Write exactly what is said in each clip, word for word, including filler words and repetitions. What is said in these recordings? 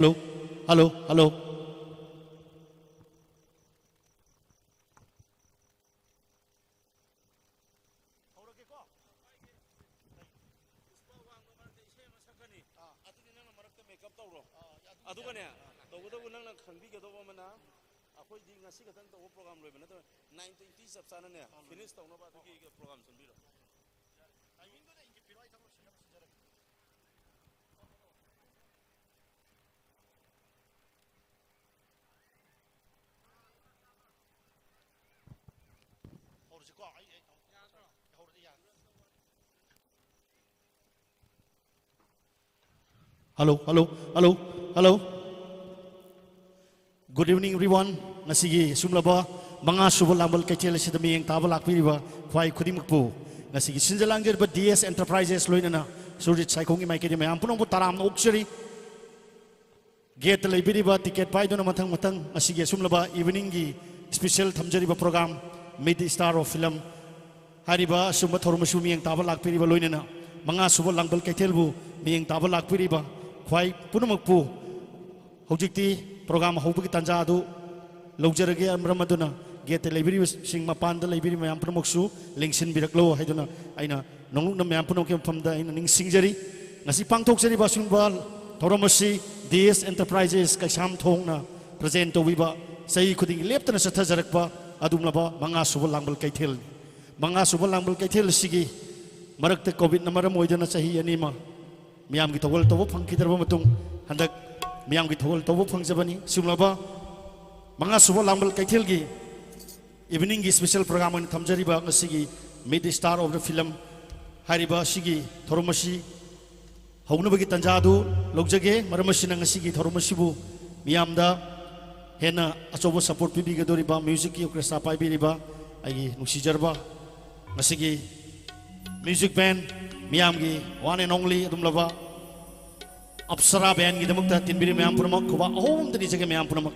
Hello, hello, hello. ꯍꯧꯔꯒꯦꯀꯣ꯫ ꯄꯨꯁꯄꯥ ꯋꯥꯡꯃ ꯃꯔꯛꯇ ꯏꯁꯩ ꯑꯃ ꯁꯛꯀꯅꯤ꯫ ꯑꯗꯨꯗꯤ ꯅꯪꯅ ꯃꯔꯛꯇ ꯃꯦꯀꯞ ꯇꯧꯔꯣ꯫ ꯑꯗꯨꯒꯅꯦ, ꯇꯧꯕꯇꯕꯨ ꯅꯪꯅ ꯈꯪꯕꯤꯒꯗꯧꯕ ꯑꯃꯅ, ꯑꯩꯈꯣꯏꯗꯤ ꯉꯁꯤ ꯈꯛꯇꯪ ꯇꯧꯕ ꯄ꯭ꯔꯣꯒꯥꯝ ꯂꯣꯏꯕ ꯅꯠꯇꯕ, ꯅꯥꯏꯟ ꯇ꯭ꯋꯦꯟꯇꯤ ꯆꯞ ꯆꯥꯅꯅꯦ, ꯐꯤꯅꯤꯁ ꯇꯧꯅꯕ ꯑꯗꯨꯒꯤ ꯄ꯭ꯔꯣꯒꯥꯝ ꯁꯤꯟꯕꯤꯔꯣ꯫ ꯇꯥꯏꯃꯤꯡꯗꯨꯗ ꯏꯟꯖꯤꯟꯕꯤꯔꯣ, ꯑꯩ ꯊꯕꯛ ꯁꯤꯟꯅꯕ ꯁꯤꯟꯖꯔꯒꯦ꯫ ꯍꯧꯔꯁꯤꯀꯣ, ꯑꯩ, ꯑꯩ, ꯍꯧꯔꯗꯤ ꯌꯥꯔꯦ꯫ Hello, hello, hello, hello. Good evening, everyone. ꯉꯁꯤꯒꯤ ꯁꯨꯝꯂꯕ ꯃꯉꯥ ꯁꯨꯕ ꯂꯥꯡꯕꯜ ꯀꯩꯊꯦꯜ ꯑꯁꯤꯗ ꯃꯤꯠꯌꯦꯡ ꯇꯥꯕ ꯂꯥꯛꯄꯤꯔꯤꯕ ꯈ꯭ꯋꯥꯏ ꯈꯨꯗꯤꯡꯃꯛꯄꯨ ꯉꯁꯤꯒꯤ ꯁꯤꯟꯖ ꯂꯥꯡꯖꯔꯤꯕ ꯗꯤ ꯑꯦꯁ ꯑꯦꯟꯇꯔꯄ꯭ꯔꯥꯏꯖꯦꯁ ꯂꯣꯏꯅꯅ ꯁꯨꯔꯖꯤꯠ ꯁꯥꯏꯈꯣꯝꯒꯤ ꯃꯥꯏꯀꯩꯗ ꯃꯌꯥꯝ ꯄꯨꯝꯅꯃꯛꯄꯨ ꯇꯔꯥꯝꯅ ꯑꯣꯛꯆꯔꯤ꯫ ꯒꯦꯠꯇ ꯂꯩꯕꯤꯔꯤꯕ ꯇꯤꯀꯦꯠ ꯄꯥꯏꯗꯨꯅ ꯃꯊꯪ ꯃꯊꯪ ꯉꯁꯤꯒꯤ ꯑꯁꯨꯝꯂꯕ ꯏꯚꯤꯅꯤꯡꯒꯤ ꯁ꯭ꯄꯤꯁꯦꯜ ꯊꯝꯖꯔꯤꯕ programme Meet the Star of Film ꯍꯥꯏꯔꯤꯕ ꯑꯁꯨꯝꯕ ꯊꯧꯔꯝ ꯑꯁꯤꯕꯨ ꯃꯤꯠꯌꯦꯡ ꯇꯥꯕ ꯂꯥꯛꯄꯤꯔꯤꯕ ꯂꯣꯏꯅꯅ ꯃꯉꯥ ꯁꯨꯕ ꯂꯥꯡꯕꯜ ꯀꯩꯊꯦꯜꯕꯨ ꯃꯤꯠꯌꯦꯡ ꯇꯥꯕ ꯂꯥꯛꯄꯤꯔꯤꯕ ꯈ꯭ꯋꯥꯏ ꯄꯨꯝꯅꯃꯛꯄꯨ ꯍꯧꯖꯤꯛꯇꯤ ꯄ꯭ꯔꯣꯒ꯭ꯔꯥꯝ ꯍꯧꯕꯒꯤ ꯇꯥꯟꯖꯥ ꯑꯗꯨ ꯂꯧꯖꯔꯒꯦ꯫ ꯃꯔꯝ ꯑꯗꯨꯅ ꯒꯦꯠꯇ ꯂꯩꯕꯤꯔꯤꯕꯁꯤꯡ, ꯃꯄꯥꯟꯗ ꯂꯩꯕꯤꯔꯤꯕ ꯃꯌꯥꯝ ꯄꯨꯝꯅꯃꯛꯁꯨ ꯂꯦꯡꯁꯤꯟꯕꯤꯔꯛꯂꯣ ꯍꯥꯏꯗꯨꯅ ꯑꯩꯅ ꯅꯣꯡꯂꯨꯛꯅ ꯃꯌꯥꯝ ꯄꯨꯝꯅꯃꯛꯀꯤ ꯃꯐꯝꯗ ꯑꯩꯅ ꯅꯤꯡꯁꯤꯡꯖꯔꯤ꯫ ꯉꯁꯤ ꯄꯥꯡꯊꯣꯛꯆꯔꯤꯕ ꯑꯁꯤꯒꯨꯝꯕ ꯊꯧꯔꯝ ꯑꯁꯤ ꯗꯤ ꯑꯦꯁ ꯑꯦꯟꯇꯔꯄ꯭ꯔꯥꯏꯖꯦꯁ ꯀꯩꯁꯥꯝꯊꯣꯡꯅ ꯄ꯭ꯔꯖꯦꯟ ꯇꯧꯕꯤꯕ ꯆꯍꯤ ꯈꯨꯗꯤꯡꯒꯤ ꯂꯦꯞꯇꯅ ꯆꯠꯊꯖꯔꯛꯄ ꯑꯗꯨꯒꯨꯝꯂꯕ ꯃꯉꯥ ꯁꯨꯕ ꯂꯥꯡꯕꯜ ꯀꯩꯊꯦꯜꯅꯤ꯫ ꯃꯉꯥ ꯁꯨꯕ ꯂꯥꯡꯕꯜ ꯀꯩꯊꯦꯜ ꯑꯁꯤꯒꯤ ꯃꯔꯛꯇ ꯀꯣꯚꯤꯗꯅ ꯃꯔꯝ ꯑꯣꯏꯗꯨꯅ ꯆꯍꯤ ꯑꯅꯤ ꯑꯃ ꯃꯤꯌꯥꯝꯒꯤ ꯊꯧꯒꯜ ꯇꯧꯕ ꯐꯪꯈꯤꯗ꯭ꯔꯕ ꯃꯇꯨꯡ, ꯍꯟꯗꯛ ꯃꯤꯌꯥꯝꯒꯤ ꯊꯧꯒꯜ ꯇꯧꯕ ꯐꯪꯖꯕꯅꯤ꯫ ꯁꯤꯒꯨꯝꯂꯕ ꯃꯉꯥ ꯁꯨꯕ ꯂꯥꯡꯕꯜ ꯀꯩꯊꯦꯜꯒꯤ ꯏꯚꯤꯅꯤꯡꯒꯤ ꯁ꯭ꯄꯤꯁꯦꯜ ꯄ꯭ꯔꯣꯒ꯭ꯔꯥꯝ ꯑꯣꯏꯅ ꯊꯝꯖꯔꯤꯕ ꯉꯁꯤꯒꯤ Meet the Star of the Film ꯍꯥꯏꯔꯤꯕ ꯑꯁꯤꯒꯤ ꯊꯧꯔꯝ ꯑꯁꯤ ꯍꯧꯅꯕꯒꯤ ꯇꯥꯟꯖꯥ ꯑꯗꯨ ꯂꯧꯖꯒꯦ꯫ ꯃꯔꯝ ꯑꯁꯤꯅ ꯉꯁꯤꯒꯤ ꯊꯧꯔꯝ ꯑꯁꯤꯕꯨ ꯃꯤꯌꯥꯝꯗ ꯍꯦꯟꯅ ꯑꯆꯧꯕ ꯁꯄꯣꯔꯠ ꯄꯤꯕꯤꯒꯗꯧꯔꯤꯕ ꯃ꯭ꯌꯨꯖꯤꯛꯀꯤ ꯑꯣꯔꯀꯦꯁꯇ꯭ꯔꯥ ꯄꯥꯏꯕꯤꯔꯤꯕ ꯑꯩꯒꯤ ꯅꯨꯡꯁꯤꯖꯔꯕ ꯉꯁꯤꯒꯤ ꯃ꯭ꯌꯨꯖꯤꯛ ꯕꯦꯟ, ꯃꯤꯌꯥꯝꯒꯤ one and only ꯑꯗꯨꯝꯂꯕ ꯑꯞꯁꯔꯥ ꯕꯦꯟꯒꯤꯗꯃꯛꯇ ꯇꯤꯟꯕꯤꯔꯤ ꯃꯌꯥꯝ ꯄꯨꯝꯅꯃꯛ ꯈꯨꯕꯥꯛ ꯑꯍꯧꯕ ꯑꯝꯇ ꯅꯤꯖꯒꯦ ꯃꯌꯥꯝ ꯄꯨꯝꯅꯃꯛ꯫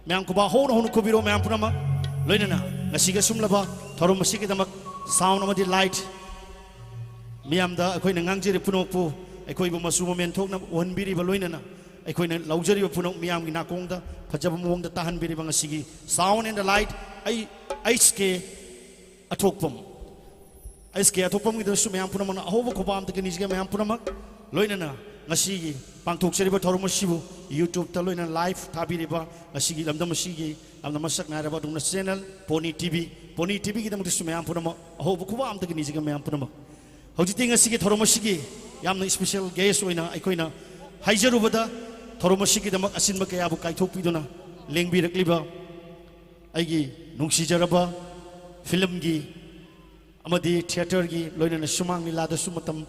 ꯃꯌꯥꯝ ꯈꯨꯕꯥꯛ ꯍꯧꯅ ꯍꯧꯅ ꯈꯨꯕꯤꯔꯣ ꯃꯌꯥꯝ ꯄꯨꯝꯅꯃꯛ꯫ ꯂꯣꯏꯅꯅ ꯉꯁꯤꯒꯤ ꯑꯁꯨꯝꯂꯕ ꯊꯧꯔꯝ ꯑꯁꯤꯒꯤꯗꯃꯛ ꯁꯥꯎꯟ ꯑꯃꯗꯤ ꯂꯥꯏꯠ ꯃꯤꯌꯥꯝꯗ ꯑꯩꯈꯣꯏꯅ ꯉꯥꯡꯖꯔꯤ ꯄꯨꯝꯅꯃꯛꯄꯨ ꯑꯩꯈꯣꯏꯕꯨ ꯃꯆꯨ ꯃꯃꯦꯟ ꯊꯣꯛꯅ ꯎꯍꯟꯕꯤꯔꯤꯕ ꯂꯣꯏꯅꯅ ꯑꯩꯈꯣꯏꯅ ꯂꯧꯖꯔꯤꯕ ꯄꯨꯝꯅꯃꯛ ꯃꯤꯌꯥꯝꯒꯤ ꯅꯥꯀꯣꯡꯗ ꯐꯖꯕ ꯃꯑꯣꯡꯗ ꯇꯥꯍꯟꯕꯤꯔꯤꯕ ꯉꯁꯤꯒꯤ sound and the light, ꯑꯩ, ꯑꯩꯆ ꯀꯦ ꯑꯊꯣꯛꯄꯝ, ꯑꯩꯆ ꯀꯦ ꯑꯊꯣꯛꯄꯝꯒꯤꯗꯃꯛꯁꯨ ꯃꯌꯥꯝ ꯄꯨꯝꯅꯃꯛꯅ ꯑꯍꯧꯕ ꯈꯨꯕꯥꯝ ꯑꯝꯇꯒ ꯅꯤꯖꯒꯦ꯫ ꯃꯌꯥꯝ ꯄꯨꯝꯅꯃꯛ ꯂꯣꯏꯅꯅ ꯉꯁꯤꯒꯤ ꯄꯥꯡꯊꯣꯛꯆꯔꯤꯕ ꯊꯧꯔꯝ ꯑꯁꯤꯕꯨ YouTube-ꯇ ꯂꯣꯏꯅꯅ live ꯊꯥꯕꯤꯔꯤꯕ ꯉꯁꯤꯒꯤ ꯂꯝꯗꯝ ꯑꯁꯤꯒꯤ ꯌꯥꯝꯅ ꯃꯁꯛ ꯅꯥꯏꯔꯕ ꯑꯗꯨꯒꯨꯝꯅ channel Pony T V, Pony T V-ꯒꯤꯗꯃꯛꯇꯁꯨ ꯃꯌꯥꯝ ꯄꯨꯝꯅꯃꯛ ꯑꯍꯧꯕ ꯈꯨꯕꯥꯝ ꯑꯝꯇꯒ ꯅꯤꯖꯒꯦ꯫ ꯃꯌꯥꯝ ꯄꯨꯝꯅꯃꯛ ꯍꯧꯖꯤꯛꯇꯤ ꯉꯁꯤꯒꯤ ꯊꯧꯔꯝ ꯑꯁꯤꯒꯤ ꯌꯥꯝꯅ special guest ꯑꯣꯏꯅ ꯑꯩꯈꯣꯏꯅ ꯍꯥꯏꯖꯔꯨꯕꯗ, ꯊꯧꯔꯝ ꯑꯁꯤꯒꯤꯗꯃꯛ ꯑꯁꯤꯟꯕ ꯀꯌꯥꯕꯨ ꯀꯥꯏꯊꯣꯛꯄꯤꯗꯨꯅ ꯂꯦꯡꯕꯤꯔꯛꯂꯤꯕ ꯑꯩꯒꯤ ꯅꯨꯡꯁꯤꯖꯔꯕ film-ꯒꯤ ꯑꯃꯗꯤ theatre-ꯒꯤ, ꯂꯣꯏꯅꯅ ꯁꯨꯃꯥꯡ ꯂꯤꯂꯥꯗꯁꯨ ꯃꯇꯝ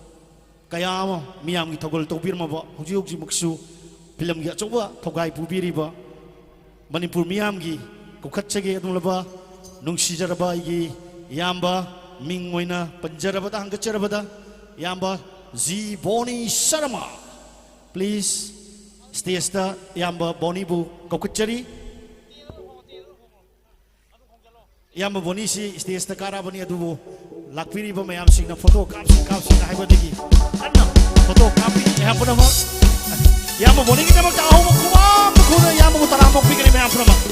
ꯀꯌꯥ ꯑꯃ ꯃꯤꯌꯥꯝꯒꯤ ꯊꯧꯒꯜ ꯇꯧꯕꯤꯔꯝꯃꯕ, ꯍꯧꯖꯤꯛ ꯍꯧꯖꯤꯛꯃꯛꯁꯨ film-ꯒꯤ ꯑꯆꯧꯕ ꯊꯧꯒꯥꯏ ꯄꯨꯕꯤꯔꯤꯕ ꯃꯅꯤꯄꯨꯔ ꯃꯤꯌꯥꯝꯒꯤ ꯀꯧꯈꯠꯆꯒꯦ ꯑꯗꯨꯒꯨꯝꯂꯕ ꯅꯨꯡꯁꯤꯖꯔꯕ ꯑꯩꯒꯤ ꯏꯌꯥꯝꯕ, ꯃꯤꯡ ꯑꯣꯏꯅ ꯄꯟꯖꯔꯕꯗ, ꯍꯪꯒꯠꯆꯔꯕꯗ, ꯏꯌꯥꯝꯕ ꯖꯤ ꯕꯣꯅꯤ ꯁꯔꯃ, please, stage-ꯇ ꯏꯌꯥꯝꯕ ꯕꯣꯅꯤꯕꯨ ꯀꯧꯈꯠꯆꯔꯤ꯫ ꯏꯌꯥꯝꯕ ꯕꯣꯅꯤꯁꯤ stage-ꯇ ꯀꯥꯔꯛꯑꯕꯅꯤ, ꯑꯗꯨꯕꯨ ꯂꯥꯛꯄꯤꯔꯤꯕ ꯃꯌꯥꯝꯁꯤꯡꯅ photo ꯀꯥꯞꯁꯤ, ꯀꯥꯞꯁꯤꯅ ꯍꯥꯏꯕꯗꯒꯤ ꯀꯟꯅ photo ꯀꯥꯞꯄꯤ꯫ ꯃꯌꯥꯝ ꯄꯨꯝꯅꯃꯛ ꯏꯌꯥꯝꯕ ꯕꯣꯅꯤꯒꯤꯗꯃꯛꯇ ꯑꯍꯧꯕ ꯈꯨꯕꯥꯛ ꯈꯨꯅ ꯏꯌꯥꯝꯕꯕꯨ ꯇꯔꯥꯝꯅ ꯑꯣꯛꯄꯤꯒꯅꯤ꯫ ꯃꯌꯥꯝ ꯄꯨꯝꯅꯃꯛ꯫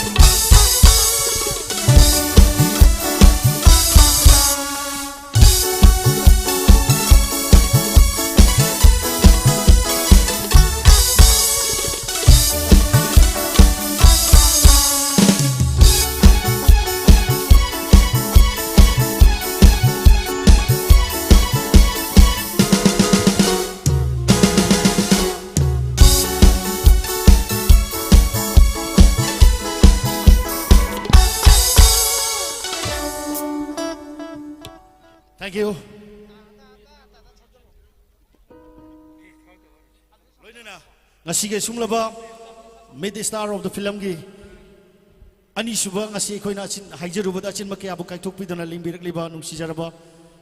Thank you. ꯂꯣꯏꯅꯅ ꯉꯁꯤꯒꯤ ꯑꯁꯨꯝꯂꯕ Meet the Star of the Film-ꯒꯤ ꯑꯅꯤꯁꯨꯕ, ꯉꯁꯤ ꯑꯩꯈꯣꯏꯅ ꯑꯆꯤꯟ-, ꯍꯥꯏꯖꯔꯨꯕꯗ ꯑꯆꯤꯟꯕ ꯀꯌꯥꯕꯨ ꯀꯥꯏꯊꯣꯛꯄꯤꯗꯨꯅ ꯂꯦꯡꯕꯤꯔꯛꯂꯤꯕ ꯅꯨꯡꯁꯤꯖꯔꯕ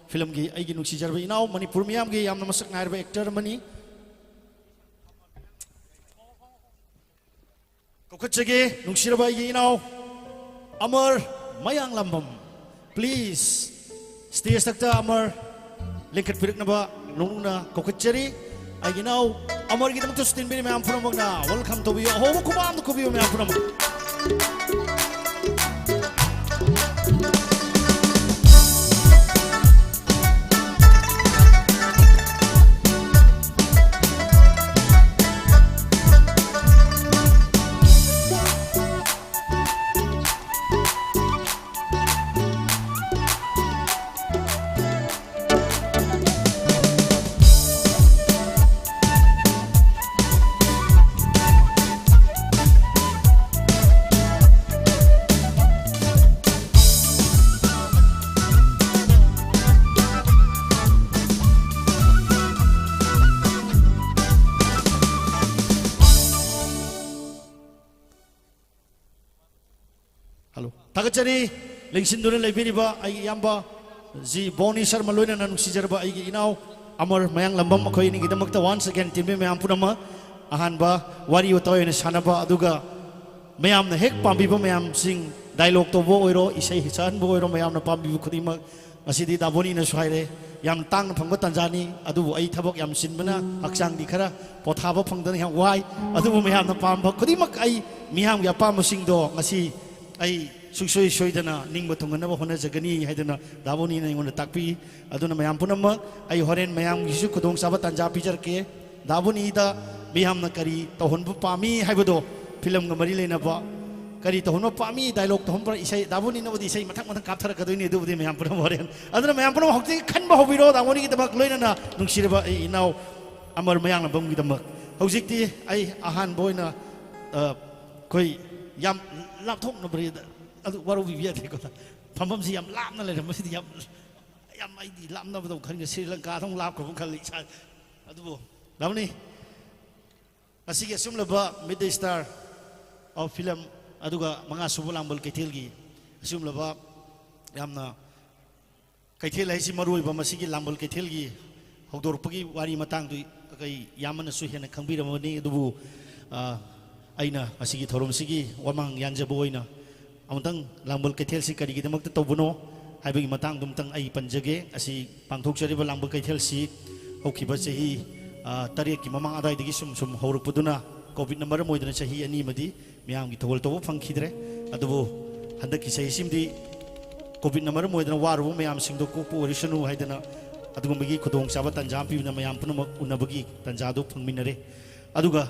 film-ꯒꯤ ꯑꯩꯒꯤ ꯅꯨꯡꯁꯤꯖꯔꯕ ꯏꯅꯥꯎ, ꯃꯅꯤꯄꯨꯔ ꯃꯤꯌꯥꯝꯒꯤ ꯌꯥꯝꯅ ꯃꯁꯛ ꯅꯥꯏꯔꯕ actor ꯑꯃꯅꯤ꯫ ꯀꯧꯈꯠꯆꯒꯦ, ꯅꯨꯡꯁꯤꯔꯕ ꯑꯩꯒꯤ ꯏꯅꯥꯎ ꯑꯃꯔ ꯃꯌꯥꯡꯂꯥꯝꯕꯝ꯫ Please, stage ꯊꯛꯇ ꯑꯃꯔ ꯂꯤꯡꯈꯠꯄꯤꯔꯛꯅꯕ ꯅꯣꯡꯅ ꯀꯧꯈꯠꯆꯔꯤ꯫ ꯑꯩꯒꯤ ꯏꯅꯥꯎ ꯑꯃꯔꯒꯤꯗꯃꯛꯇꯁꯨ ꯇꯤꯟꯕꯤꯔꯤ ꯃꯌꯥꯝ ꯄꯨꯝꯅꯃꯛꯅ welcome ꯇꯧꯕꯤꯌꯨ꯫ ꯑꯍꯧꯕ ꯈꯨꯕꯥꯝꯗ ꯈꯨꯕꯤꯌꯨ ꯃꯌꯥꯝ ꯄꯨꯝꯅꯃꯛ꯫ Hello. ꯊꯥꯒꯠꯆꯔꯤ꯫ ꯂꯦꯡꯁꯤꯟꯗꯨꯅ ꯂꯩꯕꯤꯔꯤꯕ ꯑꯩꯒꯤ ꯏꯌꯥꯝꯕ ꯖꯤ ꯕꯣꯅꯤ ꯁꯔꯃ, ꯂꯣꯏꯅꯅ ꯅꯨꯡꯁꯤꯖꯔꯕ ꯑꯩꯒꯤ ꯏꯅꯥꯎ ꯑꯃꯔ ꯃꯌꯥꯡꯂꯝꯕꯝ, ꯃꯈꯣꯏ ꯑꯅꯤꯒꯤꯗꯃꯛꯇ once again ꯇꯤꯝꯃꯤ ꯃꯌꯥꯝ ꯄꯨꯝꯅꯃꯛ꯫ ꯑꯍꯥꯟꯕ ꯋꯥꯔꯤ ꯋꯥꯇꯥꯏ ꯑꯣꯏꯅ ꯁꯥꯟꯅꯕ, ꯑꯗꯨꯒ ꯃꯌꯥꯝꯅ ꯍꯦꯛ ꯄꯥꯝꯕꯤꯕ ꯃꯌꯥꯝꯁꯤꯡ, dialogue ꯇꯧꯕ ꯑꯣꯏꯔꯣ, ꯏꯁꯩ ꯁꯛꯍꯟꯕ ꯑꯣꯏꯔꯣ, ꯃꯌꯥꯝꯅ ꯄꯥꯝꯕꯤꯕ ꯈꯨꯗꯤꯡꯃꯛ꯫ ꯉꯁꯤꯗꯤ ꯗꯥ ꯕꯣꯅꯤꯅꯁꯨ ꯍꯥꯏꯔꯦ, ꯌꯥꯝ ꯇꯥꯡꯅ ꯐꯪꯕ ꯇꯥꯟꯖꯥꯅꯤ, ꯑꯗꯨꯕꯨ ꯑꯩ ꯊꯕꯛ ꯌꯥꯝ ꯆꯤꯟꯕꯅ ꯍꯛꯆꯥꯡꯗꯤ ꯈꯔ ꯄꯣꯊꯥꯕ ꯐꯪꯗꯅ ꯌꯥꯝ ꯋꯥꯏ꯫ ꯑꯗꯨꯕꯨ ꯃꯌꯥꯝꯅ ꯄꯥꯝꯕ ꯈꯨꯗꯤꯡꯃꯛ ꯑꯩ ꯃꯤꯌꯥꯝꯒꯤ ꯑꯄꯥꯝꯕꯁꯤꯡꯗꯣ ꯉꯁꯤ ꯑꯩ ꯁꯨꯡꯁꯣꯏ ꯁꯣꯏꯗꯅ ꯅꯤꯡꯕ ꯊꯨꯡꯍꯟꯅꯕ ꯍꯣꯠꯅꯖꯒꯅꯤ ꯍꯥꯏꯗꯨꯅ ꯗꯥ ꯕꯣꯅꯤꯅ ꯑꯩꯉꯣꯟꯗ ꯇꯥꯛꯄꯤ꯫ ꯑꯗꯨꯅ ꯃꯌꯥꯝ ꯄꯨꯝꯅꯃꯛ, ꯑꯩ ꯍꯣꯔꯦꯟ ꯃꯌꯥꯝꯒꯤꯁꯨ ꯈꯨꯗꯣꯡꯆꯥꯕ ꯇꯥꯟꯖꯥ ꯄꯤꯖꯔꯛꯀꯦ꯫ ꯗꯥ ꯕꯣꯅꯤꯗ ꯃꯤꯌꯥꯝꯅ ꯀꯔꯤ ꯇꯧꯍꯟꯕ ꯄꯥꯝꯃꯤ ꯍꯥꯏꯕꯗꯣ, ꯐꯤꯂꯝꯒ ꯃꯔꯤ ꯂꯩꯅꯕ ꯀꯔꯤ ꯇꯧꯍꯟꯕ ꯄꯥꯝꯃꯤ, dialogue ꯇꯧꯍꯟꯕ, ꯏꯁꯩ, ꯗꯥ ꯕꯣꯅꯤꯅꯕꯨꯗꯤ ꯏꯁꯩ ꯃꯊꯪ ꯃꯊꯪ ꯀꯥꯞꯊꯔꯛꯀꯗꯣꯏꯅꯤ, ꯑꯗꯨꯕꯨꯗꯤ ꯃꯌꯥꯝ ꯄꯨꯝꯅꯃꯛ ꯍꯣꯔꯦꯟ꯫ ꯑꯗꯨꯅ ꯃꯌꯥꯝ ꯄꯨꯝꯅꯃꯛ ꯍꯧꯖꯤꯛ ꯈꯟꯕ ꯍꯧꯕꯤꯔꯣ ꯗꯥ ꯕꯣꯅꯤꯒꯤꯗꯃꯛ, ꯂꯣꯏꯅꯅ ꯅꯨꯡꯁꯤꯔꯕ ꯑꯩ ꯏꯅꯥꯎ ꯑꯃꯔ ꯃꯌꯥꯡꯂꯝꯕꯝꯒꯤꯗꯃꯛ꯫ ꯍꯧꯖꯤꯛꯇꯤ ꯑꯩ ꯑꯍꯥꯟꯕ ꯑꯣꯏꯅ, ꯑ, ꯑꯩꯈꯣꯏ ꯌꯥꯝ ꯂꯥꯞꯊꯣꯛꯅꯕ꯭ꯔꯦꯗ, ꯑꯗꯨ ꯋꯥꯔꯧꯕꯤꯕ ꯌꯥꯗꯦꯀꯣ꯫ ꯐꯝꯐꯝꯁꯤ ꯌꯥꯝ ꯂꯥꯞꯅ ꯂꯩꯔꯝꯕꯁꯤꯗꯤ ꯌꯥꯝ, ꯌꯥꯝ ꯑꯩꯗꯤ ꯂꯥꯞꯅꯕꯗꯧ ꯈꯟꯈ꯭ꯔꯦ, ꯁ꯭ꯔꯤ ꯂꯪꯀꯥꯗꯧ ꯂꯥꯞꯈ꯭ꯔꯕ ꯈꯜꯂꯤ ꯏꯁꯥ꯫ ꯑꯗꯨꯕꯨ ꯗꯥ ꯕꯣꯅꯤ, ꯉꯁꯤꯒꯤ ꯑꯁꯤꯒꯨꯝꯂꯕ Meet the Star of Film ꯑꯗꯨꯒ ꯃꯉꯥꯁꯨꯕ ꯂꯥꯡꯕꯜ ꯀꯩꯊꯦꯜꯒꯤ ꯑꯁꯤꯒꯨꯝꯂꯕ ꯌꯥꯝꯅ ꯀꯩꯊꯦꯜ ꯍꯥꯏꯁꯤ ꯃꯔꯨ ꯑꯣꯏꯕ ꯃꯁꯤꯒꯤ ꯂꯥꯡꯕꯜ ꯀꯩꯊꯦꯜꯒꯤ ꯍꯧꯗꯣꯔꯛꯄꯒꯤ ꯋꯥꯔꯤ ꯃꯇꯥꯡꯗꯨ ꯑꯩꯈꯣꯏ ꯏꯌꯥꯝꯕꯅꯁꯨ ꯍꯦꯟꯅ ꯈꯪꯕꯤꯔꯝꯃꯅꯤ꯫ ꯑꯗꯨꯕꯨ, ꯑ, ꯑꯩꯅ ꯉꯁꯤꯒꯤ ꯊꯧꯔꯝꯁꯤꯒꯤ ꯋꯥꯃꯥꯡ ꯌꯥꯟꯖꯕ ꯑꯣꯏꯅ ꯑꯃꯨꯛꯇꯪ ꯂꯥꯡꯕꯜ ꯀꯩꯊꯦꯜꯁꯤ ꯀꯔꯤꯒꯤꯗꯃꯛꯇ ꯇꯧꯕꯅꯣ ꯍꯥꯏꯕꯒꯤ ꯃꯇꯥꯡꯗꯨ ꯑꯃꯨꯛꯇꯪ ꯑꯩ ꯄꯟꯖꯒꯦ꯫ ꯑꯁꯤ ꯄꯥꯡꯊꯣꯛꯆꯔꯤꯕ ꯂꯥꯡꯕꯜ ꯀꯩꯊꯦꯜꯁꯤ ꯍꯧꯈꯤꯕ ꯆꯍꯤ ꯇꯔꯦꯠꯀꯤ ꯃꯃꯥꯡ ꯑꯗꯨꯋꯥꯏꯗꯒꯤ ꯁꯨꯝ ꯁꯨꯝ ꯍꯧꯔꯛꯄꯗꯨꯅ ꯀꯣꯚꯤꯗꯅ ꯃꯔꯝ ꯑꯣꯏꯗꯅ ꯆꯍꯤ ꯑꯅꯤ ꯑꯃꯗꯤ ꯃꯌꯥꯝꯒꯤ ꯊꯧꯒꯜ ꯇꯧꯕ ꯐꯪꯈꯤꯗ꯭ꯔꯦ꯫ ꯑꯗꯨꯕꯨ ꯍꯟꯗꯛꯀꯤ ꯆꯍꯤꯁꯤꯃꯗꯤ ꯀꯣꯚꯤꯗꯅ ꯃꯔꯝ ꯑꯣꯏꯗꯅ ꯋꯥꯔꯨꯕ ꯃꯌꯥꯝꯁꯤꯡꯗꯣ ꯀꯣꯛꯄ ꯑꯣꯏꯔꯁꯅꯨ ꯍꯥꯏꯗꯅ ꯑꯗꯨꯒꯨꯝꯕꯒꯤ ꯈꯨꯗꯣꯡꯆꯥꯕ ꯇꯥꯟꯖꯥ ꯑꯃ ꯄꯤꯕꯅ ꯃꯌꯥꯝ ꯄꯨꯝꯅꯃꯛ ꯎꯅꯕꯒꯤ ꯇꯥꯟꯖꯥꯗꯨ ꯐꯪꯃꯤꯟꯅꯔꯦ꯫ ꯑꯗꯨꯒ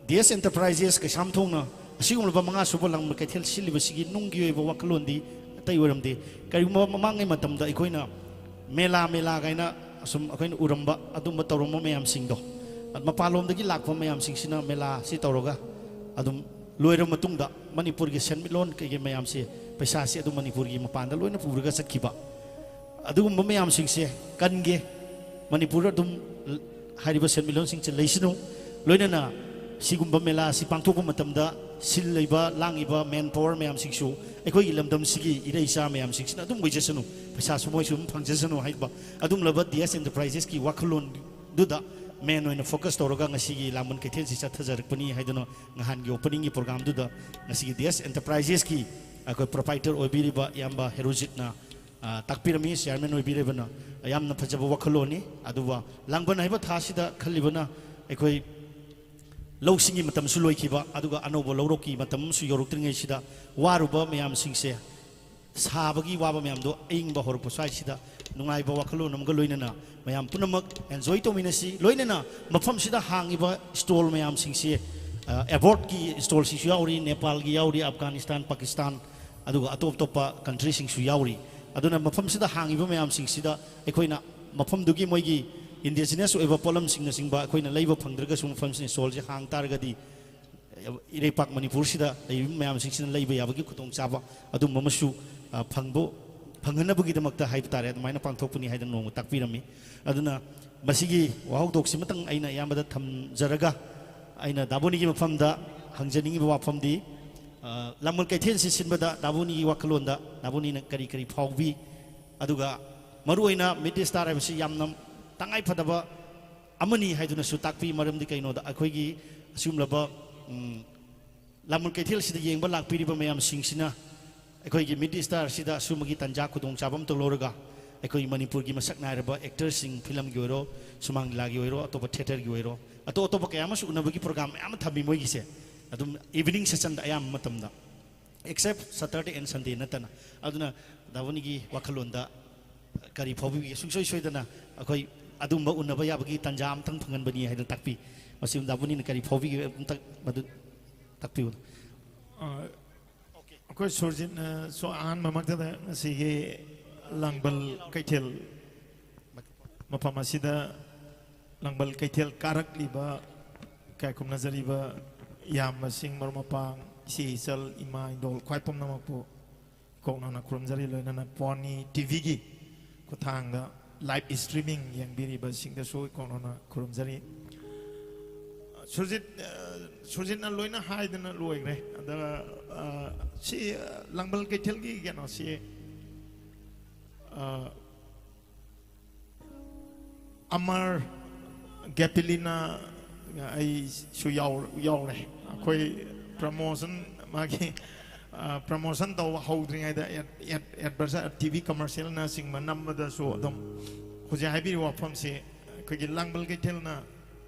ꯗꯤ ꯑꯦꯁ ꯑꯦꯟꯇꯔꯄ꯭ꯔꯥꯏꯖꯦꯁ ꯀꯩꯁꯥꯝꯊꯣꯡꯅ ꯑꯁꯤꯒꯨꯝꯂꯕ ꯃꯉꯥ ꯁꯨꯕ ꯂꯥꯡꯕꯟ ꯀꯩꯊꯦꯜ ꯁꯤꯜꯂꯤꯕꯁꯤꯒꯤ ꯅꯨꯡꯒꯤ ꯑꯣꯏꯕ ꯋꯥꯈꯜꯂꯣꯟꯗꯤ ꯑꯇꯩ ꯑꯣꯏꯔꯝꯗꯦ꯫ ꯀꯔꯤꯒꯨꯝꯕ ꯃꯃꯥꯡꯉꯩ ꯃꯇꯝꯗ ꯑꯩꯈꯣꯏꯅ ꯃꯦꯂꯥ, ꯃꯦꯂꯥ ꯀꯥꯏꯅ ꯑꯁꯨꯝ ꯑꯩꯈꯣꯏꯅ ꯎꯔꯝꯕ ꯑꯗꯨꯝꯕ ꯇꯧꯔꯝꯕ ꯃꯌꯥꯝꯁꯤꯡꯗꯣ, ꯃꯄꯥꯟꯂꯣꯝꯗꯒꯤ ꯂꯥꯛꯄ ꯃꯌꯥꯝꯁꯤꯡꯁꯤꯅ ꯃꯦꯂꯥꯁꯤ ꯇꯧꯔꯒ ꯑꯗꯨꯝ ꯂꯣꯏꯔꯕ ꯃꯇꯨꯡꯗ ꯃꯅꯤꯄꯨꯔꯒꯤ ꯁꯦꯟꯃꯤꯠꯂꯣꯟ ꯀꯩꯀꯩ ꯃꯌꯥꯝꯁꯦ, ꯄꯩꯁꯥꯁꯤ ꯑꯗꯨꯝ ꯃꯅꯤꯄꯨꯔꯒꯤ ꯃꯄꯥꯟꯗ ꯂꯣꯏꯅ ꯄꯨꯔꯒ ꯆꯠꯈꯤꯕ꯫ ꯑꯗꯨꯒꯨꯝꯕ ꯃꯌꯥꯝꯁꯤꯡꯁꯦ ꯀꯟꯒꯦ, ꯃꯅꯤꯄꯨꯔꯗ ꯑꯗꯨꯝ ꯍꯥꯏꯔꯤꯕ ꯁꯦꯟꯃꯤꯠꯂꯣꯟꯁꯤꯡꯁꯦ ꯂꯩꯁꯅꯨ꯫ ꯂꯣꯏꯅꯅ ꯁꯤꯒꯨꯝꯕ ꯃꯦꯂꯥ ꯑꯁꯤ ꯄꯥꯡꯊꯣꯛꯄ ꯃꯇꯝꯗ ꯁꯤꯜꯂꯤꯕ ꯂꯥꯡꯉꯤꯕ ꯃꯦꯟ ꯄꯥꯋꯔ ꯃꯌꯥꯝꯁꯤꯡꯁꯨ ꯑꯩꯈꯣꯏꯒꯤ ꯂꯝꯗꯝꯁꯤꯒꯤ ꯏꯔꯩ ꯏꯆꯥ ꯃꯌꯥꯝꯁꯤꯡꯁꯤꯅ ꯑꯗꯨꯝ ꯑꯣꯏꯖꯁꯅꯨ, ꯄꯩꯁꯥꯁꯨ ꯃꯣꯏꯁꯨ ꯑꯗꯨꯝ ꯐꯪꯖꯁꯅꯨ ꯍꯥꯏꯕ ꯑꯗꯨꯒꯨꯝꯂꯕ ꯗꯤ ꯑꯦꯁ ꯑꯦꯟꯇꯔꯄ꯭ꯔꯥꯏꯖꯦꯁꯀꯤ ꯋꯥꯈꯜꯂꯣꯟꯗꯨꯗ ꯃꯦꯟ ꯑꯣꯏꯅ ꯐꯣꯀꯁ ꯇꯧꯔꯒ ꯉꯁꯤꯒꯤ ꯂꯥꯡꯕꯟ ꯀꯩꯊꯦꯜꯁꯤ ꯆꯠꯊꯖꯔꯛꯄꯅꯤ ꯍꯥꯏꯗꯨꯅ ꯉꯍꯥꯟꯒꯤ ꯑꯣꯄꯅꯤꯡꯒꯤ ꯄ꯭ꯔꯣꯒ꯭ꯔꯥꯝꯗꯨꯗ ꯉꯁꯤꯒꯤ ꯗꯤ ꯑꯦꯁ ꯑꯦꯟꯇꯔꯄ꯭ꯔꯥꯏꯖꯦꯁꯀꯤ ꯑꯩꯈꯣꯏ ꯄ꯭ꯔꯣꯄꯥꯏꯇꯔ ꯑꯣꯏꯕꯤꯔꯤꯕ ꯏꯌꯥꯝꯕ ꯍꯦꯔꯣꯖꯤꯠꯅ ꯇꯥꯛꯄꯤꯔꯝꯃꯤ꯫ ꯆꯤꯌꯥꯔꯃꯦꯟ ꯑꯣꯏꯕꯤꯔꯤꯕꯅ ꯌꯥꯝꯅ ꯐꯖꯕ ꯋꯥꯈꯜꯂꯣꯟꯅꯤ꯫ ꯑꯗꯨꯒ ꯂꯥꯡꯕꯟ ꯍꯥꯏꯕ ꯊꯥꯁꯤꯗ ꯈꯜꯂꯤꯕꯅ ꯑꯩꯈꯣꯏ ꯂꯧꯁꯤꯡꯒꯤ ꯃꯇꯝꯁꯨ ꯂꯣꯏꯈꯤꯕ, ꯑꯗꯨꯒ ꯑꯅꯧꯕ ꯂꯧꯔꯣꯛꯀꯤ ꯃꯇꯝ ꯑꯃꯁꯨ ꯌꯧꯔꯛꯇ꯭ꯔꯤꯉꯩꯁꯤꯗ ꯋꯥꯔꯨꯕ ꯃꯌꯥꯝꯁꯤꯡꯁꯦ, ꯁꯥꯕꯒꯤ ꯋꯥꯕ ꯃꯌꯥꯝꯗꯣ ꯑꯏꯪꯕ ꯍꯧꯔꯛꯄ ꯁ꯭ꯋꯥꯏꯁꯤꯗ ꯅꯨꯡꯉꯥꯏꯕ ꯋꯥꯈꯜꯂꯣꯟ ꯑꯃꯒ ꯂꯣꯏꯅꯅ ꯃꯌꯥꯝ ꯄꯨꯝꯅꯃꯛ ꯑꯦꯟꯖꯣꯏ ꯇꯧꯃꯤꯟꯅꯁꯤ꯫ ꯂꯣꯏꯅꯅ ꯃꯐꯝꯁꯤꯗ ꯍꯥꯡꯉꯤꯕ ꯁ꯭ꯇꯣꯜ ꯃꯌꯥꯝꯁꯤꯡꯁꯤ, ꯑꯦꯕꯣꯔꯠꯀꯤ ꯁ꯭ꯇꯣꯜꯁꯤꯡꯁꯨ ꯌꯥꯎꯔꯤ, ꯅꯦꯄꯥꯜꯒꯤ ꯌꯥꯎꯔꯤ, ꯑꯐꯒꯥꯅꯤꯁꯇꯥꯟ, ꯄꯥꯀꯤꯁꯇꯥꯟ, ꯑꯗꯨꯒ ꯑꯇꯣꯞ ꯑꯇꯣꯞꯄ ꯀꯟꯇ꯭ꯔꯤꯁꯤꯡꯁꯨ ꯌꯥꯎꯔꯤ꯫ ꯑꯗꯨꯅ ꯃꯐꯝꯁꯤꯗ ꯍꯥꯡꯉꯤꯕ ꯃꯌꯥꯝꯁꯤꯡꯁꯤꯗ ꯑꯩꯈꯣꯏꯅ ꯃꯐꯝꯗꯨꯒꯤ ꯃꯣꯏꯒꯤ ꯏꯟꯗꯤꯖꯤꯅꯁ ꯑꯣꯏꯕ ꯄꯣꯠꯂꯝꯁꯤꯡꯅꯆꯤꯡꯕ ꯑꯩꯈꯣꯏꯅ ꯂꯩꯕ ꯐꯪꯗ꯭ꯔꯒꯁꯨ, ꯃꯐꯝꯁꯤꯅ ꯁ꯭ꯇꯣꯜꯁꯦ ꯍꯥꯡ ꯇꯥꯔꯒꯗꯤ ꯏꯔꯩꯄꯥꯛ ꯃꯅꯤꯄꯨꯔꯁꯤꯗ ꯂꯩꯔꯤꯕ ꯃꯌꯥꯝꯁꯤꯡꯁꯤꯅ ꯂꯩꯕ ꯌꯥꯕꯒꯤ ꯈꯨꯗꯣꯡꯆꯥꯕ ꯑꯗꯨꯝꯕ ꯑꯃꯁꯨ, ꯑ, ꯐꯪꯕ, ꯐꯪꯍꯟꯅꯕꯒꯤꯗꯃꯛꯇ ꯍꯥꯏꯕ ꯇꯥꯔꯦ, ꯑꯗꯨꯃꯥꯏꯅ ꯄꯥꯡꯊꯣꯛꯄꯅꯤ ꯍꯥꯏꯗꯅ ꯅꯣꯡꯃ ꯇꯥꯛꯄꯤꯔꯝꯃꯤ꯫ ꯑꯗꯨꯅ ꯃꯁꯤꯒꯤ ꯋꯥꯍꯧꯗꯣꯛꯁꯤꯃꯇꯪ ꯑꯩꯅ ꯑꯌꯥꯝꯕꯗ ꯊꯝꯖꯔꯒ, ꯑꯩꯅ ꯗꯥꯕꯣꯅꯤꯒꯤ ꯃꯐꯝꯗ ꯍꯪꯖꯅꯤꯡꯉꯤꯕ ꯋꯥꯐꯝꯗꯤ, ꯑ, ꯂꯥꯡꯕꯟ ꯀꯩꯊꯦꯜꯁꯤ ꯁꯤꯟꯕꯗ ꯗꯥꯕꯣꯅꯤꯒꯤ ꯋꯥꯈꯜꯂꯣꯟꯗ ꯗꯥꯕꯣꯅꯤꯅ ꯀꯔꯤ ꯀꯔꯤ ꯐꯥꯎꯕꯤ? ꯑꯗꯨꯒ ꯃꯔꯨꯑꯣꯏꯅ ꯃꯤꯠ ꯁ꯭ꯇꯥꯔ ꯍꯥꯏꯕꯁꯤ ꯌꯥꯝꯅ ꯇꯉꯥꯏꯐꯗꯕ ꯑꯃꯅꯤ ꯍꯥꯏꯗꯨꯅꯁꯨ ꯇꯥꯛꯄꯤ꯫ ꯃꯔꯝꯗꯤ ꯀꯩꯅꯣꯗ ꯑꯩꯈꯣꯏꯒꯤ ꯑꯁꯤꯒꯨꯝꯂꯕ, ꯎꯝ, ꯂꯥꯡꯕꯟ ꯀꯩꯊꯦꯜꯁꯤꯗ ꯌꯦꯡꯕ ꯂꯥꯛꯄꯤꯔꯤꯕ ꯃꯌꯥꯝꯁꯤꯡꯁꯤꯅ ꯑꯩꯈꯣꯏꯒꯤ ꯃꯤꯠ ꯁ꯭ꯇꯥꯔꯁꯤꯗ ꯑꯁꯨꯝꯕꯒꯤ ꯇꯥꯟꯖꯥ ꯈꯨꯗꯣꯡꯆꯥꯕ ꯑꯃꯇꯪ ꯂꯧꯔꯒ ꯑꯩꯈꯣꯏ ꯃꯅꯤꯄꯨꯔꯒꯤ ꯃꯁꯛ ꯅꯥꯏꯔꯕ ꯑꯦꯛꯇꯔꯁꯤꯡ, ꯐꯤꯂꯝꯒꯤ ꯑꯣꯏꯔꯣ, ꯁꯨꯃꯥꯡ ꯂꯤꯂꯥꯒꯤ ꯑꯣꯏꯔꯣ, ꯑꯇꯣꯞꯄ ꯊꯤꯌꯦꯇꯔꯒꯤ ꯑꯣꯏꯔꯣ, ꯑꯇꯣꯞ ꯑꯇꯣꯞꯄ ꯀꯌꯥ ꯑꯃꯁꯨ ꯎꯅꯕꯒꯤ ꯄ꯭ꯔꯣꯒ꯭ꯔꯥꯝ ꯃꯌꯥꯝ ꯑꯃ ꯊꯝꯃꯤ ꯃꯣꯏꯒꯤꯁꯦ꯫ ꯑꯗꯨꯝ ꯏꯚꯤꯅꯤꯡ ꯁꯦꯁꯟꯗ ꯑꯌꯥꯝꯕ ꯃꯇꯝꯗ, except Saturday and Sunday ꯅꯠꯇꯅ꯫ ꯑꯗꯨꯅ ꯗꯥꯕꯣꯅꯤꯒꯤ ꯋꯥꯈꯜꯂꯣꯟꯗ ꯀꯔꯤ ꯐꯥꯎꯕꯤꯕꯒꯦ? ꯁꯨꯡꯁꯣꯏ ꯁꯣꯏꯗꯅ ꯑꯩꯈꯣꯏ ꯑꯗꯨꯝꯕ ꯎꯅꯕ ꯌꯥꯕꯒꯤ ꯇꯥꯟꯖꯥ ꯑꯃꯇꯪ ꯐꯪꯍꯟꯕꯅꯤ ꯍꯥꯏꯅ ꯇꯥꯛꯄꯤ꯫ ꯃꯁꯤ ꯗꯥꯕꯣꯅꯤꯅ ꯀꯔꯤ ꯐꯥꯎꯕꯤꯒꯦ? ꯑꯝꯇ ꯃꯗꯨ ꯇꯥꯛꯄꯤꯌꯨ꯫ ꯑ, ꯑꯩꯈꯣꯏ ꯁꯨꯔꯖꯤꯠꯅꯁꯨ ꯑꯍꯥꯟꯕꯃꯛꯇꯗ ꯉꯁꯤꯒꯤ ꯂꯥꯡꯕꯜ ꯀꯩꯊꯦꯜ, ꯃꯐꯝ ꯑꯁꯤꯗ ꯂꯥꯡꯕꯜ ꯀꯩꯊꯦꯜ ꯀꯥꯔꯛꯂꯤꯕ, ꯏꯀꯥꯏ ꯈꯨꯝꯅꯖꯔꯤꯕ ꯏꯌꯥꯝꯕꯁꯤꯡ, ꯃꯔꯨꯞ ꯃꯄꯥꯡ, ꯏꯆꯦ ꯏꯆꯜ, ꯏꯃꯥ ꯏꯟꯗꯣꯜ, ꯈ꯭ꯋꯥꯏ ꯄꯨꯝꯅꯃꯛꯄꯨ ꯏꯀꯣꯛꯅꯅ ꯈꯨꯔꯨꯝꯖꯔꯤ꯫ ꯂꯣꯏꯅꯅ ꯄꯣꯅꯤ ꯇꯤꯚꯤꯒꯤ ꯈꯨꯠꯊꯥꯡꯗ ꯂꯥꯏꯚ ꯏꯁꯇ꯭ꯔꯤꯃꯤꯡ ꯌꯦꯡꯕꯤꯔꯤꯕꯁꯤꯡꯗꯁꯨ ꯏꯀꯣꯛꯅꯅ ꯈꯨꯔꯨꯝꯖꯔꯤ꯫ ꯁꯨꯔꯖꯤꯠ, ꯑ, ꯁꯨꯔꯖꯤꯠꯅ ꯂꯣꯏꯅ ꯍꯥꯏꯗꯅ ꯂꯣꯏꯈ꯭ꯔꯦ꯫ ꯑꯗ, ꯑ, ꯁꯤ, ꯑ, ꯂꯥꯡꯕꯜ ꯀꯩꯊꯦꯜꯒꯤ ꯀꯩꯅꯣꯁꯤ, ꯑ, ꯑꯃꯔ, ꯒꯦꯄꯤꯂꯤꯅꯥ, ꯑꯩꯁꯨ ꯌꯥꯎ-, ꯌꯥꯎꯔꯦ꯫ ꯑꯩꯈꯣꯏ ꯄ꯭ꯔꯃꯣꯁꯟ, ꯃꯥꯒꯤ, ꯑ, ꯄ꯭ꯔꯃꯣꯁꯟ ꯇꯧꯕ ꯍꯧꯗ꯭ꯔꯤꯉꯩꯗ ꯑꯦꯗ-, ꯑꯦꯗ-, ꯑꯦꯗꯚꯔꯇꯥꯏ-, ꯇꯤꯚꯤ ꯀꯃꯔꯁꯤꯌꯦꯜꯅꯆꯤꯡꯕ ꯅꯝꯕꯗꯁꯨ ꯑꯗꯨꯝ ꯍꯧꯖꯤꯛ ꯍꯥꯏꯕꯤꯔꯤꯕ ꯋꯥꯐꯝꯁꯤ ꯑꯩꯈꯣꯏꯒꯤ ꯂꯥꯡꯕꯜ ꯀꯩꯊꯦꯜꯅ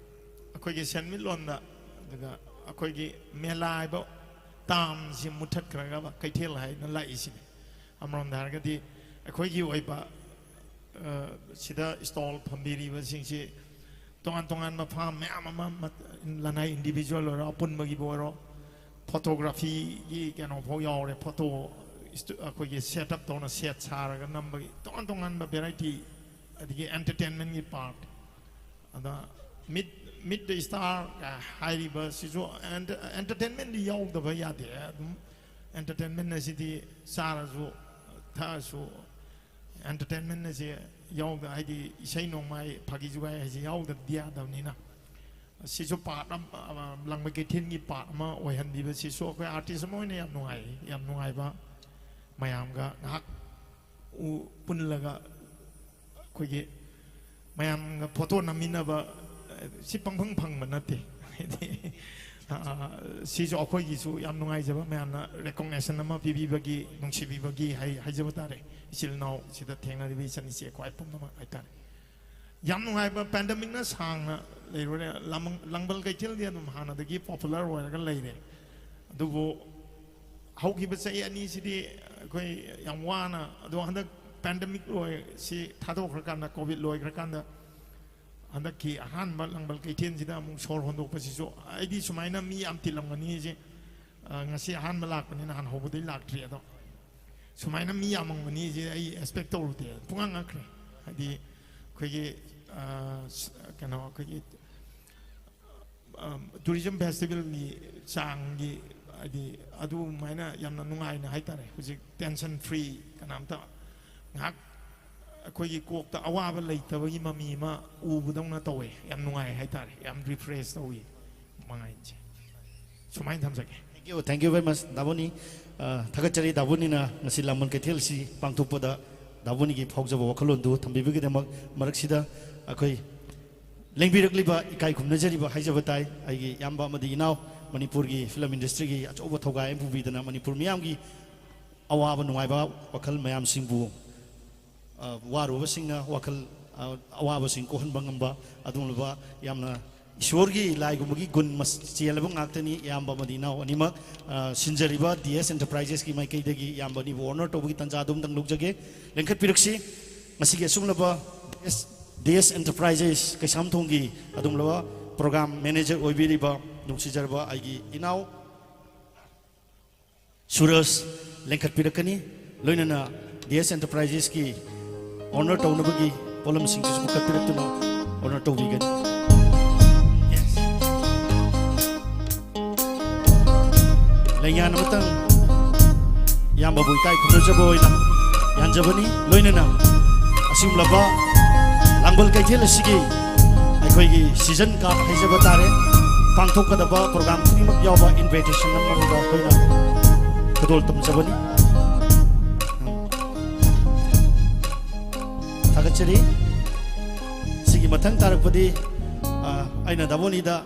ꯑꯩꯈꯣꯏꯒꯤ ꯁꯦꯟꯃꯤꯠꯂꯣꯟꯗ, ꯑꯗꯨꯒ ꯑꯩꯈꯣꯏꯒꯤ ꯃꯦꯂꯥ ꯍꯥꯏꯕ ꯇꯥꯝꯁꯤ ꯃꯨꯠꯊꯠꯈ꯭ꯔꯒ ꯀꯩꯊꯦꯜ ꯍꯥꯏꯅ ꯂꯥꯛꯏꯁꯤꯅꯤ꯫ ꯑꯃꯔꯣꯝꯗ ꯍꯥꯏꯔꯒꯗꯤ ꯑꯩꯈꯣꯏꯒꯤ ꯑꯣꯏꯕ, ꯑ, ꯁꯤꯗ ꯏꯁꯇꯣꯜ ꯐꯝꯕꯤꯔꯤꯕꯁꯤꯡꯁꯤ ꯇꯣꯉꯥꯟ ꯇꯣꯉꯥꯟꯕ ꯐꯥꯝ ꯃꯌꯥꯝ ꯑꯃ, ꯃꯠ-, ꯂꯅꯥꯏ ꯏꯟꯗꯤꯕꯤꯖꯨꯋꯦꯜ ꯑꯣꯏꯔꯣ, ꯑꯄꯨꯟꯕꯒꯤꯕꯨ ꯑꯣꯏꯔꯣ, ꯐꯣꯇꯣꯒ꯭ꯔꯥꯐꯤꯒꯤ ꯀꯩꯅꯣ ꯐꯥꯎ ꯌꯥꯎꯔꯦ꯫ ꯐꯣꯇꯣ ꯏꯁꯇꯨ-, ꯑꯩꯈꯣꯏꯒꯤ ꯁꯦꯠ ꯑꯞ ꯇꯧꯅ ꯁꯦꯠ ꯁꯥꯔꯒ ꯅꯝꯕꯒꯤ ꯇꯣꯉꯥꯟ ꯇꯣꯉꯥꯟꯕ ꯚꯦꯔꯥꯏꯇꯤ, ꯑꯗꯒꯤ ꯑꯦꯟꯇꯔꯇꯦꯟꯃꯦꯟꯒꯤ ꯄꯥꯔꯠ, ꯑꯗ ꯃꯤꯠ, ꯃꯤꯠ ꯗ ꯏꯁꯇꯥꯔ ꯍꯥꯏꯔꯤꯕꯁꯤꯁꯨ ꯑꯦꯟꯇꯔꯇꯦꯟꯃꯦꯟꯗꯤ ꯌꯥꯎꯗꯕ ꯌꯥꯗꯦ꯫ ꯑꯗꯨꯝ ꯑꯦꯟꯇꯔꯇꯦꯟꯃꯦꯟ ꯑꯁꯤꯗꯤ ꯆꯥꯔꯁꯨ ꯊꯛꯑꯁꯨ ꯑꯦꯟꯇꯔꯇꯦꯟꯃꯦꯟ ꯑꯁꯤ ꯌꯥꯎꯗ, ꯍꯥꯏꯗꯤ ꯏꯁꯩ ꯅꯣꯡꯃꯥꯏ, ꯐꯥꯒꯤ ꯖꯨꯒꯥꯏ ꯍꯥꯏꯁꯤ ꯌꯥꯎꯗꯕꯗꯤ ꯌꯥꯗꯕꯅꯤꯅ, ꯁꯤꯁꯨ ꯄꯥꯔꯠ ꯑꯃ, ꯂꯥꯡꯕꯩ ꯀꯩꯊꯦꯜꯒꯤ ꯄꯥꯔꯠ ꯑꯃ ꯑꯣꯏꯍꯟꯕꯤꯕꯁꯤꯁꯨ ꯑꯩꯈꯣꯏ ꯑꯥꯔꯇꯤꯁ ꯑꯃ ꯑꯣꯏꯅ ꯌꯥꯝ ꯅꯨꯡꯉꯥꯏ, ꯌꯥꯝ ꯅꯨꯡꯉꯥꯏꯕ꯫ ꯃꯌꯥꯝꯒ ꯉꯥꯏꯍꯥꯛ ꯎ-, ꯄꯨꯜꯂꯒ ꯑꯩꯈꯣꯏꯒꯤ ꯃꯌꯥꯝꯒ ꯐꯣꯇꯣ ꯅꯝꯃꯤꯟꯅꯕ, ꯑ, ꯁꯤ ꯄꯪꯐꯪ ꯐꯪꯕ ꯅꯠꯇꯦ꯫ ꯍꯥꯏꯗꯤ ꯑ, ꯁꯤꯁꯨ ꯑꯩꯈꯣꯏꯒꯤꯁꯨ ꯌꯥꯝ ꯅꯨꯡꯉꯥꯏꯖꯕ, ꯃꯌꯥꯝꯅ recognition ꯑꯃ ꯄꯤꯕꯤꯕꯒꯤ, ꯅꯨꯡꯁꯤꯕꯤꯕꯒꯤ ꯍꯥꯏ-, ꯍꯥꯏꯖꯕ ꯇꯥꯔꯦ꯫ ꯏꯆꯤꯜ ꯏꯅꯥꯎ ꯁꯤꯗ ꯊꯦꯡꯅꯔꯤꯕ ꯏꯆꯟ ꯏꯆꯦ ꯈ꯭ꯋꯥꯏ ꯄꯨꯝꯅꯃꯛ ꯍꯥꯏꯇꯥꯔꯦ꯫ ꯌꯥꯝ ꯅꯨꯡꯉꯥꯏꯕ, pandemicꯅ ꯁꯥꯡꯅ ꯂꯩꯔꯨꯔꯦ꯫ ꯂꯥꯡꯕꯜ ꯀꯩꯊꯦꯜꯗꯤ ꯑꯗꯨꯝ ꯍꯥꯟꯅꯗꯒꯤ popular ꯑꯣꯏꯔꯒ ꯂꯩꯔꯦ꯫ ꯑꯗꯨꯕꯨ ꯍꯧꯈꯤꯕ ꯆꯍꯤ ꯑꯅꯤꯁꯤꯗꯤ ꯑꯩꯈꯣꯏ ꯌꯥꯝ ꯋꯥꯅ, ꯑꯗꯣ ꯍꯟꯗꯛ pandemic ꯂꯣꯏ, ꯁꯤ ꯊꯥꯗꯣꯛꯈ꯭ꯔꯀꯥꯟꯗ, COVID ꯂꯣꯏꯈ꯭ꯔꯀꯥꯟꯗ, ꯍꯟꯗꯛꯀꯤ ꯑꯍꯥꯟꯕ ꯂꯥꯡꯕꯜ ꯀꯩꯊꯦꯜꯁꯤꯗ ꯑꯃꯨꯛ ꯁꯣꯔ ꯍꯣꯟꯗꯣꯛꯄꯁꯤꯁꯨ, ꯑꯩꯗꯤ ꯁꯨꯃꯥꯏꯅ ꯃꯤ ꯌꯥꯝ ꯇꯤꯜꯂꯝꯒꯅꯤꯁꯦ, ꯑ, ꯉꯁꯤ ꯑꯍꯥꯟꯕ ꯂꯥꯛꯄꯅꯤꯅ, ꯍꯥꯟꯅ ꯍꯧꯕꯗꯩ ꯂꯥꯛꯇ꯭ꯔꯤ꯫ ꯑꯗꯣ ꯁꯨꯃꯥꯏꯅ ꯃꯤ ꯌꯥꯝꯃꯝꯒꯅꯤꯁꯦ ꯑꯩ expect ꯇꯧꯔꯨꯗꯦ꯫ ꯄꯨꯡꯉꯛ ꯉꯛꯈ꯭ꯔꯦ꯫ ꯍꯥꯏꯗꯤ ꯑꯩꯈꯣꯏꯒꯤ, ꯑ, ꯀꯩꯅꯣ, ꯑꯩꯈꯣꯏꯒꯤ, ꯑ, tourism festivalꯒꯤ ꯆꯥꯡꯒꯤ, ꯍꯥꯏꯗꯤ ꯑꯗꯨꯃꯥꯏꯅ ꯌꯥꯝꯅ ꯅꯨꯡꯉꯥꯏꯅ ꯍꯥꯏꯇꯥꯔꯦ, ꯍꯧꯖꯤꯛ tension free, ꯀꯅꯥꯝꯇ ꯉꯥꯏꯍꯥꯛ ꯑꯩꯈꯣꯏꯒꯤ ꯀꯣꯛꯇ ꯑꯋꯥꯕ ꯂꯩꯇꯕꯒꯤ ꯃꯃꯤ ꯑꯃ ꯎꯕꯗꯧꯅ ꯇꯧꯋꯦ꯫ ꯌꯥꯝ ꯅꯨꯡꯉꯥꯏ ꯍꯥꯏꯇꯥꯔꯦ, ꯌꯥꯝ refresh ꯇꯧꯏ꯫ ꯃꯉꯥꯏꯁꯦ ꯁꯨꯃꯥꯏꯅ ꯊꯝꯖꯒꯦ꯫ Thank you, thank you very much, ꯗꯥꯕꯣꯅꯤ꯫ ꯑ, ꯊꯥꯒꯠꯆꯔꯤ, ꯗꯥꯕꯣꯅꯤꯅ ꯉꯁꯤ ꯂꯥꯡꯕꯜ ꯀꯩꯊꯦꯜ ꯑꯁꯤ ꯄꯥꯡꯊꯣꯛꯄꯗ ꯗꯥꯕꯣꯅꯤꯒꯤ ꯐꯥꯎꯖꯕ ꯋꯥꯈꯜꯂꯣꯟꯗꯨ ꯊꯝꯕꯤꯕꯒꯤꯗꯃꯛ꯫ ꯃꯔꯛꯁꯤꯗ ꯑꯩꯈꯣꯏ ꯂꯦꯡꯕꯤꯔꯛꯂꯤꯕ, ꯏꯀꯥꯏ ꯈꯨꯝꯅꯖꯔꯤꯕ ꯍꯥꯏꯖꯕ ꯇꯥꯏ, ꯑꯩꯒꯤ ꯏꯌꯥꯝꯕ ꯑꯃꯗꯤ ꯏꯅꯥꯎ, ꯃꯅꯤꯄꯨꯔꯒꯤ film industryꯒꯤ ꯑꯆꯧꯕ ꯊꯧꯒꯥꯏ ꯑꯃ ꯄꯨꯕꯤꯗꯅ ꯃꯅꯤꯄꯨꯔ ꯃꯤꯌꯥꯝꯒꯤ ꯑꯋꯥꯕ ꯅꯨꯡꯉꯥꯏꯕ ꯋꯥꯈꯜ ꯃꯌꯥꯝꯁꯤꯡꯕꯨ, ꯑ, ꯋꯥꯔꯨꯕꯁꯤꯡꯅ ꯋꯥꯈꯜ, ꯑ, ꯑꯋꯥꯕꯁꯤꯡ ꯀꯣꯛꯍꯟꯕ ꯉꯝꯕ ꯑꯗꯨꯒꯨꯝꯂꯕ ꯌꯥꯝꯅ ꯏꯁꯣꯔꯒꯤ ꯂꯥꯏꯒꯨꯝꯕꯒꯤ ꯒꯨꯟ ꯃꯁ-, ꯆꯦꯜꯂꯕ ꯉꯥꯛꯇꯅꯤ꯫ ꯏꯌꯥꯝꯕ ꯑꯃꯗꯤ ꯏꯅꯥꯎ ꯑꯅꯤꯃꯛ, ꯑ, ꯁꯤꯟꯖꯔꯤꯕ DS Enterprisesꯀꯤ ꯃꯥꯏꯀꯩꯗꯒꯤ ꯏꯌꯥꯝꯕ ꯑꯅꯤꯕꯨ honor ꯇꯧꯕꯒꯤ ꯇꯥꯟꯖꯥ ꯑꯗꯨꯝꯇꯪ ꯂꯧꯖꯒꯦ꯫ ꯂꯦꯡꯈꯠꯄꯤꯔꯛꯁꯤ꯫ ꯉꯁꯤꯒꯤ ꯑꯁꯨꯝꯂꯕ DS, DS Enterprises ꯀꯩꯁꯥꯝꯊꯣꯡꯒꯤ ꯑꯗꯨꯒꯨꯝꯂꯕ program manager ꯑꯣꯏꯕꯤꯔꯤꯕ ꯅꯨꯡꯁꯤꯖꯔꯕ ꯑꯩꯒꯤ ꯏꯅꯥꯎ ꯁꯨꯔꯖ ꯂꯦꯡꯈꯠꯄꯤꯔꯛꯀꯅꯤ꯫ ꯂꯣꯏꯅꯅ DS Enterprisesꯀꯤ honor ꯇꯧꯅꯕꯒꯤ ꯄꯣꯠꯂꯝꯁꯤꯡꯁꯤꯁꯨ ꯄꯨꯈꯠꯄꯤꯔꯛꯇꯨꯅ honor ꯇꯧꯕꯤꯒꯅꯤ꯫ Yes. ꯂꯩꯉꯥꯟ ꯑꯃꯇꯪ ꯏꯌꯥꯝꯕꯕꯨ ꯏꯀꯥꯏ ꯈꯨꯝꯅꯖꯕ ꯑꯣꯏꯅ ꯌꯥꯟꯖꯕꯅꯤ꯫ ꯂꯣꯏꯅꯅ ꯑꯁꯤꯒꯨꯝꯂꯕ ꯂꯥꯡꯕꯜ ꯀꯩꯊꯦꯜ ꯑꯁꯤꯒꯤ ꯑꯩꯈꯣꯏꯒꯤ season card ꯍꯥꯏꯖꯕ ꯇꯥꯔꯦ, ꯄꯥꯡꯊꯣꯛꯀꯗꯕ program ꯈꯨꯗꯤꯡꯃꯛ ꯌꯥꯎꯕ invitation ꯑꯃ ꯑꯩꯈꯣꯏꯅ ꯈꯨꯗꯣꯜ ꯇꯝꯖꯕꯅꯤ꯫ ꯊꯥꯒꯠꯆꯔꯤ꯫ ꯁꯤꯒꯤ ꯃꯊꯪ ꯇꯥꯔꯛꯄꯗꯤ, ꯑ, ꯑꯩꯅ ꯗꯥꯕꯣꯅꯤꯗ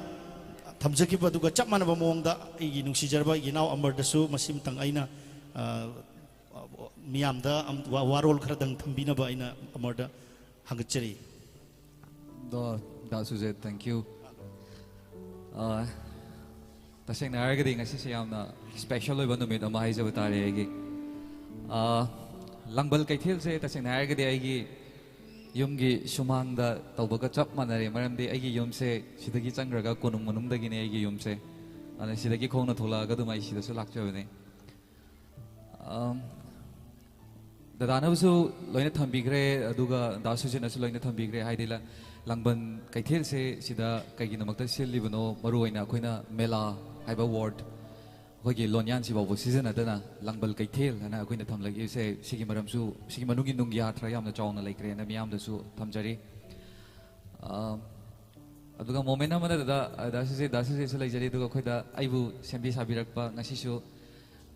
ꯊꯝꯖꯈꯤꯕ ꯑꯗꯨꯒ ꯆꯞ ꯃꯥꯟꯅꯕ ꯃꯑꯣꯡꯗ ꯑꯩꯒꯤ ꯅꯨꯡꯁꯤꯖꯔꯕ ꯑꯩꯒꯤ ꯏꯅꯥꯎ ꯑꯃꯔꯗꯁꯨ ꯃꯁꯤꯃꯇꯪ ꯑꯩꯅ, ꯑ, ꯃꯤꯌꯥꯝꯗ ꯑꯝ-, ꯋꯥ-, ꯋꯥꯔꯣꯜ ꯈꯔꯗꯪ ꯊꯝꯕꯤꯅꯕ ꯑꯩꯅ ꯑꯃꯔꯗ ꯍꯪꯒꯠꯆꯔꯤ꯫ ꯗꯣ, ꯗꯥ ꯁꯨꯖꯦꯠ, thank you. ꯑ, ꯇꯁꯦꯡꯅ ꯍꯥꯏꯔꯒꯗꯤ ꯉꯁꯤꯁꯦ ꯌꯥꯝꯅ special ꯑꯣꯏꯕ ꯅꯨꯃꯤꯠ ꯑꯃ ꯍꯥꯏꯖꯕ ꯇꯥꯔꯦ ꯑꯩꯒꯤ꯫ ꯑ, ꯂꯥꯡꯕꯜ ꯀꯩꯊꯦꯜꯁꯦ ꯇꯁꯦꯡꯅ ꯍꯥꯏꯔꯒꯗꯤ ꯑꯩꯒꯤ ꯌꯨꯝꯒꯤ ꯁꯨꯃꯥꯡꯗ ꯇꯧꯕꯒ ꯆꯞ ꯃꯥꯟꯅꯔꯦ, ꯃꯔꯝꯗꯤ ꯑꯩꯒꯤ ꯌꯨꯝꯁꯦ ꯁꯤꯗꯒꯤ ꯆꯪꯈ꯭ꯔꯒ ꯀꯣꯅꯨꯡ ꯃꯅꯨꯡꯗꯒꯤꯅꯦ ꯑꯩꯒꯤ ꯌꯨꯝꯁꯦ꯫ ꯑꯗꯨꯅ ꯁꯤꯗꯒꯤ ꯈꯣꯡꯅ ꯊꯣꯛꯂꯛꯑꯒ ꯑꯗꯨꯝ ꯑꯩ ꯁꯤꯗꯁꯨ ꯂꯥꯛꯆꯕꯅꯦ꯫ ꯑꯝ, ꯗꯗꯥꯅꯕꯨꯁꯨ ꯂꯣꯏꯅ ꯊꯝꯕꯤꯈ꯭ꯔꯦ, ꯑꯗꯨꯒ ꯗꯥ ꯁꯨꯖꯤꯠꯅꯁꯨ ꯂꯣꯏꯅ ꯊꯝꯕꯤꯈ꯭ꯔꯦ꯫ ꯍꯥꯏꯗꯤ ꯂ-, ꯂꯥꯡꯕꯟ ꯀꯩꯊꯦꯜꯁꯦ ꯁꯤꯗ ꯀꯩꯒꯤꯗꯃꯛꯇ ꯁꯤꯜꯂꯤꯕꯅꯣ, ꯃꯔꯨꯑꯣꯏꯅ ꯑꯩꯈꯣꯏꯅ ꯃꯦꯂꯥ ꯍꯥꯏꯕ word ꯑꯩꯈꯣꯏꯒꯤ ꯂꯣꯟꯌꯥꯟꯁꯤ ꯐꯥꯎꯕ ꯁꯤꯖꯤꯟꯅꯗꯅ ꯂꯥꯡꯕꯜ ꯀꯩꯊꯦꯜ ꯍꯥꯏꯅ ꯑꯩꯈꯣꯏꯅ ꯊꯝꯂꯛꯏꯁꯦ, ꯁꯤꯒꯤ ꯃꯔꯝꯁꯨ, ꯁꯤꯒꯤ ꯃꯅꯨꯡꯒꯤ ꯅꯨꯡꯒꯤ ꯑꯥꯔꯊ ꯌꯥꯝꯅ ꯆꯥꯎꯅ ꯂꯩꯈ꯭ꯔꯦꯅ ꯃꯤꯌꯥꯝꯗꯁꯨ ꯊꯝꯖꯔꯤ꯫ ꯑꯝ, ꯑꯗꯨꯒ moment ꯑꯃꯗ ꯗꯥ, ꯗꯥ ꯁꯨꯖꯤꯠ, ꯗꯥ ꯁꯨꯖꯤꯠꯁꯨ ꯂꯩꯖꯔꯤ, ꯑꯗꯨꯒ ꯑꯩꯈꯣꯏꯗ ꯑꯩꯕꯨ ꯁꯦꯝꯕꯤ ꯁꯥꯕꯤꯔꯛꯄ, ꯉꯁꯤꯁꯨ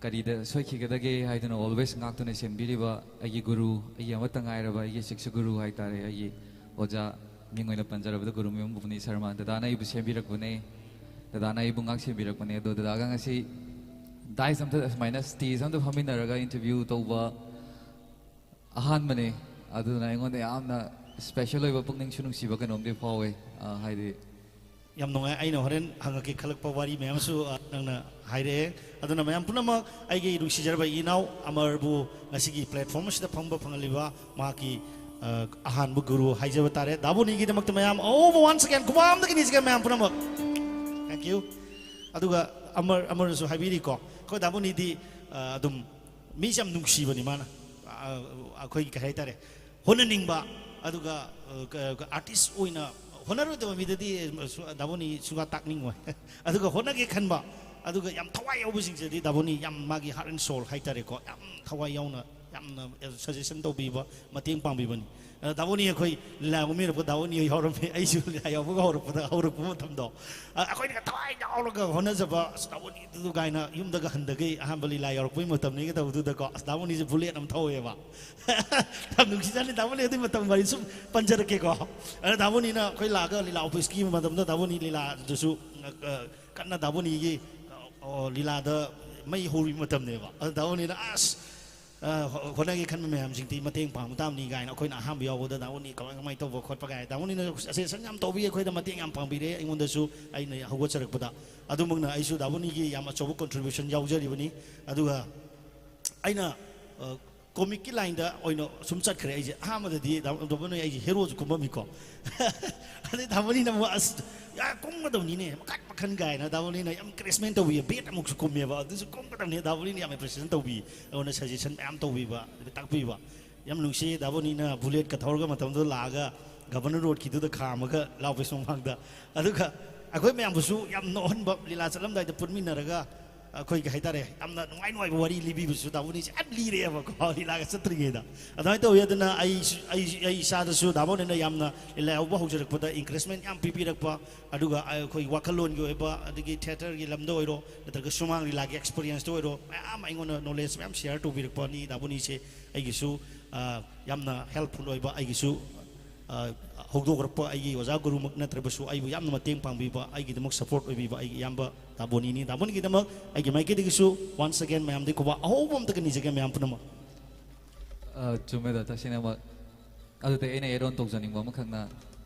ꯀꯔꯤꯗ ꯁꯣꯏꯈꯤꯒꯗꯒꯦ ꯍꯥꯏꯗꯨꯅ always ꯉꯥꯛꯇꯨꯅ ꯁꯦꯝꯕꯤꯔꯤꯕ ꯑꯩꯒꯤ ꯒꯨꯔꯨ, ꯑꯩꯒꯤ ꯑꯃꯠꯇ ꯉꯥꯏꯔꯕ ꯑꯩꯒꯤ ꯁꯤꯛꯁ ꯒꯨꯔꯨ ꯍꯥꯏꯇꯥꯔꯦ, ꯑꯩꯒꯤ ꯑꯣꯖꯥ, ꯃꯤꯡ ꯑꯣꯏꯅ ꯄꯟꯖꯔꯕꯗ ꯒꯨꯔꯨ ꯃꯌꯨꯝ ꯕꯨꯕꯅꯤ ꯁꯔꯃ, ꯗꯗꯥꯅ ꯑꯩꯕꯨ ꯁꯦꯝꯕꯤꯔꯛꯄꯅꯦ, ꯗꯗꯥꯅ ꯑꯩꯕꯨ ꯉꯥꯛ ꯁꯦꯝꯕꯤꯔꯛꯄꯅꯦ꯫ ꯑꯗꯣ ꯗꯗꯥꯒ ꯉꯁꯤ dais ꯑꯝꯇ, ꯁꯨꯃꯥꯏꯅ stage ꯑꯝꯇ ꯐꯝꯃꯤꯟꯅꯔꯒ interview ꯇꯧꯕ ꯑꯍꯥꯟꯕꯅꯦ, ꯑꯗꯨꯅ ꯑꯩꯉꯣꯟꯗ ꯌꯥꯝꯅ special ꯑꯣꯏꯕ, ꯄꯨꯛꯅꯤꯡꯁꯨ ꯅꯨꯡꯁꯤꯕ ꯀꯩꯅꯣꯝꯗꯤ ꯐꯥꯎꯋꯦ꯫ ꯑ, ꯍꯥꯏꯗꯤ, ꯌꯥꯝ ꯅꯨꯡꯉꯥꯏ꯫ ꯑꯩꯅ ꯍꯣꯔꯦꯟ ꯍꯪꯉꯛꯀꯦ ꯈꯜꯂꯛꯄ ꯋꯥꯔꯤ ꯃꯌꯥꯝꯁꯨ, ꯑ, ꯅꯪꯅ ꯍꯥꯏꯔꯛꯑꯦ꯫ ꯑꯗꯨꯅ ꯃꯌꯥꯝ ꯄꯨꯝꯅꯃꯛ ꯑꯩꯒꯤ ꯅꯨꯡꯁꯤꯖꯔꯕ ꯏꯅꯥꯎ ꯑꯃꯔꯕꯨ ꯉꯁꯤꯒꯤ platform ꯑꯁꯤꯗ ꯐꯝꯕ ꯐꯪꯍꯜꯂꯤꯕ ꯃꯍꯥꯛꯀꯤ, ꯑ, ꯑꯍꯥꯟꯕ ꯒꯨꯔꯨ ꯍꯥꯏꯖꯕ ꯇꯥꯔꯦ꯫ ꯗꯥꯕꯨꯅꯤꯒꯤꯗꯃꯛꯇ ꯃꯌꯥꯝ ꯑꯍꯧꯕ once again ꯈꯨꯕꯥꯝꯗꯒꯤ ꯅꯤꯖꯒꯦ ꯃꯌꯥꯝ ꯄꯨꯝꯅꯃꯛ꯫ Thank you꯫ ꯑꯗꯨꯒ ꯑꯃꯔ, ꯑꯃꯔꯅꯁꯨ ꯍꯥꯏꯕꯤꯔꯤꯀꯣ, ꯑꯩꯈꯣꯏ ꯗꯥꯕꯨꯅꯤꯗꯤ, ꯑ, ꯑꯗꯨꯝ ꯃꯤꯁꯦ ꯌꯥꯝ ꯅꯨꯡꯁꯤꯕꯅꯤ ꯃꯥꯅ꯫ ꯑ, ꯑꯩꯈꯣꯏꯒꯤ ꯀꯩ ꯍꯥꯏꯇꯥꯔꯦ, ꯍꯣꯠꯅꯅꯤꯡꯕ, ꯑꯗꯨꯒ, ꯑ, ꯀ-, ꯀ-, artist ꯑꯣꯏꯅ ꯍꯣꯠꯅꯔꯣꯏꯗꯕ ꯃꯤꯗꯗꯤ, ꯑ, ꯁꯨ-, ꯗꯥꯕꯨꯅꯤ ꯁꯨꯡꯇꯥꯛ ꯇꯥꯛꯅꯤꯡꯉꯣꯏ꯫ ꯑꯗꯨꯒ ꯍꯣꯠꯅꯒꯦ ꯈꯟꯕ, ꯑꯗꯨꯒ ꯌꯥꯝ ꯊꯋꯥꯏ ꯌꯥꯎꯕꯁꯤꯡꯁꯤꯗꯤ ꯗꯥꯕꯨꯅꯤ ꯌꯥꯝ ꯃꯥꯒꯤ heart and soul ꯍꯥꯏꯇꯥꯔꯦꯀꯣ, ꯌꯥꯝ ꯊꯋꯥꯏ ꯌꯥꯎꯅ ꯌꯥꯝꯅ ꯁꯖꯦꯁꯟ ꯇꯧꯕꯤꯕ, ꯃꯇꯦꯡ ꯄꯥꯡꯕꯤꯕꯅꯤ꯫ ꯑꯗ ꯗꯥꯕꯣꯅꯤ ꯑꯩꯈꯣꯏ ꯂꯤꯂꯥ ꯌꯥꯎꯕ ꯃꯤ ꯌꯥꯎꯔꯛꯄ, ꯗꯥꯕꯣꯅꯤ ꯍꯣꯏ ꯌꯥꯎꯔꯝꯃꯤ꯫ ꯑꯩꯁꯨ ꯂꯤꯂꯥ ꯌꯥꯎꯕꯒ ꯍꯧꯔꯛꯄꯗ, ꯍꯧꯔꯛꯄ ꯃꯇꯝꯗꯣ, ꯑ, ꯑꯩꯈꯣꯏꯅꯒ ꯊꯋꯥꯏ ꯌꯥꯎꯔꯒ ꯍꯣꯠꯅꯖꯕ, "ꯑꯁ, ꯗꯥꯕꯣꯅꯤꯗꯨ" ꯀꯥꯏꯅ ꯌꯨꯝꯗꯒ ꯍꯟꯗꯒꯩ ꯑꯍꯥꯟꯕ ꯂꯤꯂꯥ ꯌꯥꯎꯔꯛꯄꯒꯤ ꯃꯇꯝꯅꯤꯒ ꯇꯧꯕꯗꯨꯗꯀꯣ, "ꯑꯁ, ꯗꯥꯕꯣꯅꯤꯁꯦ ꯕꯨꯂꯦꯠ ꯑꯃ ꯊꯧꯋꯦꯕ"꯫ ꯌꯥꯝ ꯅꯨꯡꯁꯤꯖꯥꯠꯅꯤ꯫ ꯗꯥꯕꯣꯅꯤ ꯑꯗꯨꯒꯤ ꯃꯇꯝ ꯋꯥꯔꯤ ꯁꯨꯝ ꯄꯟꯖꯔꯛꯀꯦꯀꯣ꯫ ꯑꯗ ꯗꯥꯕꯣꯅꯤꯅ ꯑꯩꯈꯣꯏ ꯂꯥꯛꯑꯒ ꯂꯤꯂꯥ ꯑꯣꯐꯤꯁꯀꯤ ꯃꯇꯝꯗ ꯗꯥꯕꯣꯅꯤ ꯂꯤꯂꯥꯗꯨꯁꯨ, ꯑ, ꯑ, ꯀꯟꯅ ꯗꯥꯕꯣꯅꯤꯒꯤ, ꯑ, ꯑ, ꯂꯤꯂꯥꯗ ꯃꯩ ꯍꯧꯔꯤꯕ ꯃꯇꯝꯅꯦꯕ꯫ ꯑꯗ ꯗꯥꯕꯣꯅꯤꯅ, "ꯑꯁ, ꯑ, ꯍꯣ-, ꯍꯣꯠꯅꯒꯦ ꯈꯟꯕ ꯃꯌꯥꯝꯁꯤꯡꯗꯤ ꯃꯇꯦꯡ ꯄꯥꯡꯕ ꯇꯥꯕꯅꯤ" ꯀꯥꯏꯅ ꯑꯩꯈꯣꯏꯅ ꯑꯍꯥꯟꯕ ꯌꯥꯎꯕꯗ ꯗꯥꯕꯣꯅꯤ ꯀꯃꯥꯏ, ꯀꯃꯥꯏꯅ ꯇꯧꯕ ꯈꯣꯠꯄ ꯀꯥꯏꯅ ꯗꯥꯕꯣꯅꯤꯅ ꯁꯖꯦꯁꯟ ꯌꯥꯝ ꯇꯧꯕꯤ, ꯑꯩꯈꯣꯏꯗ ꯃꯇꯦꯡ ꯌꯥꯝ ꯄꯥꯡꯕꯤꯔꯦ꯫ ꯑꯩꯉꯣꯟꯗꯁꯨ, ꯑꯩꯅ ꯍꯧꯒꯠꯆꯔꯛꯄꯗ, ꯑꯗꯨꯃꯛꯅ ꯑꯩꯁꯨ ꯗꯥꯕꯣꯅꯤꯒꯤ ꯌꯥꯝ ꯑꯆꯧꯕ ꯀꯣꯟꯇ꯭ꯔꯤꯕ꯭ꯌꯨꯁꯟ ꯌꯥꯎꯖꯔꯤꯕꯅꯤ꯫ ꯑꯗꯨꯒ ꯑꯩꯅ, ꯑ, ꯀꯣꯃꯤꯛꯀꯤ ꯂꯥꯏꯟꯗ ꯑꯣꯏꯅ ꯁꯨꯝ ꯆꯠꯈ꯭ꯔꯦ ꯑꯩꯁꯦ꯫ ꯑꯍꯥꯟꯕꯗꯗꯤ ꯗꯥ-, ꯗꯥꯕꯣꯅꯤ ꯑꯩꯁꯦ ꯍꯦꯔꯣꯁꯨ ꯀꯨꯝꯃꯝꯃꯤꯀꯣ꯫ ꯑꯗꯩ ꯗꯥꯕꯣꯅꯤꯅ ꯑꯃꯨꯛ, "ꯑꯁ, ꯌꯥ, ꯀꯨꯝꯒꯗꯕꯅꯤꯅꯦ, ꯃꯈꯟ ꯃꯈꯟ" ꯀꯥꯏꯅ ꯗꯥꯕꯣꯅꯤꯅ ꯌꯥꯝ ꯏꯟꯀꯔꯦꯖꯃꯦꯟ ꯇꯧꯕꯤ, ꯕꯦꯠ ꯑꯃꯨꯛꯁꯨ ꯀꯨꯝꯃꯦꯕ꯫ ꯑꯗꯨꯁꯨ ꯀꯨꯝꯒꯗꯕꯅꯤ, ꯗꯥꯕꯣꯅꯤꯅ ꯌꯥꯝ ꯑꯦꯄ꯭ꯔꯤꯁꯤꯌꯦꯁꯟ ꯇꯧꯕꯤ, ꯑꯩꯉꯣꯟꯗ ꯁꯖꯦꯁꯟ ꯃꯌꯥꯝ ꯇꯧꯕꯤꯕ, ꯑꯗꯨꯒ ꯇꯥꯛꯄꯤꯕ꯫ ꯌꯥꯝ ꯅꯨꯡꯁꯤ, ꯗꯥꯕꯣꯅꯤꯅ ꯕꯨꯂꯦꯠꯀ ꯊꯧꯔꯒ ꯃꯇꯝꯗꯨꯗ ꯂꯥꯛꯑꯒ ꯒꯚꯔꯅꯔ ꯔꯣꯗꯀꯤꯗꯨꯗ ꯈꯥꯝꯃꯒ ꯂꯥꯎ ꯄꯦꯁ ꯃꯃꯥꯡꯗ꯫ ꯑꯗꯨꯒ ꯑꯩꯈꯣꯏ ꯃꯌꯥꯝꯕꯨꯁꯨ ꯌꯥꯝ ꯅꯣꯛꯍꯟꯕ, ꯂꯤꯂꯥ ꯆꯠꯂꯝꯗꯥꯏꯗ ꯄꯨꯟꯃꯤꯟꯅꯔꯒ ꯑꯩꯈꯣꯏꯒꯤ ꯍꯥꯏꯇꯥꯔꯦ, ꯌꯥꯝꯅ ꯅꯨꯡꯉꯥꯏ ꯅꯨꯡꯉꯥꯏꯕ ꯋꯥꯔꯤ ꯂꯤꯕꯤꯕꯁꯨ ꯗꯥꯕꯣꯅꯤꯁꯦ ꯌꯥꯝ ꯂꯤꯔꯛꯑꯦꯕꯀꯣ, ꯂꯤꯂꯥꯒ ꯆꯠꯇ꯭ꯔꯤꯉꯩꯗ꯫ ꯑꯗꯨꯃꯥꯏꯅ ꯇꯧꯋꯤ꯫ ꯑꯗꯨꯅ ꯑꯩ, ꯑꯩ, ꯑꯩ ꯏꯁꯥꯗꯁꯨ ꯗꯥꯕꯣꯅꯤꯅ ꯌꯥꯝꯅ ꯂꯤꯂꯥ ꯌꯥꯎꯕ ꯍꯧꯖꯔꯛꯄꯗ ꯏꯟꯀꯔꯦꯖꯃꯦꯟ ꯌꯥꯝ ꯄꯤꯕꯤꯔꯛꯄ, ꯑꯗꯨꯒ ꯑꯩꯈꯣꯏ ꯋꯥꯈꯜꯂꯣꯟꯒꯤ ꯑꯣꯏꯕ, ꯑꯗꯒꯤ ꯊꯤꯌꯦꯇꯔꯒꯤ ꯂꯝꯗ ꯑꯣꯏꯔꯣ, ꯅꯠꯇ꯭ꯔꯒ ꯁꯨꯃꯥꯡ ꯂꯤꯂꯥꯒꯤ ꯑꯦꯛꯁꯄꯤꯔꯤꯌꯦꯟꯁꯇ ꯑꯣꯏꯔꯣ, ꯃꯌꯥꯝ ꯑꯃ ꯑꯩꯉꯣꯟꯗ ꯅꯣꯂꯦꯖ ꯃꯌꯥꯝ ꯁꯤꯌꯔ ꯇꯧꯕꯤꯔꯛꯄꯅꯤ ꯗꯥꯕꯣꯅꯤꯁꯦ꯫ ꯑꯩꯒꯤꯁꯨ, ꯑ, ꯌꯥꯝꯅ ꯍꯦꯜꯞꯐꯨꯜ ꯑꯣꯏꯕ, ꯑꯩꯒꯤꯁꯨ, ꯑ, ꯍꯧꯗꯣꯛꯔꯛꯄ ꯑꯩꯒꯤ ꯑꯣꯖꯥ ꯒꯨꯔꯨꯃꯛ ꯅꯠꯇ꯭ꯔꯕꯁꯨ ꯑꯩꯕꯨ ꯌꯥꯝꯅ ꯃꯇꯦꯡ ꯄꯥꯡꯕꯤꯕ, ꯑꯩꯒꯤꯗꯃꯛ ꯁꯄꯣꯔꯠ ꯑꯣꯏꯕꯤꯕ ꯑꯩꯒꯤ ꯏꯌꯥꯝꯕ ꯗꯥꯕꯣꯅꯤꯅꯤ꯫ ꯗꯥꯕꯣꯅꯤꯒꯤꯗꯃꯛ ꯑꯩꯒꯤ ꯃꯥꯏꯀꯩꯗꯒꯤꯁꯨ once again ꯃꯌꯥꯝꯗꯒꯤ ꯈꯨꯕꯥꯛ ꯑꯍꯧꯕ ꯑꯝꯇꯒ ꯅꯤꯖꯒꯦ ꯃꯌꯥꯝ ꯄꯨꯝꯅꯃꯛ꯫ ꯑ, ꯆꯨꯝꯃꯦ ꯗꯥ, ꯇꯁꯦꯡꯅꯃꯛ꯫ ꯑꯗꯨꯗ ꯑꯩꯅ add on ꯇꯧꯖꯅꯤꯡꯕ ꯑꯃꯈꯛꯅ,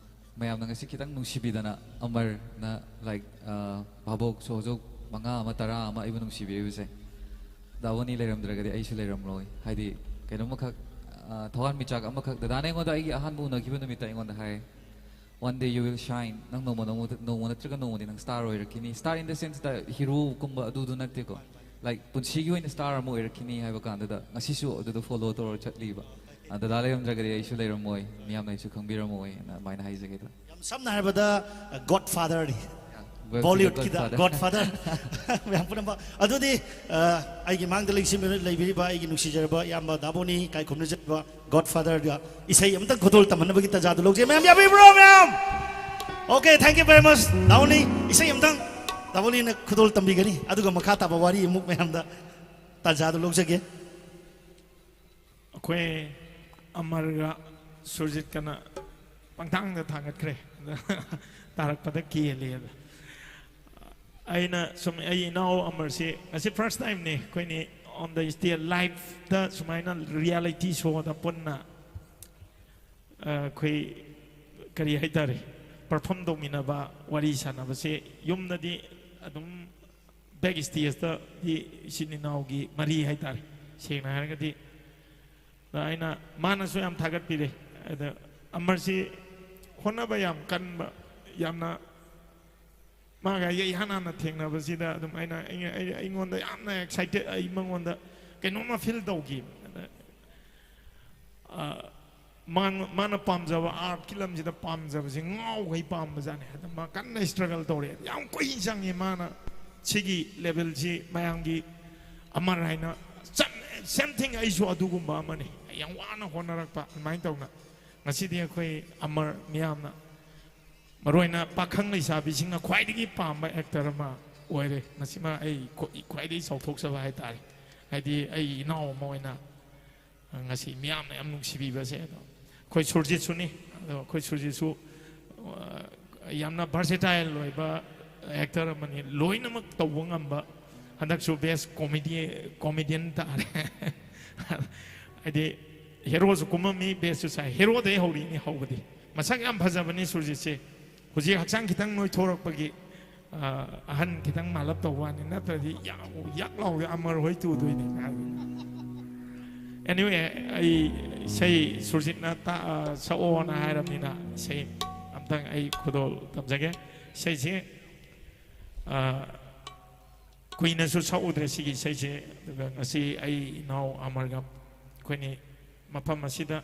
ꯃꯌꯥꯝꯅ ꯉꯁꯤ ꯈꯤꯇꯪ ꯅꯨꯡꯁꯤꯕꯤꯗꯅ ꯑꯃꯔꯅ, like, ꯑ, ꯚꯥꯕꯣꯛ ꯁꯣꯍꯣꯖꯣꯛ ꯃꯉꯥ ꯑꯃ, ꯇꯔꯥ ꯑꯃ ꯑꯩꯕꯨ ꯅꯨꯡꯁꯤꯕꯤꯔꯤꯕꯁꯦ, ꯗꯥꯕꯣꯅꯤ ꯂꯩꯔꯝꯗ꯭ꯔꯒꯗꯤ ꯑꯩꯁꯨ ꯂꯩꯔꯝꯂꯣꯏ꯫ ꯍꯥꯏꯗꯤ, ꯀꯩꯅꯣꯝꯃꯈꯛ, ꯑ, ꯊꯋꯥꯟꯃꯤꯆꯥꯛ ꯑꯃꯈꯛ, ꯗꯗꯥꯅ ꯑꯩꯉꯣꯟꯗ ꯑꯩꯒꯤ ꯑꯍꯥꯟꯕ ꯎꯅꯈꯤꯕ ꯅꯨꯃꯤꯠꯇ ꯑꯩꯉꯣꯟꯗ ꯍꯥꯏ, "One day you will shine." ꯅꯪ ꯅꯣꯡꯃ, ꯅꯣꯡꯃ, ꯅꯣꯡꯃ ꯅꯠꯇ꯭ꯔꯒ ꯅꯣꯡꯃꯗꯤ ꯅꯪ star ꯑꯣꯏꯔꯛꯈꯤꯅꯤ꯫ Star in the sense ꯗ ꯍꯤꯔꯣꯒꯨꯝꯕ ꯑꯗꯨꯗꯨ ꯅꯠꯇꯦꯀꯣ꯫ Like, ꯄꯨꯟꯁꯤꯒꯤ ꯑꯣꯏꯅ star ꯑꯃ ꯑꯣꯏꯔꯛꯈꯤꯅꯤ ꯍꯥꯏꯕ ꯀꯥꯟꯗꯨꯗ ꯉꯁꯤꯁꯨ ꯑꯗꯨꯗ follow ꯇꯧꯔ ꯆꯠꯂꯤꯕ꯫ ꯑ, ꯗꯗꯥ ꯂꯩꯔꯝꯗ꯭ꯔꯒꯗꯤ ꯑꯩꯁꯨ ꯂꯩꯔꯝꯃꯣꯏ, ꯃꯤꯌꯥꯝꯅ ꯑꯩꯁꯨ ꯈꯪꯕꯤꯔꯝꯃꯣꯏ, ꯑꯅ ꯑꯗꯨꯃꯥꯏꯅ ꯍꯥꯏꯖꯒꯦ ꯗꯥ꯫ ꯌꯥꯝ ꯁꯝꯅ ꯍꯥꯏꯔꯕꯗ, ꯑ, ꯒꯣꯗ ꯐꯥꯗꯔꯅꯤ꯫ ꯕꯣꯂꯤꯋꯨꯗꯀꯤꯗ ꯒꯣꯗ ꯐꯥꯗꯔ ꯃꯌꯥꯝ ꯄꯨꯝꯅꯃꯛ꯫ ꯑꯗꯨꯗꯤ ꯑ, ꯑꯩꯒꯤ ꯃꯥꯡꯗ ꯂꯩꯁꯤꯟꯕ-, ꯂꯩꯕꯤꯔꯤꯕ ꯑꯩꯒꯤ ꯅꯨꯡꯁꯤꯖꯔꯕ ꯏꯌꯥꯝꯕ ꯗꯥꯕꯣꯅꯤ ꯏꯀꯥꯏ ꯈꯨꯝꯅꯖꯔꯕ ꯒꯣꯗ ꯐꯥꯗꯔꯒ ꯏꯁꯩ ꯑꯃꯇꯪ ꯈꯨꯗꯣꯜ ꯇꯝꯍꯟꯅꯕꯒꯤ ꯇꯥꯟꯖꯥꯗꯨ ꯂꯧꯖꯩ꯫ ꯃꯌꯥꯝ ꯌꯥꯕꯤꯕ꯭ꯔꯣ ꯃꯌꯥꯝ? Okay, thank you very much, ꯗꯥꯕꯣꯅꯤ꯫ ꯏꯁꯩ ꯑꯃꯇꯪ ꯗꯥꯕꯣꯅꯤꯅ ꯈꯨꯗꯣꯜ ꯇꯝꯕꯤꯒꯅꯤ, ꯑꯗꯨꯒ ꯃꯈꯥ ꯇꯥꯕ ꯋꯥꯔꯤ ꯑꯃꯨꯛ ꯃꯌꯥꯝꯗ ꯇꯥꯟꯖꯥꯗꯨ ꯂꯧꯖꯒꯦ꯫ ꯑꯩꯈꯣꯏ ꯑꯃꯔꯒ ꯁꯨꯔꯖꯤꯠꯀꯅ ꯄꯪꯊꯥꯡꯗ ꯊꯥꯡꯒꯠꯈ꯭ꯔꯦ꯫ ꯇꯥꯔꯛꯄꯗ ꯀꯦꯜꯂꯦ ꯑꯗ꯫ ꯑꯩꯅ ꯁꯨꯝ ꯑꯩ ꯏꯅꯥꯎ ꯑꯃꯔꯁꯤ ꯉꯁꯤ first timeꯅꯤ ꯑꯩꯈꯣꯏꯅꯤ on the stage liveꯇ ꯁꯨꯃꯥꯏꯅ reality showꯗ ꯄꯨꯟꯅ ꯑꯩꯈꯣꯏ ꯀꯔꯤ ꯍꯥꯏꯇꯥꯔꯦ, perform ꯇꯧꯃꯤꯟꯅꯕ, ꯋꯥꯔꯤ ꯁꯥꯟꯅꯕꯁꯦ ꯌꯨꯝꯗꯗꯤ ꯑꯗꯨꯝ back stageꯇꯗꯤ ꯏꯆꯤꯟ ꯏꯅꯥꯎꯒꯤ ꯃꯔꯤ ꯍꯥꯏꯇꯥꯔꯦ, ꯁꯦꯡꯅ ꯍꯥꯏꯔꯒꯗꯤ꯫ ꯑꯗ ꯑꯩꯅ, ꯃꯥꯅꯁꯨ ꯌꯥꯝ ꯊꯥꯒꯠꯄꯤꯔꯦ꯫ ꯑꯗ ꯑꯃꯔꯁꯤ ꯍꯣꯠꯅꯕ ꯌꯥꯝ ꯀꯟꯕ, ꯌꯥꯝꯅ ꯃꯥꯒ ꯑꯩꯒ ꯏꯍꯥꯟ ꯍꯥꯟꯅ ꯊꯦꯡꯅꯕꯁꯤꯗ ꯑꯗꯨꯝ ꯑꯩꯅ, ꯑꯩ-, ꯑꯩ-, ꯑꯩꯉꯣꯟꯗ ꯌꯥꯝꯅ excited, ꯑꯩ ꯃꯉꯣꯟꯗ ꯀꯩꯅꯣꯝꯃ feel ꯇꯧꯈꯤ꯫ ꯑꯗ, ꯑ, ꯃꯥꯅ, ꯃꯥꯅ ꯄꯥꯝꯖꯕ artꯀꯤ ꯂꯝꯁꯤꯗ ꯄꯥꯝꯖꯕꯁꯤ ꯉꯥꯎꯈꯩ ꯄꯥꯝꯕꯖꯥꯠꯅꯤ꯫ ꯑꯗ ꯃꯥ ꯀꯟꯅ struggle ꯇꯧꯔꯦ꯫ ꯌꯥꯝ ꯀꯨꯏꯅ ꯆꯪꯉꯤ ꯃꯥꯅ ꯁꯤꯒꯤ levelꯁꯤ ꯃꯌꯥꯝꯒꯤ ꯑꯃꯔ ꯍꯥꯏꯅ ꯆꯞ-, same thing ꯑꯩꯁꯨ ꯑꯗꯨꯒꯨꯝꯕ ꯑꯃꯅꯤ꯫ ꯑꯩ ꯌꯥꯝ ꯋꯥꯅ ꯍꯣꯠꯅꯔꯛꯄ ꯑꯗꯨꯃꯥꯏꯅ ꯇꯧꯅ ꯉꯁꯤꯗꯤ ꯑꯩꯈꯣꯏ ꯑꯃꯔ ꯃꯤꯌꯥꯝꯅ ꯃꯔꯨꯑꯣꯏꯅ ꯄꯥꯈꯪ ꯂꯩꯁꯥꯕꯤꯁꯤꯡꯅ ꯈ꯭ꯋꯥꯏꯗꯒꯤ ꯄꯥꯝꯕ actor ꯑꯃ ꯑꯣꯏꯔꯦ꯫ ꯃꯁꯤꯃ ꯑꯩ ꯈ꯭ꯋꯥ-, ꯈ꯭ꯋꯥꯏꯗꯒꯤ ꯆꯥꯎꯊꯣꯛꯆꯕ ꯍꯥꯏꯇꯥꯔꯦ꯫ ꯍꯥꯏꯗꯤ ꯑꯩ ꯏꯅꯥꯎ ꯑꯃ ꯑꯣꯏꯅ ꯉꯁꯤ ꯃꯤꯌꯥꯝꯅ ꯌꯥꯝ ꯅꯨꯡꯁꯤꯕꯤꯕꯁꯦ꯫ ꯑꯗꯣ ꯑꯩꯈꯣꯏ ꯁꯨꯔꯖꯤꯠꯁꯨꯅꯤ꯫ ꯑꯗꯣ ꯑꯩꯈꯣꯏ ꯁꯨꯔꯖꯤꯠꯁꯨ, ꯑ, ꯌꯥꯝꯅ versatile ꯑꯣꯏꯕ actor ꯑꯃꯅꯤ, ꯂꯣꯏꯅꯃꯛ ꯇꯧꯕ ꯉꯝꯕ꯫ ꯍꯟꯗꯛꯁꯨ best comedy, comedian ꯇꯥꯔꯦ꯫ ꯍꯥꯏꯗꯤ heroꯁꯨ ꯀꯨꯝꯃꯝꯃꯤ, bestꯁꯨ ꯁꯥꯏ꯫ Heroꯗꯩ ꯍꯧꯔꯤꯅꯤ ꯍꯧꯕꯗꯤ꯫ ꯃꯁꯛ ꯌꯥꯝ ꯐꯖꯕꯅꯤ ꯁꯨꯔꯖꯤꯠꯁꯦ꯫ ꯍꯧꯖꯤꯛ ꯍꯛꯆꯥꯡ ꯈꯤꯇꯪ ꯅꯣꯏꯊꯣꯔꯛꯄꯒꯤ, ꯑ, ꯑꯍꯟ ꯈꯤꯇꯪ ꯃꯥꯜꯂꯞ ꯇꯧꯕ ꯋꯥꯅꯤ, ꯅꯠꯇ꯭ꯔꯗꯤ ꯌꯥꯛ, ꯌꯥꯛ ꯂꯥꯎꯕ ꯑꯃꯔ ꯍꯣꯏ ꯇꯨꯗꯣꯏꯅꯤ꯫ Anyway, ꯑꯩ ꯏꯁꯩ ꯁꯨꯔꯖꯤꯠꯅ ꯇꯥ-, ꯑ, ꯁꯛꯑꯣꯅ ꯍꯥꯏꯔꯕꯅꯤꯅ ꯏꯁꯩ ꯑꯝꯇꯪ ꯑꯩ ꯈꯨꯗꯣꯜ ꯇꯝꯖꯒꯦ꯫ ꯏꯁꯩꯁꯤ, ꯑ, ꯀꯨꯏꯅꯁꯨ ꯁꯛꯎꯗ꯭ꯔꯦ ꯁꯤꯒꯤ ꯏꯁꯩꯁꯦ꯫ ꯑꯗꯨꯒ ꯉꯁꯤ ꯑꯩ ꯏꯅꯥꯎ ꯑꯃꯔꯒ ꯑꯩꯈꯣꯏꯅꯤ ꯃꯐꯝ ꯑꯁꯤꯗ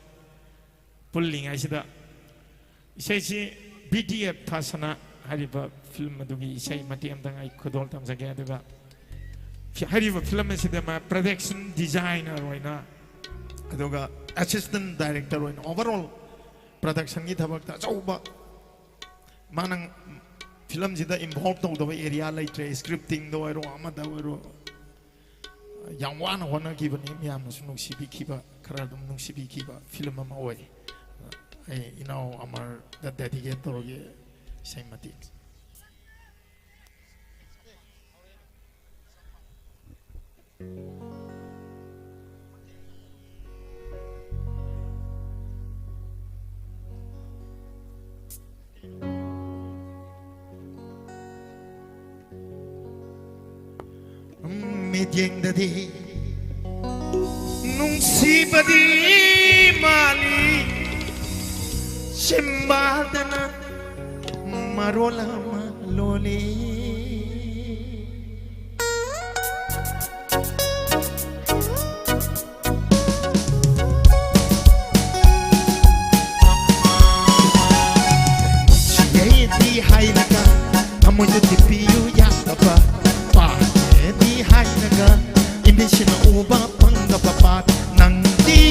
ꯄꯨꯜꯂꯤꯉꯩꯁꯤꯗ ꯏꯁꯩꯁꯤ ꯕꯤ ꯇꯤ ꯑꯦꯐ ꯊꯥꯁꯅꯥ ꯍꯥꯏꯔꯤꯕ ꯐꯤꯂꯝ ꯑꯗꯨꯒꯤ ꯏꯁꯩ ꯃꯇꯦꯛ ꯑꯃꯇꯪ ꯑꯩ ꯈꯨꯗꯣꯜ ꯇꯝꯖꯒꯦ꯫ ꯑꯗꯨꯒ ꯐꯤ-, ꯍꯥꯏꯔꯤꯕ ꯐꯤꯂꯝ ꯑꯁꯤꯗ ꯃꯥ production designer ꯑꯣꯏꯅ, ꯑꯗꯨꯒ assistant director ꯑꯣꯏꯅ, overall productionꯒꯤ ꯊꯕꯛꯇ ꯑꯆꯧꯕ, ꯃꯥꯅ ꯐꯤꯂꯝꯁꯤꯗ involve ꯇꯧꯗꯕ area ꯂꯩꯇ꯭ꯔꯦ꯫ Scriptingꯗ ꯑꯣꯏꯔꯣ, ꯑꯃꯗ ꯑꯣꯏꯔꯣ, ꯌꯥꯝ ꯋꯥꯅ ꯍꯣꯠꯅꯈꯤꯕꯅꯤ꯫ ꯃꯌꯥꯝꯅꯁꯨ ꯅꯨꯡꯁꯤꯕꯤꯈꯤꯕ, ꯈꯔ ꯑꯗꯨꯝ ꯅꯨꯡꯁꯤꯕꯤꯈꯤꯕ ꯐꯤꯂꯝ ꯑꯃ ꯑꯣꯏ꯫ ꯑꯩ ꯏꯅꯥꯎ ꯑꯃꯔꯗ dedicate ꯇꯧꯔꯒꯦ ꯏꯁꯩ ꯃꯇꯦꯛ꯫ ꯃꯤꯠꯌꯦꯡꯗꯗꯤ ꯅꯨꯡꯁꯤꯕꯗꯤ ꯃꯥꯜꯂꯤ, ꯆꯤꯝꯕꯥꯜꯗꯅ ꯃꯔꯣꯜ ꯑꯃ ꯂꯣꯜꯂꯤ꯫ ꯅꯨꯡꯁꯤꯌꯦꯗꯤ ꯍꯥꯏꯔꯒ ꯊꯃꯣꯏꯗ ꯇꯤꯄꯤꯌꯨ ꯌꯥꯗꯕ, ꯄꯥꯝꯃꯦꯗꯤ ꯍꯥꯏꯔꯒ ꯏꯃꯤꯠꯁꯤꯅ ꯎꯕ ꯐꯪꯗꯕ ꯄꯥꯠ ꯅꯪꯗꯤ꯫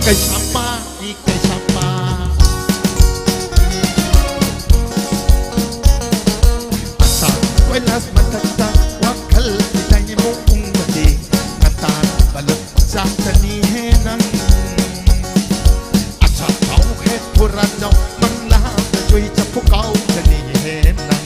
ꯀꯩꯁꯥꯝꯄꯥꯠ, ꯀꯩꯁꯥꯝꯄꯥꯠ꯫ ꯑꯁꯥꯝ ꯀꯣꯏꯂꯥꯁ ꯃꯊꯛꯇ ꯋꯥꯈꯜ ꯂꯩꯇꯥꯏꯅꯦ ꯃꯑꯣꯡ ꯎꯪꯕꯗꯤ꯫ ꯉꯟꯇꯥꯅ ꯕꯂꯞ ꯆꯥꯛꯇꯅꯤ ꯍꯦ ꯅꯪ꯫ ꯑꯁꯥ ꯊꯥꯎ ꯍꯦ ꯊꯣꯔꯥ ꯆꯥꯎ ꯃꯪꯂꯥꯗ ꯆꯨꯏ ꯆꯐꯨ ꯀꯥꯎꯗꯅꯤ ꯍꯦ ꯅꯪ꯫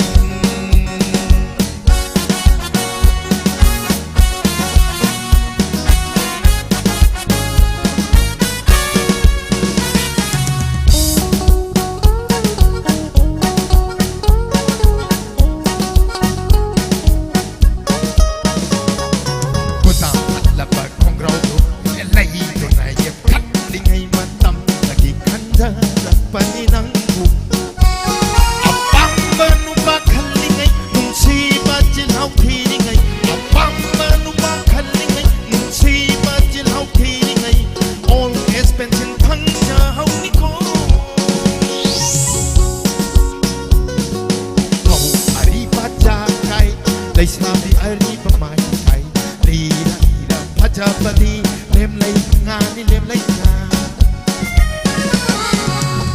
ꯂꯩꯁꯥꯕꯤ ꯑꯔꯤꯕ ꯃꯥꯏꯀꯩ ꯂꯤꯔ ꯏꯔ ꯐꯖꯕꯗꯤ ꯂꯦꯝꯂꯩ ꯉꯥꯅꯤ ꯂꯦꯝꯂꯩ ꯉꯥ꯫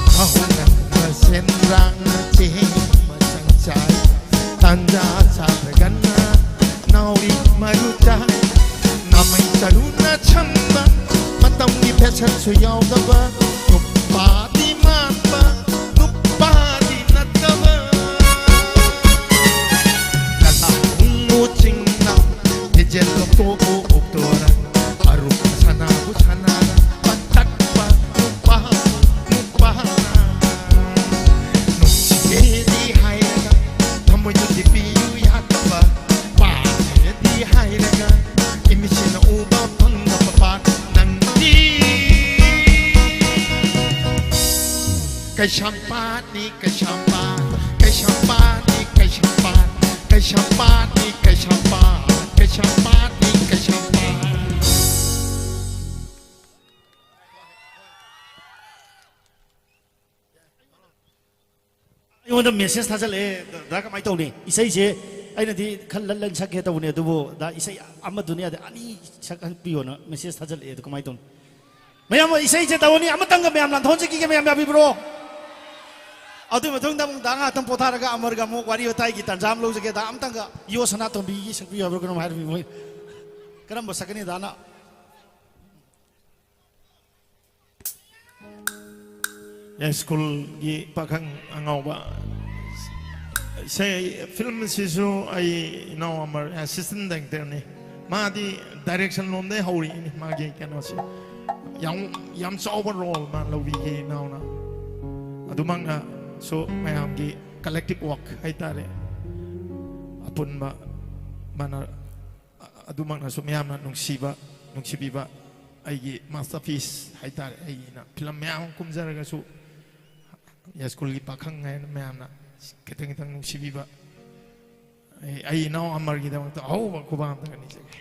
ꯃꯍꯧꯅ ꯃꯁꯦꯟ ꯔꯥꯡꯅ ꯆꯦꯟꯕ ꯁꯪꯆꯥꯏ ꯇꯥꯟꯖꯥ ꯆꯥꯗ꯭ꯔꯒꯅ ꯅꯥꯎꯔꯤ ꯃꯔꯨ ꯆꯥꯏ ꯅꯥꯃꯩ ꯆꯔꯨꯅ ꯁꯝꯕ ꯃꯇꯝꯒꯤ ꯐꯦꯁꯟꯁꯨ ꯌꯥꯎꯗꯕ ꯅꯨꯄꯥꯗꯤ ꯃꯥꯟꯕ ꯅꯨꯄꯥꯗꯤ ꯅꯠꯇꯕ ꯂꯂꯥ ꯈꯨꯡꯉꯨ ꯆꯤꯡꯅ ꯐꯤꯖꯦꯜ ꯂꯧꯊꯣꯛꯎ ꯎꯞꯇꯣꯔ ꯑꯔꯨꯞ ꯁꯅꯥꯕꯨ ꯁꯅꯥꯔ ꯄꯟꯇꯛꯄ ꯅꯨꯄꯥ ꯅꯨꯄꯥꯅ ꯅꯨꯡꯁꯤꯌꯦꯗꯤ ꯍꯥꯏꯔꯒ ꯊꯃꯣꯏꯗꯨꯗꯤ ꯄꯤꯌꯨ ꯌꯥꯗꯕ ꯄꯥꯝꯃꯦꯗꯤ ꯍꯥꯏꯔꯒ ꯏꯃꯤꯠꯁꯤꯅ ꯎꯕ ꯐꯪꯗꯕ ꯄꯥꯠ ꯅꯪꯗꯤ ꯀꯩꯁꯥꯝꯄꯥꯠꯅꯤ ꯀꯩꯁꯥꯝꯄꯥꯠ ꯀꯩꯁꯥꯝꯄꯥꯠꯅꯤ ꯀꯩꯁꯥꯝꯄꯥꯠ ꯀꯩꯁꯥꯝꯄꯥꯠꯅꯤ ꯀꯩꯁꯥꯝꯄꯥꯠ ꯀꯩꯁꯥꯝꯄꯥꯠꯅꯤ ꯀꯩꯁꯥꯝꯄꯥꯠ꯫ ꯑꯩꯉꯣꯟꯗ ꯃꯦꯁꯦꯖ ꯊꯥꯖꯤꯜꯂꯛꯑꯦ꯫ ꯗꯥ ꯀꯃꯥꯏꯅ ꯇꯧꯅꯤ? ꯏꯁꯩꯁꯦ ꯑꯩꯅꯗꯤ ꯈꯔ ꯂꯟ ꯂꯟ ꯁꯛꯀꯦ ꯇꯧꯕꯅꯦ, ꯑꯗꯨꯕꯨ ꯗꯥ ꯏꯁꯩ ꯑꯃꯗꯨꯅꯤ ꯑꯗ ꯑꯅꯤ ꯁꯛꯍꯟꯕꯤꯌꯣꯅ ꯃꯦꯁꯦꯖ ꯊꯥꯖꯤꯜꯂꯛꯑꯦ꯫ ꯑꯗꯨ ꯀꯃꯥꯏꯅ ꯇꯧꯅꯤ? ꯃꯌꯥꯝ ꯏꯁꯩꯁꯦ ꯇꯧꯔꯅꯤ, ꯑꯃꯇꯪꯒ ꯃꯌꯥꯝ ꯅꯥꯟꯊꯣꯛꯍꯟꯖꯈꯤꯒꯦ꯫ ꯃꯌꯥꯝ ꯌꯥꯕꯤꯕ꯭ꯔꯣ? ꯑꯗꯨꯒꯤ ꯃꯇꯨꯡꯗ ꯑꯃꯨꯛ ꯗꯥ ꯉꯥꯏꯍꯥꯛꯇꯪ ꯄꯣꯊꯥꯔꯒ ꯑꯃꯔꯒ ꯑꯃꯨꯛ ꯋꯥꯔꯤ ꯋꯥꯇꯥꯏꯒꯤ ꯇꯥꯟꯖꯥ ꯑꯃ ꯂꯧꯖꯒꯦ꯫ ꯗꯥ ꯑꯃꯇꯪꯒ ꯏꯌꯣ ꯁꯅꯥꯇꯣꯝꯕꯤꯒꯤ ꯁꯛꯄꯤꯌꯨ ꯍꯥꯏꯕ꯭ꯔꯥ ꯀꯩꯅꯣꯝ ꯍꯥꯏꯔꯝꯃꯤ ꯃꯣꯏ꯫ ꯀꯔꯝꯕ ꯁꯛꯀꯅꯤ ꯗꯥꯅ? ꯁ꯭ꯀꯨꯜꯒꯤ ꯄꯥꯈꯪ ꯑꯉꯥꯎꯕ꯫ ꯏꯁꯩ ꯐꯤꯂꯝꯁꯤꯁꯨ ꯑꯩ ꯏꯅꯥꯎ ꯑꯃꯔ ꯑꯦꯁꯤꯁꯇꯦꯟ ꯗꯥꯏꯔꯦꯛꯇꯔꯅꯤ꯫ ꯃꯥꯗꯤ ꯗꯥꯏꯔꯦꯛꯁꯟ ꯂꯣꯝꯗꯩ ꯍꯧꯔꯛꯏꯅꯤ ꯃꯥꯒꯤ ꯀꯩꯅꯣꯁꯦ꯫ ꯌꯥꯝ ꯌꯥꯝ ꯆꯥꯎꯕ ꯔꯣꯜ ꯃꯥ ꯂꯧꯕꯤꯈꯤ ꯏꯅꯥꯎꯅ꯫ ꯑꯗꯨꯃꯛꯅꯁꯨ ꯃꯌꯥꯝꯒꯤ ꯀꯂꯦꯛꯇꯤꯚ ꯋꯥꯔꯛ ꯍꯥꯏꯇꯥꯔꯦ꯫ ꯑꯄꯨꯟꯕ ꯃꯥꯅ ꯑꯗꯨꯃꯛꯅꯁꯨ ꯃꯌꯥꯝꯅ ꯅꯨꯡꯁꯤꯕ ꯅꯨꯡꯁꯤꯕꯤꯕ ꯑꯩꯒꯤ ꯃꯥꯁꯇꯔ ꯄꯤꯁ ꯍꯥꯏꯇꯥꯔꯦ꯫ ꯑꯩꯅ ꯐꯤꯂꯝ ꯃꯌꯥꯝ ꯑꯃ ꯀꯨꯝꯖꯔꯒꯁꯨ ꯌꯥꯏꯁ꯭ꯀꯨꯜꯒꯤ ꯄꯥꯈꯪ ꯍꯥꯏꯅ ꯃꯌꯥꯝꯅ ꯈꯤꯇꯪ ꯈꯤꯇꯪ ꯅꯨꯡꯁꯤꯕꯤꯕ ꯑꯩ ꯑꯩ ꯏꯅꯥꯎ ꯑꯃꯔꯒꯤꯗꯃꯛꯇ ꯑꯍꯧꯕ ꯈꯨꯕꯥꯛ ꯑꯝꯇꯒ ꯅꯤꯖꯒꯦ꯫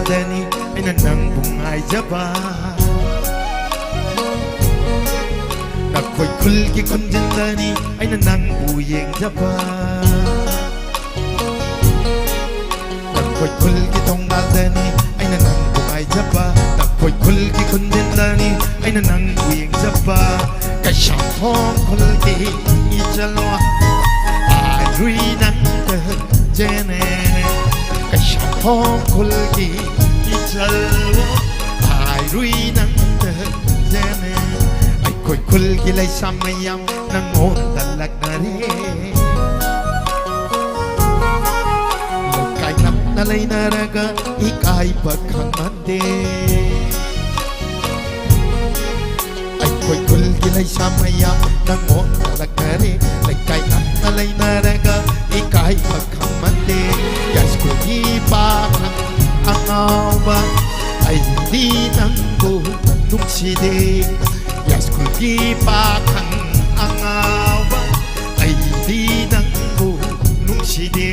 ꯇꯅꯤ ꯑꯩꯅ ꯅꯪꯕꯨ ꯉꯥꯏꯖꯕ꯫ ꯅꯈꯣꯏ ꯈꯨꯜꯒꯤ ꯈꯨꯟꯖꯤꯟꯗꯅꯤ ꯑꯩꯅ ꯅꯪꯕꯨ ꯌꯦꯡꯖꯕ꯫ ꯅꯈꯣꯏ ꯈꯨꯜꯒꯤ ꯊꯣꯡꯅꯥꯜꯗꯅꯤ ꯑꯩꯅ ꯅꯪꯕꯨ ꯉꯥꯏꯖꯕ꯫ ꯅꯈꯣꯏ ꯈꯨꯜꯒꯤ ꯈꯨꯟꯖꯤꯟꯗꯅꯤ ꯑꯩꯅ ꯅꯪꯕꯨ ꯌꯦꯡꯖꯕ꯫ ꯀꯩꯁꯥꯝꯊꯣꯡ ꯈꯨꯜꯒꯤ ꯏꯆꯜꯋꯥ ꯍꯥꯏꯔꯨꯏ ꯅꯪꯗ ꯆꯦꯅꯦ꯫ ꯀꯩꯁꯥꯝꯊꯣꯡ ꯈꯨꯜꯒꯤ ꯏꯆꯜꯋꯥ ꯍꯥꯏꯔꯨꯏ ꯅꯪꯗ ꯆꯦꯅꯦ꯫ ꯑꯩꯈꯣꯏ ꯈꯨꯜꯒꯤ ꯂꯩꯁꯥ ꯃꯌꯥꯝ ꯅꯪꯉꯣꯟꯗ ꯂꯛꯅꯔꯦ꯫ ꯂꯩꯀꯥꯏ ꯅꯛꯅ ꯂꯩꯅꯔꯒ ꯏꯀꯥꯏꯕ ꯈꯪꯍꯟꯗꯦ꯫ ꯑꯩꯈꯣꯏ ꯈꯨꯜꯒꯤ ꯂꯩꯁꯥ ꯃꯌꯥꯝ ꯅꯪꯉꯣꯟꯗ ꯂꯛꯅꯔꯦ꯫ ꯂꯩꯀꯥꯏ ꯅꯛꯅ ꯂꯩꯅꯔꯒ ꯏꯀꯥꯏꯕ ꯈꯪꯍꯟꯗꯦ꯫ ꯌꯥꯏꯁ꯭ꯀꯨꯜꯒꯤ ꯄꯥꯈꯪ ꯑꯉꯥꯎꯕ ꯑꯩꯗꯤ ꯅꯪꯕꯨ ꯅꯨꯡꯁꯤꯗꯦ꯫ ꯌꯥꯏꯁ꯭ꯀꯨꯜꯒꯤ ꯄꯥꯈꯪ ꯑꯉꯥꯎꯕ ꯑꯩꯗꯤ ꯅꯪꯕꯨ ꯅꯨꯡꯁꯤꯗꯦ꯫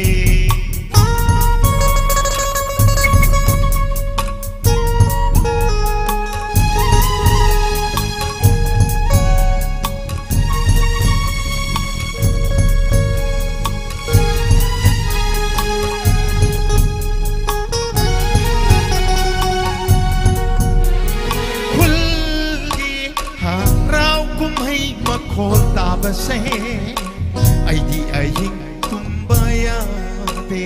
ꯈꯨꯜꯒꯤ ꯍꯔꯥꯎ ꯀꯨꯝꯍꯩ ꯃꯈꯣꯜ ꯇꯥꯕꯁꯦ ꯑꯩꯗꯤ ꯑꯍꯤꯡ ꯇꯨꯝꯕ ꯌꯥꯗꯦ꯫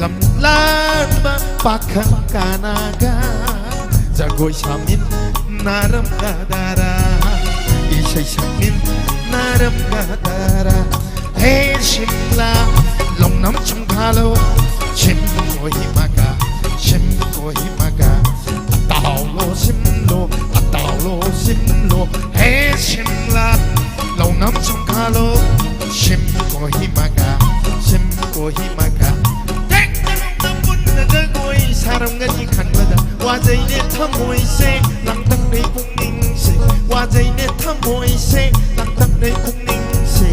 ꯂꯝꯂꯥꯟꯕ ꯄꯥꯈꯪ ꯀꯅꯥꯒ ꯖꯒꯣꯏ ꯁꯥꯃꯤꯟꯅꯔꯝꯒꯗꯔꯥ? ꯏꯁꯩ ꯁꯛꯃꯤꯟꯅꯔꯝꯒꯗꯔꯥ? ꯍꯦ ꯁꯤꯝꯂꯥ ꯂꯧꯅꯝ ꯆꯨꯝꯈꯥꯂꯣ꯫ ꯁꯤꯝ ꯀꯣꯍꯤꯃꯒ, ꯁꯤꯝ ꯀꯣꯍꯤꯃꯒ, ꯑꯇꯥꯎꯂꯣ ꯁꯤꯝꯂꯣ, ꯑꯇꯥꯎꯂꯣ ꯁꯤꯝꯂꯣ꯫ ꯍꯦ ꯁꯤꯝꯂꯥ ꯂꯧꯅꯝ ꯆꯨꯝꯈꯥꯂꯣ꯫ ꯁꯤꯝ ꯀꯣꯍꯤꯃꯒ, ꯁꯤꯝ ꯀꯣꯍꯤꯃꯒ꯫ ꯇꯦꯛ ꯇꯦꯛ ꯄꯨꯟꯅ ꯖꯒꯣꯏ ꯁꯥꯔꯝꯒꯅꯤ ꯈꯟꯕꯗ ꯋꯥꯖꯩꯅꯦ ꯊꯃꯣꯏꯁꯦ, ꯂꯥꯡꯇꯛꯅꯩ ꯄꯨꯛꯅꯤꯡꯁꯦ꯫ ꯋꯥꯖꯩꯅꯦ ꯊꯃꯣꯏꯁꯦ, ꯂꯥꯡꯇꯛꯅꯩ ꯄꯨꯛꯅꯤꯡꯁꯦ꯫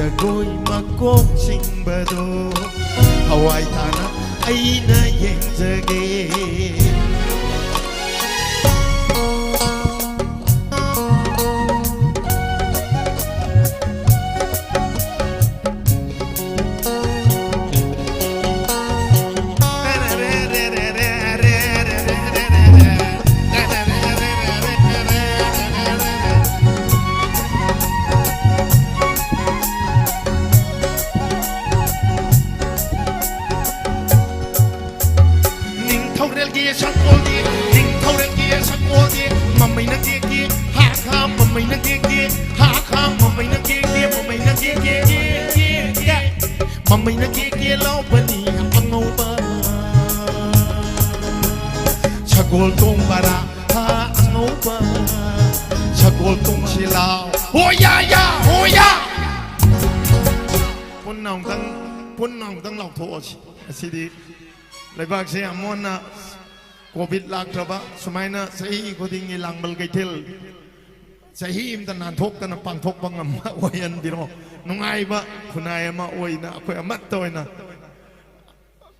ꯖꯒꯣꯏ ꯃꯀꯣꯛ ꯆꯤꯡꯕꯗꯣ ꯊꯋꯥꯏ ꯇꯥꯅ ꯑꯩꯅ ꯌꯦꯡꯖꯒꯦ꯫ ꯅꯤꯡꯊꯧꯔꯦꯜꯒꯤ ꯁꯒꯣꯜꯗꯤ, ꯅꯤꯡꯊꯧꯔꯦꯜꯒꯤ ꯁꯒꯣꯜꯗꯤ, ꯃꯃꯩꯅ ꯀꯦꯛ ꯀꯦꯛ, ꯍꯥ ꯍꯥ, ꯃꯃꯩꯅ ꯀꯦꯛ ꯀꯦꯛ, ꯍꯥ ꯍꯥ, ꯃꯃꯩꯅ ꯀꯦꯛ ꯀꯦꯛ, ꯃꯃꯩꯅ ꯀꯦꯛ ꯀꯦꯛ, ꯀꯦꯛ ꯀꯦꯛ, ꯀꯦꯛ꯫ ꯃꯃꯩꯅ ꯀꯦꯛ ꯀꯦꯛ ꯂꯥꯎꯕꯅꯤ ꯑꯉꯧꯕ꯫ ꯁꯒꯣꯜ ꯇꯣꯡꯕꯔꯥ, ꯍꯥ, ꯑꯉꯧꯕ꯫ ꯁꯒꯣꯜ ꯇꯣꯡꯁꯤ ꯂꯥꯎ꯫ ꯍꯣꯌꯥ ꯌꯥ, ꯍꯣꯌꯥ! ꯄꯨꯟꯅ ꯑꯃꯨꯛꯇꯪ, ꯄꯨꯟꯅ ꯑꯃꯨꯛꯇꯪ ꯂꯥꯎꯊꯣꯛꯑꯁꯤ꯫ ꯉꯁꯤꯗꯤ ꯂꯩꯕꯥꯛꯁꯦ ꯑꯃꯨꯛ ꯍꯟꯅ ꯀꯣꯚꯤꯗ ꯂꯥꯛꯇ꯭ꯔꯕ, ꯁꯨꯃꯥꯏꯅ ꯆꯍꯤ ꯈꯨꯗꯤꯡꯒꯤ ꯂꯥꯡꯕꯜ ꯀꯩꯊꯦꯜ ꯆꯍꯤ ꯑꯃꯗ ꯅꯥꯟꯊꯣꯛꯇꯅ ꯄꯥꯡꯊꯣꯛꯄ ꯉꯝꯕ ꯑꯣꯏꯍꯟꯕꯤꯔꯣ꯫ ꯅꯨꯡꯉꯥꯏꯕ ꯈꯨꯟꯅꯥꯏ ꯑꯃ ꯑꯣꯏꯅ ꯑꯩꯈꯣꯏ ꯑꯃꯠꯇ ꯑꯣꯏꯅ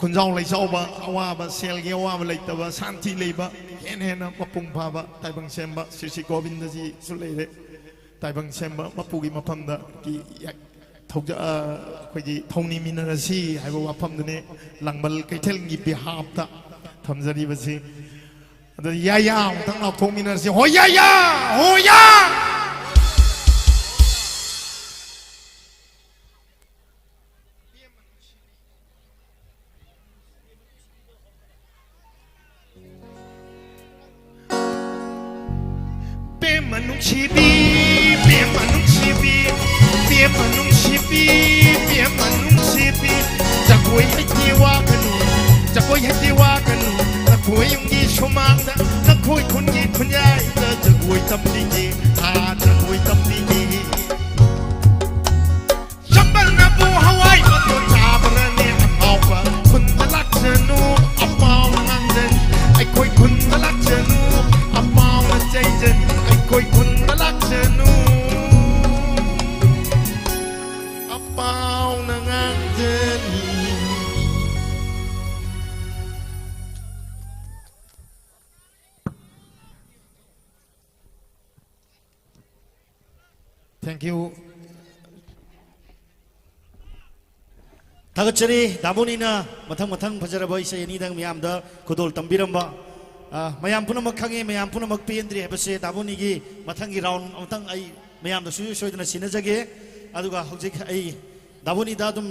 ꯈꯨꯟꯖꯥꯎ ꯂꯩꯆꯥꯎꯕ, ꯑꯋꯥꯕ, ꯁꯦꯜꯒꯤ ꯑꯋꯥꯕ ꯂꯩꯇꯕ, ꯁꯥꯟꯇꯤ ꯂꯩꯕ, ꯍꯦꯟꯅ ꯍꯦꯟꯅ ꯃꯄꯨꯡ ꯐꯥꯕ ꯇꯥꯏꯕꯪ ꯁꯦꯝꯕ ꯁ꯭ꯔꯤ ꯁ꯭ꯔꯤ ꯒꯣꯕꯤꯟꯗꯖꯤꯁꯨ ꯂꯩꯔꯦ꯫ ꯇꯥꯏꯕꯪ ꯁꯦꯝꯕ ꯃꯄꯨꯒꯤ ꯃꯐꯝꯗ ꯀꯤ-, ꯊꯧꯖ-, ꯑ, ꯑꯩꯈꯣꯏꯒꯤ ꯊꯧꯅꯤꯃꯤꯟꯅꯔꯁꯤ ꯍꯥꯏꯕ ꯋꯥꯐꯝꯗꯨꯅꯤ ꯂꯥꯡꯕꯜ ꯀꯩꯊꯦꯜꯒꯤ ꯕꯤꯍꯥꯞꯇ ꯊꯝꯖꯔꯤꯕꯁꯤ꯫ ꯑꯗꯨ ꯌꯥꯌꯥ ꯑꯃꯨꯛꯇꯪ ꯂꯥꯎꯊꯣꯛꯃꯤꯟꯅꯔꯁꯤ꯫ ꯍꯣ ꯌꯥꯌꯥ! ꯍꯣ ꯌꯥ! ꯄꯦꯝꯃ ꯅꯨꯡꯁꯤꯕꯤ, ꯄꯦꯝꯃ ꯅꯨꯡꯁꯤꯕꯤ, ꯄꯦꯝꯃ ꯅꯨꯡꯁꯤꯕꯤ, ꯄꯦꯝꯃ ꯅꯨꯡꯁꯤꯕꯤ꯫ ꯖꯒꯣꯏ ꯍꯩꯇꯦ ꯋꯥꯒꯅꯨ, ꯖꯒꯣꯏ ꯍꯩꯇꯦ ꯋꯥꯒꯅꯨ꯫ ꯅꯈꯣꯏ ꯌꯨꯝꯒꯤ ꯁꯨꯃꯥꯡꯗ, ꯅꯈꯣꯏ ꯈꯨꯟꯒꯤ ꯈꯨꯟꯌꯥꯏꯗ ꯖꯒꯣꯏ ꯇꯝꯕꯤꯒꯦ, ꯑꯥ, ꯖꯒꯣꯏ ꯇꯝꯕꯤꯒꯦ꯫ ꯆꯝꯕꯜꯅꯕꯨ ꯍꯋꯥꯏ ꯃꯇꯣꯟ ꯆꯥꯕ꯭ꯔꯅꯦ ꯑꯉꯥꯎꯕ? ꯈꯨꯟꯗ ꯂꯥꯛꯆꯅꯨ, ꯑꯄꯥꯎꯅ ꯉꯥꯡꯖꯅꯤ꯫ ꯑꯩꯈꯣꯏ ꯈꯨꯟꯗ ꯂꯥꯛꯆꯅꯨ, ꯑꯄꯥꯎꯅ ꯆꯩꯖꯅꯤ꯫ ꯑꯩꯈꯣꯏ ꯈꯨꯟꯗ ꯂꯥꯛꯆꯅꯨ꯫ Thank you. ꯊꯥꯒꯠꯆꯔꯤ ꯗꯥꯕꯣꯅꯤꯅ ꯃꯊꯪ ꯃꯊꯪ ꯐꯖꯔꯕ ꯏꯁꯩ ꯑꯅꯤꯗꯪ ꯃꯌꯥꯝꯗ ꯈꯨꯗꯣꯜ ꯇꯝꯕꯤꯔꯝꯕ꯫ ꯑ, ꯃꯌꯥꯝ ꯄꯨꯝꯅꯃꯛ ꯈꯪꯉꯤ, ꯃꯌꯥꯝ ꯄꯨꯝꯅꯃꯛ ꯄꯦꯟꯗ꯭ꯔꯤ ꯍꯥꯏꯕꯁꯦ꯫ ꯗꯥꯕꯣꯅꯤꯒꯤ ꯃꯊꯪꯒꯤ ꯔꯥꯎꯟ ꯑꯃꯇꯪ ꯑꯩ ꯃꯌꯥꯝꯗ ꯁꯨꯡꯁꯣꯏ ꯁꯣꯏꯗꯅ ꯁꯤꯟꯅꯖꯒꯦ꯫ ꯑꯗꯨꯒ ꯍꯧꯖꯤꯛ ꯑꯩ ꯗꯥꯕꯣꯅꯤꯗ ꯑꯗꯨꯝ,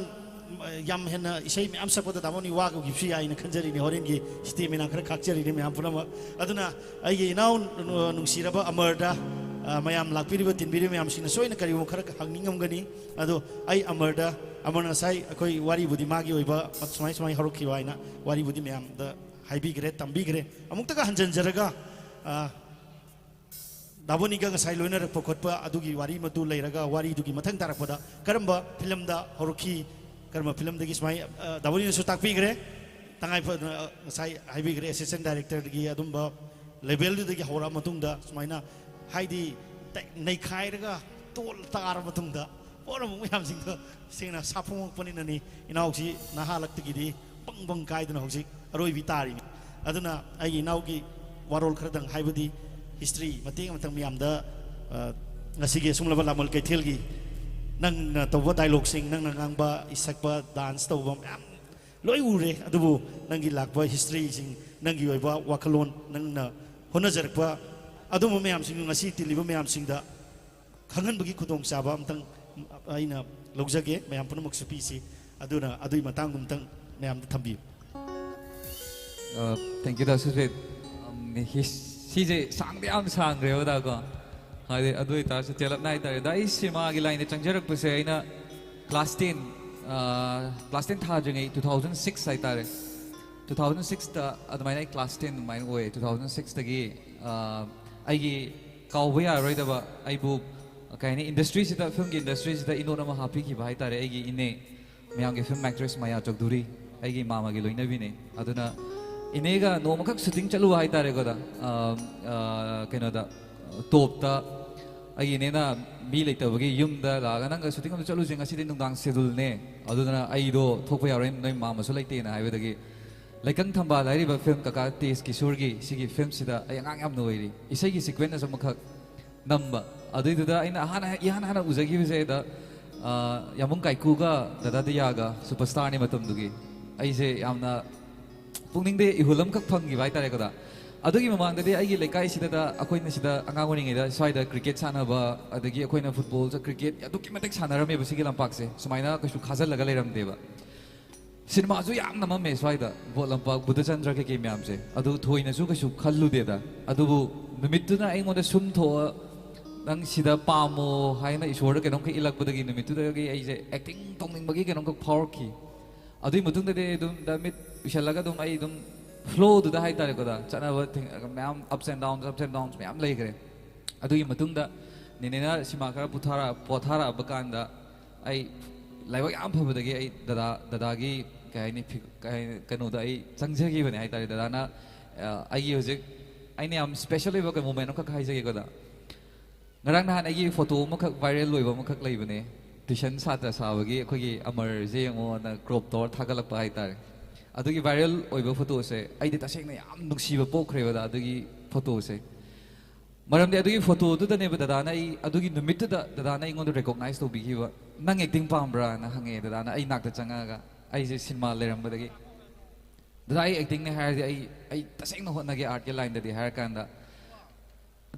ꯑ, ꯌꯥꯝ ꯍꯦꯟꯅ ꯏꯁꯩ ꯃꯌꯥꯝ ꯁꯛꯄꯗ ꯗꯥꯕꯣꯅꯤ ꯋꯥꯈꯤꯕꯁꯨ ꯌꯥꯏꯅ ꯈꯟꯖꯔꯤꯅꯦ꯫ ꯍꯣꯔꯦꯟꯒꯤ ꯁ꯭ꯇꯦꯃꯤꯅꯥ ꯈꯔ ꯈꯥꯛꯆꯔꯤꯅꯦ ꯃꯌꯥꯝ ꯄꯨꯝꯅꯃꯛ꯫ ꯑꯗꯨꯅ ꯑꯩꯒꯤ ꯏꯅꯥꯎ, ꯑ, ꯅꯨꯡꯁꯤꯔꯕ ꯑꯃꯔꯗ, ꯑ, ꯃꯌꯥꯝ ꯂꯥꯛꯄꯤꯔꯤꯕ ꯇꯤꯟꯕꯤꯔꯤꯕ ꯃꯌꯥꯝꯁꯤꯡꯅ ꯁꯣꯏꯅ ꯀꯔꯤꯒꯨꯝꯕ ꯈꯔ ꯍꯪꯅꯤꯡꯉꯝꯒꯅꯤ꯫ ꯑꯗꯣ ꯑꯩ ꯑꯃꯔꯗ, ꯑꯃꯔꯅ ꯉꯁꯥꯏ ꯑꯩꯈꯣꯏ ꯋꯥꯔꯤꯕꯨꯗꯤ ꯃꯥꯒꯤ ꯑꯣꯏꯕ ꯁꯨꯃꯥꯏ ꯁꯨꯃꯥꯏ ꯍꯧꯔꯛꯈꯤꯕ ꯍꯥꯏꯅ ꯋꯥꯔꯤꯕꯨꯗꯤ ꯃꯌꯥꯝꯗ ꯍꯥꯏꯕꯤꯈ꯭ꯔꯦ, ꯇꯝꯕꯤꯈ꯭ꯔꯦ꯫ ꯑꯃꯨꯛꯇꯒ ꯍꯟꯖꯤꯟꯖꯔꯒ, ꯑ, ꯗꯥꯕꯣꯅꯤꯒ ꯉꯁꯥꯏ ꯂꯣꯏꯅꯔꯛꯄ ꯈꯣꯠꯄ ꯑꯗꯨꯒꯤ ꯋꯥꯔꯤ ꯃꯇꯨ ꯂꯩꯔꯒ, ꯋꯥꯔꯤꯗꯨꯒꯤ ꯃꯊꯪ ꯇꯥꯔꯛꯄꯗ ꯀꯔꯝꯕ ꯐꯤꯂꯝꯗ ꯍꯧꯔꯛꯈꯤ, ꯀꯔꯝꯕ ꯐꯤꯂꯝꯗꯒꯤ ꯁꯨꯃꯥꯏ, ꯑ, ꯗꯥꯕꯣꯅꯤꯅꯁꯨ ꯇꯥꯛꯄꯤꯈ꯭ꯔꯦ꯫ ꯇꯉꯥꯏ ꯐꯗꯅ, ꯑ, ꯉꯁꯥꯏ ꯍꯥꯏꯕꯤꯈ꯭ꯔꯦ, ꯑꯦꯁꯤꯁꯇꯦꯟ ꯗꯥꯏꯔꯦꯛꯇꯔꯗꯒꯤ ꯑꯗꯨꯝꯕ ꯂꯦꯚꯦꯜꯗꯨꯗꯒꯤ ꯍꯧꯔꯛꯑ ꯃꯇꯨꯡꯗ ꯁꯨꯃꯥꯏꯅ, ꯍꯥꯏꯗꯤ, ꯇꯦꯛ-, ꯅꯩꯈꯥꯏꯔꯒ ꯇꯣꯜ ꯇꯥꯔ ꯃꯇꯨꯡꯗ ꯄꯣꯔꯝꯕ ꯃꯌꯥꯝꯁꯤꯡꯗꯣ ꯁꯦꯡꯅ ꯁꯥꯐꯣꯡꯉꯛꯄꯅꯤꯅꯅꯤ꯫ ꯏꯅꯥꯎꯁꯤ ꯅꯍꯥꯂꯛꯇꯒꯤꯗꯤ ꯕꯪ ꯕꯪ ꯀꯥꯏꯗꯅ ꯍꯧꯖꯤꯛ ꯑꯔꯣꯏꯕꯤ ꯇꯥꯔꯤꯅꯤ꯫ ꯑꯗꯨꯅ ꯑꯩꯒꯤ ꯏꯅꯥꯎꯒꯤ ꯋꯥꯔꯣꯜ ꯈꯔꯗꯪ ꯍꯥꯏꯕꯗꯤ, ꯍꯤꯁꯇ꯭ꯔꯤ ꯃꯇꯦꯛ ꯑꯃꯇꯪ ꯃꯌꯥꯝꯗ, ꯑ, ꯉꯁꯤꯒꯤ ꯑꯁꯨꯝꯂꯕ ꯂꯥꯃꯣꯜ ꯀꯩꯊꯦꯜꯒꯤ ꯅꯪꯅ ꯇꯧꯕ ꯗꯥꯏꯂꯣꯛꯁꯤꯡ, ꯅꯪꯅ ꯉꯥꯡꯕ, ꯏꯁꯛꯄ, ꯗꯥꯟꯁ ꯇꯧꯕ ꯃꯌꯥꯝ ꯂꯣꯏ ꯎꯔꯦ꯫ ꯑꯗꯨꯕꯨ ꯅꯪꯒꯤ ꯂꯥꯛꯄ ꯍꯤꯁꯇ꯭ꯔꯤꯁꯤꯡ, ꯅꯪꯒꯤ ꯑꯣꯏꯕ ꯋꯥꯈꯜꯂꯣꯟ, ꯅꯪꯅ ꯍꯣꯠꯅꯖꯔꯛꯄ ꯑꯗꯨꯝꯕ ꯃꯌꯥꯝꯁꯤꯡꯗꯨ ꯉꯁꯤ ꯇꯤꯜꯂꯤꯕ ꯃꯌꯥꯝꯁꯤꯡꯗ ꯈꯪꯍꯟꯕꯒꯤ ꯈꯨꯗꯣꯡꯆꯥꯕ ꯑꯝꯇꯪ ꯑꯩꯅ ꯂꯧꯖꯒꯦ꯫ ꯃꯌꯥꯝ ꯄꯨꯝꯅꯃꯛꯁꯨ ꯄꯤꯁꯤ꯫ ꯑꯗꯨꯅ ꯑꯗꯨꯒꯤ ꯃꯇꯥꯡꯗꯨ ꯑꯝꯇꯪ ꯃꯌꯥꯝꯗ ꯊꯝꯕꯤꯌꯨ꯫ ꯊꯦꯡꯀ꯭ꯌꯨ ꯗꯥ ꯁꯨꯖꯤꯠ꯫ ꯎꯝ, ꯍꯤꯁ-, ꯁꯤꯁꯦ ꯁꯥꯡꯗꯤ ꯌꯥꯝ ꯁꯥꯡꯈ꯭ꯔꯦꯕ ꯗꯥ ꯀꯣ꯫ ꯍꯥꯏꯗꯤ ꯑꯗꯨ ꯑꯣꯏꯇꯥꯔꯁꯨ ꯇꯦꯜꯂꯞꯅ ꯍꯥꯏꯇꯥꯔꯦ꯫ ꯗꯥ ꯑꯩ ꯁꯤꯅꯦꯃꯥꯒꯤ ꯂꯥꯏꯟꯗ ꯆꯪꯖꯔꯛꯄꯁꯦ ꯑꯩꯅ ꯀ꯭ꯂꯥꯁ ꯇꯦꯟ, ꯀ꯭ꯂꯥꯁ ꯇꯦꯟ ꯊꯥꯗ꯭ꯔꯤꯉꯩ ꯇꯨ ꯊꯥꯎꯖꯟ ꯁꯤꯛꯁ ꯍꯥꯏꯇꯥꯔꯦ꯫ ꯇꯨ ꯊꯥꯎꯖꯟ ꯁꯤꯛꯁꯇ ꯑꯗꯨꯃꯥꯏꯅ ꯑꯩ ꯀ꯭ꯂꯥꯁ ꯇꯦꯟ ꯑꯗꯨꯃꯥꯏꯅ ꯑꯣꯏꯌꯦ꯫ ꯇꯨ ꯊꯥꯎꯖꯟ ꯁꯤꯛꯁꯇꯒꯤ ꯑꯩꯒꯤ ꯀꯥꯎꯕ ꯌꯥꯔꯔꯣꯏꯗꯕ ꯑꯩꯕꯨ ꯀꯩ ꯍꯥꯏꯅꯤ, ꯏꯟꯗꯁꯇ꯭ꯔꯤꯁꯤꯗ, ꯐꯤꯂꯝꯒꯤ ꯏꯟꯗꯁꯇ꯭ꯔꯤꯁꯤꯗ ꯏꯅꯣꯠ ꯑꯃ ꯍꯥꯞꯄꯤꯈꯤꯕ ꯍꯥꯏꯇꯥꯔꯦ ꯑꯩꯒꯤ ꯏꯅꯦ, ꯃꯌꯥꯝꯒꯤ ꯐꯤꯂꯝ ꯑꯦꯛꯇ꯭ꯔꯦꯁ ꯃꯌꯥ ꯆꯧꯙꯨꯔꯤ, ꯑꯩꯒꯤ ꯏꯃꯥꯃꯒꯤ ꯂꯣꯏꯅꯕꯤꯅꯦ꯫ ꯑꯗꯨꯅ ꯏꯅꯦꯒ ꯅꯣꯡꯃꯈꯛ ꯁꯨꯇꯤꯡ ꯆꯠꯂꯨꯕ ꯍꯥꯏꯇꯥꯔꯦꯀꯣ ꯗꯥ, ꯑ, ꯑ, ꯀꯩꯅꯣꯗ, ꯇꯣꯞꯇ꯫ ꯑꯩꯒꯤ ꯏꯅꯦꯅ ꯃꯤ ꯂꯩꯇꯕꯒꯤ ꯌꯨꯝꯗ ꯂꯥꯛꯑꯒ, "ꯅꯪꯒ ꯁꯨꯇꯤꯡ ꯑꯃ ꯆꯠꯂꯨꯁꯦ, ꯉꯁꯤꯗꯤ ꯅꯨꯡꯗꯥꯡ ꯁꯦꯗꯨꯜꯅꯦ, ꯑꯗꯨꯗꯨꯅ ꯑꯩꯗꯣ ꯊꯣꯛꯄ ꯌꯥꯔꯣꯏ, ꯅꯣꯏ ꯃꯥꯃꯁꯨ ꯂꯩꯇꯦꯅ" ꯍꯥꯏꯕꯗꯒꯤ, ꯂꯩꯀꯪ ꯊꯝꯕꯥꯜ ꯍꯥꯏꯔꯤꯕ ꯐꯤꯂꯝ ꯀꯀꯥ ꯇꯦꯖ ꯀꯤꯁꯣꯔꯒꯤ ꯁꯤꯒꯤ ꯐꯤꯂꯝꯁꯤꯗ ꯑꯩ ꯑꯉꯥꯡ ꯌꯥꯝꯅ ꯑꯣꯏꯔꯤ꯫ ꯏꯁꯩꯒꯤ ꯁꯤꯀ꯭ꯋꯦꯟꯁ ꯑꯃꯈꯛ ꯅꯝꯕ꯫ ꯑꯗꯨꯏꯗꯨꯗ ꯑꯩꯅ ꯑꯍꯥꯟꯕ, ꯏꯍꯥꯟ ꯍꯥꯟꯅ ꯎꯖꯈꯤꯕꯁꯦ ꯑꯩꯗ, ꯑ, ꯌꯥꯃꯨꯡ ꯀꯥꯏꯀꯨꯒ ꯗꯗꯥ ꯗꯤꯌꯥꯒ ꯁꯨꯄꯔꯁ꯭ꯇꯥꯔꯅꯤ ꯃꯇꯝꯗꯨꯒꯤ꯫ ꯑꯩꯁꯦ ꯌꯥꯝꯅ ꯄꯨꯛꯅꯤꯡꯗ ꯏꯍꯨꯜ ꯑꯃꯈꯛ ꯐꯪꯈꯤꯕ ꯍꯥꯏꯇꯥꯔꯦꯀꯣ ꯗꯥ꯫ ꯑꯗꯨꯒꯤ ꯃꯃꯥꯡꯗꯗꯤ ꯑꯩꯒꯤ ꯂꯩꯀꯥꯏꯁꯤꯗ ꯑꯩꯈꯣꯏꯅ ꯁꯤꯗ ꯑꯉꯥꯡ ꯑꯣꯏꯔꯤꯉꯩꯗ ꯁ꯭ꯋꯥꯏꯗ ꯀ꯭ꯔꯤꯀꯦꯠ ꯁꯥꯟꯅꯕ, ꯑꯗꯒꯤ ꯑꯩꯈꯣꯏꯅ ꯐꯨꯠꯕꯣꯜ, ꯀ꯭ꯔꯤꯀꯦꯠ ꯑꯗꯨꯛꯀꯤ ꯃꯇꯤꯛ ꯁꯥꯟꯅꯔꯝꯃꯦꯕ ꯁꯤꯒꯤ ꯂꯝꯄꯥꯛꯁꯦ꯫ ꯁꯨꯃꯥꯏꯅ ꯀꯩꯁꯨ ꯈꯥꯖꯤꯜꯂꯒ ꯂꯩꯔꯝꯗꯦꯕ꯫ ꯁꯤꯅꯦꯃꯥꯁꯨ ꯌꯥꯝ ꯅꯝꯃꯝꯃꯦ ꯁ꯭ꯋꯥꯏꯗ, ꯕꯣꯠ ꯂꯝꯄꯥꯛ, ꯕꯨꯙꯆꯟꯗ꯭ꯔ ꯀꯩꯀꯩ ꯃꯌꯥꯝꯁꯦ꯫ ꯑꯗꯨ ꯊꯣꯏꯅꯁꯨ ꯀꯩꯁꯨ ꯈꯜꯂꯨꯗꯦꯗ꯫ ꯑꯗꯨꯕꯨ ꯅꯨꯃꯤꯠꯇꯨꯅ ꯑꯩꯉꯣꯟꯗ ꯁꯨꯝ ꯊꯣꯛꯑ, "ꯅꯪ ꯁꯤꯗ ꯄꯥꯝꯃꯣ" ꯍꯥꯏꯅ ꯏꯁꯣꯔꯗ ꯀꯩꯅꯣꯝꯈꯛ ꯏꯜꯂꯛꯄꯗꯒꯤ ꯅꯨꯃꯤꯠꯇꯨꯗꯒꯤ ꯑꯩꯁꯦ ꯑꯦꯛꯇꯤꯡ ꯇꯧꯅꯤꯡꯕꯒꯤ ꯀꯩꯅꯣꯝꯈꯛ ꯐꯥꯎꯔꯛꯈꯤ꯫ ꯑꯗꯨꯒꯤ ꯃꯇꯨꯡꯗꯗꯤ ꯑꯩ ꯑꯗꯨꯝ ꯗ ꯃꯤꯠ ꯎꯏꯁꯜꯂꯒ ꯑꯗꯨꯝ ꯑꯩ ꯑꯗꯨꯝ ꯐ꯭ꯂꯣꯗꯨꯗ ꯍꯥꯏꯇꯥꯔꯦꯀꯣ ꯗꯥ, ꯆꯠꯅꯕ ꯊꯦꯡ-, ꯃꯌꯥꯝ ups and downs, ups and downs ꯃꯌꯥꯝ ꯂꯩꯈ꯭ꯔꯦ꯫ ꯑꯗꯨꯒꯤ ꯃꯇꯨꯡꯗ ꯅꯦꯅꯦꯅ ꯁꯤꯃꯥ ꯈꯔ ꯄꯨꯊꯥꯔꯛ-, ꯄꯣꯊꯥꯔꯛꯑꯕ ꯀꯥꯟꯗ ꯑꯩ ꯂꯥꯏꯕꯛ ꯌꯥꯝ ꯐꯕꯗꯒꯤ ꯑꯩ ꯗꯗꯥ, ꯗꯗꯥꯒꯤ ꯀꯩ ꯍꯥꯏꯅꯤ, ꯐꯤ-, ꯀꯩ ꯍꯥꯏꯅꯤ, ꯀꯩꯅꯣꯗ ꯑꯩ ꯆꯪꯖꯈꯤꯕꯅꯦ ꯍꯥꯏꯇꯥꯔꯦ꯫ ꯗꯗꯥꯅ, ꯑ, ꯑꯩꯒꯤ ꯍꯧꯖꯤꯛ ꯑꯩꯅ ꯌꯥꯝ ꯁ꯭ꯄꯦꯁꯦꯜ ꯑꯣꯏꯕ ꯀꯩ ꯃꯣꯃꯦꯟ ꯑꯃꯈꯛ ꯍꯥꯏꯖꯒꯦꯀꯣ ꯗꯥ꯫ ꯉꯔꯥꯡ ꯅꯍꯥꯟ ꯑꯩꯒꯤ ꯐꯣꯇꯣ ꯑꯃꯈꯛ ꯚꯥꯏꯔꯦꯜ ꯑꯣꯏꯕ ꯑꯃꯈꯛ ꯂꯩꯕꯅꯦ, ꯇ꯭ꯌꯨꯁꯟ ꯁꯥꯇ꯭ꯔ ꯁꯥꯕꯒꯤ ꯑꯩꯈꯣꯏꯒꯤ ꯑꯃꯔꯁꯦ ꯌꯦꯡꯉꯣꯅ ꯀ꯭ꯔꯣꯞ ꯇꯧꯔ ꯊꯥꯒꯠꯂꯛꯄ ꯍꯥꯏꯇꯥꯔꯦ꯫ ꯑꯗꯨꯒꯤ ꯚꯥꯏꯔꯦꯜ ꯑꯣꯏꯕ ꯐꯣꯇꯣꯁꯦ ꯑꯩꯗꯤ ꯇꯁꯦꯡꯅ ꯌꯥꯝ ꯅꯨꯡꯁꯤꯕ ꯄꯣꯛꯈ꯭ꯔꯦꯕ ꯗꯥ ꯑꯗꯨꯒꯤ ꯐꯣꯇꯣꯁꯦ꯫ ꯃꯔꯝꯗꯤ ꯑꯗꯨꯒꯤ ꯐꯣꯇꯣꯗꯨꯗꯅꯦꯕ ꯗꯗꯥꯅ ꯑꯩ, ꯑꯗꯨꯒꯤ ꯅꯨꯃꯤꯠꯇꯨꯗ ꯗꯗꯥꯅ ꯑꯩꯉꯣꯟꯗ ꯔꯤꯀꯣꯛꯅꯥꯏꯁ ꯇꯧꯕꯤꯈꯤꯕ꯫ "ꯅꯪ ꯑꯦꯛꯇꯤꯡ ꯄꯥꯝꯕ꯭ꯔꯥꯅ?" ꯍꯪꯉꯛꯑꯦ ꯗꯗꯥꯅ ꯑꯩ ꯅꯥꯛꯇ ꯆꯪꯉꯛꯑꯒ, ꯑꯩꯁꯦ ꯁꯤꯅꯦꯃꯥ ꯂꯩꯔꯝꯕꯗꯒꯤ꯫ "ꯗꯗꯥ, ꯑꯩ ꯑꯦꯛꯇꯤꯡꯅꯦ ꯍꯥꯏꯔꯗꯤ ꯑꯩ, ꯑꯩ ꯇꯁꯦꯡꯅ ꯍꯣꯠꯅꯒꯦ ꯑꯥꯔꯠꯀꯤ ꯂꯥꯏꯟꯗꯗꯤ" ꯍꯥꯏꯔꯀꯥꯟꯗ,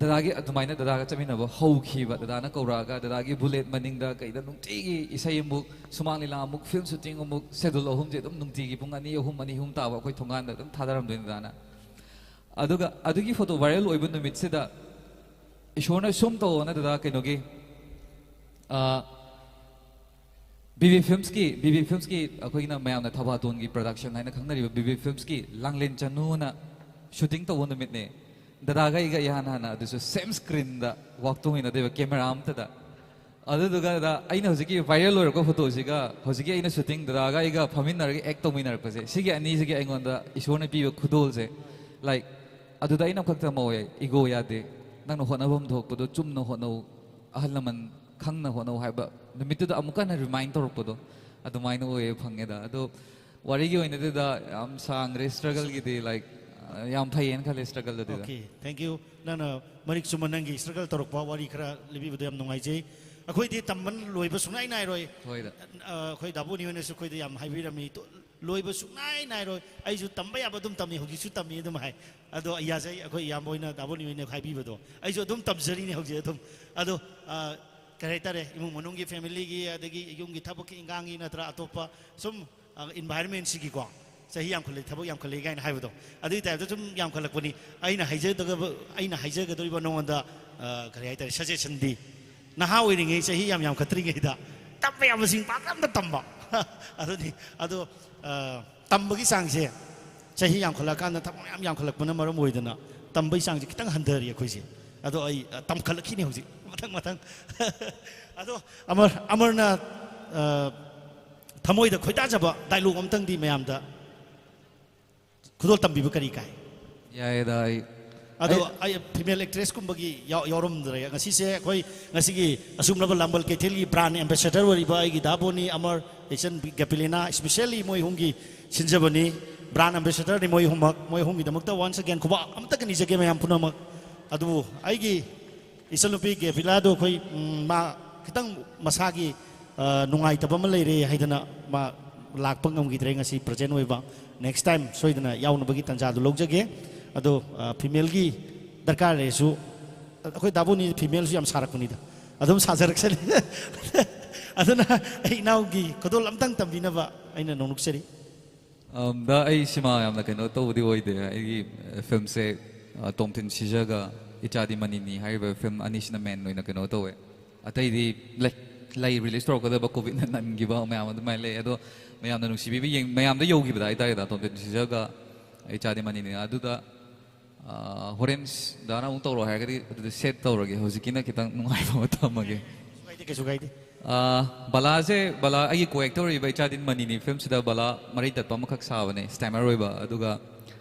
ꯗꯗꯥꯒꯤ ꯑꯗꯨꯃꯥꯏꯅ ꯗꯗꯥꯒ ꯆꯠꯃꯤꯟꯅꯕ ꯍꯧꯈꯤꯕ꯫ ꯗꯗꯥꯅ ꯀꯧꯔꯛꯑꯒ ꯗꯗꯥꯒꯤ ꯕꯨꯂꯦꯠ ꯃꯅꯤꯡꯗ ꯀꯩꯗ ꯅꯨꯡꯇꯤꯒꯤ ꯏꯁꯩ ꯑꯃꯨꯛ, ꯁꯨꯃꯥꯡ ꯂꯤꯂꯥ ꯑꯃꯨꯛ, ꯐꯤꯜꯝ ꯁꯨꯇꯤꯡ ꯑꯃꯨꯛ, ꯁꯦꯗꯨꯜ ꯑꯍꯨꯝꯁꯦ ꯑꯗꯨꯝ ꯅꯨꯡꯇꯤꯒꯤ ꯄꯨꯡ ꯑꯅꯤ, ꯑꯍꯨꯝ, ꯑꯅꯤ, ꯑꯍꯨꯝ ꯇꯥꯕ ꯑꯩꯈꯣꯏ ꯊꯣꯡꯒꯥꯟꯗ ꯑꯗꯨꯝ ꯊꯥꯗꯔꯝꯗꯣꯏꯅꯤ ꯗꯗꯥꯅ꯫ ꯑꯗꯨꯒ ꯑꯗꯨꯒꯤ ꯐꯣꯇꯣ ꯚꯥꯏꯔꯦꯜ ꯑꯣꯏꯕ ꯅꯨꯃꯤꯠꯁꯤꯗ ꯏꯁꯣꯔꯅ ꯁꯨꯝ ꯇꯧꯑꯣꯅ ꯗꯗꯥ ꯀꯩꯅꯣꯒꯤ, ꯑ, ꯕꯤ ꯕꯤ ꯐꯤꯜꯝꯁꯀꯤ, ꯕꯤ ꯕꯤ ꯐꯤꯜꯝꯁꯀꯤ ꯑꯩꯈꯣꯏꯅ ꯃꯌꯥꯝꯅ ꯊꯕꯥꯇꯣꯟꯒꯤ ꯄ꯭ꯔꯗꯛꯁꯟ ꯍꯥꯏꯅ ꯈꯪꯅꯔꯤꯕ ꯕꯤ ꯕꯤ ꯐꯤꯜꯝꯁꯀꯤ ꯂꯥꯡꯂꯦꯟ ꯆꯅꯨꯅ ꯁꯨꯇꯤꯡ ꯇꯧꯕ ꯅꯨꯃꯤꯠꯅꯦ꯫ ꯗꯗꯥꯒ ꯑꯩꯒ ꯏꯍꯥꯟ ꯍꯥꯟꯅ ꯑꯗꯨꯁꯨ ꯁꯦꯝ ꯁ꯭ꯀ꯭ꯔꯤꯟꯗ ꯋꯥꯛ ꯇꯧꯃꯤꯟꯅꯗꯣꯏꯕ, ꯀꯦꯃꯦꯔꯥ ꯑꯝꯇꯗ꯫ ꯑꯗꯨꯗꯨꯒ ꯗꯗꯥ, ꯑꯩꯅ ꯍꯧꯖꯤꯛꯀꯤ ꯚꯥꯏꯔꯦꯜ ꯑꯣꯏꯔꯛꯄ ꯐꯣꯇꯣꯁꯤꯒ ꯍꯧꯖꯤꯛꯀꯤ ꯑꯩꯅ ꯁꯨꯇꯤꯡ ꯗꯗꯥꯒ ꯑꯩꯒ ꯐꯝꯃꯤꯟꯅꯔꯒ ꯑꯦꯛ ꯇꯧꯃꯤꯟꯅꯔꯛꯄꯁꯦ, ꯁꯤꯒꯤ ꯑꯅꯤꯁꯤꯒꯤ ꯑꯩꯉꯣꯟꯗ ꯏꯁꯣꯔꯅ ꯄꯤꯕ ꯈꯨꯗꯣꯜꯁꯦ, ꯂꯥꯏꯛ, ꯑꯗꯨꯗ ꯑꯩꯅ ꯑꯃꯈꯛ ꯇꯝꯍꯧꯋꯦ, ꯏꯒꯣ ꯌꯥꯗꯦ, ꯅꯪꯅ ꯍꯣꯠꯅꯐꯝ ꯊꯣꯛꯄꯗꯣ ꯆꯨꯝꯅ ꯍꯣꯠꯅꯧ, ꯑꯍꯜ ꯂꯃꯟ ꯈꯪꯅ ꯍꯣꯠꯅꯧ ꯍꯥꯏꯕ ꯅꯨꯃꯤꯠꯇꯨꯗ ꯑꯃꯨꯛꯀ ꯍꯟꯅ ꯔꯤꯃꯥꯏꯟ ꯇꯧꯔꯛꯄꯗꯣ ꯑꯗꯨꯃꯥꯏꯅ ꯑꯣꯏꯌꯦ ꯐꯪꯉꯦꯗ꯫ ꯑꯗꯣ ꯋꯥꯔꯤꯒꯤ ꯑꯣꯏꯅꯗꯤ ꯗꯗꯥ ꯌꯥꯝ ꯁꯥꯡꯈ꯭ꯔꯦ ꯁ꯭ꯇ꯭ꯔꯒꯜꯒꯤꯗꯤ, ꯂꯥꯏꯛ, ꯌꯥꯝ ꯐꯩꯌꯦꯅ ꯈꯜꯂꯦ struggle ꯑꯗꯨꯗ꯫ Okay, thank you. ꯅꯪꯅ ꯃꯔꯤꯛ ꯆꯨꯝꯕ ꯅꯪꯒꯤ struggle ꯇꯧꯔꯛꯄ ꯋꯥꯔꯤ ꯈꯔ ꯂꯤꯕꯤꯕꯗꯣ ꯌꯥꯝ ꯅꯨꯡꯉꯥꯏꯖꯩ꯫ ꯑꯩꯈꯣꯏꯗꯤ ꯇꯝꯕ ꯂꯣꯏꯕ ꯁꯨꯡꯅꯥꯏ ꯅꯥꯏꯔꯣꯏ꯫ ꯍꯣꯏꯗ꯫ ꯑ, ꯑꯩꯈꯣꯏ ꯗꯥꯕꯣꯅꯤ ꯍꯣꯏꯅꯁꯨ ꯑꯩꯈꯣꯏꯗ ꯌꯥꯝ ꯍꯥꯏꯕꯤꯔꯝꯃꯤ, "ꯇꯣ-, ꯂꯣꯏꯕ ꯁꯨꯡꯅꯥꯏ ꯅꯥꯏꯔꯣꯏ꯫ ꯑꯩꯁꯨ ꯇꯝꯕ ꯌꯥꯕ ꯑꯗꯨꯝ ꯇꯝꯃꯤ, ꯍꯧꯖꯤꯛꯁꯨ ꯇꯝꯃꯤ" ꯑꯗꯨꯝ ꯍꯥꯏ꯫ ꯑꯗꯣ ꯌꯥꯖꯩ, ꯑꯩꯈꯣꯏ ꯏꯌꯥꯝꯕ ꯍꯣꯏꯅ, ꯗꯥꯕꯣꯅꯤ ꯍꯣꯏꯅ ꯍꯥꯏꯕꯤꯕꯗꯣ ꯑꯩꯁꯨ ꯑꯗꯨꯝ ꯇꯝꯖꯔꯤꯅꯦ ꯍꯧꯖꯤꯛ ꯑꯗꯨꯝ꯫ ꯑꯗꯣ, ꯑ, ꯀꯔꯤ ꯍꯥꯏꯇꯥꯔꯦ, ꯏꯃꯨꯡ ꯃꯅꯨꯡꯒꯤ, familyꯒꯤ, ꯑꯗꯒꯤ ꯌꯨꯝꯒꯤ ꯊꯕꯛꯀꯤ ꯏꯟꯈꯥꯡꯒꯤ ꯅꯠꯇ꯭ꯔꯥ, ꯑꯇꯣꯞꯄ ꯁꯨꯝ ꯑ, environmentꯁꯤꯒꯤꯀꯣ, "ꯆꯍꯤ ꯌꯥꯝꯈꯠꯂꯛꯑꯦ, ꯊꯕꯛ ꯌꯥꯝꯈꯠꯂꯛꯑꯦ" ꯀꯥꯏꯅ ꯍꯥꯏꯕꯗꯣ, ꯑꯗꯨꯒꯤ typeꯇ ꯁꯨꯝ ꯌꯥꯝꯈꯠꯂꯛꯄꯅꯤ꯫ ꯑꯩꯅ ꯍꯥꯏꯖꯒꯗꯕ, ꯑꯩꯅ ꯍꯥꯏꯖꯒꯗꯧꯔꯤꯕ ꯅꯉꯣꯟꯗ, ꯑ, ꯀꯔꯤ ꯍꯥꯏꯇꯥꯔꯦ, suggestionꯗꯤ, ꯅꯍꯥ ꯑꯣꯏꯔꯤꯉꯩ, ꯆꯍꯤ ꯌꯥꯝ ꯌꯥꯝꯈꯠꯇ꯭ꯔꯤꯉꯩꯗ ꯇꯝꯕ ꯌꯥꯕꯁꯤꯡ ꯄꯥꯛꯇꯝꯗ ꯇꯝꯕ꯫ ꯑꯗꯨꯅꯤ꯫ ꯑꯗꯣ, ꯑ, ꯇꯝꯕꯒꯤ ꯆꯥꯡꯁꯦ ꯆꯍꯤ ꯌꯥꯝꯈꯠꯂꯛꯑꯀꯥꯟꯗ ꯊꯕꯛ ꯃꯌꯥꯝ ꯌꯥꯝꯈꯠꯂꯛꯄꯅ ꯃꯔꯝ ꯑꯣꯏꯗꯅ ꯇꯝꯕꯒꯤ ꯆꯥꯡꯁꯦ ꯈꯤꯇꯪ ꯍꯟꯊꯔꯤ ꯑꯩꯈꯣꯏꯁꯦ꯫ ꯑꯗꯣ ꯑꯩ, ꯑ, ꯇꯝꯈꯠꯂꯛꯈꯤꯅꯤ ꯍꯧꯖꯤꯛ ꯃꯊꯪ ꯃꯊꯪ꯫ ꯑꯗꯣ ꯑꯃꯔ, ꯑꯃꯔꯅ, ꯑ, ꯊꯃꯣꯏꯗ ꯈꯣꯏꯗꯥꯖꯕ dialogue ꯑꯝꯇꯪꯗꯤ ꯃꯌꯥꯝꯗ ꯈꯨꯗꯣꯜ ꯇꯝꯕꯤꯕ ꯀꯔꯤ ꯀꯥꯏ? ꯌꯥꯏꯌꯦꯗ꯫ ꯑꯩ ꯑꯗꯣ ꯑꯩ ꯑꯩ female actressꯀꯨꯝꯕꯒꯤ ꯌꯥꯎ-, ꯌꯥꯎꯔꯝꯗ꯭ꯔꯦ꯫ ꯉꯁꯤꯁꯦ ꯑꯩꯈꯣꯏ ꯉꯁꯤꯒꯤ ꯑꯁꯨꯝꯂꯕ ꯂꯥꯡꯕꯜ ꯀꯩꯊꯦꯜꯒꯤ brand ambassador ꯑꯣꯏꯔꯤꯕ ꯑꯩꯒꯤ ꯗꯥꯕꯣꯅꯤ ꯑꯃꯔ ꯏꯆꯟ ꯒꯦꯄꯤꯂꯤꯅꯥ, specially ꯃꯣꯏ ꯑꯍꯨꯝꯒꯤ ꯁꯤꯟꯖꯕꯅꯤ꯫ Brand ambassadorꯅꯤ ꯃꯣꯏ ꯑꯍꯨꯝꯃꯛ꯫ ꯃꯣꯏ ꯑꯍꯨꯝꯒꯤꯗꯃꯛꯇ once again ꯈꯨꯕꯥꯛ ꯑꯃꯇꯒ ꯅꯤꯖꯒꯦ ꯃꯌꯥꯝ ꯄꯨꯝꯅꯃꯛ꯫ ꯑꯗꯨꯕꯨ ꯑꯩꯒꯤ ꯏꯆꯟꯅꯨꯄꯤ ꯒꯦꯄꯤꯂꯥꯗꯣ ꯑꯩꯈꯣꯏ, ꯎꯝ, ꯃꯥ ꯈꯤꯇꯪ ꯃꯁꯥꯒꯤ, ꯑ, ꯅꯨꯡꯉꯥꯏꯇꯕ ꯑꯃ ꯂꯩꯔꯦ ꯍꯥꯏꯗꯅ ꯃꯥ ꯂꯥꯛꯄ ꯉꯝꯈꯤꯗ꯭ꯔꯦ ꯉꯁꯤ present ꯑꯣꯏꯕ꯫ Next time ꯁꯣꯏꯗꯅ ꯌꯥꯎꯅꯕꯒꯤ ꯇꯥꯟꯖꯥꯗꯨ ꯂꯧꯖꯒꯦ꯫ ꯑꯗꯣ, ꯑ, femaleꯒꯤ ꯗꯔꯀꯥꯔ ꯂꯩꯔꯁꯨ, ꯑꯩꯈꯣꯏ ꯗꯥꯕꯨꯅꯤ femaleꯁꯨ ꯌꯥꯝ ꯁꯥꯔꯛꯄꯅꯤꯗ, ꯑꯗꯨꯝ ꯁꯥꯖꯔꯛꯁꯅꯤ꯫ ꯑꯗꯨꯅ ꯑꯩ ꯏꯅꯥꯎꯒꯤ ꯈꯨꯗꯣꯜ ꯑꯝꯇꯪ ꯇꯝꯕꯤꯅꯕ ꯑꯩꯅ ꯅꯣꯡꯅꯨꯛꯆꯔꯤ꯫ ꯑꯝ, ꯗ ꯑꯩ ꯁꯤꯃꯥ ꯌꯥꯝꯅ ꯀꯩꯅꯣ ꯇꯧꯕꯗꯤ ꯑꯣꯏꯗꯦ꯫ ꯑꯩꯒꯤ, ꯑ, filmꯁꯦ, ꯑ, ꯇꯣꯝꯊꯤꯟ ꯁꯤꯖꯒ ꯏꯆꯥꯗꯤ ꯃꯅꯤꯅꯤ ꯍꯥꯏꯔꯤꯕ film ꯑꯅꯤꯁꯤꯅ main ꯑꯣꯏꯅ ꯀꯩꯅꯣ ꯇꯧꯋꯦ꯫ ꯑꯇꯩꯗꯤ ꯂꯩ, ꯂꯩ, release ꯇꯧꯔꯛꯀꯗꯕ, COVIDꯅ ꯅꯟꯈꯤꯕ ꯃꯌꯥꯝ ꯑꯗꯨꯃꯥꯏꯅ ꯂꯩ꯫ ꯑꯗꯣ ꯃꯌꯥꯝꯅ ꯅꯨꯡꯁꯤꯕꯤꯕ ꯌꯦꯡ-, ꯃꯌꯥꯝꯗ ꯌꯧꯈꯤꯕꯗ ꯍꯥꯏꯇꯥꯔꯦꯗ, ꯇꯣꯝꯊꯤꯟ ꯁꯤꯖꯒ ꯏꯆꯥꯗꯤ ꯃꯅꯤꯅꯤ꯫ ꯑꯗꯨꯗ, ꯑ, ꯍꯣꯔꯦꯟ ꯗꯥꯅ ꯑꯃꯨꯛ ꯇꯧꯔꯣ ꯍꯥꯏꯔꯒꯗꯤ ꯑꯗꯨꯗ set ꯇꯧꯔꯒꯦ꯫ ꯍꯧꯖꯤꯛꯀꯤꯅ ꯈꯤꯇꯪ ꯅꯨꯡꯉꯥꯏꯕ ꯑꯃ ꯊꯝꯃꯒꯦ꯫ ꯀꯩꯁꯨ ꯀꯥꯏꯗꯦ, ꯀꯩꯁꯨ ꯀꯥꯏꯗꯦ꯫ ꯑ, ꯕꯂꯥꯁꯦ, ꯕꯂꯥ, ꯑꯩꯒꯤ co-actor ꯑꯣꯏꯔꯤꯕ ꯏꯆꯥꯗꯤ ꯃꯅꯤꯅꯤ filmꯁꯤꯗ ꯕꯂꯥ ꯃꯔꯩ ꯇꯠꯄ ꯑꯃꯈꯛ ꯁꯥꯕꯅꯦ, stammer ꯑꯣꯏꯕ, ꯑꯗꯨꯒ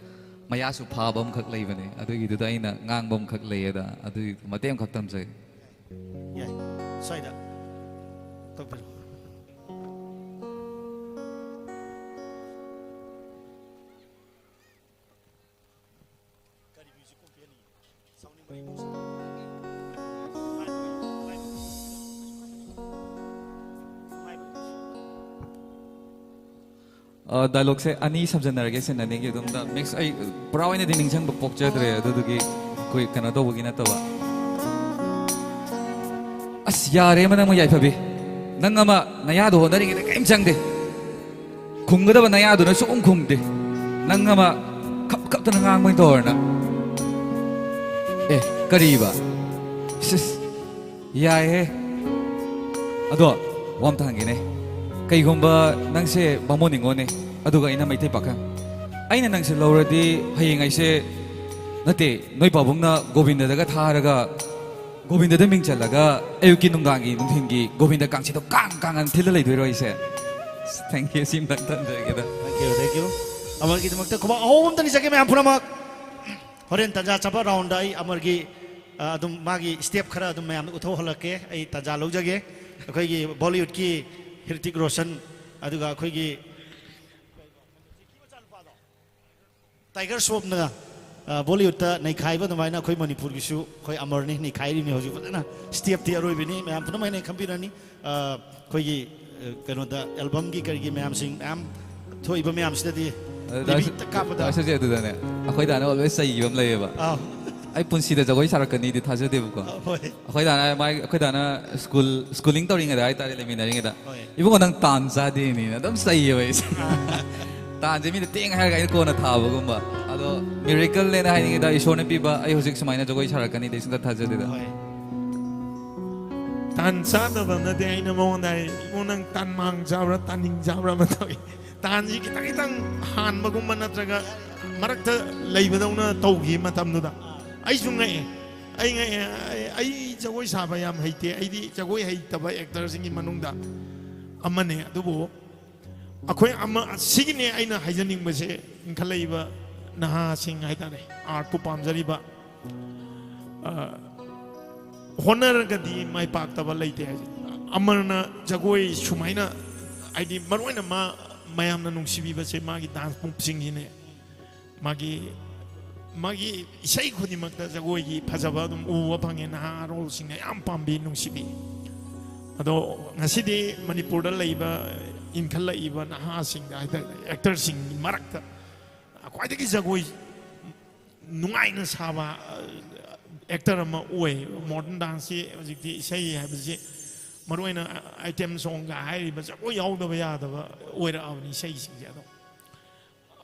ꯃꯌꯥꯁꯨ ꯐꯥꯕ ꯑꯃꯈꯛ ꯂꯩꯕꯅꯦ, ꯑꯗꯨꯒꯤꯗꯨꯗ ꯑꯩꯅ ꯉꯥꯡꯕ ꯑꯃꯈꯛ ꯂꯩꯌꯦꯗ, ꯑꯗꯨꯒꯤ ꯃꯇꯦꯛ ꯑꯃꯈꯛ ꯇꯝꯖꯒꯦ꯫ ꯌꯥꯏ, ꯁ꯭ꯋꯥꯏꯗ ꯇꯧꯕꯤꯔꯣ꯫ ꯑ, ꯗꯥꯏꯂꯣꯒꯁꯦ ꯑꯅꯤ ꯁꯝꯖꯟꯅꯔꯒꯦ ꯁꯤꯟ ꯑꯅꯤꯒꯤ ꯑꯗꯨꯝꯗ ꯃꯤꯛꯁ꯫ ꯑꯩ ꯄꯨꯔꯥ ꯑꯣꯏꯅꯗꯤ ꯅꯤꯡꯁꯤꯡꯕ ꯄꯣꯛꯆꯗ꯭ꯔꯦ, ꯑꯗꯨꯗꯨꯒꯤ ꯑꯩꯈꯣꯏ ꯀꯩꯅꯣ ꯇꯧꯕꯒꯤ ꯅꯠꯇꯕ꯫ ꯑꯁ, ꯌꯥꯔꯦ ꯑꯃ ꯅꯪ ꯌꯥꯏꯐꯕꯤ, ꯅꯪ ꯑꯃ ꯅꯌꯥꯗꯣ ꯍꯣꯠꯅꯔꯤꯉꯩꯗ ꯀꯔꯤꯝ ꯆꯪꯗꯦ꯫ ꯈꯨꯝꯒꯗꯕ ꯅꯌꯥꯗꯨꯅ ꯁꯨꯡꯈꯨꯝ ꯈꯨꯝꯗꯦ꯫ ꯅꯪ ꯑꯃ ꯈꯞ ꯈꯞꯇꯅ ꯉꯥꯡꯕ ꯑꯣꯏꯅ ꯇꯧꯔꯅ꯫ ꯑꯦ, ꯀꯔꯤꯕ? ꯁꯤꯁ, ꯌꯥꯏꯍꯦ꯫ ꯑꯗꯣ ꯋꯥ ꯑꯝꯇ ꯍꯪꯒꯦꯅꯦ꯫ ꯀꯩꯒꯨꯝꯕ ꯅꯪꯁꯦ ꯕꯥꯃꯣꯟ ꯅꯤꯉꯣꯜꯅꯦ, ꯑꯗꯨꯒ ꯑꯩꯅ ꯃꯩꯇꯩ ꯄꯥꯈꯪ, ꯑꯩꯅ ꯅꯪꯁꯦ ꯂꯧꯔꯗꯤ ꯍꯌꯦꯡ ꯑꯩꯁꯦ, ꯅꯠꯇꯦ, ꯅꯣꯏ ꯄꯥꯕꯨꯡꯅ ꯒꯣꯕꯤꯟꯗꯗꯒ ꯊꯥꯔꯒ, ꯒꯣꯕꯤꯟꯗꯗ ꯃꯤꯡ ꯆꯜꯂꯒ ꯑꯌꯨꯛꯀꯤ, ꯅꯨꯡꯗꯥꯡꯒꯤ, ꯅꯨꯡꯊꯤꯟꯒꯤ ꯒꯣꯕꯤꯟꯗ ꯀꯥꯡꯁꯤꯗꯣ ꯀꯥꯡ ꯀꯥꯡ ꯑꯅ ꯊꯤꯜꯂ ꯂꯩꯗꯣꯏꯔꯣ ꯑꯩꯁꯦ? Thank you, ꯁꯤꯝꯇꯪ ꯊꯝꯖꯔꯒꯦꯗ꯫ Thank you, thank you. ꯑꯃꯔꯒꯤꯗꯃꯛꯇ ꯈꯨꯕꯥꯛ ꯑꯍꯧꯕ ꯑꯝꯇ ꯅꯤꯖꯒꯦ ꯃꯌꯥꯝ ꯄꯨꯝꯅꯃꯛ꯫ ꯍꯣꯔꯦꯟ ꯇꯟꯖꯥ ꯆꯥꯕ ꯔꯥꯎꯟꯗ ꯑꯩ ꯑꯃꯔꯒꯤ, ꯑ, ꯑꯗꯨꯝ ꯃꯥꯒꯤ ꯁ꯭ꯇꯦꯞ ꯈꯔ ꯑꯗꯨꯝ ꯃꯌꯥꯝꯗ ꯎꯠꯊꯣꯛꯍꯜꯂꯛꯀꯦ꯫ ꯑꯩ ꯇꯟꯖꯥ ꯂꯧꯖꯒꯦ꯫ ꯑꯩꯈꯣꯏꯒꯤ ꯕꯣꯂꯤꯋꯨꯗꯀꯤ ꯍ꯭ꯔꯤꯇꯤꯛ ꯔꯣꯁꯟ, ꯑꯗꯨꯒ ꯑꯩꯈꯣꯏꯒꯤ ꯇꯥꯏꯒꯔ ꯁ꯭ꯔꯣꯐꯅ, ꯑ, ꯕꯣꯂꯤꯋꯨꯗꯇ ꯅꯩꯈꯥꯏꯕ ꯑꯗꯨꯃꯥꯏꯅ ꯑꯩꯈꯣꯏ ꯃꯅꯤꯄꯨꯔꯒꯤꯁꯨ ꯑꯩꯈꯣꯏ ꯑꯃꯔꯅꯤ ꯅꯩꯈꯥꯏꯔꯤꯕꯅꯤ ꯍꯧꯖꯤꯛ ꯐꯖꯅ꯫ ꯁ꯭ꯇꯦꯞꯇꯤ ꯑꯔꯣꯏꯕꯅꯤ, ꯃꯌꯥꯝ ꯄꯨꯝꯅꯃꯛꯅ ꯈꯪꯕꯤꯔꯅꯤ꯫ ꯑ, ꯑꯩꯈꯣꯏꯒꯤ, ꯑ, ꯀꯩꯅꯣꯗ ꯑꯦꯜꯕꯝꯒꯤ ꯀꯔꯤꯒꯤ ꯃꯌꯥꯝꯁꯤꯡ ꯃꯌꯥꯝ ꯊꯣꯛꯏꯕ ꯃꯌꯥꯝꯁꯤꯗꯗꯤ ꯑꯗꯨ ꯇꯤꯚꯤꯗ ꯀꯥꯞꯄꯗ꯫ ꯗꯥ ꯁꯨꯖꯤꯠ, ꯑꯗꯨꯗꯅꯦ ꯑꯩꯈꯣꯏ ꯗꯥꯅ always ꯆꯩꯕ ꯑꯃ ꯂꯩꯌꯦꯕ꯫ ꯑꯥ꯫ ꯑꯩ ꯄꯨꯟꯁꯤꯗ ꯖꯒꯣꯏ ꯁꯥꯔꯛꯀꯅꯤꯗꯤ ꯊꯥꯖꯗꯦꯕꯀꯣ꯫ ꯑꯥ, ꯍꯣꯏ꯫ ꯑꯩꯈꯣꯏ ꯗꯥꯅ ꯃꯥꯏ-, ꯑꯩꯈꯣꯏ ꯗꯥꯅ ꯁ꯭ꯀꯨꯜ, ꯁ꯭ꯀꯨꯂꯤꯡ ꯇꯧꯔꯤꯉꯩꯗ ꯍꯥꯏꯇꯥꯔꯦ, ꯂꯩꯃꯤꯟꯅꯔꯤꯉꯩꯗ, ꯍꯣꯏ꯫ "ꯏꯕꯨꯡꯉꯣ, ꯅꯪ ꯇꯥꯟ ꯆꯥꯗꯦꯅꯦꯅ" ꯑꯗꯨꯝ ꯆꯩꯌꯦꯕ ꯑꯩꯁꯦ꯫ ꯑꯥ꯫ ꯇꯥꯟꯁꯦ ꯃꯤꯅ ꯇꯦꯡ ꯍꯥꯏꯔꯒ ꯑꯩꯅ ꯀꯣꯟꯅ ꯊꯥꯕꯒꯨꯝꯕ꯫ ꯑꯗꯣ miracleꯅꯦꯅ ꯍꯥꯏꯅꯤꯡꯉꯤꯗ, ꯏꯁꯣꯔꯅ ꯄꯤꯕ, ꯑꯩ ꯍꯧꯖꯤꯛ ꯁꯨꯃꯥꯏꯅ ꯖꯒꯣꯏ ꯁꯥꯔꯛꯀꯅꯤꯗꯤ ꯁꯨꯡꯊꯥ ꯊꯥꯖꯗꯦꯗ꯫ ꯍꯣꯏ꯫ ꯇꯥꯟ ꯆꯥꯗꯕ ꯅꯠꯇꯦ, ꯑꯩꯅ ꯃꯉꯣꯟꯗ ꯍꯥꯏ, "ꯏꯕꯨꯡꯉꯣ, ꯅꯪ ꯇꯥꯟ ꯃꯥꯡ ꯆꯥꯕ꯭ꯔꯥ, ꯇꯥꯅꯤꯡ ꯆꯥꯕ꯭ꯔꯥ ꯑꯃ ꯇꯧꯏ"꯫ ꯇꯥꯟꯁꯤ ꯈꯤꯇꯪ ꯈꯤꯇꯪ ꯍꯥꯟꯕꯒꯨꯝꯕ ꯅꯠꯇ꯭ꯔꯒ ꯃꯔꯛꯇ ꯂꯩꯕꯗꯧꯅ ꯇꯧꯈꯤ ꯃꯇꯝꯗꯨꯗ꯫ ꯑꯩꯁꯨ ꯉꯛꯑꯦ꯫ ꯑꯩ ꯉꯛꯑꯦ꯫ ꯑꯩ, ꯑꯩ ꯖꯒꯣꯏ ꯁꯥꯕ ꯌꯥꯝ ꯍꯩꯇꯦ꯫ ꯑꯩꯗꯤ ꯖꯒꯣꯏ ꯍꯩꯇꯕ ꯑꯦꯛꯇꯔꯁꯤꯡꯒꯤ ꯃꯅꯨꯡꯗ ꯑꯃꯅꯦ꯫ ꯑꯗꯨꯕꯨ ꯑꯩꯈꯣꯏ ꯑꯃ, ꯁꯤꯒꯤꯅꯦ ꯑꯩꯅ ꯍꯥꯏꯖꯅꯤꯡꯕꯁꯦ, ꯏꯟꯈꯠꯂꯛꯏꯕ ꯅꯍꯥꯁꯤꯡ ꯍꯥꯏꯇꯥꯔꯦ, ꯑꯥꯔꯠꯄꯨ ꯄꯥꯝꯖꯔꯤꯕ, ꯑ, ꯍꯣꯠꯅꯔꯒꯗꯤ ꯃꯥꯏ ꯄꯥꯛꯇꯕ ꯂꯩꯇꯦ ꯍꯥꯏꯁꯦ꯫ ꯑꯃꯔꯅ ꯖꯒꯣꯏ ꯁꯨꯃꯥꯏꯅ, ꯍꯥꯏꯗꯤ, ꯃꯔꯨꯑꯣꯏꯅ ꯃꯥ ꯃꯌꯥꯝꯅ ꯅꯨꯡꯁꯤꯕꯤꯕꯁꯦ ꯃꯥꯒꯤ ꯗꯥꯟꯁ ꯃꯨꯞꯁꯤꯡꯁꯤꯅꯦ꯫ ꯃꯥꯒꯤ ꯃꯥꯒꯤ ꯏꯁꯩ ꯈꯨꯗꯤꯡꯃꯛꯇ ꯖꯒꯣꯏꯒꯤ ꯐꯖꯕ ꯑꯗꯨꯝ ꯎꯕ ꯐꯪꯉꯦ꯫ ꯅꯍꯥꯔꯣꯜꯁꯤꯡꯅ ꯌꯥꯝ ꯄꯥꯝꯕꯤ, ꯅꯨꯡꯁꯤꯕꯤ꯫ ꯑꯗꯣ ꯉꯁꯤꯗꯤ ꯃꯅꯤꯄꯨꯔꯗ ꯂꯩꯕ, ꯏꯟꯈꯠꯂꯛꯏꯕ ꯅꯍꯥꯁꯤꯡꯗ ꯍꯥꯏꯇꯥꯔꯦ, ꯑꯦꯛꯇꯔꯁꯤꯡꯒꯤ ꯃꯔꯛꯇ ꯈ꯭ꯋꯥꯏꯗꯒꯤ ꯖꯒꯣꯏ ꯅꯨꯡꯉꯥꯏꯅ ꯁꯥꯕ ꯑꯦꯛꯇꯔ ꯑꯃ ꯑꯣꯏ꯫ ꯃꯣꯗꯔꯟ ꯗꯥꯟꯁꯁꯤ ꯍꯧꯖꯤꯛꯇꯤ, ꯏꯁꯩ ꯍꯥꯏꯕꯁꯤ ꯃꯔꯨꯑꯣꯏꯅ ꯑꯥꯏꯇꯦꯝ ꯁꯣꯡꯒ ꯍꯥꯏꯔꯤꯕ ꯖꯒꯣꯏ ꯌꯥꯎꯗꯕ ꯌꯥꯗꯕ ꯑꯣꯏꯔꯛꯑꯕꯅꯤ ꯏꯁꯩꯁꯤꯡꯁꯦ꯫ ꯑꯗꯣ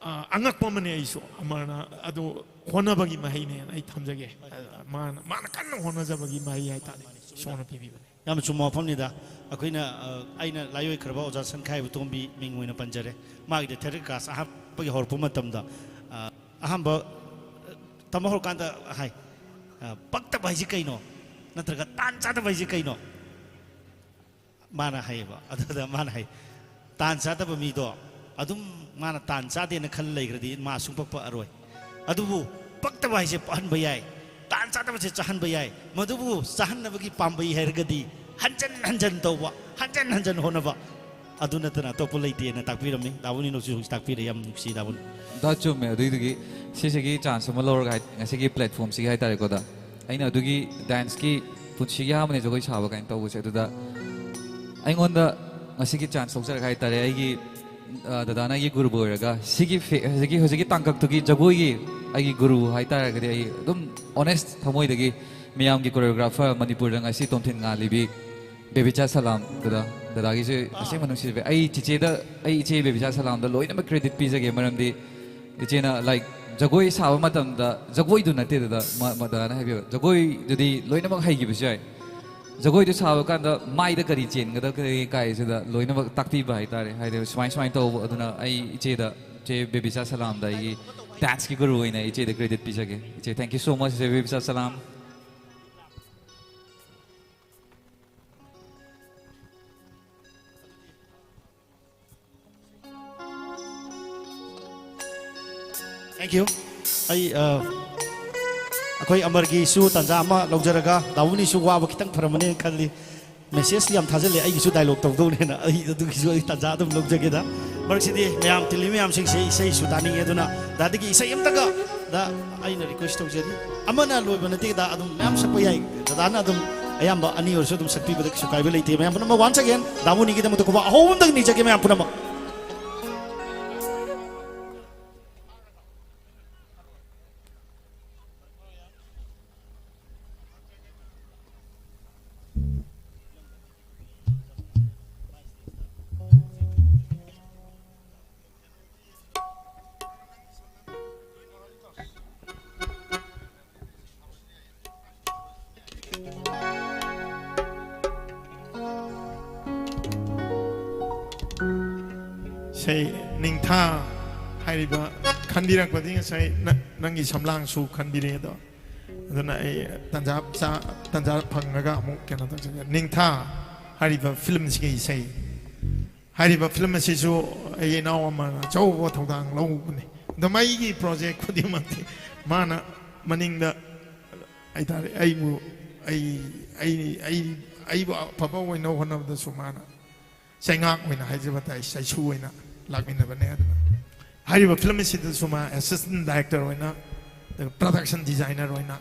ꯑ, ꯑꯉꯛꯄ ꯑꯃꯅꯦ ꯑꯩꯁꯨ꯫ ꯑꯃꯅ ꯑꯗꯨ ꯍꯣꯠꯅꯕꯒꯤ ꯃꯍꯩꯅꯦꯅ ꯑꯩ ꯊꯝꯖꯒꯦ꯫ ꯑ, ꯃꯥꯅ, ꯃꯥꯅ ꯀꯟꯅ ꯍꯣꯠꯅꯖꯕꯒꯤ ꯃꯍꯩ ꯍꯥꯏꯇꯥꯔꯦ, ꯏꯁꯣꯔꯅ ꯄꯤꯕꯤꯕꯅꯦ꯫ ꯌꯥꯝꯅ ꯆꯨꯝꯕ ꯋꯥꯐꯝꯅꯤꯗ꯫ ꯑꯩꯈꯣꯏꯅ, ꯑ, ꯑꯩꯅ ꯂꯥꯏꯑꯣꯏꯈ꯭ꯔꯕ ꯑꯣꯖꯥ ꯁꯟꯈꯥꯏꯕ ꯇꯣꯝꯕꯤ ꯃꯤꯡ ꯑꯣꯏꯅ ꯄꯟꯖꯔꯦ꯫ ꯃꯥꯒꯤꯗ ꯊꯤꯌꯦꯇꯔ ꯀ꯭ꯂꯥꯁ ꯑꯍꯥꯟꯕꯒꯤ ꯍꯧꯔꯛꯄ ꯃꯇꯝꯗ, ꯑ, ꯑꯍꯥꯟꯕ, ꯑ, ꯇꯝꯕ ꯍꯧꯔꯀꯥꯟꯗ ꯍꯥꯏ, ꯑ, "ꯄꯛꯇꯕ ꯍꯥꯏꯁꯤ ꯀꯩꯅꯣ? ꯅꯠꯇ꯭ꯔꯒ ꯇꯥꯟ ꯆꯥꯗꯕ ꯍꯥꯏꯁꯤ ꯀꯩꯅꯣ?" ꯃꯥꯅ ꯍꯥꯏꯌꯦꯕ꯫ ꯑꯗꯨꯗ ꯃꯥꯅ ꯍꯥꯏ, "ꯇꯥꯟ ꯆꯥꯗꯕ ꯃꯤꯗꯣ ꯑꯗꯨꯝ ꯃꯥꯅ ꯇꯥꯟ ꯆꯥꯗꯦꯅ ꯈꯜ ꯂꯩꯈ꯭ꯔꯗꯤ ꯃꯥ ꯁꯨꯡꯄꯛ ꯄꯛꯑꯔꯣꯏ꯫ ꯑꯗꯨꯕꯨ ꯄꯛꯇꯕ ꯍꯥꯏꯁꯦ ꯄꯛꯍꯟꯕ ꯌꯥꯏ, ꯇꯥꯟ ꯆꯥꯗꯕꯁꯦ ꯆꯥꯍꯟꯕ ꯌꯥꯏ꯫ ꯃꯗꯨꯕꯨ ꯆꯥꯍꯟꯅꯕꯒꯤ ꯄꯥꯝꯕꯩ ꯍꯥꯏꯔꯒꯗꯤ ꯍꯟꯖꯟ ꯍꯟꯖꯟ ꯇꯧꯕ, ꯍꯟꯖꯟ ꯍꯟꯖꯟ ꯍꯣꯠꯅꯕ, ꯑꯗꯨ ꯅꯠꯇꯅ ꯑꯇꯣꯞꯄ ꯂꯩꯇꯦꯅ" ꯇꯥꯛꯄꯤꯔꯝꯃꯤ꯫ ꯗꯥꯕꯨꯅꯤꯅꯁꯨ ꯍꯧꯖꯤꯛ ꯇꯥꯛꯄꯤꯔꯦ, ꯌꯥꯝ ꯅꯨꯡꯁꯤ ꯗꯥꯕꯨꯅꯤ꯫ ꯗꯥ, ꯆꯨꯝꯃꯦ꯫ ꯑꯗꯨꯏꯗꯨꯒꯤ ꯁꯤꯁꯤꯒꯤ ꯆꯥꯟꯁ ꯑꯃ ꯂꯧꯔꯒ ꯍꯥꯏ-, ꯉꯁꯤꯒꯤ ꯄ꯭ꯂꯦꯠꯐꯣꯝꯁꯤꯒꯤ ꯍꯥꯏꯇꯥꯔꯦꯀꯣ, ꯗꯥ, ꯑꯩꯅ ꯑꯗꯨꯒꯤ ꯗꯥꯟꯁꯀꯤ ꯄꯨꯟꯁꯤꯒꯤ ꯑꯍꯥꯟꯕꯅꯦ ꯖꯒꯣꯏ ꯁꯥꯕ ꯀꯥꯏꯅ ꯇꯧꯕꯁꯦ꯫ ꯑꯗꯨꯗ ꯑꯩꯉꯣꯟꯗ ꯉꯁꯤꯒꯤ ꯆꯥꯟꯁ ꯂꯧꯖꯔꯒ ꯍꯥꯏꯇꯥꯔꯦ, ꯑꯩꯒꯤ, ꯑ, ꯗꯗꯥꯅ ꯑꯩꯒꯤ ꯒꯨꯔꯨꯕꯨ ꯑꯣꯏꯔꯒ ꯁꯤꯒꯤ ꯐꯦ-, ꯍꯧꯖꯤꯛꯀꯤ, ꯍꯧꯖꯤꯛꯀꯤ ꯇꯥꯡꯀꯛꯇꯨꯒꯤ ꯖꯒꯣꯏꯒꯤ ꯑꯩꯒꯤ ꯒꯨꯔꯨ ꯍꯥꯏꯇꯥꯔꯒꯗꯤ ꯑꯩ ꯑꯗꯨꯝ ꯑꯣꯅꯦꯁ ꯊꯃꯣꯏꯗꯒꯤ ꯃꯌꯥꯝꯒꯤ ꯀꯣꯔꯤꯌꯣꯒ꯭ꯔꯥꯐꯔ, ꯃꯅꯤꯄꯨꯔꯗ ꯉꯁꯤ ꯇꯣꯝꯊꯤꯟ ꯉꯥꯜꯂꯤꯕꯤ ꯕꯦꯕꯤꯆꯥ ꯁꯂꯥꯝ, ꯗꯗꯥ, ꯗꯗꯥꯒꯤꯁꯦ ꯑꯁꯦꯡꯕ ꯅꯨꯡꯁꯤꯕ꯫ ꯑꯩ ꯆꯤꯆꯦꯗ, ꯑꯩ ꯏꯆꯦ ꯕꯦꯕꯤꯆꯥ ꯁꯂꯥꯝꯗ ꯂꯣꯏꯅꯃꯛ ꯀ꯭ꯔꯦꯗꯤꯠ ꯄꯤꯖꯒꯦ, ꯃꯔꯝꯗꯤ ꯏꯆꯦꯅ, ꯂꯥꯏꯛ, ꯖꯒꯣꯏ ꯁꯥꯕ ꯃꯇꯝꯗ, ꯖꯒꯣꯏꯗꯨ ꯅꯠꯇꯦ ꯗꯗꯥ, ꯃ-, ꯃ-, ꯗꯗꯥꯅ ꯍꯥꯏꯕꯤꯕ, ꯖꯒꯣꯏꯗꯨꯗꯤ ꯂꯣꯏꯅꯃꯛ ꯍꯩꯈꯤꯕꯁꯨ ꯌꯥꯏ, ꯖꯒꯣꯏꯗꯨ ꯁꯥꯕ ꯀꯥꯟꯗ ꯃꯥꯏꯗ ꯀꯔꯤ ꯆꯦꯟꯒꯗꯒꯦ ꯀꯥꯏꯁꯤꯗ ꯂꯣꯏꯅꯃꯛ ꯇꯥꯛꯄꯤꯕ ꯍꯥꯏꯇꯥꯔꯦ꯫ ꯍꯥꯏꯗꯤ ꯁꯨꯃꯥꯏ ꯁꯨꯃꯥꯏꯅ ꯇꯧꯕ꯫ ꯑꯗꯨꯅ ꯑꯩ ꯏꯆꯦꯗ, ꯏꯆꯦ ꯕꯦꯕꯤꯆꯥ ꯁꯂꯥꯝꯗ ꯑꯩꯒꯤ ꯗꯥꯟꯁꯀꯤ ꯒꯨꯔꯨ ꯑꯣꯏꯅ ꯏꯆꯦꯗ ꯀ꯭ꯔꯦꯗꯤꯠ ꯄꯤꯖꯒꯦ꯫ ꯏꯆꯦ, thank you so much, ꯏꯆꯦ ꯕꯦꯕꯤꯆꯥ ꯁꯂꯥꯝ꯫ Thank you. ꯑꯩ, ꯑ, ꯑꯩꯈꯣꯏ ꯑꯃꯔꯒꯤꯁꯨ ꯇꯥꯟꯖꯥ ꯑꯃ ꯂꯧꯖꯔꯒ, ꯗꯥꯕꯨꯅꯤꯁꯨ ꯋꯥꯕ ꯈꯤꯇꯪ ꯐꯔꯝꯃꯅꯦꯅ ꯈꯜꯂꯤ꯫ ꯃꯦꯁꯦꯖ ꯌꯥꯝ ꯊꯥꯖꯤꯜꯂꯦ, ꯑꯩꯒꯤꯁꯨ ꯗꯥꯏꯂꯣꯛ ꯇꯧꯗꯧꯅꯦꯅ꯫ ꯑꯩ ꯑꯗꯨꯒꯤꯁꯨ ꯑꯩ ꯇꯥꯟꯖꯥ ꯑꯗꯨꯝ ꯂꯧꯖꯒꯦꯗ꯫ ꯃꯔꯛꯁꯤꯗꯤ ꯃꯌꯥꯝ ꯇꯤꯜꯂꯤ ꯃꯌꯥꯝꯁꯤꯡꯁꯦ ꯏꯁꯩꯁꯨ ꯇꯥꯅꯤꯡꯉꯦ, ꯑꯗꯨꯅ ꯗꯥꯗꯤꯒꯤ ꯏꯁꯩ ꯑꯝꯇꯒ ꯗ ꯑꯩꯅ request ꯇꯧꯖꯔꯤ꯫ ꯑꯃꯅ ꯂꯣꯏꯕ ꯅꯠꯇꯦ, ꯗꯥ, ꯑꯗꯨꯝ ꯃꯌꯥꯝ ꯁꯛꯄ ꯌꯥꯏ꯫ ꯗꯗꯥꯅ ꯑꯗꯨꯝ ꯑꯌꯥꯝꯕ ꯑꯅꯤ ꯑꯣꯏꯔꯁꯨ ꯑꯗꯨꯝ ꯁꯛꯄꯤꯕꯗ ꯀꯩꯁꯨ ꯀꯥꯏꯕ ꯂꯩꯇꯦ꯫ ꯃꯌꯥꯝ ꯄꯨꯝꯅꯃꯛ, once again, ꯗꯥ ꯃꯣꯅꯤꯒꯤꯗꯃꯛꯇ ꯈꯨꯕꯥꯛ ꯑꯍꯧꯕ ꯑꯝꯇꯪ ꯅꯤꯖꯒꯦ, ꯃꯌꯥꯝ ꯄꯨꯝꯅꯃꯛ꯫ ꯏꯁꯩ ꯅꯤꯡꯊꯥ ꯍꯥꯏꯔꯤꯕ ꯈꯟꯕꯤꯔꯛꯄꯗꯤ ꯉꯁꯥꯏ ꯅ-, ꯅꯪꯒꯤ ꯁꯝꯂꯥꯡꯁꯨ ꯈꯟꯕꯤꯔꯦ꯫ ꯑꯗꯣ ꯑꯗꯨꯅ ꯑꯩ ꯇꯟꯖꯥ ꯆꯥ-, ꯇꯟꯖꯥ ꯐꯪꯉꯒ ꯑꯃꯨꯛ ꯀꯩꯅꯣ ꯇꯧꯖꯒꯦ꯫ ꯅꯤꯡꯊꯥ ꯍꯥꯏꯔꯤꯕ ꯐꯤꯂꯝꯁꯤꯒꯤ ꯏꯁꯩ꯫ ꯍꯥꯏꯔꯤꯕ ꯐꯤꯂꯝ ꯑꯁꯤꯁꯨ ꯑꯩꯒꯤ ꯏꯅꯥꯎ ꯑꯃꯅ ꯑꯆꯧꯕ ꯊꯧꯗꯥꯡ ꯂꯧꯕꯅꯤ꯫ ꯑꯗꯨꯝ ꯑꯩꯒꯤ project ꯈꯨꯗꯤꯡꯃꯛꯇꯤ ꯃꯥꯅ ꯃꯅꯤꯡꯗ ꯍꯥꯏꯇꯥꯔꯦ, ꯑꯩꯕꯨ, ꯑꯩ, ꯑꯩ, ꯑꯩ, ꯑꯩꯕꯨ ꯑꯐꯕ ꯑꯣꯏꯅꯕ ꯍꯣꯠꯅꯕꯗꯁꯨ ꯃꯥꯅ ꯆꯩꯉꯥꯛ ꯑꯣꯏꯅ ꯍꯥꯏꯖꯕ ꯇꯥꯏ, ꯆꯩꯁꯨ ꯑꯣꯏꯅ ꯂꯥꯛꯃꯤꯟꯅꯕꯅꯦ꯫ ꯑꯗꯨꯅ ꯍꯥꯏꯔꯤꯕ ꯐꯤꯂꯝ ꯑꯁꯤꯗꯁꯨ ꯃꯥ assistant director ꯑꯣꯏꯅ, ꯑꯗꯨꯒ production designer ꯑꯣꯏꯅ,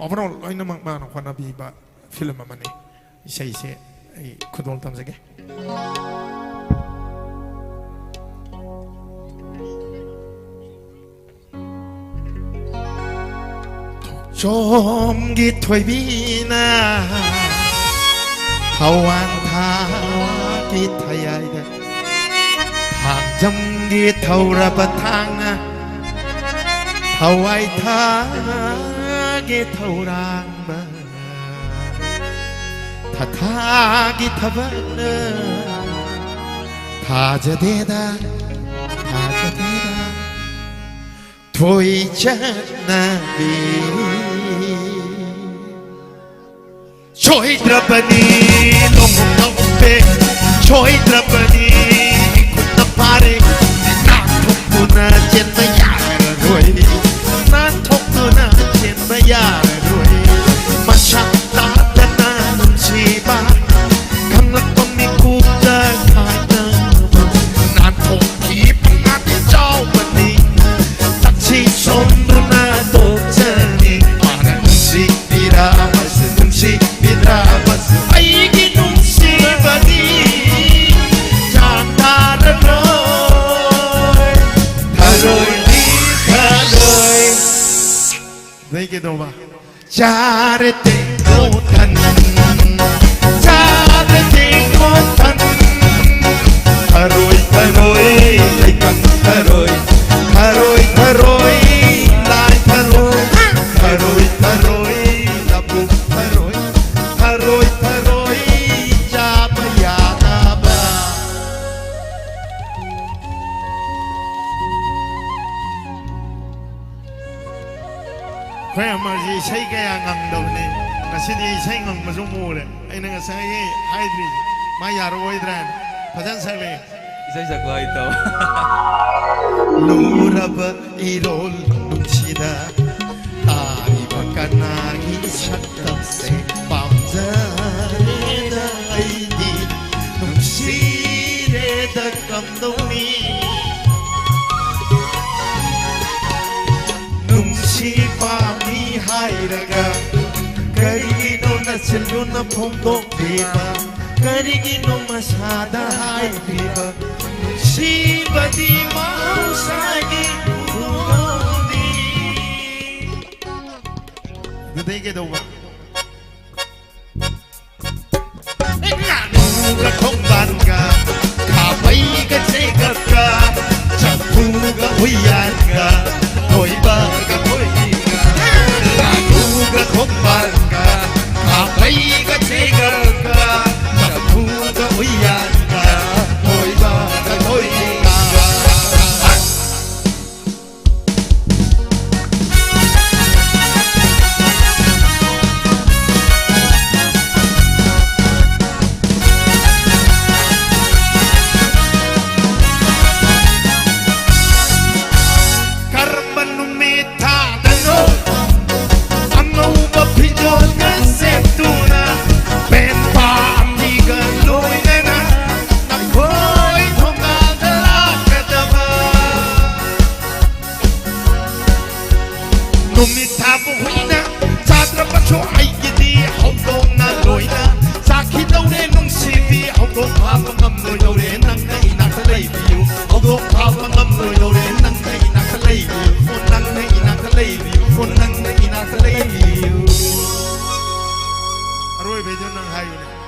overall ꯂꯣꯏꯅꯃꯛ ꯃꯥꯅ ꯍꯣꯠꯅꯕꯤꯕ ꯐꯤꯂꯝ ꯑꯃꯅꯤ꯫ ꯏꯁꯩꯁꯦ ꯑꯩ ꯈꯨꯗꯣꯜ ꯇꯝꯖꯒꯦ꯫ ꯆꯣꯝꯒꯤ ꯊꯣꯏꯕꯤꯅ ꯊꯋꯥꯟ ꯊꯥꯒꯤ ꯊꯌꯥꯏꯗ, ꯊꯥꯡꯖꯝꯒꯤ ꯊꯧꯔꯕ ꯊꯥꯡꯅ ꯊꯋꯥꯏ ꯊꯥꯒꯤ ꯊꯧꯔꯥꯡꯕ, ꯊꯥꯊꯥꯒꯤ ꯊꯕꯛꯅ ꯊꯥꯖꯗꯦꯗ, ꯊꯥꯖꯗꯦꯗ꯫ ꯊꯣꯏ ꯆꯠꯅꯕꯤ ꯁꯣꯏꯗ꯭ꯔꯕꯅꯤ, ꯂꯣꯡꯍꯣꯡ ꯀꯞꯄꯦ ꯁꯣꯏꯗ꯭ꯔꯕꯅꯤ꯫ ꯈꯨꯠꯅ ꯐꯥꯔꯦ, ꯅꯥꯟꯊꯣꯛꯇꯨꯅ ꯆꯦꯟꯕ ꯌꯥꯔꯔꯣꯏ, ꯅꯥꯟꯊꯣꯛꯇꯨꯅ ꯆꯦꯟꯕ ꯌꯥꯔꯔꯣꯏ꯫ ꯃꯁꯥ ꯇꯥꯗꯅ ꯅꯨꯡꯁꯤꯕ ꯈꯪꯂꯛꯄ ꯃꯤꯀꯨꯞꯇ ꯈꯥꯏꯅꯕ ꯅꯥꯟꯊꯣꯛ ꯏ ꯄꯨꯡꯉꯥꯛꯇꯤ ꯆꯥꯎꯕꯅꯤ, ꯆꯠꯁꯤ ꯁꯣꯝꯗꯨꯅ ꯆꯥꯔꯦ ꯇꯦꯡꯀꯣꯠ ꯊꯟ, ꯆꯥꯔꯦ ꯇꯦꯡꯀꯣꯠ ꯊꯟ꯫ ꯊꯔꯣꯏ, ꯊꯔꯣꯏ, ꯂꯩꯀꯪ ꯊꯔꯣꯏ, ꯊꯔꯣꯏ, ꯊꯔꯣꯏ, ꯂꯥꯏ ꯊꯔꯣꯏ, ꯊꯔꯣꯏ, ꯊꯔꯣꯏ, ꯂꯧꯕꯨꯛ ꯊꯔꯣꯏ, ꯊꯔꯣꯏ, ꯊꯔꯣꯏ, ꯆꯥꯕ ꯌꯥꯅꯕ꯫ ꯑꯩꯈꯣꯏ ꯑꯃꯔꯖꯤ ꯏꯁꯩ ꯀꯌꯥ ꯉꯪꯗꯕꯅꯤ, ꯉꯁꯤꯗꯤ ꯏꯁꯩ ꯉꯪꯕꯁꯨ ꯑꯃꯨꯛ ꯎꯔꯦ꯫ ꯑꯩꯅ ꯉꯁꯥꯏ ꯍꯥꯏꯗ꯭ꯔꯤꯁꯦ, ꯃꯥ ꯌꯥꯔꯛꯑꯣꯏꯗ꯭ꯔꯥꯅ꯫ ꯐꯖꯅ ꯁꯛꯂꯛꯑꯦ꯫ ꯏꯁꯩ ꯁꯛꯄ ꯍꯩꯇꯕ꯫ ꯂꯨꯔꯕ ꯏꯔꯣꯜ ꯅꯨꯡꯁꯤꯗ ꯇꯥꯔꯤꯕ ꯀꯅꯥꯒꯤ ꯁꯛꯇꯝꯁꯦ ꯄꯥꯝꯖꯔꯦꯗ ꯑꯩꯗꯤ ꯅꯨꯡꯁꯤꯔꯦꯗ ꯀꯝꯗꯧꯅꯤ? ꯅꯨꯡꯁꯤ ꯄꯥꯝꯃꯤ ꯍꯥꯏꯔꯒ ꯀꯔꯤꯒꯤꯅꯣ ꯅꯆꯤꯟꯗꯨꯅ ꯐꯣꯡꯗꯣꯛꯂꯤꯕ? ꯀꯔꯤꯒꯤꯅꯣ ꯃꯁꯥꯗ ꯍꯥꯏꯗ꯭ꯔꯤꯕ? ꯅꯨꯡꯁꯤꯕꯗꯤ ꯃꯍꯧꯁꯥꯒꯤ ꯈꯨꯗꯣꯜꯅꯤ꯫ ꯑꯗꯨꯗꯩ ꯀꯩꯗꯧꯕ? ꯉꯥꯅꯨꯒ ꯈꯣꯡꯕꯥꯟꯒ, ꯈꯥꯕꯩꯒ ꯆꯦꯒꯞꯀ, ꯆꯐꯨꯒ ꯎꯌꯥꯟꯒ, ꯀꯣꯏꯕꯒ ꯀꯣꯏꯕꯤꯒ꯫ ꯉꯥꯅꯨꯒ ꯈꯣꯡꯕꯥꯟꯒ, ꯈꯥꯕꯩꯒ ꯆꯦꯒꯞꯀ, ꯆꯐꯨꯒ ꯎꯌꯥꯟꯒ, ꯀꯣꯏꯕꯒ ꯀꯣꯏꯕꯤꯒ꯫ ꯀꯔꯝꯕ ꯅꯨꯃꯤꯠ ꯊꯥꯗꯅꯣ ꯑꯉꯧꯕ ꯐꯤꯖꯣꯜꯒ ꯁꯦꯠꯇꯨꯅ ꯄꯦꯟ ꯄꯥꯝꯕꯤꯒ ꯂꯣꯏꯅꯅ ꯅꯈꯣꯏ ꯊꯣꯡꯒꯥꯜꯗ ꯂꯥꯛꯀꯗꯕ? ꯅꯨꯃꯤꯠ ꯊꯥꯕ ꯍꯨꯏꯅ ꯆꯥꯗ꯭ꯔꯕꯁꯨ ꯑꯩꯒꯤꯗꯤ ꯍꯧꯗꯣꯡꯅ ꯂꯣꯏꯅ ꯆꯥꯈꯤꯗꯧꯔꯦ ꯅꯨꯡꯁꯤꯕꯤ꯫ ꯍꯧꯗꯣꯡ ꯐꯥꯕ ꯉꯝꯂꯣꯏꯗꯧꯔꯦ ꯅꯪꯅ ꯏꯅꯥꯛꯇ ꯂꯩꯕꯤꯌꯨ꯫ ꯍꯧꯗꯣꯡ ꯐꯥꯕ ꯉꯝꯂꯣꯏꯗꯧꯔꯦ ꯅꯪꯅ ꯏꯅꯥꯛꯇ ꯂꯩꯕꯤꯌꯨ꯫ ꯅꯪꯅ ꯏꯅꯥꯛꯇ ꯂꯩꯕꯤꯌꯨ꯫ ꯅꯪꯅ ꯏꯅꯥꯛꯇ ꯂꯩꯕꯤꯌꯨ꯫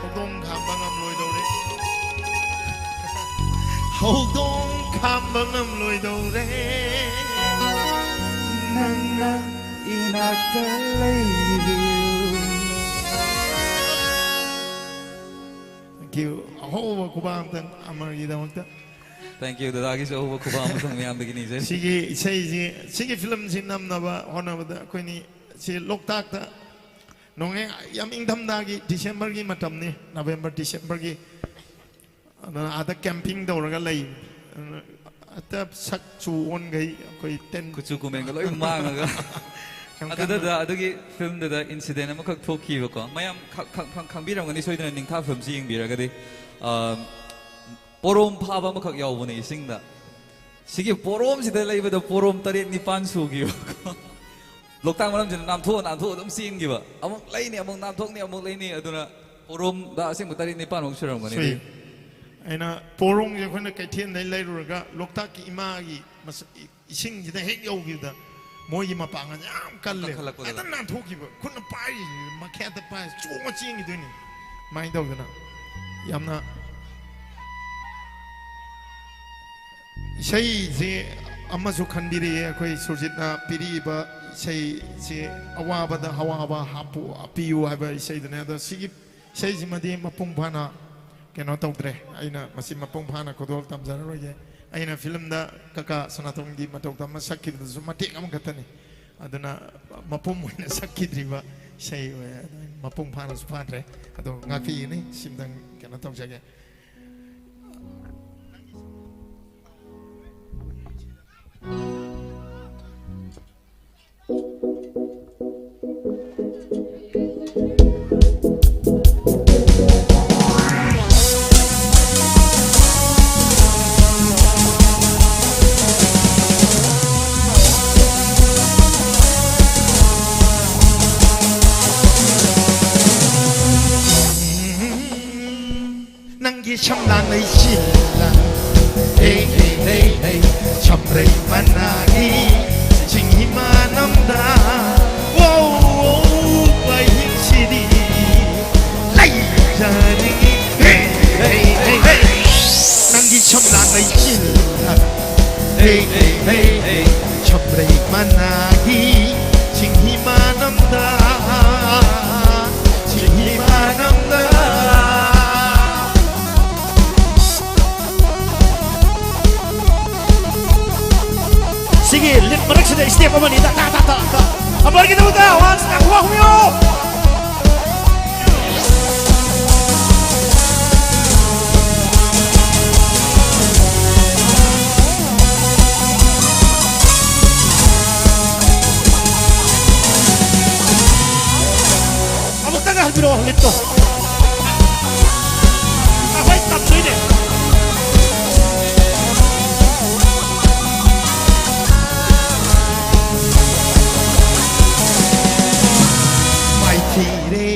ꯍꯧꯗꯣꯡ ꯈꯥꯝꯕ ꯉꯝꯂꯣꯏꯗꯧꯔꯦ꯫ ꯍꯧꯗꯣꯡ ꯈꯥꯝꯕ ꯉꯝꯂꯣꯏꯗꯧꯔꯦ꯫ ꯅꯪꯅ ꯏꯅꯥꯛꯇ ꯂꯩꯔꯤꯕ꯫ Thank you. ꯑꯍꯧꯕ ꯈꯨꯕꯥꯛ ꯑꯝꯇꯪ ꯑꯃꯔꯒꯤꯗꯃꯛꯇ꯫ Thank you, ꯗꯗꯥꯒꯤꯁꯨ ꯑꯍꯧꯕ ꯈꯨꯕꯥꯛ ꯑꯃꯇꯪ ꯃꯌꯥꯝꯗꯒꯤ ꯅꯤꯖꯔꯤ꯫ ꯁꯤꯒꯤ ꯏꯁꯩꯁꯤ, ꯁꯤꯒꯤ ꯐꯤꯂꯝꯁꯤ ꯅꯝꯅꯕ ꯍꯣꯠꯅꯕꯗ ꯑꯩꯈꯣꯏꯅꯤ ꯁꯤ ꯂꯣꯛꯇꯥꯛꯇ ꯅꯣꯡꯍꯦꯛ ꯌꯥꯝ ꯏꯪꯊꯝꯊꯥꯒꯤ ꯗꯤꯁꯦꯝꯕꯔꯒꯤ ꯃꯇꯝꯅꯤ, ꯅꯕꯦꯝꯕꯔ ꯗꯤꯁꯦꯝꯕꯔꯒꯤ꯫ ꯑꯗꯨꯅ ꯑꯥꯗ ꯀꯦꯝꯄꯤꯡ ꯇꯧꯔꯒ ꯂꯩ꯫ ꯑꯗꯨꯅ ꯍꯦꯛꯇ ꯁꯛ ꯆꯨ ꯑꯣꯟꯈꯩ ꯑꯩꯈꯣꯏ ꯇꯦꯟ ꯀꯨꯆꯨ ꯀꯨꯃꯦꯟꯒ ꯂꯣꯏ ꯃꯥꯡꯉꯒ꯫ ꯌꯥꯝ ꯀꯟꯅ ꯑꯗꯨꯗ ꯑꯗꯨꯒꯤ ꯐꯤꯂꯝꯗꯨꯗ ꯏꯟꯁꯤꯗꯦꯟ ꯑꯃꯈꯛ ꯊꯣꯛꯈꯤꯕꯀꯣ, ꯃꯌꯥꯝ ꯈ-, ꯈ-, ꯈ-, ꯈꯪꯕꯤꯔꯝꯒꯅꯤ ꯁꯣꯏꯗꯅ, ꯅꯤꯡꯊꯥ ꯐꯤꯂꯝꯁꯤ ꯌꯦꯡꯕꯤꯔꯒꯗꯤ꯫ ꯑ, ꯄꯣꯔꯣꯝ ꯐꯥꯕ ꯑꯃꯈꯛ ꯌꯥꯎꯕꯅꯦ ꯏꯁꯤꯡꯗ꯫ ꯁꯤꯒꯤ ꯄꯣꯔꯣꯝꯁꯤꯗ ꯂꯩꯕꯗ ꯄꯣꯔꯣꯝ ꯇꯔꯦꯠ ꯅꯤꯄꯥꯟ ꯁꯨꯈꯤꯕꯀꯣ꯫ ꯂꯣꯛꯇꯥꯛ ꯃꯅꯝꯁꯤꯅ ꯅꯥꯟꯊꯣꯛꯑ ꯅꯥꯟꯊꯣꯛꯑ ꯑꯗꯨꯝ ꯆꯦꯟꯈꯤꯕ꯫ ꯑꯃꯨꯛ ꯂꯩꯅꯤ, ꯑꯃꯨꯛ ꯅꯥꯟꯊꯣꯛꯅꯤ, ꯑꯃꯨꯛ ꯂꯩꯅꯤ꯫ ꯑꯗꯨꯅ ꯄꯣꯔꯣꯝꯗ ꯑꯁꯦꯡꯕ ꯇꯔꯦꯠ ꯅꯤꯄꯥꯟꯃꯨꯛ ꯁꯨꯔꯝꯒꯅꯤ꯫ ꯁꯨꯏ꯫ ꯑꯩꯅ ꯄꯣꯔꯣꯝꯁꯦ ꯑꯩꯈꯣꯏꯅ ꯀꯩꯊꯦꯜꯗꯩ ꯂꯩꯔꯨꯔꯒ ꯂꯣꯛꯇꯥꯛꯀꯤ ꯏꯃꯥꯒꯤ ꯃꯁ-, ꯏꯁꯤꯡꯁꯤꯗ ꯍꯦꯛ ꯌꯧꯈꯤꯕꯗ ꯃꯣꯏꯒꯤ ꯃꯄꯥꯡꯒꯜ ꯌꯥꯝ ꯀꯜꯂꯦ꯫ ꯀꯟꯈꯠꯂꯛꯄꯗꯨꯗ꯫ ꯍꯦꯛꯇ ꯅꯥꯟꯊꯣꯛꯈꯤꯕ꯫ ꯈꯨꯠꯅ ꯄꯥꯏꯔꯤꯁꯤ ꯃꯈꯦꯠꯇ ꯄꯥꯏ ꯆꯣꯡꯉ ꯆꯦꯟꯈꯤꯗꯣꯏꯅꯤ꯫ ꯑꯗꯨꯃꯥꯏꯅ ꯇꯧꯗꯅ ꯌꯥꯝꯅ ꯏꯁꯩꯁꯦ ꯑꯃꯁꯨ ꯈꯟꯕꯤꯔꯛꯑꯦ ꯑꯩꯈꯣꯏ ꯁꯨꯔꯖꯤꯠꯅ ꯄꯤꯔꯛꯏꯕ ꯏꯁꯩꯁꯦ, ꯑꯋꯥꯕꯗ ꯍꯋꯥꯕ ꯍꯥꯞꯄꯨ, ꯍꯥꯞꯄꯤꯌꯨ ꯍꯥꯏꯕ ꯏꯁꯩꯗꯨꯅꯦ꯫ ꯑꯗꯣ ꯁꯤꯒꯤ ꯏꯁꯩꯁꯤꯃꯗꯤ ꯃꯄꯨꯡ ꯐꯥꯅ ꯀꯩꯅꯣ ꯇꯧꯗ꯭ꯔꯦ꯫ ꯑꯩꯅ ꯃꯁꯤ ꯃꯄꯨꯡ ꯐꯥꯅ ꯈꯨꯗꯣꯜ ꯇꯝꯖꯔꯔꯣꯏꯒꯦ꯫ ꯑꯩꯅ ꯐꯤꯂꯝꯗ ꯀꯀꯥ ꯁꯅꯥꯇꯣꯟꯒꯤ ꯃꯇꯧ ꯇꯝꯃ ꯁꯛꯈꯤꯕꯗꯨꯁꯨ ꯃꯇꯦꯛ ꯑꯃꯈꯛꯇꯅꯤ꯫ ꯑꯗꯨꯅ ꯃꯄꯨꯝ ꯑꯣꯏꯅ ꯁꯛꯈꯤꯗ꯭ꯔꯤꯕ ꯏꯁꯩ ꯑꯣꯏ꯫ ꯑꯗꯨ ꯃꯄꯨꯡ ꯐꯥꯅꯁꯨ ꯐꯥꯗ꯭ꯔꯦ꯫ ꯑꯗꯣ ꯉꯥꯛꯄꯤꯒꯅꯤ꯫ ꯁꯤꯝꯇꯪ ꯀꯩꯅꯣ ꯇꯧꯖꯒꯦ꯫ ꯅꯪꯒꯤ ꯁꯝꯂꯥꯡ ꯂꯩꯆꯤꯜꯂ, ꯍꯦ, ꯍꯦ, ꯍꯦ, ꯍꯦ, ꯁꯝꯕ꯭ꯔꯩ ꯃꯅꯥꯒꯤ ꯆꯤꯡꯍꯤ ꯃꯅꯝꯗ, ꯋꯣ, ꯋꯣ, ꯑꯍꯤꯡꯁꯤꯗꯤ ꯂꯩ꯫ ꯍꯦ, ꯍꯦ, ꯍꯦ, ꯍꯦ꯫ ꯁꯝꯕ꯭ꯔꯩ ꯃꯅꯥꯒꯤ ꯆꯤꯡꯍꯤ ꯃꯅꯝꯗ, ꯆꯤꯡꯍꯤ ꯃꯅꯝꯗ꯫ ꯁꯤꯒꯤ ꯂꯤꯠ ꯃꯔꯛꯁꯤꯗ step ꯑꯃꯅꯤ꯫ ꯇꯥ, ꯇꯥ, ꯇꯥ, ꯇꯥ, ꯇꯥ꯫ ꯑꯃꯔꯒꯤꯗꯃꯛꯇ once ꯉꯥꯛꯄ ꯍꯧꯕꯤꯌꯨ꯫ ꯑꯃꯨꯛꯇꯒ ꯍꯟꯕꯤꯔꯛꯑꯣ, ꯂꯤꯠꯇꯣ꯫ ꯑꯩꯈꯣꯏ ꯇꯝꯗꯣꯏꯅꯦ꯫ ꯃꯥꯏꯊꯤꯔꯦ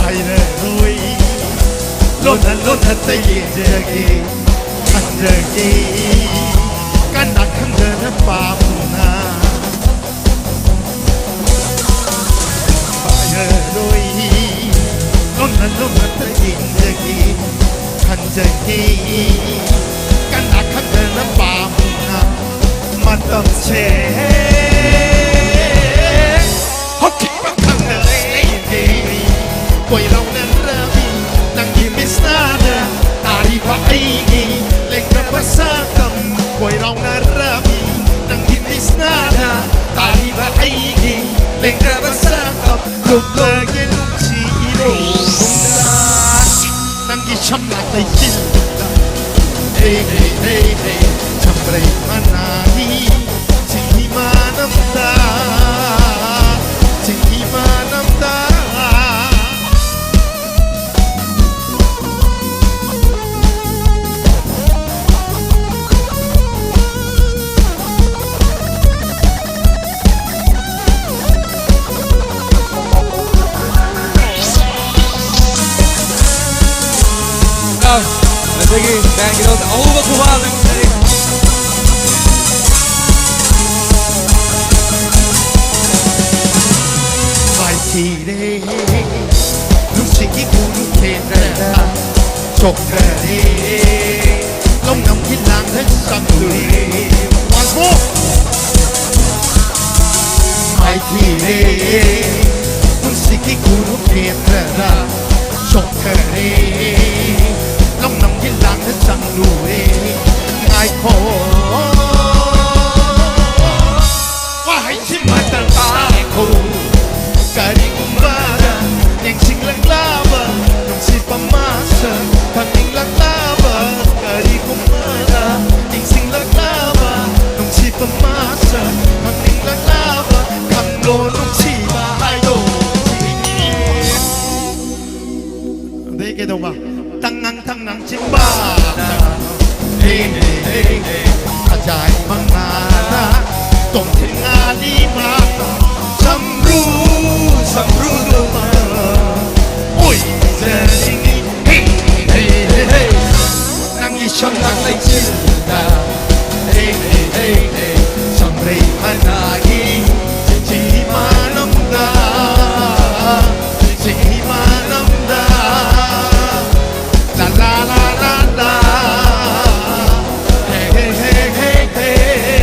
ꯍꯥꯏꯔꯔꯣꯏ, ꯂꯣꯟꯅ ꯂꯣꯟꯅ ꯇꯩꯖꯒꯦ, ꯈꯟꯖꯒꯦ, ꯀꯅꯥ ꯈꯪꯗꯅ ꯄꯥꯝꯅ ꯄꯥꯏꯔꯔꯣꯏ, ꯂꯣꯟꯅ ꯂꯣꯟꯅ ꯇꯩꯖꯒꯦ, ꯈꯟꯖꯒꯦ, ꯀꯅꯥ ꯈꯪꯗꯅ ꯄꯥꯝꯅ ꯃꯇꯝꯁꯦ ꯍꯧꯈꯤꯕ ꯈꯪꯗꯅ ꯂꯩꯔꯦ꯫ ꯀꯣꯏꯔꯥꯎꯅꯔꯕꯤ ꯅꯪꯒꯤ ꯃꯤꯠꯁꯅꯥꯗ ꯇꯥꯔꯤꯕ ꯑꯩꯒꯤ ꯂꯦꯡꯗꯕ ꯁꯛꯇꯝ꯫ ꯀꯣꯏꯔꯥꯎꯅꯔꯕꯤ ꯅꯪꯒꯤ ꯃꯤꯠꯁꯅꯥꯗ ꯇꯥꯔꯤꯕ ꯑꯩꯒꯤ ꯂꯦꯡꯗꯕ ꯁꯛꯇꯝ꯫ ꯂꯨꯞꯂꯒꯦ ꯅꯨꯡꯁꯤ ꯏꯔꯣꯡꯗ ꯅꯪꯒꯤ ꯁꯝꯅ ꯂꯩꯆꯤꯜꯗ꯫ ꯍꯦ, ꯍꯦ, ꯍꯦ, ꯍꯦ, ꯁꯝꯕ꯭ꯔꯩ ꯃꯅꯥꯒꯤ ꯆꯤꯡꯍꯤ ꯃꯅꯝꯗ, ꯆꯤꯡꯍꯤ ꯃꯅꯝꯗ꯫ ꯑꯗꯒꯤ ꯕꯦꯡꯒꯤ ꯂꯧꯗ ꯑꯍꯧꯕ ꯈꯨꯕꯥꯛ ꯑꯃ ꯄꯤꯔꯤ꯫ ꯃꯥꯏꯊꯤꯔꯦ ꯅꯨꯡꯁꯤꯠꯀꯤ ꯎꯔꯨꯝ ꯊꯦꯡꯅꯔ ꯆꯣꯛꯊꯔꯦ꯫ ꯆꯪꯂꯨꯔꯦ꯫ Once more꯫ ꯃꯥꯏꯊꯤꯔꯦ ꯄꯨꯟꯁꯤꯒꯤ ꯈꯨꯅꯨꯡ ꯀꯦꯟꯗ꯭ꯔꯗ ꯆꯣꯛꯊꯔꯦ꯫ ꯅꯣꯡꯅꯝꯒꯤ ꯂꯥꯡꯗ ꯆꯪꯂꯨꯔꯦ꯫ ꯉꯥꯏꯈꯣ꯫ ꯋꯥꯍꯩꯁꯤꯃꯇꯪ ꯇꯥꯈꯣ꯫ ꯀꯔꯤꯒꯨꯝꯕꯗ ꯅꯤꯡꯁꯤꯡꯂꯛꯂꯕ ꯅꯨꯡꯁꯤꯕ ꯃꯁꯛ ꯈꯪꯅꯤꯡꯂꯛꯂꯕ, ꯀꯔꯤꯒꯨꯝꯕꯗ ꯅꯤꯡꯁꯤꯡꯂꯛꯂꯕ ꯅꯨꯡꯁꯤꯕ ꯃꯁꯛ ꯈꯪꯅꯤꯡꯂꯛꯂꯕ, ꯈꯪꯂꯣ ꯅꯨꯡꯁꯤꯕ ꯍꯥꯏꯗꯣ꯫ ꯑꯗꯩ ꯀꯩꯗꯧꯕ? ꯇꯪꯉꯪ ꯇꯪꯉꯪ ꯆꯤꯝꯕꯥꯗ ꯍꯦ ꯍꯦ ꯍꯦ ꯍꯦ ꯈꯖꯥꯏ ꯃꯉꯥꯗ ꯇꯣꯡꯊꯤꯜ ꯉꯥꯂꯤ ꯃꯥ ꯁꯝꯕ꯭ꯔꯨ ꯁꯝꯕ꯭ꯔꯨꯗꯨꯃ ꯑꯣꯏꯖꯅꯤꯡꯉꯤ꯫ ꯍꯦ ꯍꯦ ꯍꯦ ꯍꯦ ꯅꯪꯒꯤ ꯁꯝꯅ ꯂꯩꯆꯤꯜꯗ ꯍꯦ ꯍꯦ ꯍꯦ ꯍꯦ ꯁꯝꯕ꯭ꯔꯩ ꯃꯅꯥꯒꯤ ꯆꯤꯡꯆꯤ ꯃꯥꯅꯝꯗ ꯆꯤꯡꯆꯤ ꯃꯥꯅꯝꯗ ꯂꯥ ꯂꯥ ꯂꯥ ꯂꯥ ꯂꯥ ꯍꯦ ꯍꯦ ꯍꯦ ꯍꯦ ꯍꯦ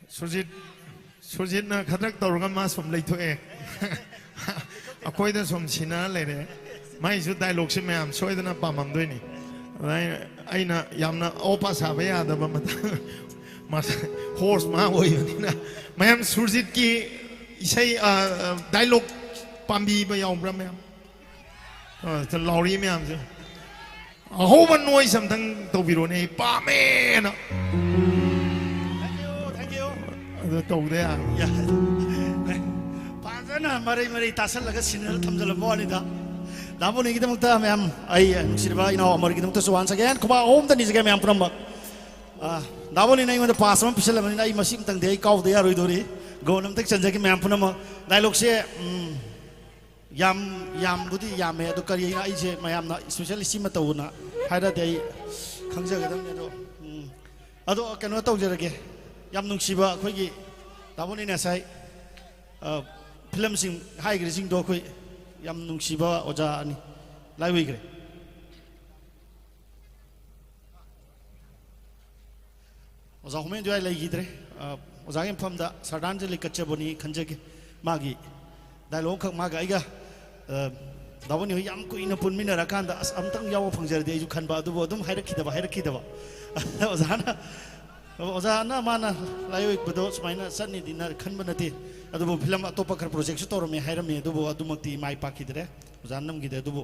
ꯁꯨꯔꯖꯤꯠ, ꯁꯨꯔꯖꯤꯠꯅ ꯈꯗ꯭ꯔꯛ ꯇꯧꯔꯒ ꯃꯥ ꯁꯨꯝ ꯂꯩꯊꯣꯛꯑꯦ꯫ ꯑꯩꯈꯣꯏꯗ ꯁꯨꯝ ꯁꯤꯟꯅꯔ ꯂꯩꯔꯦ꯫ ꯃꯥꯏꯁꯨ ꯗꯥꯏꯂꯣꯛꯁꯦ ꯃꯌꯥꯝ ꯁꯣꯏꯗꯅ ꯄꯥꯝꯃꯝꯗꯣꯏꯅꯤ꯫ ꯑꯗ ꯑꯩꯅ, ꯑꯩꯅ ꯌꯥꯝꯅ ꯑꯣꯄꯥ ꯁꯥꯕ ꯌꯥꯗꯕ ꯃꯇꯥꯡ, ꯃꯥ-, ꯍꯣꯁ ꯃꯥ ꯑꯣꯏꯕꯅꯤꯅ꯫ ꯃꯌꯥꯝ ꯁꯨꯔꯖꯤꯠꯀꯤ ꯏꯁꯩ, ꯑ, ꯑ, ꯗꯥꯏꯂꯣꯛ ꯄꯥꯝꯕꯤꯕ ꯌꯥꯎꯕ꯭ꯔꯥ ꯃꯌꯥꯝ? ꯑ, ꯂꯥꯎꯔꯤ ꯃꯌꯥꯝꯁꯦ꯫ ꯑꯍꯧꯕ ꯅꯣꯏꯁ ꯑꯝꯇꯪ ꯇꯧꯕꯤꯔꯣꯅꯦ, ꯑꯩ ꯄꯥꯝꯃꯦꯅ꯫ Thank you, thank you. ꯑꯗꯨ ꯇꯧꯗ ꯌꯥꯔꯣꯏ꯫ ꯌꯥ-, ꯐꯖꯅ ꯃꯔꯩ ꯃꯔꯩ ꯇꯥꯁꯜꯂꯒ ꯁꯤꯟꯅꯔ ꯊꯝꯖꯜꯂꯝꯕ ꯋꯥꯅꯤꯗ꯫ ꯗꯥꯕꯣꯅꯤꯒꯤꯗꯃꯛꯇ ꯃꯌꯥꯝ, ꯑꯩ ꯅꯨꯡꯁꯤꯔꯕ ꯏꯅꯥꯎ ꯑꯃꯔꯒꯤꯗꯃꯛꯇꯁꯨ once again ꯈꯨꯕꯥꯛ ꯑꯍꯨꯝꯗ ꯅꯤꯖꯒꯦ ꯃꯌꯥꯝ ꯄꯨꯝꯅꯃꯛ꯫ ꯑ, ꯗꯥꯕꯣꯅꯤꯅ ꯑꯩꯉꯣꯟꯗ ꯄꯥꯁ ꯑꯃ ꯄꯤꯁꯜꯂꯕꯅꯤꯅ ꯑꯩ ꯃꯁꯤ ꯑꯃꯇꯪꯗꯤ ꯑꯩ ꯀꯥꯎꯗ ꯌꯥꯔꯣꯏꯗꯣꯔꯤ꯫ ꯒꯣꯟ ꯑꯝꯇꯪ ꯆꯟꯖꯒꯦ ꯃꯌꯥꯝ ꯄꯨꯝꯅꯃꯛ꯫ ꯗꯥꯏꯂꯣꯛꯁꯦ, ꯎꯝ, ꯌꯥꯝ, ꯌꯥꯝꯕꯨꯗꯤ ꯌꯥꯝꯃꯦ, ꯑꯗꯣ ꯀꯔꯤ ꯍꯥꯏꯅ ꯑꯩꯁꯦ ꯃꯌꯥꯝꯅ ꯏꯁꯄꯦꯁꯦꯜꯂꯤ ꯁꯤꯃ ꯇꯧꯅ ꯍꯥꯏꯔꯗꯤ ꯑꯩ ꯈꯪꯖꯒꯗꯕꯅꯤ꯫ ꯑꯗꯣ, ꯎꯝ, ꯑꯗꯣ ꯀꯩꯅꯣ ꯇꯧꯖꯔꯒꯦ, ꯌꯥꯝ ꯅꯨꯡꯁꯤꯕ ꯑꯩꯈꯣꯏꯒꯤ ꯗꯥꯕꯣꯅꯤꯅ ꯉꯁꯥꯏ, ꯑ, ꯐꯤꯂꯝꯁꯤꯡ ꯍꯥꯏꯈ꯭ꯔꯤꯁꯤꯡꯗꯣ ꯑꯩꯈꯣꯏ ꯌꯥꯝ ꯅꯨꯡꯁꯤꯕ ꯑꯣꯖꯥ ꯑꯅꯤ ꯂꯥꯏ ꯑꯣꯏꯈ꯭ꯔꯦ꯫ ꯑꯣꯖꯥ ꯍꯣꯃꯦꯟꯗꯨ ꯑꯩ ꯂꯩꯈꯤꯗ꯭ꯔꯦ꯫ ꯑ, ꯑꯣꯖꯥꯒꯤ ꯃꯐꯝꯗ ꯁꯔꯗꯥꯟꯁꯦ ꯂꯩꯀꯠꯆꯕꯅꯤ ꯈꯟꯖꯒꯦ꯫ ꯃꯥꯒꯤ ꯗꯥꯏꯂꯣꯛ ꯑꯃꯈꯛ ꯃꯥꯒ ꯑꯩꯒ, ꯑ, ꯗꯥꯕꯣꯅꯤ ꯍꯣꯏ ꯌꯥꯝ ꯀꯨꯏꯅ ꯄꯨꯟꯃꯤꯟꯅꯔꯀꯥꯟꯗ ꯑꯁ ꯑꯝꯇꯪ ꯌꯥꯎꯕ ꯐꯪꯖꯔꯗꯤ ꯑꯩꯁꯨ ꯈꯟꯕ, ꯑꯗꯨꯕꯨ ꯑꯗꯨꯝ ꯍꯥꯏꯔꯛꯈꯤꯗꯕ ꯍꯥꯏꯔꯛꯈꯤꯗꯕ꯫ ꯑꯣꯖꯥꯅ ꯑꯣꯖꯥꯅ ꯃꯥꯅ ꯂꯥꯏ ꯑꯣꯏꯕꯗꯣ ꯁꯨꯃꯥꯏꯅ ꯆꯠꯅꯤꯗꯤꯅ ꯈꯟꯕ ꯅꯠꯇꯦ꯫ ꯑꯗꯨꯕꯨ ꯐꯤꯂꯝ ꯑꯇꯣꯞꯄ ꯈꯔ ꯄ꯭ꯔꯣꯖꯦꯛꯁꯨ ꯇꯧꯔꯝꯃꯦ ꯍꯥꯏꯔꯝꯃꯤ, ꯑꯗꯨꯕꯨ ꯑꯗꯨꯃꯛꯇꯤ ꯃꯥꯏ ꯄꯥꯛꯈꯤꯗ꯭ꯔꯦ꯫ ꯑꯣꯖꯥꯅ ꯅꯝꯈꯤꯗ꯭ꯔꯦ꯫ ꯑꯗꯨꯕꯨ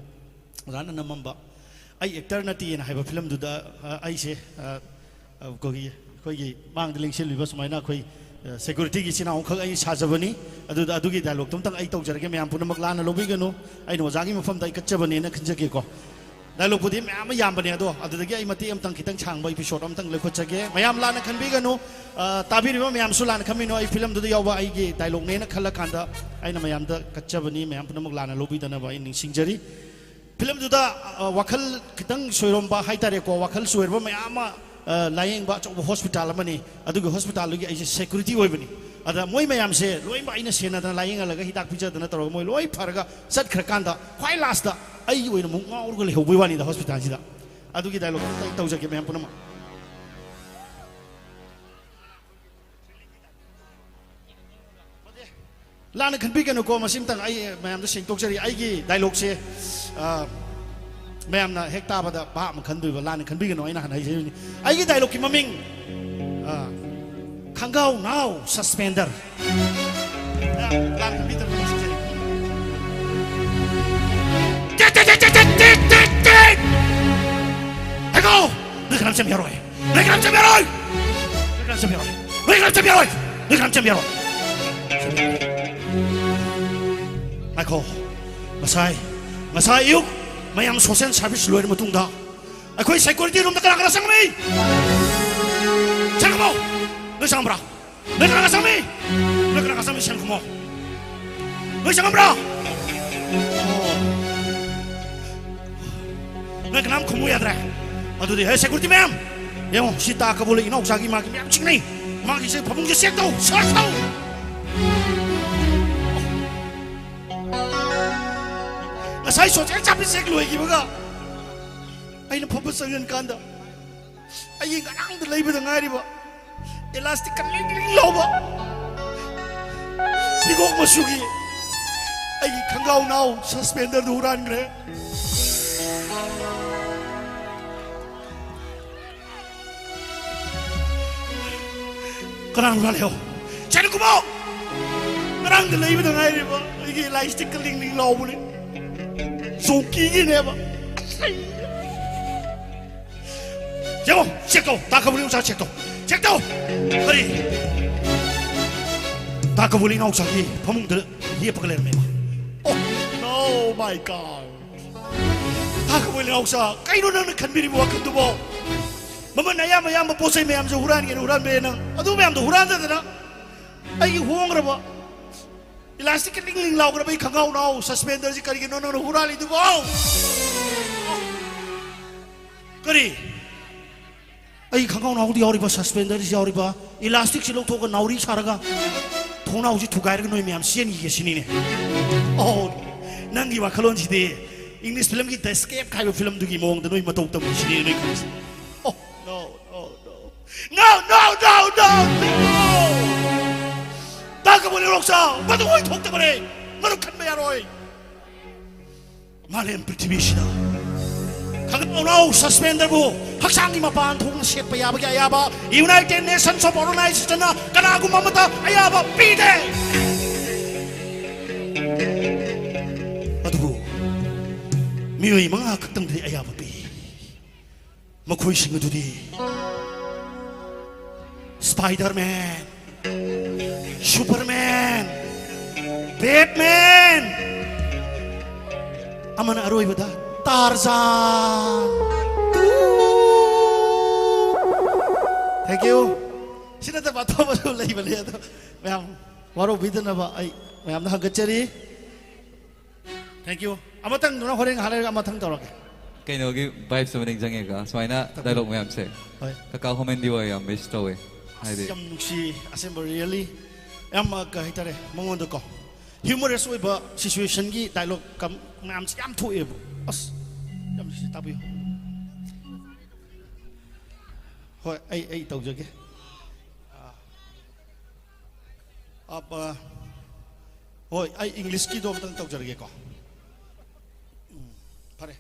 ꯑꯣꯖꯥꯅ ꯅꯝꯃꯝꯕ ꯑꯩ ꯑꯦꯛꯇꯔ ꯅꯠꯇꯦꯅ ꯍꯥꯏꯕ ꯐꯤꯂꯝꯗꯨꯗ, ꯑ, ꯑꯩꯁꯦ, ꯑ, ꯑ, ꯑꯩꯈꯣꯏꯒꯤ, ꯑꯩꯈꯣꯏꯒꯤ ꯃꯥꯡꯗ ꯂꯦꯡꯁꯤꯜꯂꯤꯕ ꯁꯨꯃꯥꯏꯅ ꯑꯩꯈꯣꯏ, ꯑ, ꯁꯦꯀ꯭ꯌꯨꯔꯤꯇꯤꯒꯤ ꯏꯆꯤꯟ ꯏꯅꯥꯎ ꯑꯃꯈꯛ ꯑꯩ ꯁꯥꯖꯕꯅꯤ꯫ ꯑꯗꯨꯗ ꯑꯗꯨꯒꯤ ꯗꯥꯏꯂꯣꯛꯇꯣ ꯑꯝꯇꯪ ꯑꯩ ꯇꯧꯖꯔꯒꯦ, ꯃꯌꯥꯝ ꯄꯨꯝꯅꯃꯛ ꯂꯥꯟꯅ ꯂꯧꯕꯤꯒꯅꯨ꯫ ꯑꯩꯅ ꯑꯣꯖꯥꯒꯤ ꯃꯐꯝꯗ ꯑꯩ ꯀꯠꯆꯕꯅꯦꯅ ꯈꯟꯖꯒꯦꯀꯣ꯫ ꯗꯥꯏꯂꯣꯛꯄꯨꯗꯤ ꯃꯌꯥꯝ ꯑꯃ ꯌꯥꯝꯕꯅꯦ, ꯑꯗꯣ ꯑꯗꯨꯗꯒꯤ ꯑꯩ ꯃꯇꯦꯛ ꯑꯃꯇꯪ, ꯈꯤꯇꯪ ꯁꯥꯡꯕ ꯏꯄꯤꯁꯣꯠ ꯑꯃꯇꯪ ꯂꯧꯈꯠꯆꯒꯦ꯫ ꯃꯌꯥꯝ ꯂꯥꯟꯅ ꯈꯟꯕꯤꯒꯅꯨ, ꯑ, ꯇꯥꯕꯤꯔꯤꯕ ꯃꯌꯥꯝꯁꯨ ꯂꯥꯟꯅ ꯈꯟꯕꯤꯅꯨ꯫ ꯑꯩ ꯐꯤꯂꯝꯗꯨꯗ ꯌꯥꯎꯕ ꯑꯩꯒꯤ ꯗꯥꯏꯂꯣꯛꯅꯦꯅ ꯈꯜꯂꯀꯥꯟꯗ ꯑꯩꯅ ꯃꯌꯥꯝꯗ ꯀꯠꯆꯕꯅꯤ, ꯃꯌꯥꯝ ꯄꯨꯝꯅꯃꯛ ꯂꯥꯟꯅ ꯂꯧꯕꯤꯗꯅꯕ ꯑꯩ ꯅꯤꯡꯁꯤꯡꯖꯔꯤ꯫ ꯐꯤꯂꯝꯗꯨꯗ, ꯑ, ꯋꯥꯈꯜ ꯈꯤꯇꯪ ꯁꯣꯏꯔꯣꯝꯕ ꯍꯥꯏꯇꯥꯔꯦꯀꯣ, ꯋꯥꯈꯜ ꯁꯣꯏꯔꯕ ꯃꯌꯥꯝ ꯑꯃ, ꯑ, ꯂꯥꯌꯦꯡꯕ ꯑꯆꯧꯕ ꯍꯣꯁꯄꯤꯇꯥꯜ ꯑꯃꯅꯤ꯫ ꯑꯗꯨꯒꯤ ꯍꯣꯁꯄꯤꯇꯥꯜꯗꯨꯒꯤ ꯑꯩꯁꯦ ꯁꯦꯀ꯭ꯌꯨꯔꯤꯇꯤ ꯑꯣꯏꯕꯅꯤ꯫ ꯑꯗ ꯃꯣꯏ ꯃꯌꯥꯝꯁꯦ ꯂꯣꯏꯅꯃꯛ ꯑꯩꯅ ꯁꯦꯟꯅꯗꯅ, ꯂꯥꯌꯦꯡꯍꯜꯂꯒ, ꯍꯤꯗꯥꯛ ꯄꯤꯖꯗꯅ ꯇꯧꯔꯒ ꯃꯣꯏ ꯂꯣꯏ ꯐꯔꯒ ꯆꯠꯈ꯭ꯔꯀꯥꯟꯗ ꯈ꯭ꯋꯥꯏ ꯂꯥꯁꯇ ꯑꯩ ꯑꯣꯏꯅ ꯑꯃꯨꯛ ꯉꯥꯎꯔꯒ ꯂꯩꯍꯧꯕꯩ ꯋꯥꯅꯤꯗ ꯍꯣꯁꯄꯤꯇꯥꯜꯁꯤꯗ꯫ ꯑꯗꯨꯒꯤ ꯗꯥꯏꯂꯣꯛꯇꯣ ꯑꯝꯇ ꯑꯩ ꯇꯧꯖꯒꯦ ꯃꯌꯥꯝ ꯄꯨꯝꯅꯃꯛ꯫ ꯂꯥꯟꯅ ꯈꯟꯕꯤꯒꯅꯨꯀꯣ, ꯃꯁꯤꯝꯇꯪ ꯑꯩ ꯃꯌꯥꯝꯗ ꯁꯦꯡꯗꯣꯛꯆꯔꯤ꯫ ꯑꯩꯒꯤ ꯗꯥꯏꯂꯣꯛꯁꯦ, ꯑ, ꯃꯌꯥꯝꯅ ꯍꯦꯛ ꯇꯥꯕꯗ ꯚꯥꯞ ꯑꯃ ꯈꯟꯗꯣꯏꯕ, ꯂꯥꯟꯅ ꯈꯟꯕꯤꯒꯅꯨ꯫ ꯑꯩꯅ ꯍꯥꯟꯅ ꯍꯥꯏꯖꯔꯤꯕꯅꯤ, ꯑꯩꯒꯤ ꯗꯥꯏꯂꯣꯛꯀꯤ ꯃꯃꯤꯡ, ꯑ, ꯈꯪꯒꯥꯎ ꯅꯥꯎ ꯁꯁꯄꯦꯟꯗꯔ꯫ ꯂꯥꯟ ꯈꯟꯕꯤꯗꯕ ꯅꯤꯡꯁꯤꯡꯖꯔꯤ꯫ ꯇꯦꯠ, ꯇꯦꯠ, ꯇꯦꯠ, ꯇꯦꯠ, ꯇꯦꯠ, ꯇꯦꯠ, ꯇꯦꯠ! ꯍꯦꯒꯣ! ꯅꯣꯏ ꯀꯅꯥꯝ ꯆꯦꯟꯕ ꯌꯥꯔꯣꯏ! ꯅꯣꯏ ꯀꯅꯥꯝ ꯆꯦꯟꯕ ꯌꯥꯔꯣꯏ! ꯅꯣꯏ ꯀꯅꯥꯝ ꯆꯦꯟꯕ ꯌꯥꯔꯣꯏ! ꯅꯣꯏ ꯀꯅꯥꯝ ꯆꯦꯟꯕ ꯌꯥꯔꯣꯏ! ꯅꯣꯏ ꯀꯅꯥꯝ ꯆꯦꯟꯕ ꯌꯥꯔꯣꯏ! ꯉꯥꯏꯈꯣ꯫ ꯉꯁꯥꯏ, ꯉꯁꯥꯏ ꯑꯌꯨꯛ ꯃꯌꯥꯝ ꯁꯣꯁꯦꯜ ꯁꯥꯔꯚꯤꯁ ꯂꯣꯏꯔ ꯃꯇꯨꯡꯗ ꯑꯩꯈꯣꯏ ꯁꯦꯀ꯭ꯌꯨꯔꯤꯇꯤ ꯔꯨꯝꯗ ꯀꯅꯥ ꯀꯅꯥ ꯆꯪꯉꯝꯃꯤ? ꯁꯦꯡꯉꯝꯃꯣ! ꯅꯣꯏ ꯆꯪꯉꯝꯕ꯭ꯔꯥ? ꯅꯣꯏ ꯀꯅꯥ ꯀꯅꯥ ꯆꯪꯉꯝꯃꯤ? ꯅꯣꯏ ꯀꯅꯥ ꯀꯅꯥ ꯆꯪꯉꯝꯃꯤ? ꯁꯦꯡꯉꯝꯃꯣ! ꯅꯣꯏ ꯆꯪꯉꯝꯕ꯭ꯔꯥ? ꯑꯣ꯫ ꯅꯣꯏ ꯀꯅꯥꯝ ꯈꯨꯝꯃꯨ ꯌꯥꯗ꯭ꯔꯦ? ꯑꯗꯨꯗꯤ, ꯍꯦ, ꯁꯦꯀ꯭ꯌꯨꯔꯤꯇꯤ ꯃꯌꯥꯝ, ꯌꯦꯡꯉꯣ, ꯁꯤ ꯇꯥ ꯀꯕꯣꯂ ꯏꯅꯥꯎꯆꯥꯒꯤ ꯃꯥꯒꯤ ꯃꯌꯥꯝ ꯆꯤꯡꯅꯩ꯫ ꯃꯥꯒꯤꯁꯦ ꯐꯃꯨꯡꯁꯦ ꯆꯦꯛ ꯇꯧ, ꯁꯔꯆ ꯇꯧ꯫ ꯉꯁꯥꯏ ꯁꯣꯁꯦꯜ ꯁꯥꯔꯚꯤꯁ ꯍꯦꯛ ꯂꯣꯏꯈꯤꯕꯒ ꯑꯩꯅ ꯐꯝꯕ ꯆꯪꯁꯤꯟ ꯀꯥꯟꯗ ꯑꯩꯒꯤ ꯉꯔꯥꯡꯗ ꯂꯩꯕꯗ ꯉꯥꯏꯔꯤꯕ ꯏꯂꯥꯁꯇꯤꯛ ꯀꯟ ꯂꯤꯡ ꯂꯤꯡ ꯂꯥꯎꯕ ꯍꯤꯒꯣꯛ ꯃꯆꯨꯒꯤ ꯑꯩꯒꯤ ꯈꯪꯒꯥꯎ ꯅꯥꯎ ꯁꯁꯄꯦꯟꯗꯔꯗꯨ ꯍꯨꯔꯥꯟꯈ꯭ꯔꯦ꯫ ꯀꯅꯥꯅꯣ ꯍꯨꯔꯥꯜꯂꯤꯍꯣ? ꯆꯦꯟ ꯀꯨꯝꯃꯣ! ꯉꯔꯥꯡꯗ ꯂꯩꯕꯗ ꯉꯥꯏꯔꯤꯕ ꯑꯩꯒꯤ ꯏꯂꯥꯁꯇꯤꯛ ꯀꯟ ꯂꯤꯡ ꯂꯤꯡ ꯂꯥꯎꯕꯅꯦ꯫ ꯖꯣꯀꯤꯒꯤꯅꯦꯕ꯫ ꯌꯦꯡꯉꯣ, ꯆꯦꯛ ꯇꯧ꯫ ꯇꯥ ꯀꯕꯨꯂꯤ ꯅꯥꯎꯆꯥ ꯆꯦꯛ ꯇꯧ꯫ ꯆꯦꯛ ꯇꯧ꯫ ꯀꯔꯤ? ꯇꯥ ꯀꯕꯨꯂꯤ ꯅꯥꯎꯆꯥꯒꯤ ꯐꯃꯨꯡꯗ ꯌꯦꯞꯄꯒ ꯂꯩꯔꯝꯃꯦꯕ꯫ Oh, no, my God. ꯇꯥ ꯀꯕꯨꯂꯤ ꯅꯥꯎꯆꯥ, ꯀꯩꯅꯣ ꯅꯪꯅ ꯈꯟꯕꯤꯔꯤꯕ ꯋꯥꯈꯜꯗꯨꯕꯣ? ꯃꯃꯜ ꯑꯌꯥꯝꯕ ꯑꯌꯥꯝꯕ ꯄꯣꯠ ꯆꯩ ꯃꯌꯥꯝꯁꯦ ꯍꯨꯔꯥꯟꯒꯦꯅ ꯍꯨꯔꯥꯟꯕ ꯅꯪ꯫ ꯑꯗꯨ ꯃꯌꯥꯝꯗꯣ ꯍꯨꯔꯥꯟꯗꯗꯅ ꯑꯩꯒꯤ ꯍꯣꯡꯈ꯭ꯔꯕ ꯏꯂꯥꯁꯇꯤꯛꯀ ꯂꯤꯡ ꯂꯤꯡ ꯂꯥꯎꯈ꯭ꯔꯕ ꯑꯩ ꯈꯪꯒꯥꯎ ꯅꯥꯎ ꯁꯁꯄꯦꯟꯗꯔꯁꯤ ꯀꯔꯤꯒꯤꯅꯣ ꯅꯪꯅ ꯍꯨꯔꯥꯜꯂꯤꯗꯨꯕꯣ? ꯀꯔꯤ? ꯑꯩ ꯈꯪꯒꯥꯎ ꯅꯥꯎꯗ ꯌꯥꯎꯔꯤꯕ ꯁꯁꯄꯦꯟꯗꯔꯁꯤ ꯌꯥꯎꯔꯤꯕ ꯏꯂꯥꯁꯇꯤꯛꯁꯤ ꯂꯧꯊꯣꯛꯑꯒ ꯅꯥꯎꯔꯤ ꯁꯥꯔꯒ ꯊꯣꯡꯅꯥꯎꯁꯤ ꯊꯨꯒꯥꯏꯔꯒ ꯅꯣꯏ ꯃꯌꯥꯝ ꯆꯦꯟꯈꯤꯒꯦ ꯁꯤꯅꯤꯅꯦ꯫ ꯑꯣ, ꯅꯪꯒꯤ ꯋꯥꯈꯜꯂꯣꯟꯁꯤꯗꯤ ꯏꯪꯂꯤꯁ ꯐꯤꯂꯝꯒꯤ ꯗ ꯁ꯭ꯀꯦꯞ ꯍꯥꯏꯕ ꯐꯤꯂꯝꯗꯨꯒꯤ ꯃꯑꯣꯡꯗ ꯅꯣꯏ ꯃꯇꯧ ꯇꯝꯃꯤ ꯁꯤꯅꯤꯅꯦ ꯅꯣꯏ ꯈꯜꯂꯤꯁꯦ꯫ Oh, no, no, no. No, no, no, no, no! ꯇꯥ ꯀꯕꯨꯂꯤ ꯅꯥꯎꯆꯥ, ꯃꯗꯨ ꯑꯣꯏꯊꯣꯛꯇꯕꯅꯦ꯫ ꯃꯗꯨ ꯈꯟꯕ ꯌꯥꯔꯣꯏ꯫ ꯃꯥꯂꯦꯝ ꯄ꯭ꯔꯤꯊꯤꯕꯤꯁꯤꯗ ꯈꯪꯒꯥꯎ ꯅꯥꯎ ꯁꯁꯄꯦꯟꯗꯔꯕꯨ ꯍꯛꯆꯥꯡꯒꯤ ꯃꯄꯥꯟ ꯊꯣꯛꯅ ꯁꯦꯠꯄ ꯌꯥꯕꯒꯤ ꯑꯌꯥꯕ United Nations of Organizationꯅ ꯀꯅꯥꯒꯨꯝꯕ ꯑꯃꯠꯇ ꯑꯌꯥꯕ ꯄꯤꯗꯦ꯫ ꯑꯗꯨꯕꯨ ꯃꯤꯑꯣꯏ ꯃꯉꯥ ꯈꯛꯇꯪꯗꯤ ꯑꯌꯥꯕ ꯄꯤ꯫ ꯃꯈꯣꯏꯁꯤꯡ ꯑꯗꯨꯗꯤ ꯁ꯭ꯄꯥꯏꯗꯔꯃꯦꯟ, ꯁꯨꯄꯔꯃꯦꯟ, ꯕꯦꯠꯃꯦꯟ, ꯑꯃꯅ ꯑꯔꯣꯏꯕꯗ ꯇꯥꯔꯖꯥꯟ꯫ Thank you. ꯁꯤ ꯅꯠꯇꯕ ꯑꯇꯣꯞꯄꯁꯨ ꯂꯩꯕꯅꯦ, ꯑꯗꯣ ꯃꯌꯥꯝ ꯋꯥꯔꯧꯕꯤꯗꯅꯕ ꯑꯩ ꯃꯌꯥꯝꯗ ꯍꯪꯒꯠꯆꯔꯤ꯫ Thank you. ꯑꯃꯇꯪꯗꯨꯅ ꯍꯣꯔꯦꯟ ꯉꯥꯏꯍꯥꯛ ꯂꯩꯔꯒ ꯑꯃꯊꯪ ꯇꯧꯔꯛꯀꯦ꯫ ꯀꯩꯅꯣꯒꯤ vibes ꯑꯃ ꯅꯤꯡꯁꯤꯡꯉꯦꯀꯣ, ꯁꯨꯃꯥꯏꯅ dialogue ꯃꯌꯥꯝꯁꯦ꯫ ꯍꯣꯏ꯫ ꯀꯀꯥ ꯍꯣꯃꯦꯟꯗꯤ ꯍꯣꯏ ꯌꯥꯝ miss ꯇꯧꯋꯦ꯫ ꯑꯁ, ꯍꯥꯏꯗꯤ ꯌꯥꯝ ꯅꯨꯡꯁꯤ, ꯑꯁꯦꯡꯕ, really꯫ ꯌꯥꯝ, ꯑ, ꯀꯩ ꯍꯥꯏꯇꯥꯔꯦ, ꯃꯉꯣꯟꯗꯀꯣ꯫ ꯍ꯭ꯌꯨꯃꯔꯁ ꯑꯣꯏꯕ ꯁꯤꯆꯨꯋꯦꯁꯟꯒꯤ ꯗꯥꯏꯂꯣꯛ ꯃꯌꯥꯝꯁꯤ ꯌꯥꯝ ꯊꯣꯛꯑꯦꯕ꯫ ꯑꯁ, ꯌꯥꯝ ꯁꯤ ꯇꯥꯕꯤꯌꯨ꯫ ꯍꯣꯏ, ꯑꯩ ꯑꯩ ꯇꯧꯖꯒꯦ꯫ ꯑ, ꯑ, ꯍꯣꯏ, ꯑꯩ ꯏꯪꯂꯤꯁꯀꯤꯗꯣ ꯑꯝꯇꯪ ꯇꯧꯖꯔꯒꯦꯀꯣ꯫ ꯎꯝ, ꯐꯔꯦ꯫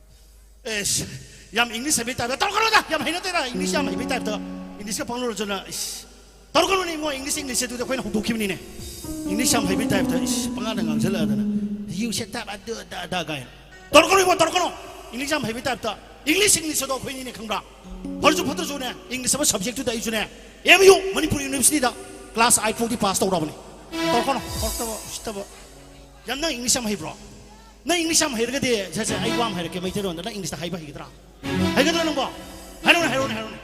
ꯑꯦꯁ, ꯌꯥꯝ ꯏꯪꯂꯤꯁ ꯍꯩꯕꯩ ꯇꯥꯏꯞꯇ ꯇꯧꯔꯛꯀꯅꯨꯗ, ꯌꯥꯝ ꯍꯩꯅꯗꯦꯗ ꯏꯪꯂꯤꯁ ꯌꯥꯝ ꯍꯩꯕꯩ ꯇꯥꯏꯞꯇ꯫ ꯏꯪꯂꯤꯁꯀ ꯄꯪꯂꯨꯔꯁꯨꯅ, ꯏꯁ, ꯇꯧꯔꯛꯀꯅꯨꯅꯦ ꯏꯕꯨꯡꯉꯣ, ꯏꯪꯂꯤꯁ, ꯏꯪꯂꯤꯁꯁꯦ ꯑꯗꯨꯗꯤ ꯑꯩꯈꯣꯏꯅ ꯍꯧꯗꯣꯛꯈꯤꯕꯅꯤꯅꯦ꯫ ꯏꯪꯂꯤꯁ ꯌꯥꯝ ꯍꯩꯕꯩ ꯇꯥꯏꯞꯇ, ꯏꯁ, ꯄꯉꯥꯡꯗ ꯉꯥꯡꯁꯤꯜꯂꯛꯑꯗꯅ, "You said that, ꯑꯗꯨ, ꯑꯗꯥ, ꯑꯗꯥ," ꯀꯥꯏꯅ꯫ ꯇꯧꯔꯛꯀꯅꯨ ꯏꯕꯨꯡꯉꯣ, ꯇꯧꯔꯛꯀꯅꯨ꯫ ꯏꯪꯂꯤꯁ ꯌꯥꯝ ꯍꯩꯕꯩ ꯇꯥꯏꯞꯇ꯫ ꯏꯪꯂꯤꯁ, ꯏꯪꯂꯤꯁ ꯑꯗꯣ ꯑꯩꯈꯣꯏꯅꯤꯅꯦ ꯈꯪꯕ꯭ꯔꯥ? ꯐꯔꯁꯨ ꯐꯠꯇ꯭ꯔꯁꯨꯅꯦ, ꯏꯪꯂꯤꯁ ꯑꯃ ꯁꯕꯖꯦꯛꯇꯨꯗ ꯑꯩꯁꯨꯅꯦ, ꯑꯦꯝ ꯌꯨ, ꯃꯅꯤꯄꯨꯔ ꯌꯨꯅꯤꯚꯔꯁꯤꯇꯤꯗ ꯀ꯭ꯂꯥꯁ ꯑꯥꯏꯠ ꯐꯥꯎꯗꯤ ꯄꯥꯁ ꯇꯧꯔꯕꯅꯤ꯫ ꯇꯧꯔꯛꯀꯅꯨ, ꯇꯧꯔꯛꯇꯕ, ꯎꯁꯤꯠꯇꯕ꯫ ꯌꯥꯝ, ꯅꯪ ꯏꯪꯂꯤꯁ ꯌꯥꯝ ꯍꯩꯕ꯭ꯔꯣ? ꯅꯪ ꯏꯪꯂꯤꯁ ꯌꯥꯝ ꯍꯩꯔꯒꯗꯤ, ꯁꯦ, ꯁꯦ, ꯑꯩ ꯋꯥ ꯑꯃ ꯍꯥꯏꯔꯛꯀꯦ ꯃꯩꯇꯩꯂꯣꯟꯗ, ꯅꯪ ꯏꯪꯂꯤꯁꯇ ꯍꯥꯏꯕ ꯍꯩꯒꯗ꯭ꯔꯥ? ꯍꯩꯒꯗ꯭ꯔꯥ ꯅꯪꯕꯣ? ꯍꯥꯏꯔꯛꯎꯅꯦ, ꯍꯥꯏꯔꯛꯎꯅꯦ, ꯍꯥꯏꯔꯛꯎꯅꯦ꯫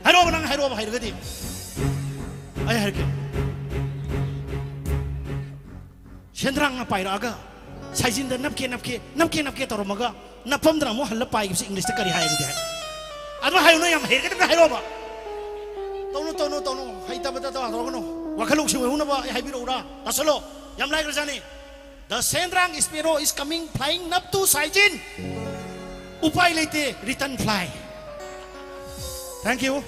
ꯍꯥꯏꯔꯛꯑꯣꯕ, ꯅꯪ ꯍꯥꯏꯔꯛꯑꯣꯕ, ꯍꯩꯔꯒꯗꯤ꯫ ꯑꯩ ꯍꯥꯏꯔꯛꯀꯦ꯫ ꯁꯦꯟꯗ꯭ꯔꯥꯡꯅ ꯄꯥꯏꯔꯛꯑꯒ ꯁꯥꯏꯖꯤꯟꯗ ꯅꯞꯀꯦ, ꯅꯞꯀꯦ, ꯅꯞꯀꯦ, ꯅꯞꯀꯦ ꯇꯧꯔꯝꯃꯒ, ꯅꯞꯐꯝꯗꯅ ꯑꯃꯨꯛ ꯍꯜꯂ ꯄꯥꯏꯈꯤꯕꯁꯤ ꯏꯪꯂꯤꯁꯇ ꯀꯔꯤ ꯍꯥꯏ ꯑꯗꯨꯗꯤ ꯍꯥꯏ? ꯑꯗꯨ ꯍꯥꯏꯌꯨ, ꯅꯣꯏ ꯌꯥꯝ ꯍꯩꯔꯒꯗꯤ ꯑꯝꯇ ꯍꯥꯏꯔꯛꯑꯣꯕ꯫ ꯇꯧꯅꯨ, ꯇꯧꯅꯨ, ꯇꯧꯅꯨ, ꯍꯩꯇꯕꯗ ꯇꯧꯔꯛꯀꯅꯨ꯫ ꯋꯥꯈꯜ ꯂꯧꯁꯤꯡ ꯑꯣꯏꯍꯧꯅꯕ ꯑꯩ ꯍꯥꯏꯕꯤꯔꯛꯎꯔꯥ? ꯇꯥꯁꯜꯂꯣ, ꯌꯥꯝ ꯂꯥꯏꯈ꯭ꯔꯖꯥꯠꯅꯤ꯫ The Sendrang sparrow is coming flying up to ꯁꯥꯏꯖꯤꯟ꯫ ꯎꯄꯥꯏ ꯂꯩꯇꯦ, return fly꯫ Thank you꯫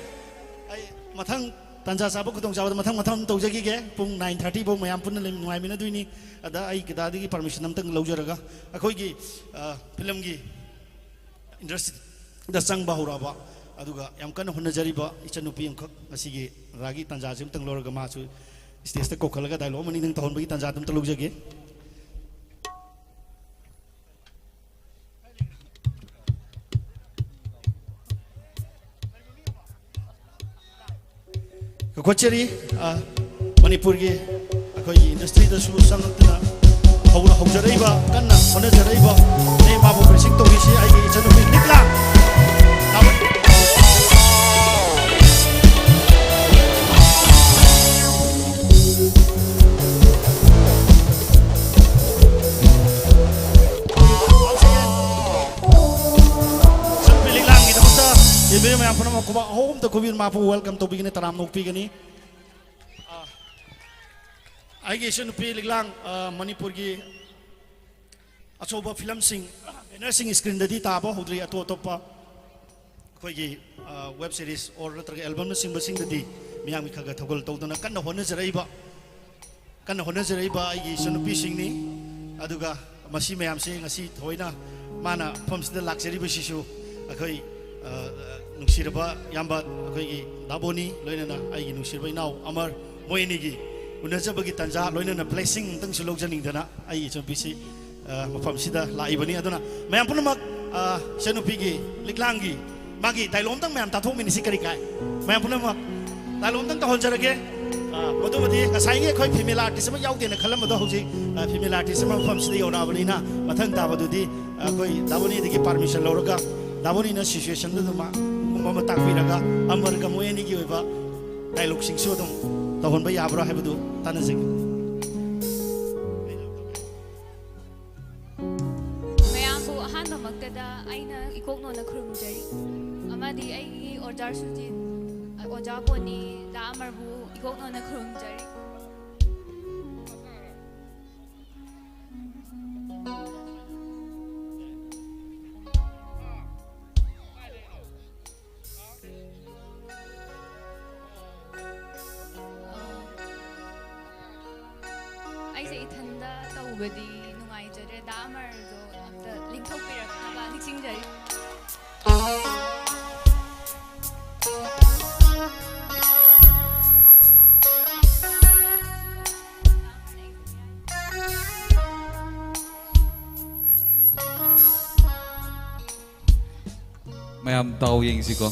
ꯑꯩ ꯃꯊꯪ ꯇꯥꯟꯖꯥ ꯆꯥꯕ, ꯈꯨꯗꯣꯡ ꯆꯥꯕꯗ ꯃꯊꯪ ꯃꯊꯪ ꯇꯧꯖꯈꯤꯒꯦ꯫ ꯄꯨꯡ ꯅꯥꯏꯟ ꯊꯥꯔꯇꯤ ꯐꯥꯎ ꯃꯌꯥꯝ ꯄꯨꯟꯅ ꯂꯩ-, ꯅꯨꯡꯉꯥꯏꯃꯤꯟꯅꯗꯣꯏꯅꯤ꯫ ꯑꯗ ꯑꯩ ꯀꯗꯥꯗꯒꯤ ꯄꯔꯃꯤꯁꯟ ꯑꯝꯇꯪ ꯂꯧꯖꯔꯒ, ꯑꯩꯈꯣꯏꯒꯤ, ꯑ, ꯐꯤꯂꯝꯒꯤ ꯏꯟꯗꯁꯇ꯭ꯔꯤꯗ ꯆꯪꯕ ꯍꯧꯔꯛꯑꯕ, ꯑꯗꯨꯒ ꯌꯥꯝ ꯀꯟꯅ ꯍꯣꯠꯅꯖꯔꯤꯕ ꯏꯆꯟꯅꯨꯄꯤ ꯑꯃꯈꯛ ꯉꯁꯤꯒꯤ ꯔꯥꯒꯤ ꯇꯥꯟꯖꯥꯁꯤ ꯑꯝꯇꯪ ꯂꯧꯔꯒ, ꯃꯥꯁꯨ ꯁ꯭ꯇꯦꯖꯇ ꯀꯧꯈꯠꯂꯒ ꯗꯥꯏꯂꯣꯛ ꯑꯃꯅꯤꯗꯪ ꯇꯧꯍꯟꯕꯒꯤ ꯇꯥꯟꯖꯥꯗꯨ ꯑꯝꯇ ꯂꯧꯖꯒꯦ꯫ ꯀꯧꯈꯠꯆꯔꯤ, ꯑ, ꯃꯅꯤꯄꯨꯔꯒꯤ ꯑꯩꯈꯣꯏꯒꯤ ꯏꯟꯗꯁꯇ꯭ꯔꯤꯗꯁꯨ ꯆꯪꯂꯛꯇꯨꯅ ꯍꯧ-, ꯍꯧꯖꯔꯛꯏꯕ, ꯀꯟꯅ ꯍꯣꯠꯅꯖꯔꯛꯏꯕ, ꯑꯩ ꯃꯥꯕꯨ blessing ꯇꯧꯕꯤꯁꯤ, ꯑꯩꯒꯤ ꯏꯆꯟꯅꯨꯄꯤ ꯂꯤꯛꯂꯥ꯫ ꯏꯆꯟꯅꯨꯄꯤ ꯂꯤꯛꯂꯥꯒꯤꯗꯃꯛꯇ ꯌꯦꯡꯕꯤꯔꯤꯕ ꯃꯌꯥꯝ ꯄꯨꯝꯅꯃꯛ ꯈꯨꯕꯥꯛ ꯑꯍꯧꯕꯗ ꯈꯨꯕꯤꯔ ꯃꯥꯕꯨ welcome ꯇꯧꯕꯤꯒꯅꯤ, ꯇꯔꯥꯝꯅ ꯑꯣꯛꯄꯤꯒꯅꯤ꯫ ꯑꯥ, ꯑꯩꯒꯤ ꯏꯆꯟꯅꯨꯄꯤ ꯂꯤꯛꯂꯥꯡ, ꯑ, ꯃꯅꯤꯄꯨꯔꯒꯤ ꯑꯆꯧꯕ ꯐꯤꯂꯝꯁꯤꯡ, ꯕꯦꯅꯔꯁꯤꯡ ꯁ꯭ꯀ꯭ꯔꯤꯟꯗꯗꯤ ꯇꯥꯕ ꯍꯧꯗ꯭ꯔꯤ, ꯑꯇꯣꯞ ꯑꯇꯣꯞꯄ ꯑꯩꯈꯣꯏꯒꯤ, ꯑ, ꯋꯦꯕ ꯁꯤꯔꯤꯁ ꯑꯣꯔ ꯅꯠꯇ꯭ꯔꯒ ꯑꯦꯜꯕꯝꯅꯆꯤꯡꯕꯁꯤꯡꯗꯗꯤ ꯃꯤꯌꯥꯝꯒꯤ ꯈꯔ ꯈꯔ ꯊꯧꯒꯜ ꯇꯧꯗꯨꯅ ꯀꯟꯅ ꯍꯣꯠꯅꯖꯔꯛꯏꯕ, ꯀꯟꯅ ꯍꯣꯠꯅꯖꯔꯛꯏꯕ ꯑꯩꯒꯤ ꯏꯆꯟꯅꯨꯄꯤꯁꯤꯡꯅꯤ꯫ ꯑꯗꯨꯒ ꯃꯁꯤ ꯃꯌꯥꯝꯁꯦ ꯉꯁꯤ ꯊꯑꯣꯏꯅ ꯃꯥꯅ ꯃꯐꯝꯁꯤꯗ ꯂꯥꯛꯆꯔꯤꯕꯁꯤꯁꯨ ꯑꯩꯈꯣꯏ, ꯑ, ꯅꯨꯡꯁꯤꯔꯕ ꯏꯌꯥꯝꯕ ꯑꯩꯈꯣꯏꯒꯤ ꯗꯥꯕꯣꯅꯤ, ꯂꯣꯏꯅꯅ ꯑꯩꯒꯤ ꯅꯨꯡꯁꯤꯔꯕ ꯏꯅꯥꯎ ꯑꯃꯔ, ꯃꯣꯏ ꯑꯅꯤꯒꯤ ꯎꯅꯖꯕꯒꯤ ꯇꯥꯟꯖꯥ, ꯂꯣꯏꯅꯅ ꯕ꯭ꯂꯦꯁꯤꯡ ꯑꯃꯇꯪꯁꯨ ꯂꯧꯖꯅꯤꯡꯗꯅ ꯑꯩꯒꯤ ꯏꯆꯟꯅꯨꯄꯤꯁꯤ, ꯑ, ꯃꯐꯝꯁꯤꯗ ꯂꯥꯛꯏꯕꯅꯤ꯫ ꯑꯗꯨꯅ ꯃꯌꯥꯝ ꯄꯨꯝꯅꯃꯛ, ꯑ, ꯏꯆꯟꯅꯨꯄꯤꯒꯤ ꯂꯤꯛꯂꯥꯡꯒꯤ ꯃꯥꯒꯤ ꯗꯥꯏꯂꯣꯛ ꯑꯃꯇꯪ ꯃꯌꯥꯝ ꯇꯥꯊꯣꯛꯃꯤꯟꯅꯁꯤ, ꯀꯔꯤ ꯀꯥꯏ? ꯃꯌꯥꯝ ꯄꯨꯝꯅꯃꯛ ꯗꯥꯏꯂꯣꯛ ꯑꯃꯇꯪ ꯇꯧꯍꯟꯖꯔꯒꯦ꯫ ꯑ, ꯃꯗꯨꯃꯗꯤ ꯉꯁꯥꯏꯒꯤ ꯑꯩꯈꯣꯏ ꯐꯤꯃꯦꯜ ꯑꯥꯔꯇꯤꯁ ꯑꯃ ꯌꯥꯎꯗꯦꯅ ꯈꯜꯂꯝꯕꯗꯣ ꯍꯧꯖꯤꯛ, ꯑ, ꯐꯤꯃꯦꯜ ꯑꯥꯔꯇꯤꯁ ꯑꯃ ꯃꯐꯝꯁꯤꯗ ꯌꯧꯔꯛꯑꯕꯅꯤꯅ ꯃꯊꯪ ꯇꯥꯕꯗꯨꯗꯤ ꯑꯩꯈꯣꯏ ꯗꯥꯕꯣꯅꯤꯗꯒꯤ ꯄꯥꯔꯃꯤꯁꯟ ꯂꯧꯔꯒ ꯗꯥꯕꯣꯅꯤꯅ ꯁꯤꯆꯨꯋꯦꯁꯟꯗꯨꯗ ꯃꯥ ꯀꯨꯝꯕ ꯑꯃ ꯇꯥꯛꯄꯤꯔꯒ ꯑꯃꯔꯒ ꯃꯣꯏ ꯑꯅꯤꯒꯤ ꯑꯣꯏꯕ ꯗꯥꯏꯂꯣꯛꯁꯤꯡꯁꯨ ꯑꯗꯨꯝ ꯇꯧꯍꯟꯕ ꯌꯥꯕ꯭ꯔꯥ ꯍꯥꯏꯕꯗꯨ ꯇꯥꯟꯅꯖꯒꯦ꯫ ꯃꯌꯥꯝꯕꯨ ꯑꯍꯥꯟꯕꯃꯛꯇꯗ ꯑꯩꯅ ꯏꯀꯣꯛꯅꯣꯅ ꯈꯨꯔꯨꯝꯖꯔꯤ, ꯑꯃꯗꯤ ꯑꯩꯒꯤ ꯑꯣꯖꯥ ꯁꯨꯖꯤꯠ, ꯑꯣꯖꯥ ꯕꯣꯅꯤ, ꯗꯥ ꯑꯃꯔꯕꯨ ꯏꯀꯣꯛꯅꯣꯅ ꯈꯨꯔꯨꯝꯖꯔꯤ꯫ ꯑꯩꯁꯦ ꯏꯊꯟꯗ ꯇꯧꯕꯗꯤ ꯅꯨꯡꯉꯥꯏꯖꯗ꯭ꯔꯦ, ꯗꯥ ꯑꯃꯔꯗꯣ ꯑꯝꯇ ꯂꯤꯡꯊꯣꯛꯄꯤꯔꯛꯅꯕ ꯅꯤꯡꯁꯤꯡꯖꯔꯤ꯫ ꯃꯌꯥꯝ ꯗꯥꯎ ꯌꯦꯡꯁꯤꯀꯣ꯫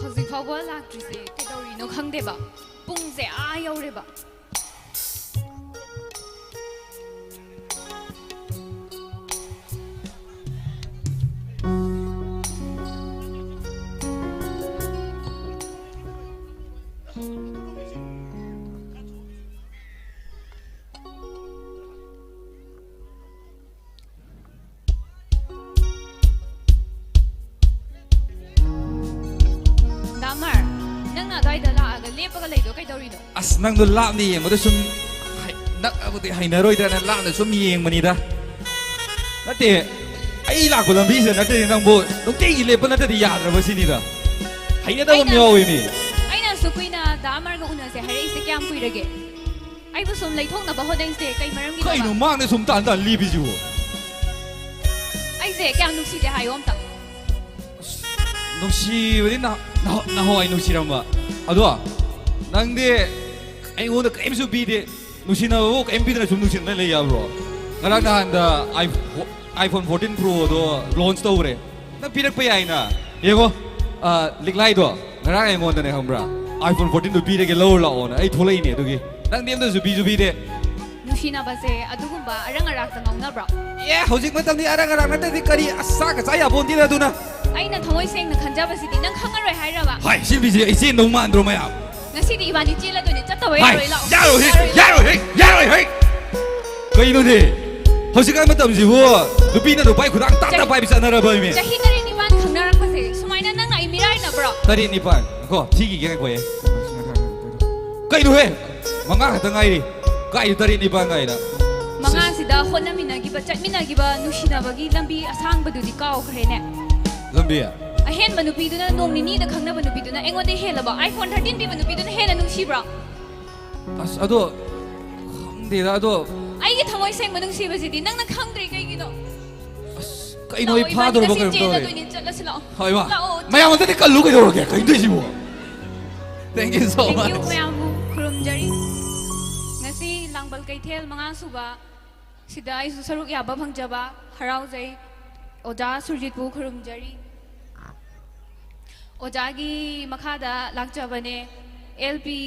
ꯍꯧꯖꯤꯛ ꯐꯥꯎꯕ ꯂꯥꯛꯇ꯭ꯔꯤꯁꯦ ꯀꯩꯗꯧꯔꯤꯅꯣ ꯈꯪꯗꯦꯕ꯫ ꯄꯨꯡꯁꯦ ꯑꯥ ꯌꯧꯔꯦꯕ꯫ ꯗꯥ ꯑꯃꯔ, ꯅꯪꯅ ꯑꯗ꯭ꯋꯥꯏꯗ ꯂꯥꯛꯑꯒ ꯂꯦꯞꯄꯒ ꯂꯩꯗꯣ ꯀꯩꯗꯧꯔꯤꯅꯣ? ꯑꯁ, ꯅꯪꯗꯣ ꯂꯥꯞꯅ ꯌꯦꯡꯕꯗ ꯁꯨꯝ ꯍꯩ-, ꯅꯛꯑꯕꯨꯗꯤ ꯍꯩꯅꯔꯣꯏꯗ꯭ꯔꯅ ꯂꯥꯞꯅ ꯁꯨꯝ ꯌꯦꯡꯕꯅꯤꯗ꯫ ꯅꯠꯇꯦ, ꯑꯩ ꯂꯥꯛꯄ ꯂꯝꯕꯤꯁꯤꯗ ꯅꯠꯇ꯭ꯔꯗꯤ ꯅꯪꯕꯨ ꯅꯨꯡꯇꯤꯒꯤ ꯂꯦꯞꯄ ꯅꯠꯇ꯭ꯔꯗꯤ ꯌꯥꯗ꯭ꯔꯕ ꯁꯤꯅꯤꯗ꯫ ꯍꯩꯅꯗꯕ ꯑꯃ ꯑꯩꯅ, ꯌꯥꯎꯋꯦ ꯃꯤ꯫ ꯑꯩꯅ ꯑꯁꯨꯛ ꯀꯨꯏꯅ ꯗꯥ ꯑꯃꯔꯒ ꯎꯅꯁꯦ ꯍꯥꯏꯔꯛꯏꯁꯦ ꯀꯌꯥꯝ ꯀꯨꯏꯔꯒꯦ? ꯑꯩꯕꯨ ꯁꯨꯝ ꯂꯩꯊꯣꯛꯅꯕ ꯍꯣꯠꯅꯩꯁꯦ ꯀꯩ ꯃꯔꯝꯒꯤꯅꯣꯕ? ꯀꯩꯅꯣ ꯃꯥꯡꯗ ꯁꯨꯝ ꯇꯥꯟ ꯇꯥꯟ ꯂꯤꯕꯤꯁꯤꯕꯨ? ꯑꯩꯁꯦ ꯀꯌꯥꯝ ꯅꯨꯡꯁꯤꯗꯦ ꯍꯥꯏꯌꯣ ꯑꯝꯇ꯫ ꯅꯨꯡꯁꯤꯕꯗꯤ ꯅꯍ-, ꯅꯍ-, ꯅꯍꯥꯟꯋꯥꯏ ꯅꯨꯡꯁꯤꯔꯝꯕ꯫ ꯑꯗꯣ ꯅꯪꯗꯤ ꯑꯩꯉꯣꯟꯗ ꯀꯔꯤꯝꯁꯨ ꯄꯤꯗꯦ꯫ ꯅꯨꯡꯁꯤꯅꯕꯕꯨ ꯀꯔꯤꯝ ꯄꯤꯗꯅ ꯁꯨꯝ ꯅꯨꯡꯁꯤꯅꯅ ꯂꯩ ꯌꯥꯕ꯭ꯔꯣ? ꯉꯔꯥꯡ ꯅꯍꯥꯟꯗ iPhone, iPhone fourteen Pro ꯗꯣ launch ꯇꯧꯈ꯭ꯔꯦ꯫ ꯅꯪ ꯄꯤꯔꯛꯄ ꯌꯥꯏꯅ꯫ ꯌꯦꯡꯉꯣ, ꯑ, ꯂꯤꯛꯂꯥꯏꯗꯣ ꯉꯔꯥꯡ ꯑꯩꯉꯣꯟꯗꯅꯦ, ꯈꯪꯕ꯭ꯔꯥ? iPhone fourteen ꯗꯣ ꯄꯤꯔꯒꯦ, ꯂꯧꯔꯨ ꯂꯥꯛꯑꯣꯅ ꯑꯩ ꯊꯣꯛꯂꯛꯏꯅꯦ꯫ ꯑꯗꯨꯒꯤ ꯅꯪꯗꯤ ꯑꯝꯇꯁꯨ ꯄꯤꯁꯨ ꯄꯤꯗꯦ꯫ ꯅꯨꯡꯁꯤꯅꯕꯁꯦ ꯑꯗꯨꯒꯨꯝꯕ ꯑꯔꯪ ꯑꯔꯥꯛꯇ ꯉꯥꯎꯅꯕ꯭ꯔꯣ? ꯑꯦ, ꯍꯧꯖꯤꯛ ꯃꯇꯝꯗꯤ ꯑꯔꯪ ꯑꯔꯥꯛ ꯅꯠꯇ꯭ꯔꯗꯤ ꯀꯔꯤ? ꯑꯁ, ꯆꯥꯛꯀ ꯆꯥ ꯌꯥꯄꯣꯟꯇꯦꯗ ꯑꯗꯨꯅ꯫ ꯑꯩꯅ ꯊꯃꯣꯏ ꯁꯦꯡꯅ ꯈꯟꯖꯕꯁꯤꯗꯤ ꯅꯪ ꯈꯪꯉꯔꯣꯏ ꯍꯥꯏꯔꯕ? ꯍꯥꯏ, ꯁꯤ ꯅꯨꯄꯤꯁꯦ ꯑꯩ ꯆꯦꯟꯗꯧ ꯃꯥꯟꯗ꯭ꯔꯣ ꯃꯌꯥꯝ? ꯉꯁꯤꯗꯤ ꯏꯕꯥꯅꯤ ꯆꯦꯜꯂꯗꯣꯏꯅꯦ, ꯆꯠꯇꯕ ꯍꯥꯏ, ꯌꯥꯔꯣꯏ, ꯂꯥꯛꯑꯣ꯫ ꯌꯥꯔꯣꯏꯍꯦ, ꯌꯥꯔꯣꯏ, ꯌꯥꯔꯣꯏꯍꯦ, ꯌꯥꯔꯣꯏꯍꯦ꯫ ꯀꯩꯅꯣꯅꯦ? ꯍꯧꯖꯤꯛꯀꯥꯟ ꯃꯇꯝꯁꯤꯕꯨ ꯅꯨꯄꯤꯅ ꯅꯨꯄꯥꯒꯤ ꯈꯨꯗꯥꯡ ꯇꯥꯛ ꯇꯥꯛ ꯆꯍꯤ-, ꯄꯥꯏꯕꯤ ꯆꯠꯅꯔꯕ ꯏꯃꯦ? ꯆꯍꯤ ꯇꯔꯦꯠ ꯅꯤꯄꯥꯜ ꯈꯪꯅꯔꯛꯄꯁꯦ ꯁꯨꯃꯥꯏꯅ ꯅꯪꯅ ꯑꯩ ꯃꯤꯔꯥꯏꯅꯕ꯭ꯔꯣ? ꯇꯔꯦꯠ ꯅꯤꯄꯥꯜ꯫ ꯀꯣ, ꯊꯤꯈꯤꯒꯦ ꯉꯥꯏꯈꯣꯍꯦ꯫ ꯀꯩꯅꯣꯍꯦ? ꯃꯉꯥ ꯈꯛꯇ ꯉꯥꯏꯔꯤ꯫ ꯀꯥꯏꯗ ꯇꯔꯦꯠ ꯅꯤꯄꯥꯜ ꯉꯥꯏꯅ? ꯃꯉꯥꯁꯤꯗ ꯍꯣꯠꯅꯃꯤꯟꯅꯈꯤꯕ, ꯆꯠꯃꯤꯟꯅꯈꯤꯕ ꯅꯨꯡꯁꯤꯅꯕꯒꯤ ꯂꯝꯕꯤ ꯑꯁꯥꯡꯕꯗꯨꯗꯤ ꯀꯥꯎꯈ꯭ꯔꯦꯅꯦ꯫ ꯂꯝꯕꯤ? ꯑꯍꯦꯟꯕ ꯅꯨꯄꯤꯗꯨꯅ, ꯅꯣꯡ ꯅꯤꯅꯤꯗ ꯈꯪꯅꯕ ꯅꯨꯄꯤꯗꯨꯅ ꯑꯩꯉꯣꯟꯗ ꯍꯦꯜꯂꯕꯣ? iPhone thirteen ꯄꯤꯕ ꯅꯨꯄꯤꯗꯨꯅ ꯍꯦꯟꯅ ꯅꯨꯡꯁꯤꯕ꯭ꯔꯣ? ꯑꯁ, ꯑꯗꯣ ꯈꯪꯗꯦꯗ, ꯑꯗꯣ꯫ ꯑꯩꯒꯤ ꯊꯃꯣꯏ ꯁꯦꯡꯕ ꯅꯨꯡꯁꯤꯕꯁꯤꯗꯤ ꯅꯪꯅ ꯈꯪꯗ꯭ꯔꯤ ꯀꯩꯒꯤꯅꯣ? ꯑꯁ, ꯀꯩꯅꯣ, ꯑꯩ ꯂꯥꯛꯑꯣ, ꯏꯕꯥꯅꯤ ꯐꯥꯗꯣꯔꯕ ꯉꯁꯤ ꯀꯩꯅꯣꯝ ꯇꯧꯔꯦ꯫ ꯆꯦꯜꯂꯗꯣꯏꯅꯤ, ꯆꯠꯂꯁꯤ ꯂꯥꯛꯑꯣ꯫ ꯍꯣꯏ, ꯏꯃꯥ꯫ ꯂꯥꯛꯑꯣ, ꯃꯌꯥꯝ ꯑꯝꯇꯗꯤ ꯀꯜꯂꯨ ꯀꯩꯗꯧꯔꯒꯦ? ꯀꯩꯅꯣ ꯇꯧꯔꯤꯁꯤꯕꯣ? Thank you so much꯫ Thank you ꯃꯌꯥꯝꯕꯨ ꯈꯨꯔꯨꯝꯖꯔꯤ꯫ ꯉꯁꯤ ꯂꯥꯡꯕꯜ ꯀꯩꯊꯦꯜ ꯃꯉꯥ ꯁꯨꯕ ꯁꯤꯗ ꯑꯩꯁꯨ ꯁꯔꯨꯛ ꯌꯥꯕ ꯐꯪꯖꯕ ꯍꯔꯥꯎꯖꯩ꯫ ꯑꯣꯖꯥ ꯁꯨꯔꯖꯤꯠꯄꯨ ꯈꯨꯔꯨꯝꯖꯔꯤ꯫ ꯑꯣꯖꯥꯒꯤ ꯃꯈꯥꯗ ꯂꯥꯛꯆꯕꯅꯦ꯫ ꯑꯦꯜ ꯄꯤ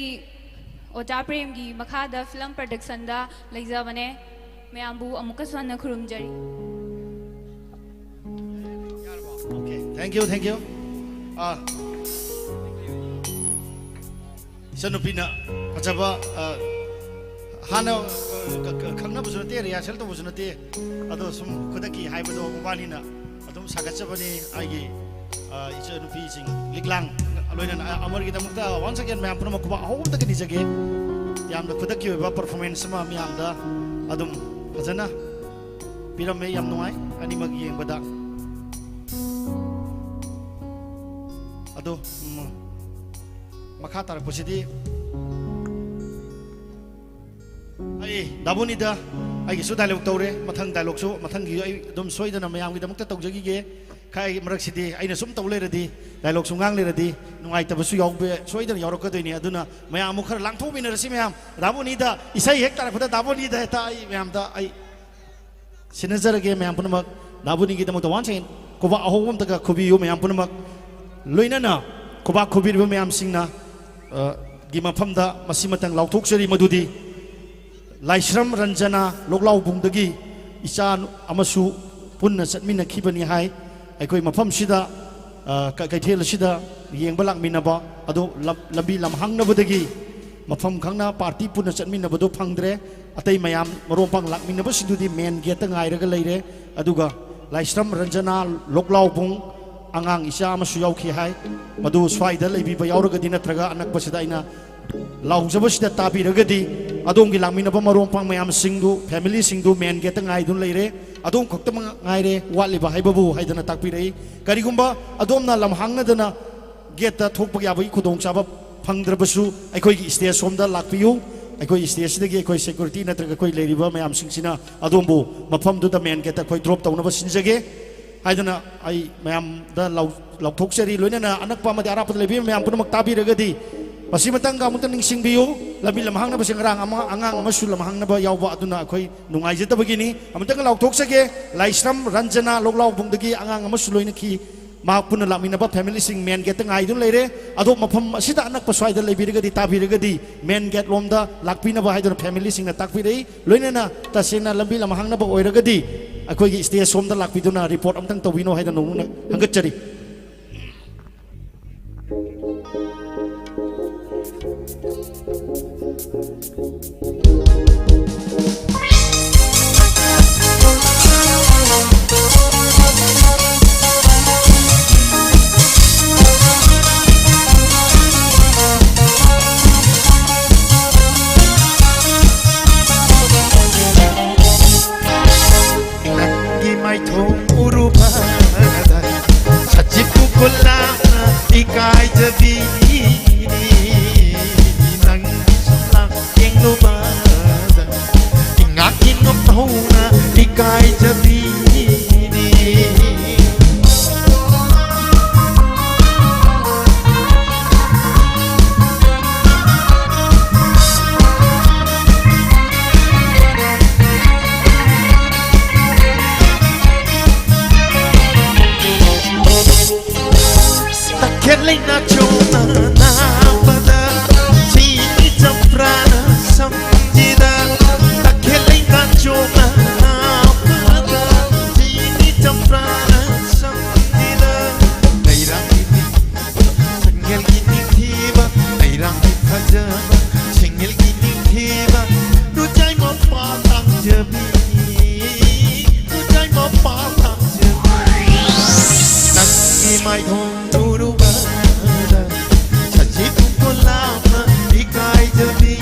ꯑꯣꯖꯥ ꯄ꯭ꯔꯦꯝꯒꯤ ꯃꯈꯥꯗ ꯐꯤꯂꯝ ꯄ꯭ꯔꯗꯛꯁꯟꯗ ꯂꯩꯖꯕꯅꯦ꯫ ꯃꯌꯥꯝꯕꯨ ꯑꯃꯨꯛꯀꯁꯨ ꯍꯟꯅ ꯈꯨꯔꯨꯝꯖꯔꯤ꯫ Okay, thank you, thank you. ꯑꯥ, ꯏꯆꯟꯅꯨꯄꯤꯅ ꯐꯖꯕ, ꯑ, ꯍꯥꯟꯅ, ꯑ, ꯈ- ꯈ- ꯈꯪꯅꯕꯁꯨ ꯅꯠꯇꯦ, ꯔꯤꯍꯥꯔꯁꯦꯜ ꯇꯧꯕꯁꯨ ꯅꯠꯇꯦ, ꯑꯗꯣ ꯁꯨꯝ ꯈꯨꯗꯛꯀꯤ ꯍꯥꯏꯕꯗꯣ ꯃꯕꯥꯅꯤꯅ ꯑꯗꯨꯝ ꯁꯥꯒꯠꯆꯕꯅꯤ꯫ ꯑꯩꯒꯤ, ꯑ, ꯏꯆꯟꯅꯨꯄꯤꯁꯤꯡ ꯂꯤꯛꯂꯥꯡ, ꯂꯣꯏꯅꯅ ꯑ- ꯑꯃꯔꯒꯤꯗꯃꯛꯇ once again ꯃꯌꯥꯝ ꯄꯨꯝꯅꯃꯛ ꯈꯨꯕꯥꯛ ꯑꯍꯧꯕꯗꯒꯤ ꯅꯤꯖꯒꯦ꯫ ꯌꯥꯝꯅ ꯈꯨꯗꯛꯀꯤ ꯑꯣꯏꯕ ꯄꯔꯐꯣꯔꯃꯦꯟꯁ ꯑꯃ ꯃꯌꯥꯝꯗ ꯑꯗꯨꯝ ꯐꯖꯅ ꯄꯤꯔꯝꯃꯦ꯫ ꯌꯥꯝ ꯅꯨꯡꯉꯥꯏ ꯑꯅꯤꯃꯛ ꯌꯦꯡꯕꯗ꯫ ꯑꯗꯣ, ꯎꯝ, ꯃꯈꯥ ꯇꯥꯔꯛꯄꯁꯤꯗꯤ ꯑꯩ ꯗꯥꯕꯨꯅꯤꯗ ꯑꯩꯒꯤꯁꯨ ꯗꯥꯏꯂꯣꯛ ꯇꯧꯔꯦ꯫ ꯃꯊꯪ ꯗꯥꯏꯂꯣꯛꯁꯨ ꯃꯊꯪꯒꯤ ꯑꯩ ꯑꯗꯨꯝ ꯁꯣꯏꯗꯅ ꯃꯌꯥꯝꯒꯤꯗꯃꯛꯇ ꯇꯧꯖꯈꯤꯒꯦ꯫ ꯈꯥꯏ ꯃꯔꯛꯁꯤꯗꯤ ꯑꯩꯅ ꯁꯨꯝ ꯇꯧ ꯂꯩꯔꯗꯤ, ꯗꯥꯏꯂꯣꯛꯁꯨ ꯉꯥꯡ ꯂꯩꯔꯗꯤ ꯅꯨꯡꯉꯥꯏꯇꯕꯁꯨ ꯌꯥꯎꯕ ꯁꯣꯏꯗꯅ ꯌꯥꯎꯔꯛꯀꯗꯣꯏꯅꯤ꯫ ꯑꯗꯨꯅ ꯃꯌꯥꯝ ꯑꯃꯨꯛ ꯈꯔ ꯂꯥꯡꯊꯣꯛꯃꯤꯟꯅꯔꯁꯤ꯫ ꯃꯌꯥꯝ ꯗꯥꯕꯨꯅꯤꯗ ꯏꯁꯩ ꯍꯦꯛ ꯇꯥꯔꯛꯄꯗ ꯗꯥꯕꯨꯅꯤꯗ ꯍꯦꯛꯇ ꯑꯩ ꯃꯌꯥꯝꯗ ꯑꯩ ꯁꯤꯟꯅꯖꯔꯒꯦ꯫ ꯃꯌꯥꯝ ꯄꯨꯝꯅꯃꯛ ꯗꯥꯕꯨꯅꯤꯒꯤꯗꯃꯛꯇ once again ꯈꯨꯕꯥꯛ ꯑꯍꯧꯕ ꯑꯝꯇꯒ ꯈꯨꯕꯤꯌꯨ꯫ ꯃꯌꯥꯝ ꯄꯨꯝꯅꯃꯛ ꯂꯣꯏꯅꯅ ꯈꯨꯕꯥꯛ ꯈꯨꯕꯤꯔꯤꯕ ꯃꯌꯥꯝꯁꯤꯡꯅ, ꯑ, ꯒꯤ ꯃꯐꯝꯗ ꯃꯁꯤꯃꯇꯪ ꯂꯥꯎꯊꯣꯛꯆꯔꯤ ꯃꯗꯨꯗꯤ ꯂꯥꯏꯁ꯭ꯔꯝ ꯔꯟꯖꯅꯥ ꯂꯣꯛꯂꯥꯎꯕꯨꯡꯗꯒꯤ ꯏꯆꯥ ꯑꯃꯁꯨ ꯄꯨꯟꯅ ꯆꯠꯃꯤꯟꯅꯈꯤꯕꯅꯤ ꯍꯥꯏ꯫ ꯑꯩꯈꯣꯏ ꯃꯐꯝꯁꯤꯗ, ꯑ, ꯀ- ꯀꯩꯊꯦꯜ ꯑꯁꯤꯗ ꯌꯦꯡꯕ ꯂꯥꯛꯃꯤꯟꯅꯕ ꯑꯗꯣ ꯂꯝ- ꯂꯝꯕꯤ ꯂꯝꯍꯥꯡꯅꯕꯗꯒꯤ ꯃꯐꯝ ꯈꯪꯅ ꯄꯥꯔꯇꯤ ꯄꯨꯟꯅ ꯆꯠꯃꯤꯟꯅꯕꯗꯣ ꯐꯪꯗ꯭ꯔꯦ꯫ ꯑꯇꯩ ꯃꯌꯥꯝ ꯃꯔꯨꯞ ꯃꯄꯥꯡ ꯂꯥꯛꯃꯤꯟꯅꯕꯁꯤꯡꯗꯨꯗꯤ ꯃꯦꯟ ꯒꯦꯠꯇ ꯉꯥꯏꯔꯒ ꯂꯩꯔꯦ꯫ ꯑꯗꯨꯒ ꯂꯥꯏꯁ꯭ꯔꯝ ꯔꯟꯖꯅꯥ ꯂꯣꯛꯂꯥꯎꯕꯨꯡ ꯑꯉꯥꯡ ꯏꯆꯥ ꯑꯃꯁꯨ ꯌꯥꯎꯈꯤ ꯍꯥꯏ꯫ ꯃꯗꯨ ꯁ꯭ꯋꯥꯏꯗ ꯂꯩꯕꯤꯕ ꯌꯥꯎꯔꯒꯗꯤ ꯅꯠꯇ꯭ꯔꯒ ꯑꯅꯛꯄꯁꯤꯗ ꯑꯩꯅ ꯂꯥꯎꯖꯕꯁꯤꯗ ꯇꯥꯕꯤꯔꯒꯗꯤ ꯑꯗꯣꯝꯒꯤ ꯂꯥꯛꯃꯤꯟꯅꯕ ꯃꯔꯨꯞ ꯃꯄꯥꯡ ꯃꯌꯥꯝꯁꯤꯡꯗꯨ, ꯐꯦꯃꯤꯂꯤꯁꯤꯡꯗꯨ ꯃꯦꯟ ꯒꯦꯠꯇ ꯉꯥꯏꯗꯨꯅ ꯂꯩꯔꯦ꯫ ꯑꯗꯣꯝ ꯈꯛꯇꯃꯛ ꯉꯥꯏꯔꯦ ꯋꯥꯠꯂꯤꯕ ꯍꯥꯏꯕꯕꯨ ꯍꯥꯏꯗꯅ ꯇꯥꯛꯄꯤꯔꯛꯏ꯫ ꯀꯔꯤꯒꯨꯝꯕ ꯑꯗꯣꯝꯅ ꯂꯝꯍꯥꯡꯅꯗꯅ ꯒꯦꯠꯇ ꯊꯣꯛꯄ ꯌꯥꯕꯒꯤ ꯈꯨꯗꯣꯡꯆꯥꯕ ꯐꯪꯗ꯭ꯔꯕꯁꯨ ꯑꯩꯈꯣꯏꯒꯤ ꯁ꯭ꯇꯦꯖ ꯁꯣꯝꯗ ꯂꯥꯛꯄꯤꯌꯨ꯫ ꯑꯩꯈꯣꯏ ꯁ꯭ꯇꯦꯖꯁꯤꯗꯒꯤ ꯑꯩꯈꯣꯏ ꯁꯦꯀ꯭ꯌꯨꯔꯤꯇꯤ ꯅꯠꯇ꯭ꯔꯒ ꯑꯩꯈꯣꯏ ꯂꯩꯔꯤꯕ ꯃꯌꯥꯝꯁꯤꯡꯁꯤꯅ ꯑꯗꯣꯝꯕꯨ ꯃꯐꯝꯗꯨꯗ ꯃꯦꯟ ꯒꯦꯠꯇ ꯑꯩꯈꯣꯏ ꯗ꯭ꯔꯣꯞ ꯇꯧꯅꯕ ꯁꯤꯟꯖꯒꯦ ꯍꯥꯏꯗꯅ ꯑꯩ ꯃꯌꯥꯝꯗ ꯂꯥꯎ- ꯂꯥꯎꯊꯣꯛꯆꯔꯤ꯫ ꯂꯣꯏꯅꯅ ꯑꯅꯛꯄ ꯑꯃꯗꯤ ꯑꯔꯥꯞꯄꯗ ꯂꯩꯕꯤꯕ ꯃꯌꯥꯝ ꯄꯨꯝꯅꯃꯛ ꯇꯥꯕꯤꯔꯒꯗꯤ ꯃꯁꯤꯃꯇꯪꯒ ꯑꯃꯨꯛꯇ ꯅꯤꯡꯁꯤꯡꯕꯤꯌꯨ꯫ ꯂꯝꯕꯤ ꯂꯝꯍꯥꯡꯅꯕꯁꯦ ꯉꯔꯥꯡ ꯑꯃ ꯑꯉꯥꯡ ꯑꯃꯁꯨ ꯂꯝꯍꯥꯡꯅꯕ ꯌꯥꯎꯕ ꯑꯗꯨꯅ ꯑꯩꯈꯣꯏ ꯅꯨꯡꯉꯥꯏꯖꯗꯕꯒꯤꯅꯤ꯫ ꯑꯃꯨꯛꯇꯪꯒ ꯂꯥꯎꯊꯣꯛꯆꯒꯦ꯫ ꯂꯥꯏꯁ꯭ꯔꯝ ꯔꯟꯖꯅꯥ ꯂꯣꯛꯂꯥꯎꯕꯨꯡꯗꯒꯤ ꯑꯉꯥꯡ ꯑꯃꯁꯨ ꯂꯣꯏꯅꯈꯤ꯫ ꯃꯍꯥꯛ ꯄꯨꯟꯅ ꯂꯥꯛꯃꯤꯟꯅꯕ ꯐꯦꯃꯤꯂꯤꯁꯤꯡ ꯃꯦꯟ ꯒꯦꯠꯇ ꯉꯥꯏꯗꯨꯅ ꯂꯩꯔꯦ꯫ ꯑꯗꯣ ꯃꯐꯝ ꯑꯁꯤꯗ ꯑꯅꯛꯄ ꯁ꯭ꯋꯥꯏꯗ ꯂꯩꯕꯤꯔꯒꯗꯤ, ꯇꯥꯕꯤꯔꯒꯗꯤ ꯃꯦꯟ ꯒꯦꯠ ꯂꯣꯝꯗ ꯂꯥꯛꯄꯤꯅꯕ ꯍꯥꯏꯗꯨꯅ ꯐꯦꯃꯤꯂꯤꯁꯤꯡꯅ ꯇꯥꯛꯄꯤꯔꯛꯏ꯫ ꯂꯣꯏꯅꯅ ꯇꯁꯦꯡꯅ ꯂꯝꯕꯤ ꯂꯝꯍꯥꯡꯅꯕ ꯑꯣꯏꯔꯒꯗꯤ ꯑꯩꯈꯣꯏꯒꯤ ꯁ꯭ꯇꯦꯖ ꯁꯣꯝꯗ ꯂꯥꯛꯄꯤꯗꯨꯅ ꯔꯤꯄꯣꯔꯠ ꯑꯝꯇꯪ ꯇꯧꯕꯤꯅꯣ ꯍꯥꯏꯗꯅ ꯅꯧꯅ ꯍꯪꯒꯠꯆꯔꯤ꯫ ꯅꯪꯒꯤ ꯃꯥꯏꯊꯣꯡ ꯎꯔꯨꯕꯗ ꯁꯖꯤꯕꯨ ꯈꯨꯂꯥꯡꯅ ꯏꯀꯥꯏꯖꯕꯤꯅꯤ꯫ ꯅꯪꯒꯤ ꯁꯛꯂꯥꯡ ꯌꯦꯡꯂꯨꯕꯗ ꯏꯉꯥꯛ ꯏꯉꯣꯛ ꯍꯧꯅ ꯏꯀꯥꯏꯖꯕꯤꯅꯤ꯫ ꯇꯈꯦꯜ ꯂꯩꯅꯥ ꯆꯣꯝꯅ ꯅꯥꯕꯗ ꯁꯤꯅꯤ ꯆꯝꯄ꯭ꯔꯥꯅ ꯁꯝꯖꯤꯗ꯫ ꯇꯈꯦꯜ ꯂꯩꯅꯥ ꯆꯣꯝꯅ ꯅꯥꯕꯗ ꯁꯤꯅꯤ ꯆꯝꯄ꯭ꯔꯥꯅ ꯁꯝꯖꯤꯗ꯫ ꯂꯩꯔꯥꯡꯒꯤ ꯅꯤꯡꯊꯤꯕ, ꯁꯦꯡꯒꯦꯜꯒꯤ ꯅꯤꯡꯊꯤꯕ, ꯂꯩꯔꯥꯡꯒꯤ ꯐꯖꯕ, ꯁꯦꯡꯒꯦꯜꯒꯤ ꯅꯤꯡꯊꯤꯕ, ꯅꯨꯆꯥꯏ ꯃꯄꯥ ꯇꯥꯡꯖꯕꯤ, ꯅꯨꯆꯥꯏ ꯃꯄꯥ ꯇꯥꯡꯖꯕꯤ꯫ ꯅꯪꯒꯤ ꯃꯥꯏꯊꯣꯡ ꯎꯔꯨꯕꯗ ꯁꯖꯤꯕꯨ ꯈꯨꯂꯥꯡꯅ ꯏꯀꯥꯏꯖꯕꯤ꯫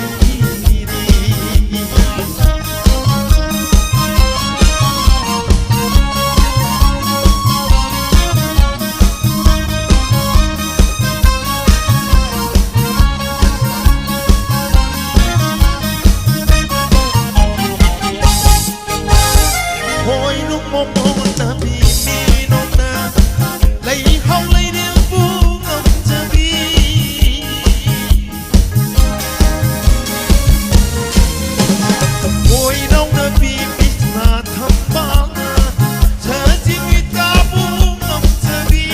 ꯍꯣꯏ, ꯅꯨꯡꯃꯣꯛ ꯃꯣꯟꯅꯕꯤ ꯃꯤꯅꯣꯛꯅ ꯂꯩꯍꯥꯎ ꯂꯩꯔꯦꯜꯕꯨ ꯉꯝꯖꯕꯤ꯫ ꯊꯃꯣꯏ ꯅꯧꯅꯕꯤ ꯄꯤꯁꯅꯥ ꯊꯝꯕꯥꯜꯅ ꯁꯖꯤꯕꯤ ꯇꯥꯕꯨ ꯉꯝꯖꯕꯤ꯫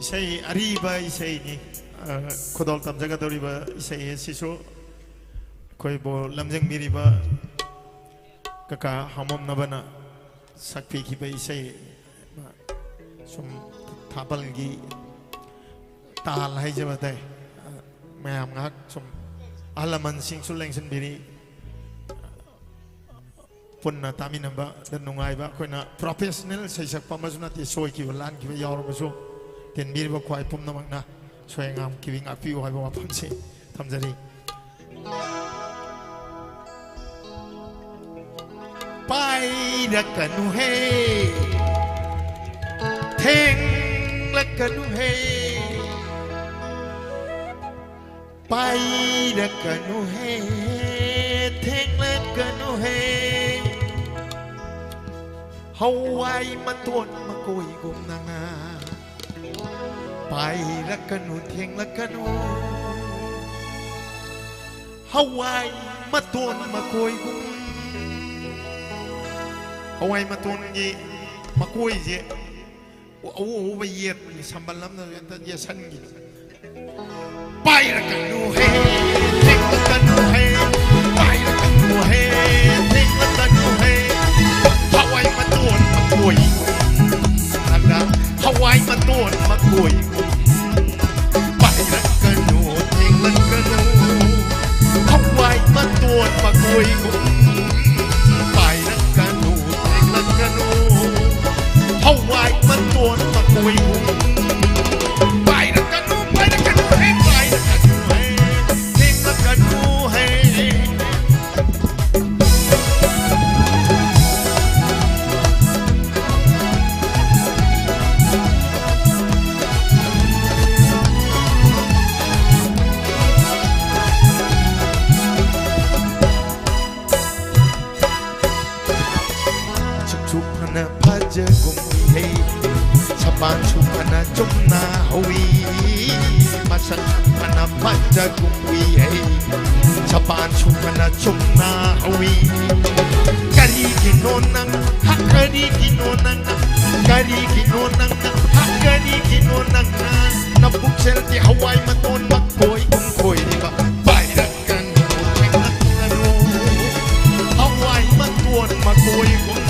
ꯏꯁꯩ, ꯑꯔꯤꯕ ꯏꯁꯩꯅꯤ꯫ ꯑ, ꯈꯨꯗꯣꯜ ꯇꯝꯖꯒꯗꯧꯔꯤꯕ ꯏꯁꯩ ꯑꯁꯤꯁꯨ ꯑꯩꯈꯣꯏꯕꯨ ꯂꯝꯖꯤꯡꯕꯤꯔꯤꯕ ꯀꯀꯥ ꯍꯥꯃꯣꯝꯅꯕꯅ ꯁꯛꯄꯤꯈꯤꯕ ꯏꯁꯩ, ꯁꯨꯝ ꯊꯥꯕꯜꯒꯤ ꯇꯥꯜ ꯍꯥꯏꯖꯕ ꯇꯥꯏ꯫ ꯃꯌꯥꯝ ꯉꯥꯏꯍꯥꯛ ꯁꯨꯝ ꯑꯍꯜ ꯂꯃꯟꯁꯤꯡꯁꯨ ꯂꯦꯡꯁꯤꯟꯕꯤꯔꯤ꯫ ꯄꯨꯟꯅ ꯇꯥꯃꯤꯟꯅꯕꯗ ꯅꯨꯡꯉꯥꯏꯕ꯫ ꯑꯩꯈꯣꯏꯅ professional ꯁꯩꯁꯛꯄ ꯑꯃꯁꯨ ꯅꯠꯇꯦ, ꯁꯣꯏꯈꯤꯕ ꯂꯥꯟꯈꯤꯕ ꯌꯥꯎꯔꯕꯁꯨ ꯇꯤꯟꯕꯤꯔꯤꯕ ꯈ꯭ꯋꯥꯏ ꯄꯨꯝꯅꯃꯛꯅ ꯁꯣꯏ ꯉꯥꯝꯈꯤꯕꯤ ꯉꯥꯛꯄꯤꯌꯨ ꯍꯥꯏꯕ ꯋꯥꯐꯝꯁꯤ ꯊꯝꯖꯔꯤ꯫ ꯄꯥꯏꯔꯛꯀꯅꯨꯍꯦ, ꯊꯦꯡꯂꯛꯀꯅꯨꯍꯦ, ꯄꯥꯏꯔꯛꯀꯅꯨꯍꯦ, ꯊꯦꯡꯂꯛꯀꯅꯨꯍꯦ, ꯍꯋꯥꯏ ꯃꯇꯣꯟ ꯃꯀꯣꯏꯒꯨꯝꯅ ꯉꯥ꯫ ꯄꯥꯏꯔꯛꯀꯅꯨ, ꯊꯦꯡꯂꯛꯀꯅꯨ, ꯍꯋꯥꯏ ꯃꯇꯣꯟ ꯃꯀꯣꯏꯒꯨꯝ꯫ ꯍꯋꯥꯏ ꯃꯇꯣꯟꯒꯤ ꯃꯀꯣꯏꯁꯦ ꯑꯎ ꯑꯎꯕ ꯌꯦꯠꯄꯅꯤ, ꯁꯝꯕꯜ ꯑꯃꯅ ꯍꯦꯛꯇ ꯌꯦꯠꯁꯟꯈꯤꯕ꯫ ꯄꯥꯏꯔꯛꯀꯅꯨꯍꯦ, ꯊꯦꯡꯂꯛꯀꯅꯨꯍꯦ, ꯄꯥꯏꯔꯛꯀꯅꯨꯍꯦ, ꯊꯦꯡꯂꯛꯀꯅꯨꯍꯦ, ꯍꯋꯥꯏ ꯃꯇꯣꯟ ꯃꯀꯣꯏ꯫ ꯍꯟꯗꯛ ꯍꯋꯥꯏ ꯃꯇꯣꯟ ꯃꯀꯣꯏ꯫ ꯄꯥꯏꯔꯛꯀꯅꯨ, ꯊꯦꯡꯂꯛꯀꯅꯨ, ꯍꯋꯥꯏ ꯃꯇꯣꯟ ꯃꯀꯣꯏꯒꯨꯝ꯫ ꯄꯥꯏꯔꯛꯀꯅꯨ, ꯊꯦꯡꯂꯛꯀꯅꯨ, ꯍꯋꯥꯏ ꯃꯇꯣꯟ ꯃꯀꯣꯏꯒꯨꯝ꯫ ꯄꯥꯏꯔꯛꯀꯅꯨ, ꯄꯥꯏꯔꯛꯀꯅꯨ, ꯍꯦ, ꯄꯥꯏꯔꯛꯀꯅꯨ, ꯍꯦ, ꯊꯦꯡꯂꯛꯀꯅꯨ, ꯍꯦ꯫ ꯁꯛꯁꯨ ꯐꯅ ꯐꯖꯒꯨꯝ ꯎꯏꯍꯩ, ꯁꯕꯥꯟꯁꯨ ꯐꯅ ꯆꯨꯝꯅ ꯍꯧꯏ꯫ ꯃꯁꯛ ꯐꯅ ꯐꯖꯒꯨꯝ ꯎꯏꯍꯩ, ꯁꯕꯥꯟꯁꯨ ꯐꯅ ꯆꯨꯝꯅ ꯍꯧꯏ꯫ ꯀꯔꯤꯒꯤꯅꯣ ꯅꯪ, ꯍ, ꯀꯔꯤꯒꯤꯅꯣ ꯅꯪ ꯀꯔꯤꯒꯤꯅꯣ ꯅꯪꯅ, ꯍꯥ, ꯀꯔꯤꯒꯤꯅꯣ ꯅꯪꯅ ꯅꯄꯨꯛꯆꯦꯜꯗꯤ ꯍꯋꯥꯏ ꯃꯇꯣꯟ ꯃꯈꯣꯏꯒꯨꯝ ꯈꯣꯏꯔꯤꯕ? ꯄꯥꯏꯔꯛꯀꯅꯨ, ꯊꯦꯡꯂꯛꯀꯅꯨ, ꯍꯋꯥꯏ ꯃꯇꯣꯟ ꯃꯈꯣꯏꯒꯨꯝ꯫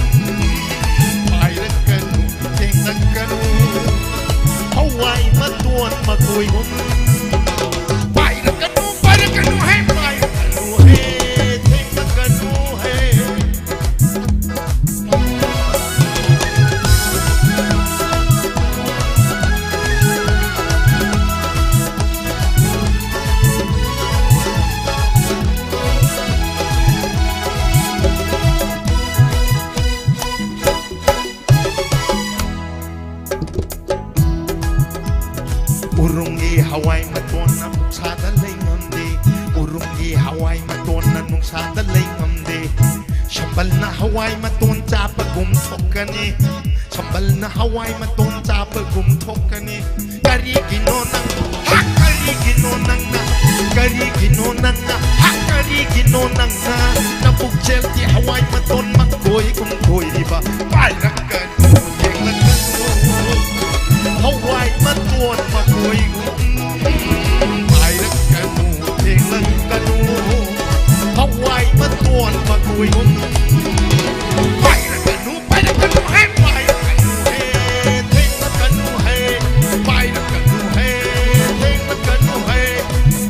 ꯄꯥꯏꯔꯛꯀꯅꯨ, ꯊꯦꯡꯂꯛꯀꯅꯨ, ꯍꯋꯥꯏ ꯃꯇꯣꯟ ꯃꯈꯣꯏꯒꯨꯝ꯫ ꯄꯥꯏꯔꯛꯀꯅꯨ, ꯄꯥꯏꯔꯛꯀꯅꯨ ꯍꯦ, ꯄꯥꯏꯔꯛꯀꯅꯨ ꯍꯦ, ꯊꯦꯡꯂꯛꯀꯅꯨ ꯍꯦ꯫ ꯎꯔꯨꯝꯒꯤ ꯍꯋꯥꯏ ꯃꯇꯣꯟꯅ ꯅꯨꯡꯁꯥꯗ ꯂꯩ ꯉꯝꯗꯦ꯫ ꯎꯔꯨꯝꯒꯤ ꯍꯋꯥꯏ ꯃꯇꯣꯟꯅ ꯅꯨꯡꯁꯥꯗ ꯂꯩ ꯉꯝꯗꯦ꯫ ꯁꯝꯕꯜꯅ ꯍꯋꯥꯏ ꯃꯇꯣꯟ ꯆꯥꯕꯒꯨꯝ ꯊꯣꯛꯀꯅꯤ꯫ ꯁꯝꯕꯜꯅ ꯍꯋꯥꯏ ꯃꯇꯣꯟ ꯆꯥꯕꯒꯨꯝ ꯊꯣꯛꯀꯅꯤ꯫ ꯀꯔꯤꯒꯤꯅꯣ ꯅꯪ, ꯍꯥ, ꯀꯔꯤꯒꯤꯅꯣ ꯅꯪꯅ, ꯀꯔꯤꯒꯤꯅꯣ ꯅꯪꯅ, ꯍꯥ, ꯀꯔꯤꯒꯤꯅꯣ ꯅꯪꯅ ꯅꯄꯨꯛꯆꯦꯜꯗꯤ ꯍꯋꯥꯏ ꯃꯇꯣꯟ ꯃꯈꯣꯏꯒꯨꯝ ꯈꯣꯏꯔꯤꯕ? ꯄꯥꯏꯔꯛꯀꯅꯨ, ꯌꯦꯡꯂꯛꯀꯅꯨ, ꯍꯋꯥꯏ ꯃꯇꯣꯟ ꯃꯈꯣꯏꯒꯨꯝ꯫ ꯄꯥꯏꯔꯛꯀꯅꯨ, ꯊꯦꯡꯂꯛꯀꯅꯨ, ꯍꯋꯥꯏ ꯃꯇꯣꯟ ꯃꯈꯣꯏꯒꯨꯝ꯫ ꯄꯥꯏꯔꯛꯀꯅꯨ, ꯄꯥꯏꯔꯛꯀꯅꯨ ꯍꯦ, ꯄꯥꯏꯔꯛꯀꯅꯨ ꯍꯦ, ꯊꯦꯡꯂꯛꯀꯅꯨ ꯍꯦ, ꯄꯥꯏꯔꯛꯀꯅꯨ ꯍꯦ, ꯊꯦꯡꯂꯛꯀꯅꯨ ꯍꯦ,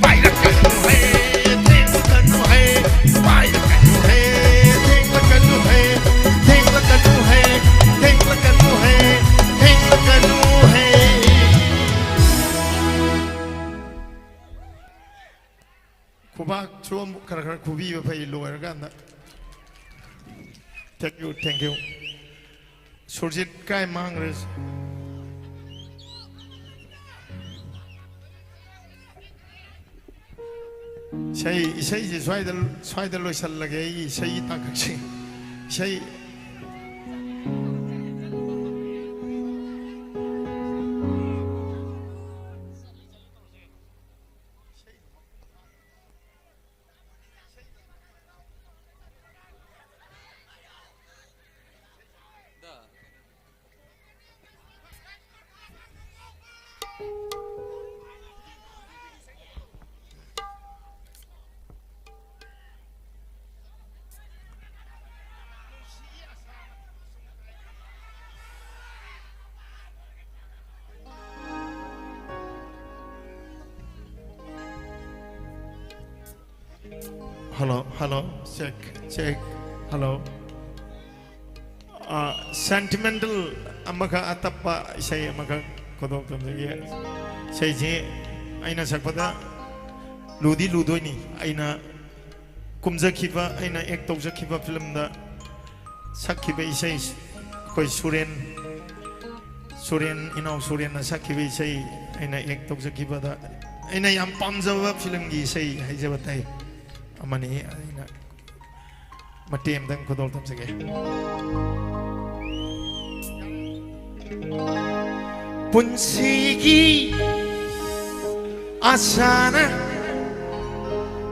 ꯄꯥꯏꯔꯛꯀꯅꯨ ꯍꯦ, ꯊꯦꯡꯂꯛꯀꯅꯨ ꯍꯦ, ꯄꯥꯏꯔꯛꯀꯅꯨ ꯍꯦ, ꯊꯦꯡꯂꯛꯀꯅꯨ ꯍꯦ, ꯊꯦꯡꯂꯛꯀꯅꯨ ꯍꯦ, ꯊꯦꯡꯂꯛꯀꯅꯨ ꯍꯦ, ꯊꯦꯡꯂꯛꯀꯅꯨ ꯍꯦ꯫ ꯈꯨꯕꯥꯛꯁꯨ ꯑꯃꯨꯛ ꯈꯔ ꯈꯔ ꯈꯨꯕꯤꯕ ꯐꯩ ꯂꯣꯏꯔꯀꯥꯟꯗ꯫ Thank you, thank you. Surjit ꯀꯥꯏ ꯃꯥꯡꯈ꯭ꯔꯦ? ꯏꯁꯩ, ꯏꯁꯩꯁꯦ ꯁ꯭ꯋꯥꯏꯗ, ꯁ꯭ꯋꯥꯏꯗ ꯂꯣꯏꯁꯤꯜꯂꯒꯦ꯫ ꯑꯩ ꯏꯁꯩ ꯇꯥꯡꯀꯛꯁꯦ, ꯏꯁꯩ꯫ Hello, hello, check, check, hello. Sentimental ꯑꯃꯈꯛ, ꯑꯇꯞꯄ ꯏꯁꯩ ꯑꯃꯈꯛ ꯈꯨꯗꯣꯜ ꯇꯝꯖꯒꯦ꯫ ꯏꯁꯩꯁꯤ ꯑꯩꯅ ꯁꯛꯄꯗ ꯂꯨꯗꯤ ꯂꯨꯗꯣꯏꯅꯤ꯫ ꯑꯩꯅ ꯀꯨꯝꯖꯈꯤꯕ, ꯑꯩꯅ ꯑꯦꯛ ꯇꯧꯖꯈꯤꯕ ꯐꯤꯂꯝꯗ ꯁꯛꯈꯤꯕ ꯏꯁꯩ, ꯑꯩꯈꯣꯏ ꯁꯨꯔꯦꯟ, ꯁꯨꯔꯦꯟ, ꯏꯅꯥꯎ ꯁꯨꯔꯦꯟꯅ ꯁꯛꯈꯤꯕ ꯏꯁꯩ, ꯑꯩꯅ ꯑꯦꯛ ꯇꯧꯖꯈꯤꯕꯗ ꯑꯩꯅ ꯌꯥꯝ ꯄꯥꯝꯖꯕ ꯐꯤꯂꯝꯒꯤ ꯏꯁꯩ ꯍꯥꯏꯖꯕ ꯇꯥꯏ, ꯑꯃꯅꯤ꯫ ꯑꯩꯅ ꯃꯇꯦꯛ ꯑꯃꯇꯪ ꯈꯨꯗꯣꯜ ꯇꯝꯖꯒꯦ꯫ ꯄꯨꯟꯁꯤꯒꯤ ꯑꯁꯥꯅ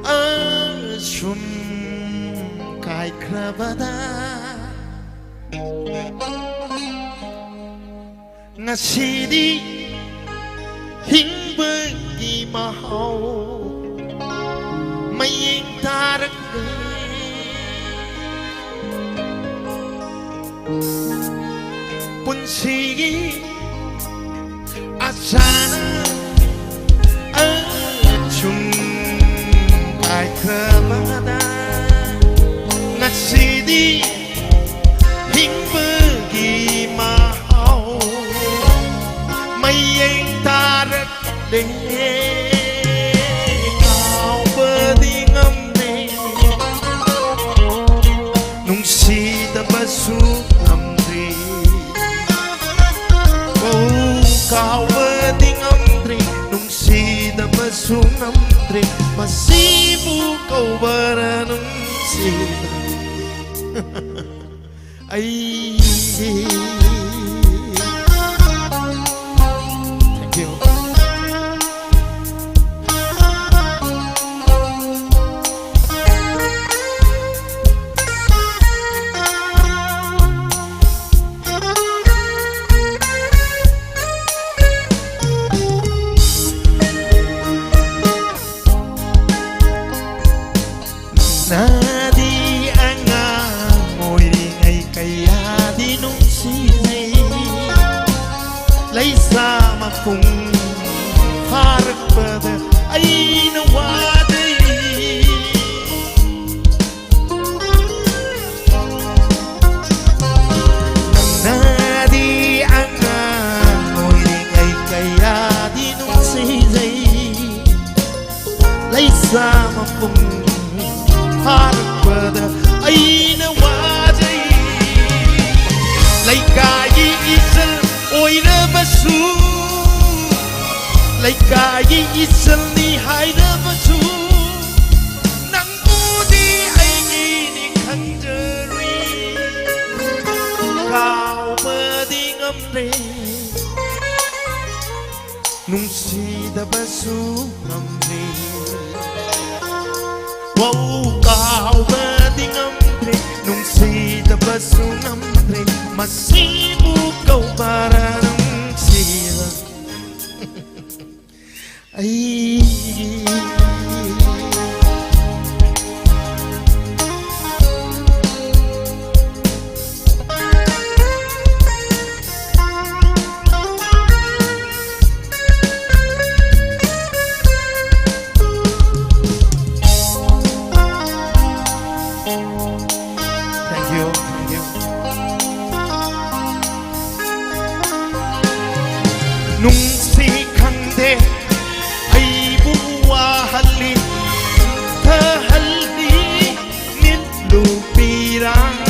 ꯑꯁꯨꯝ ꯀꯥꯏꯈ꯭ꯔꯕꯗ, ꯉꯁꯤꯗꯤ ꯍꯤꯡꯕꯒꯤ ꯃꯍꯥꯎ ꯃꯌꯦꯡ ꯇꯥꯔꯛꯂꯦ꯫ ꯄꯨꯟꯁꯤꯒꯤ ꯑꯁꯥꯅ ꯑꯁꯨꯝ ꯀꯥꯏꯈ꯭ꯔꯕꯗ, ꯉꯁꯤꯗꯤ ꯍꯤꯡꯕꯒꯤ ꯃꯍꯥꯎ ꯃꯌꯦꯡ ꯇꯥꯔꯛꯂꯦ꯫ ꯀꯥꯎꯕꯗꯤ ꯉꯝꯗꯦ, ꯅꯨꯡꯁꯤꯗꯕꯁꯨ ꯉꯝꯗ꯭ꯔꯦ꯫ ꯑꯣ, ꯀꯥꯎꯕꯗꯤ ꯉꯝꯗ꯭ꯔꯦ, ꯅꯨꯡꯁꯤꯗꯕꯁꯨ ꯉꯝꯗ꯭ꯔꯦ, ꯃꯁꯤꯕꯨ ꯀꯧꯕꯔ ꯅꯨꯡꯁꯤꯕ? ꯑꯩꯒꯤ Thank you. ꯅꯥꯗꯤ ꯑꯉꯥꯡ ꯑꯣꯏꯔꯤꯉꯩ ꯀꯌꯥ ꯂꯩꯁꯥ ꯃꯄꯨꯡ ꯐꯥꯔꯛꯄꯗ ꯑꯩꯅ ꯋꯥꯖꯩ꯫ ꯂꯩꯀꯥꯏꯒꯤ ꯏꯆꯜ ꯑꯣꯏꯔꯕꯁꯨ, ꯂꯩꯀꯥꯏꯒꯤ ꯏꯆꯜꯅꯤ ꯍꯥꯏꯔꯕꯁꯨ, ꯅꯪꯕꯨꯗꯤ ꯑꯩꯒꯤꯅꯤ ꯈꯟꯖꯔꯨꯏ꯫ ꯀꯥꯎꯕꯗꯤ ꯉꯝꯗ꯭ꯔꯦ, ꯅꯨꯡꯁꯤꯗꯕꯁꯨ ꯉꯝꯗ꯭ꯔꯦ꯫ ꯋꯥꯎ, ꯀꯥꯎꯕꯗꯤ ꯉꯝꯗ꯭ꯔꯦ, ꯅꯨꯡꯁꯤꯗꯕꯁꯨ ꯉꯝꯗ꯭ꯔꯦ꯫ ꯃꯁꯤꯕꯨ ꯀꯧꯕꯔ ꯅꯨꯡꯁꯤꯕ? ꯑꯩꯒꯤ Thank you, thank you. ꯅꯨꯡꯁꯤ ꯈꯪꯗꯦ ꯑꯩꯕꯨ ꯋꯥꯍꯜꯂꯤ, ꯊꯍꯜꯂꯤ, ꯃꯤꯠꯂꯨ ꯄꯤꯔꯥꯡ꯫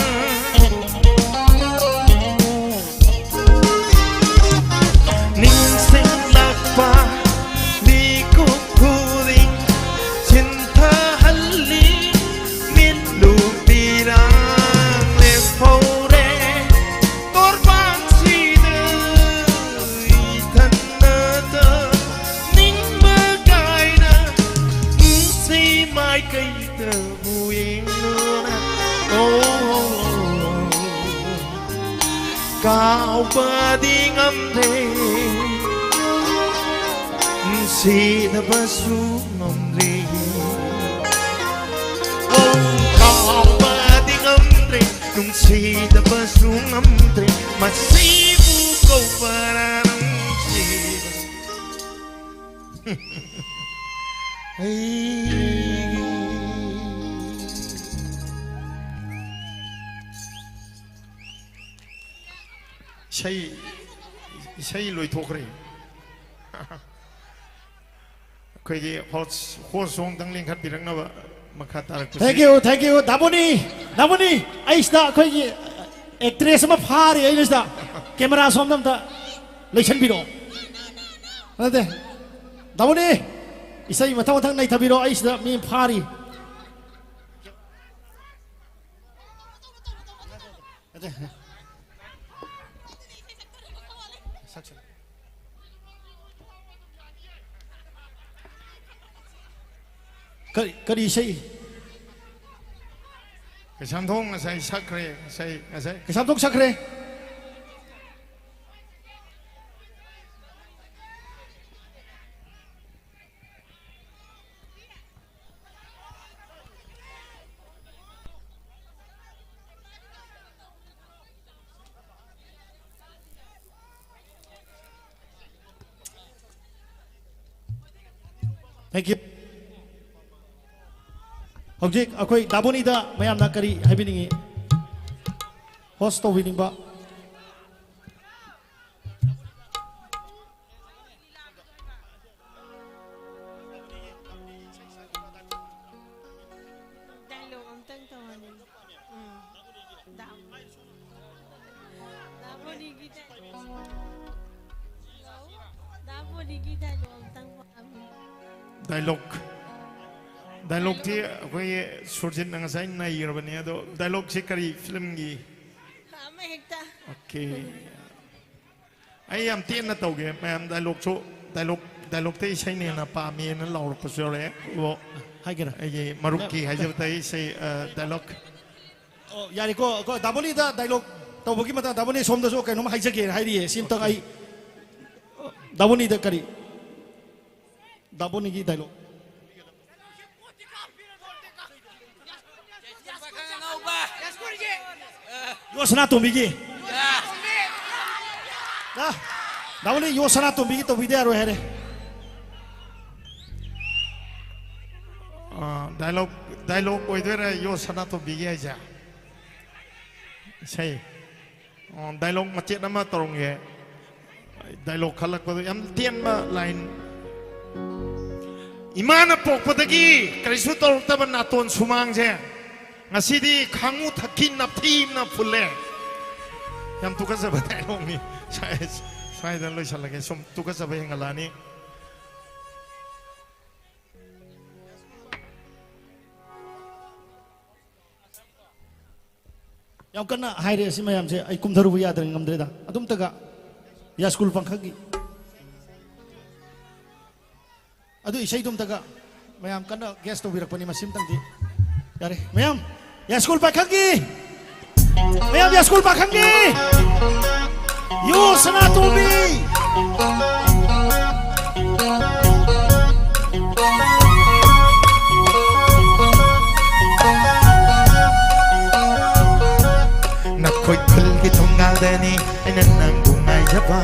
ꯅꯤꯡꯁꯤꯡꯂꯛꯄ ꯃꯤꯀꯨꯞ ꯈꯨꯗꯤꯡ ꯆꯤꯟꯊꯍꯜꯂꯤ, ꯃꯤꯠꯂꯨ ꯄꯤꯔꯥꯡ ꯂꯦꯝꯍꯧꯔꯦ ꯇꯣꯔꯕꯥꯟꯁꯤꯗ꯫ ꯏꯊꯟꯅꯇ ꯅꯤꯡꯕ ꯀꯥꯏꯅ ꯅꯨꯡꯁꯤ ꯃꯥꯏꯀꯩꯗꯕꯨ ꯌꯦꯡꯗꯨꯅ꯫ ꯑꯣ, ꯀꯥꯎꯕꯗꯤ ꯉꯝꯗꯦ, ꯅꯨꯡꯁꯤꯗꯕꯁꯨ ꯉꯝꯗ꯭ꯔꯦ꯫ ꯑꯣ, ꯀꯥꯎꯕꯗꯤ ꯉꯝꯗ꯭ꯔꯦ, ꯅꯨꯡꯁꯤꯗꯕꯁꯨ ꯉꯝꯗ꯭ꯔꯦ꯫ ꯃꯁꯤꯕꯨ ꯀꯧꯕꯔ ꯅꯨꯡꯁꯤꯕ? ꯑꯩꯒꯤ ꯏꯁꯩ, ꯏꯁꯩ ꯂꯣꯏꯊꯣꯛꯈ꯭ꯔꯦ꯫ ꯑꯩꯈꯣꯏꯒꯤ ꯍꯣꯁ ꯍꯣꯁ ꯁꯣꯡꯇꯪ ꯂꯤꯡꯈꯠꯄꯤꯔꯛꯅꯕ ꯃꯈꯥ ꯇꯥꯔꯛꯄꯁꯤ꯫ Thank you, thank you, ꯗꯥꯕꯣꯅꯤ꯫ ꯗꯥꯕꯣꯅꯤ, ꯑꯩ ꯁꯤꯗ ꯑꯩꯈꯣꯏꯒꯤ ꯑꯦꯛꯇ꯭ꯔꯦꯁ ꯑꯃ ꯐꯥꯔꯤ, ꯑꯩꯅ ꯁꯤꯗ ꯀꯦꯃꯦꯔꯥ ꯁꯣꯝꯗ ꯑꯝꯇ ꯂꯩꯁꯟꯕꯤꯔꯛꯑꯣ꯫ ꯅꯠꯇꯦ, ꯗꯥꯕꯣꯅꯤ, ꯏꯁꯩ ꯃꯊꯪ ꯃꯊꯪ ꯅꯩꯊꯕꯤꯔꯣ, ꯑꯩ ꯁꯤꯗ ꯃꯤ ꯑꯃ ꯐꯥꯔꯤ꯫ ꯅꯠꯇꯦ꯫ ꯁꯛꯁꯤꯅ꯫ ꯀꯔꯤ, ꯀꯔꯤ ꯏꯁꯩ? ꯀꯩꯁꯥꯝꯊꯣꯡ ꯉꯁꯥꯏ ꯁꯛꯈ꯭ꯔꯦ, ꯉꯁꯥꯏ, ꯉꯁꯥꯏ꯫ ꯀꯩꯁꯥꯝꯊꯣꯡ ꯁꯛꯈ꯭ꯔꯦ꯫ Thank you. ꯍꯧꯖꯤꯛ ꯑꯩꯈꯣꯏ ꯗꯥꯕꯣꯅꯤꯗ ꯃꯌꯥꯝꯅ ꯀꯔꯤ ꯍꯥꯏꯕꯤꯅꯤꯡꯉꯤ? ꯍꯣꯁ ꯇꯧꯕꯤꯅꯤꯡꯕ? Dialogue ꯑꯝꯇꯪ ꯇꯧꯍꯟꯅꯤꯡꯉꯤ꯫ ꯎꯝ꯫ ꯗꯥ-, ꯗꯥ ꯕꯣꯅꯤꯒꯤ dialogue꯫ ꯗꯥ ꯕꯣꯅꯤꯒꯤ dialogue ꯑꯝꯇꯪ ꯄꯥꯝꯃꯤ꯫ Dialogue꯫ Dialogueꯇꯤ ꯑꯩꯈꯣꯏꯒꯤ ꯁꯨꯔꯖꯤꯠꯅ ꯉꯁꯥꯏ ꯅꯩꯈ꯭ꯔꯕꯅꯤ, ꯑꯗꯣ dialogueꯁꯤ ꯀꯔꯤ filmꯒꯤ? ꯑꯃ ꯍꯦꯛꯇ꯫ Okay꯫ ꯑꯩ ꯌꯥꯝ ꯇꯦꯟꯅ ꯇꯧꯒꯦ, ꯃꯌꯥꯝ dialogueꯁꯨ, dialogue, dialogueꯇ ꯏꯁꯩꯅ ꯍꯦꯟꯅ ꯄꯥꯝꯃꯦꯅ ꯂꯥꯎꯔꯛꯄꯁꯨ ꯌꯥꯎꯔꯛꯑꯦ꯫ ꯑꯣ, ꯍꯥꯏꯒꯦꯔꯥ? ꯑꯩꯒꯤ ꯃꯔꯨꯞꯀꯤ ꯃꯌꯥꯝ ꯍꯥꯏꯖꯕꯗ ꯏꯁꯩ, ꯑ, dialogue꯫ ꯑꯣ, ꯌꯥꯔꯦꯀꯣ, ꯀꯣ, ꯗꯥꯕꯣꯅꯤꯗ dialogue ꯇꯧꯕꯒꯤ ꯃꯇꯥꯡ, ꯗꯥꯕꯣꯅꯤ ꯁꯣꯝꯗꯁꯨ ꯀꯩꯅꯣꯝ ꯍꯥꯏꯖꯒꯦꯅ ꯍꯥꯏꯔꯤꯌꯦ, ꯁꯤ ꯑꯝꯇꯪ ꯑꯩ, ꯗꯥꯕꯣꯅꯤꯗ ꯀꯔꯤ? ꯗꯥꯕꯣꯅꯤꯒꯤ dialogue꯫ ꯌꯣ ꯁꯅꯥꯇꯣꯝꯕꯤꯒꯤ꯫ ꯗꯥ, ꯗꯥꯕꯣꯅꯤ ꯌꯣ ꯁꯅꯥꯇꯣꯝꯕꯤꯒꯤ ꯇꯧꯕꯤꯗ ꯌꯥꯔꯣꯏ ꯍꯥꯏꯔꯦ꯫ ꯑꯥ, dialogue, dialogue ꯑꯣꯏꯗꯣꯏꯔꯥ ꯌꯣ ꯁꯅꯥꯇꯣꯝꯕꯤꯒꯤ ꯍꯥꯏꯁꯦ? ꯏꯁꯩ꯫ ꯑꯣ, dialogue ꯃꯆꯦꯠ ꯑꯃ ꯇꯧꯔꯝꯒꯦ꯫ Dialogue ꯈꯜꯂꯛꯄꯗꯣ ꯌꯥꯝ ꯇꯦꯟꯕ line꯫ ꯏꯃꯥꯅ ꯄꯣꯛꯄꯗꯒꯤ ꯀꯔꯤꯁꯨ ꯇꯧꯔꯛꯇꯕ ꯅꯥꯇꯣꯟ ꯁꯨꯃꯥꯡꯁꯦ ꯉꯁꯤꯗꯤ ꯈꯥꯡꯉꯨ ꯊꯛꯀꯤ ꯅꯥꯄꯤꯅ ꯐꯨꯜꯂꯦ꯫ ꯌꯥꯝ ꯇꯨꯀꯠꯆꯕ ꯗꯥꯏꯂꯣꯛꯅꯤ꯫ ꯁ꯭ꯋꯥꯏ-, ꯁ꯭ꯋꯥꯏꯗ ꯂꯣꯏꯁꯤꯜꯂꯒꯦ, ꯁꯨꯝ ꯇꯨꯀꯠꯆꯕ ꯍꯦꯟꯒꯠꯂꯛꯑꯅꯤ꯫ ꯌꯥꯝ ꯀꯟꯅ ꯍꯥꯏꯔꯦ ꯑꯁꯤ ꯃꯌꯥꯝꯁꯦ, ꯑꯩ ꯀꯨꯝꯊꯔꯨꯕ ꯌꯥꯗ꯭ꯔꯦ, ꯉꯝꯗ꯭ꯔꯦꯗ꯫ ꯑꯗꯨꯝꯇꯒ ꯌꯥꯁ꯭ꯀꯨꯜ ꯄꯥꯡꯈꯛꯀꯤ ꯑꯗꯨ ꯏꯁꯩꯗꯨꯝꯇꯒ ꯃꯌꯥꯝ ꯀꯟꯅ ꯒꯦꯁ ꯇꯧꯕꯤꯔꯛꯄꯅꯤ, ꯃꯁꯤꯝꯇꯪꯗꯤ꯫ ꯌꯥꯔꯦ ꯃꯌꯥꯝ, ꯌꯥꯁ꯭ꯀꯨꯜ ꯄꯥꯡꯈꯛꯀꯤ, ꯃꯌꯥꯝ ꯌꯥꯁ꯭ꯀꯨꯜ ꯄꯥꯡꯈꯛꯀꯤ ꯌꯨ ꯁꯅꯥꯇꯣꯝꯕꯤ꯫ ꯅꯈꯣꯏ ꯈꯨꯜꯒꯤ ꯊꯣꯡꯒꯥꯜꯗꯅꯤ ꯑꯩꯅ ꯅꯪꯕꯨ ꯉꯥꯏꯖꯕ꯫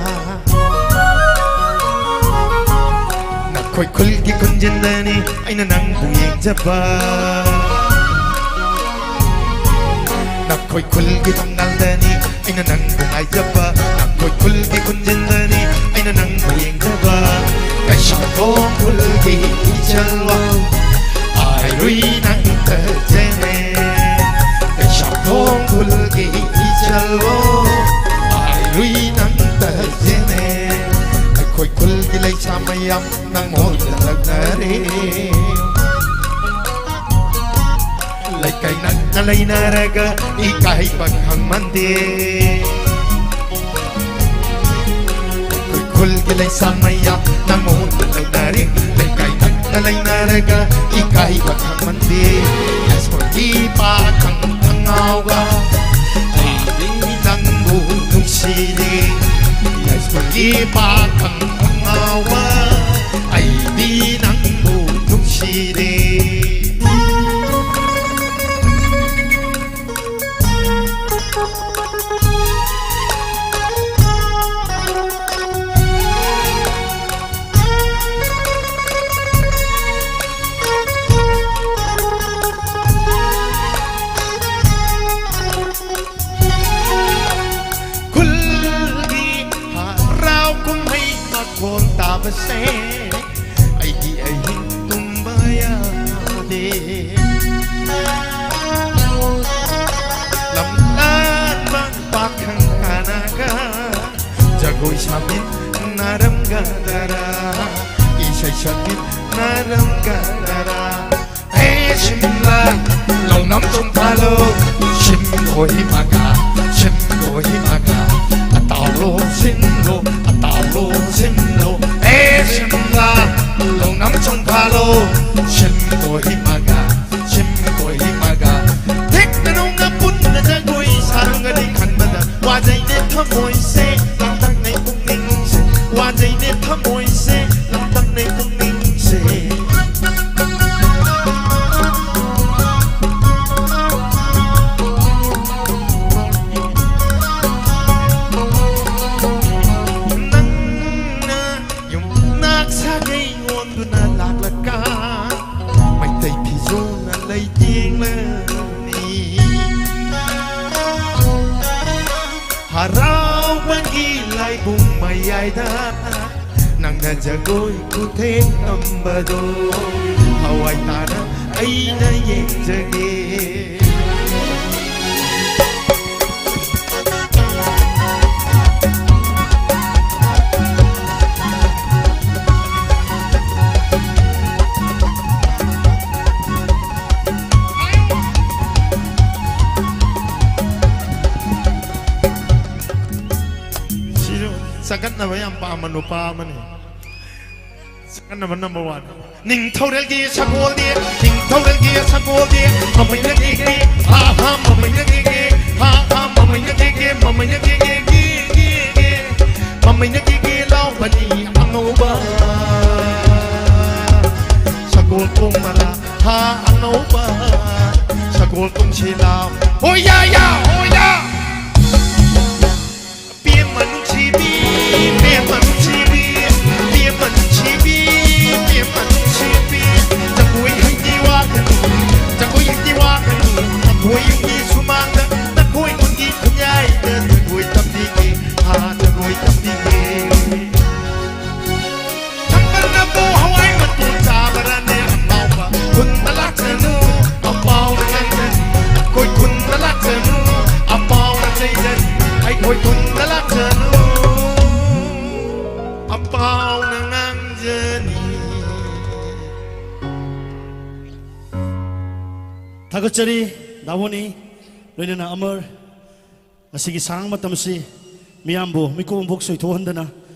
ꯅꯈꯣꯏ ꯈꯨꯜꯒꯤ ꯈꯨꯟꯖꯤꯟꯗꯅꯤ ꯑꯩꯅ ꯅꯪꯕꯨ ꯌꯦꯡꯖꯕ꯫ ꯅꯈꯣꯏ ꯈꯨꯜꯒꯤ ꯊꯣꯡꯒꯥꯜꯗꯅꯤ ꯑꯩꯅ ꯅꯪꯕꯨ ꯉꯥꯏꯖꯕ꯫ ꯅꯈꯣꯏ ꯈꯨꯜꯒꯤ ꯈꯨꯟꯖꯤꯟꯗꯅꯤ ꯑꯩꯅ ꯅꯪꯕꯨ ꯌꯦꯡꯖꯕ꯫ ꯀꯩꯁꯥꯝꯊꯣꯡ ꯈꯨꯜꯒꯤ ꯏꯆꯜꯋꯥ, ꯑꯥꯏꯔꯨꯏ ꯅꯪ ꯇꯖꯅꯦ꯫ ꯀꯩꯁꯥꯝꯊꯣꯡ ꯈꯨꯜꯒꯤ ꯏꯆꯜꯋꯣ, ꯑꯥꯏꯔꯨꯏ ꯅꯪ ꯇꯖꯅꯦ꯫ ꯑꯩꯈꯣꯏ ꯈꯨꯜꯒꯤ ꯂꯩꯁꯥ ꯃꯌꯥꯝ ꯅꯪꯉꯣꯟꯗ ꯂꯛꯅꯔꯦ꯫ ꯂꯩꯀꯥꯏ ꯅꯛꯅ ꯂꯩꯅꯔꯒ ꯏꯀꯥꯏꯕ ꯈꯪꯃꯟꯗꯦ꯫ ꯑꯩꯈꯣꯏ ꯈꯨꯜꯒꯤ ꯂꯩꯁꯥ ꯃꯌꯥꯝ ꯅꯪꯉꯣꯟꯗ ꯂꯛꯅꯔꯦ꯫ ꯂꯩꯀꯥꯏ ꯅꯛꯅ ꯂꯩꯅꯔꯒ ꯏꯀꯥꯏꯕ ꯈꯪꯃꯟꯗꯦ꯫ ꯌꯥꯏꯁ꯭ꯀꯨꯜꯒꯤ ꯄꯥꯈꯪ ꯑꯉꯥꯎꯕ, ꯑꯩꯗꯤ ꯅꯪꯕꯨ ꯅꯨꯡꯁꯤꯔꯦ꯫ ꯌꯥꯏꯁ꯭ꯀꯨꯜꯒꯤ ꯄꯥꯈꯪ ꯑꯉꯥꯎꯕ, ꯑꯩꯗꯤ ꯅꯪꯕꯨ ꯅꯨꯡꯁꯤꯔꯦ꯫ ꯈꯨꯜꯒꯤ ꯍꯔꯥꯎ ꯀꯨꯝꯍꯩ ꯃꯈꯣꯟ ꯇꯥꯕꯁꯦ ꯑꯩꯒꯤ ꯑꯍꯤꯡ ꯌꯥꯗꯦ꯫ ꯂꯝꯂꯥꯟꯕ ꯄꯥꯈꯪ ꯀꯅꯥꯒ ꯖꯒꯣꯏ ꯁꯥꯃꯤꯟꯅꯔꯝꯒꯗꯔꯥ? ꯏꯁꯩ ꯁꯛꯃꯤꯟꯅꯔꯝꯒꯗꯔꯥ? ꯍꯦ ꯁꯤꯝꯂꯥ, ꯂꯧꯅꯝ ꯆꯣꯡꯊꯥꯂꯣ, ꯁꯤꯝ ꯀꯣꯏꯃꯒ, ꯁꯤꯝ ꯀꯣꯏꯃꯒ, ꯑꯇꯥꯎꯂꯣ ꯁꯤꯝꯂꯣ, ꯑꯇꯥꯎꯂꯣ ꯁꯤꯝꯂꯣ꯫ ꯍꯦ ꯁꯤꯝꯂꯥ, ꯂꯧꯅꯝ ꯆꯣꯡꯊꯥꯂꯣ, ꯁꯤꯝ ꯀꯣꯏꯃꯒ, ꯁꯤꯝ ꯀꯣꯏꯃꯒ꯫ ꯊꯦꯛꯇꯅꯧꯅ ꯄꯨꯟꯅ ꯖꯒꯣꯏ ꯁꯥꯔꯝꯒꯅꯤ ꯈꯟꯕꯗ ꯋꯥꯖꯩꯅꯦ ꯊꯃꯣꯏꯁꯦ, ꯂꯥꯡꯇꯛꯅꯩ ꯄꯨꯛꯅꯤꯡꯁꯦ, ꯋꯥꯖꯩꯅꯦ ꯊꯃꯣꯏꯁꯦ, ꯂꯥꯡꯇꯛꯅꯩ ꯄꯨꯛꯅꯤꯡꯁꯦ꯫ ꯅꯪꯅ ꯌꯨꯝꯅꯥꯛ ꯁꯥꯒꯩ ꯑꯣꯟꯗꯨꯅ ꯂꯥꯛꯂꯒ ꯃꯩꯇꯩ ꯐꯤꯖꯣꯜꯅ ꯂꯩꯇꯦꯡꯂꯅꯤ꯫ ꯍꯔꯥꯎꯕꯒꯤ ꯂꯥꯏꯕꯨꯡ ꯃꯌꯥꯏꯗ ꯅꯪꯅ ꯖꯒꯣꯏ ꯈꯨꯊꯦꯡ ꯇꯝꯕꯗꯣ ꯊꯋꯥꯏ ꯇꯥꯅ ꯑꯩꯅ ꯌꯦꯡꯖꯒꯦ꯫ ꯁꯤꯁꯨ ꯆꯒꯠꯅꯕ ꯌꯥꯝ ꯄꯥꯝꯕ ꯅꯨꯄꯥ ꯑꯃꯅꯤ꯫ ꯆꯒꯠꯅꯕ number one꯫ ꯅꯤꯡꯊꯧꯔꯦꯜꯒꯤ ꯁꯒꯣꯜꯗꯤ, ꯅꯤꯡꯊꯧꯔꯦꯜꯒꯤ ꯁꯒꯣꯜꯗꯤ, ꯃꯃꯩꯅ ꯀꯦꯒꯦ, ꯍꯥ ꯍꯥ, ꯃꯃꯩꯅ ꯀꯦꯒꯦ, ꯍꯥ ꯍꯥ, ꯃꯃꯩꯅ ꯀꯦꯒꯦ, ꯃꯃꯩꯅ ꯀꯦꯒꯦ, ꯀꯦ, ꯀꯦ, ꯀꯦ꯫ ꯃꯃꯩꯅ ꯀꯦꯒꯦ ꯂꯥꯎꯕꯅꯤ ꯑꯉꯧꯕ꯫ ꯁꯒꯣꯜ ꯇꯣꯡꯕꯔꯥ, ꯍꯥ ꯑꯉꯧꯕ꯫ ꯁꯒꯣꯜ ꯇꯣꯡꯁꯤ ꯂꯥꯎ꯫ ꯍꯣꯌꯥ ꯌꯥ, ꯍꯣꯌꯥ꯫ ꯄꯦꯝꯃ ꯅꯨꯡꯁꯤꯕꯤ, ꯄꯦꯝꯃ ꯅꯨꯡꯁꯤꯕꯤ, ꯄꯦꯝꯃ ꯅꯨꯡꯁꯤꯕꯤ, ꯄꯦꯝꯃ ꯅꯨꯡꯁꯤꯕꯤ꯫ ꯖꯒꯣꯏ ꯍꯩꯗꯤ ꯋꯥꯒꯅꯨ, ꯖꯒꯣꯏ ꯍꯩꯗꯤ ꯋꯥꯒꯅꯨ꯫ ꯅꯈꯣꯏ ꯌꯨꯝꯒꯤ ꯁꯨꯃꯥꯡꯗ, ꯅꯈꯣꯏ ꯈꯨꯟꯒꯤ ꯈꯨꯟꯌꯥꯏꯗ ꯖꯒꯣꯏ ꯇꯝꯕꯤꯒꯦ, ꯍꯥ, ꯖꯒꯣꯏ ꯇꯝꯕꯤꯒꯦ꯫ ꯊꯥꯡꯒꯠꯅꯕꯨ ꯍꯋꯥꯏ ꯃꯇꯣꯟ ꯆꯥꯕ꯭ꯔꯥꯅꯦ? ꯑꯉꯥꯎꯕ ꯊꯥꯒꯠꯆꯔꯤ ꯗꯥꯕꯣꯅꯤ, ꯂꯣꯏꯅꯅ ꯑꯃꯔ꯫ ꯉꯁꯤꯒꯤ ꯁꯥꯡ ꯃꯇꯝꯁꯤ ꯃꯤꯌꯥꯝꯕꯨ ꯃꯤꯀꯨꯞ ꯑꯃꯕꯨꯛ ꯁꯣꯏꯊꯣꯛꯍꯟꯗꯅ